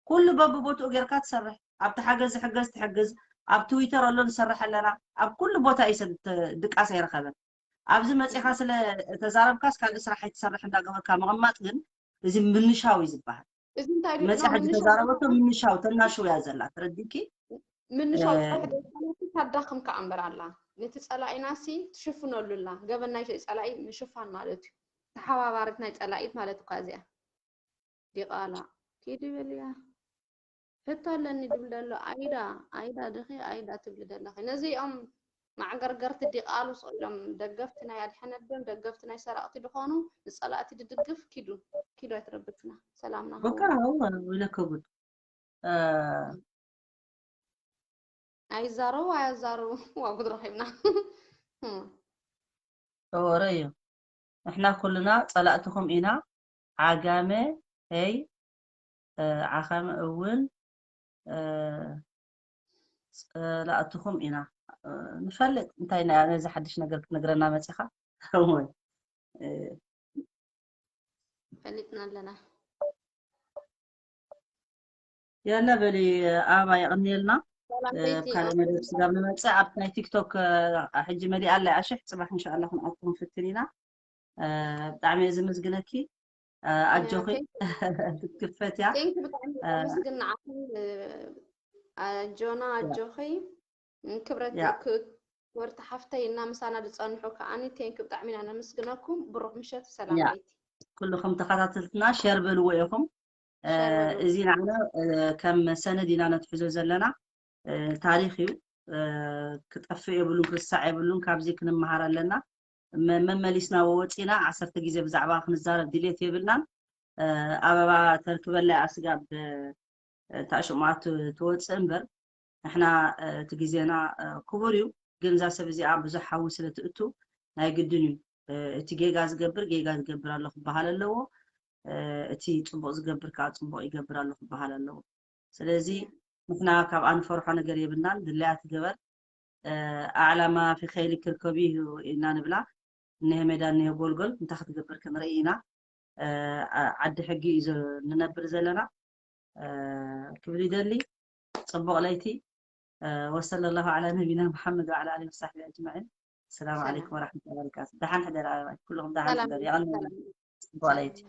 ኩሉ በብቦትኡ ጌርካ ትሰርሕ። ኣብቲ ሓገዝ ዝሕገዝ ትሕግዝ። ኣብ ትዊተር ኣሎ ንሰርሕ ኣለና። ኣብ ኩሉ ቦታ እዩ ሰብ ተ- ድቃስ ኣይረኸበን። ኣብዚ መፂኻ ስለ ተዛረብካስ ካልእ ስራሕ ኣይትሰርሕ እንዳገበርካ ምቕማጥ ግን እዚ ምንሻው እዩ ዝበሃል። እዚ እንታይ ድዩ መፂኻ ምንሻው ዝተዛረበቶ ምንሻው ተናሽው እያ ዘላ። ተረዲኪ? ምንሻው እ- ጥራሕ ዘይኮነቲ ታዳኽምካ እምበር ኣላ። ነቲ ጸላኢናሲ ትሽፍነሉ ኣላ። ገበን ናይ ጸላኢ ምሽፋን ማለት እዩ። ተሓባባሪት ናይ ጸላኢት ማለት እኳ እዚኣ። ዲቓላ ኪዲ በልያ። ሕቶ ኣለኒ ድብል ደሎ ኣይዳ ኣይዳ ድኺ ኣይዳ ትብሊ ደለኺ። ነዚኦም ማዕገርገርቲ ዲቓሉ ስቕ ኢሎም ደገፍቲ ናይ ኣድሓነት ድዮም ደገፍቲ ናይ ሰረቕቲ ድኾኑ ንጸላእቲ ድድግፍ ኪዱ ኪዱ ኣይትረብክና ሰላምና በቃ ሃቡ። هو ولا كبد ኣይዛረቡ ኣያዛረቡ ዋጉድ ረኺብና። ወረ እዩ። ንሕና ኩልና ጸላእትኹም ኢና። ዓጋመ ይ ዓኸመ እውን ጸላእትኹም ኢና። ንፈልጥ እንታይ ነዚ ሓድሽ ነገር ክትነግረና መጺኻ? እወ። ፈሊጥና ኣለና። የለ በሊ ኣበባ የቕንየልና። ሰላም ለይቲ ካልእ መደብ ስጋብ ንመጽእ ኣብ ናይ ቲክቶክ ሕጂ መሊኣ ኣላ ኣሽሕ ጽባሕ እንሻኣላ ክንኣቱ ክንፍትን ኢና። ብጣዕሚ እየ ዝምስግነኪ። ኣጆኺ ክትክፈት እያ። ቴንክ ብጣዕሚ ምስግን ንዓኹም ኣጆና ኣጆኺ ክብረት ክብርቲ ሓፍተይ እና ምሳና ዝጸንሑ ከዓኒ ቴንክ ብጣዕሚ ኢና ነመስግነኩም። ብሩኽ ምሸት ሰላም ያ። ለይቲ። ኩልኹም ተኸታተልትና ሸር በልዎ ኢኹም። እ፣ ሸር በሉ። እዚ ንዓና እ፣ ከም ሰነድ ኢና ነትሕዞ ዘለና። እ፣ ታሪኽ እዩ። እ፣ ክጠፍእ የብሉን፣ ክርሳዕ የብሉን። ካብዚ ክንመሃር ኣለና። መ- መመሊስና ወፂና ዓሰርተ ግዜ ብዛዕባ ክንዛረብ ድሌት የብልናን። እ፣ ኣበባ ተርክበላ እያ ስጋብ እ፣ ታሽሙኣ ት- ትወፅእ እምበር ንሕና እ፣ እቲ ግዜና እ፣ ክቡር እዩ። ግን እዛ ሰብ እዚኣ ብዙሕ ሓዊ ስለ ትእቱ ናይ ግድን እዩ እ፣ እቲ ጌጋ ዝገብር ጌጋ ዝገብር ኣሎ ክበሃል ኣለዎ። እ፣ እቲ ፅቡቕ ዝገብር ከዓ ፅቡቕ ይገብር ኣሎ ክበሃል ኣለዎ። ስለዚ ንሕና ካብኣ ንፈርሖ ነገር የብልናን። ድላያ ትገበር። እ፣ ኣዕላማ ፊ ኸይሊ ክርከቢ እዩ ኢና ንብላ። እኒሀ ሜዳ እኒሀ ጎልጎል እንታይ ክትገብር ክንርኢ ኢና። እ፣ ዓ- ዓዲ ሕጊ እዩ ዘ- ንነብር ዘለና እ፣ ክብል ይደሊ። ፅቡቕ ለይቲ። እ፣ ወሰለ ላሁ ዓላ ነቢና መሓመድ ወዓላ ኣሊ ወሳሕቢ ኣጅማዒን። ሰላም ሰላም። ዓለይኩም ወራሕመቱላ ወበረካቱ። ደሓን ሕደር ኣበባይ። ኩልኹም ደሓን ሰላም ሕደር። ለይቲ፣ የቐንየልና። ሰላም። ፅቡቕ ለይቲ።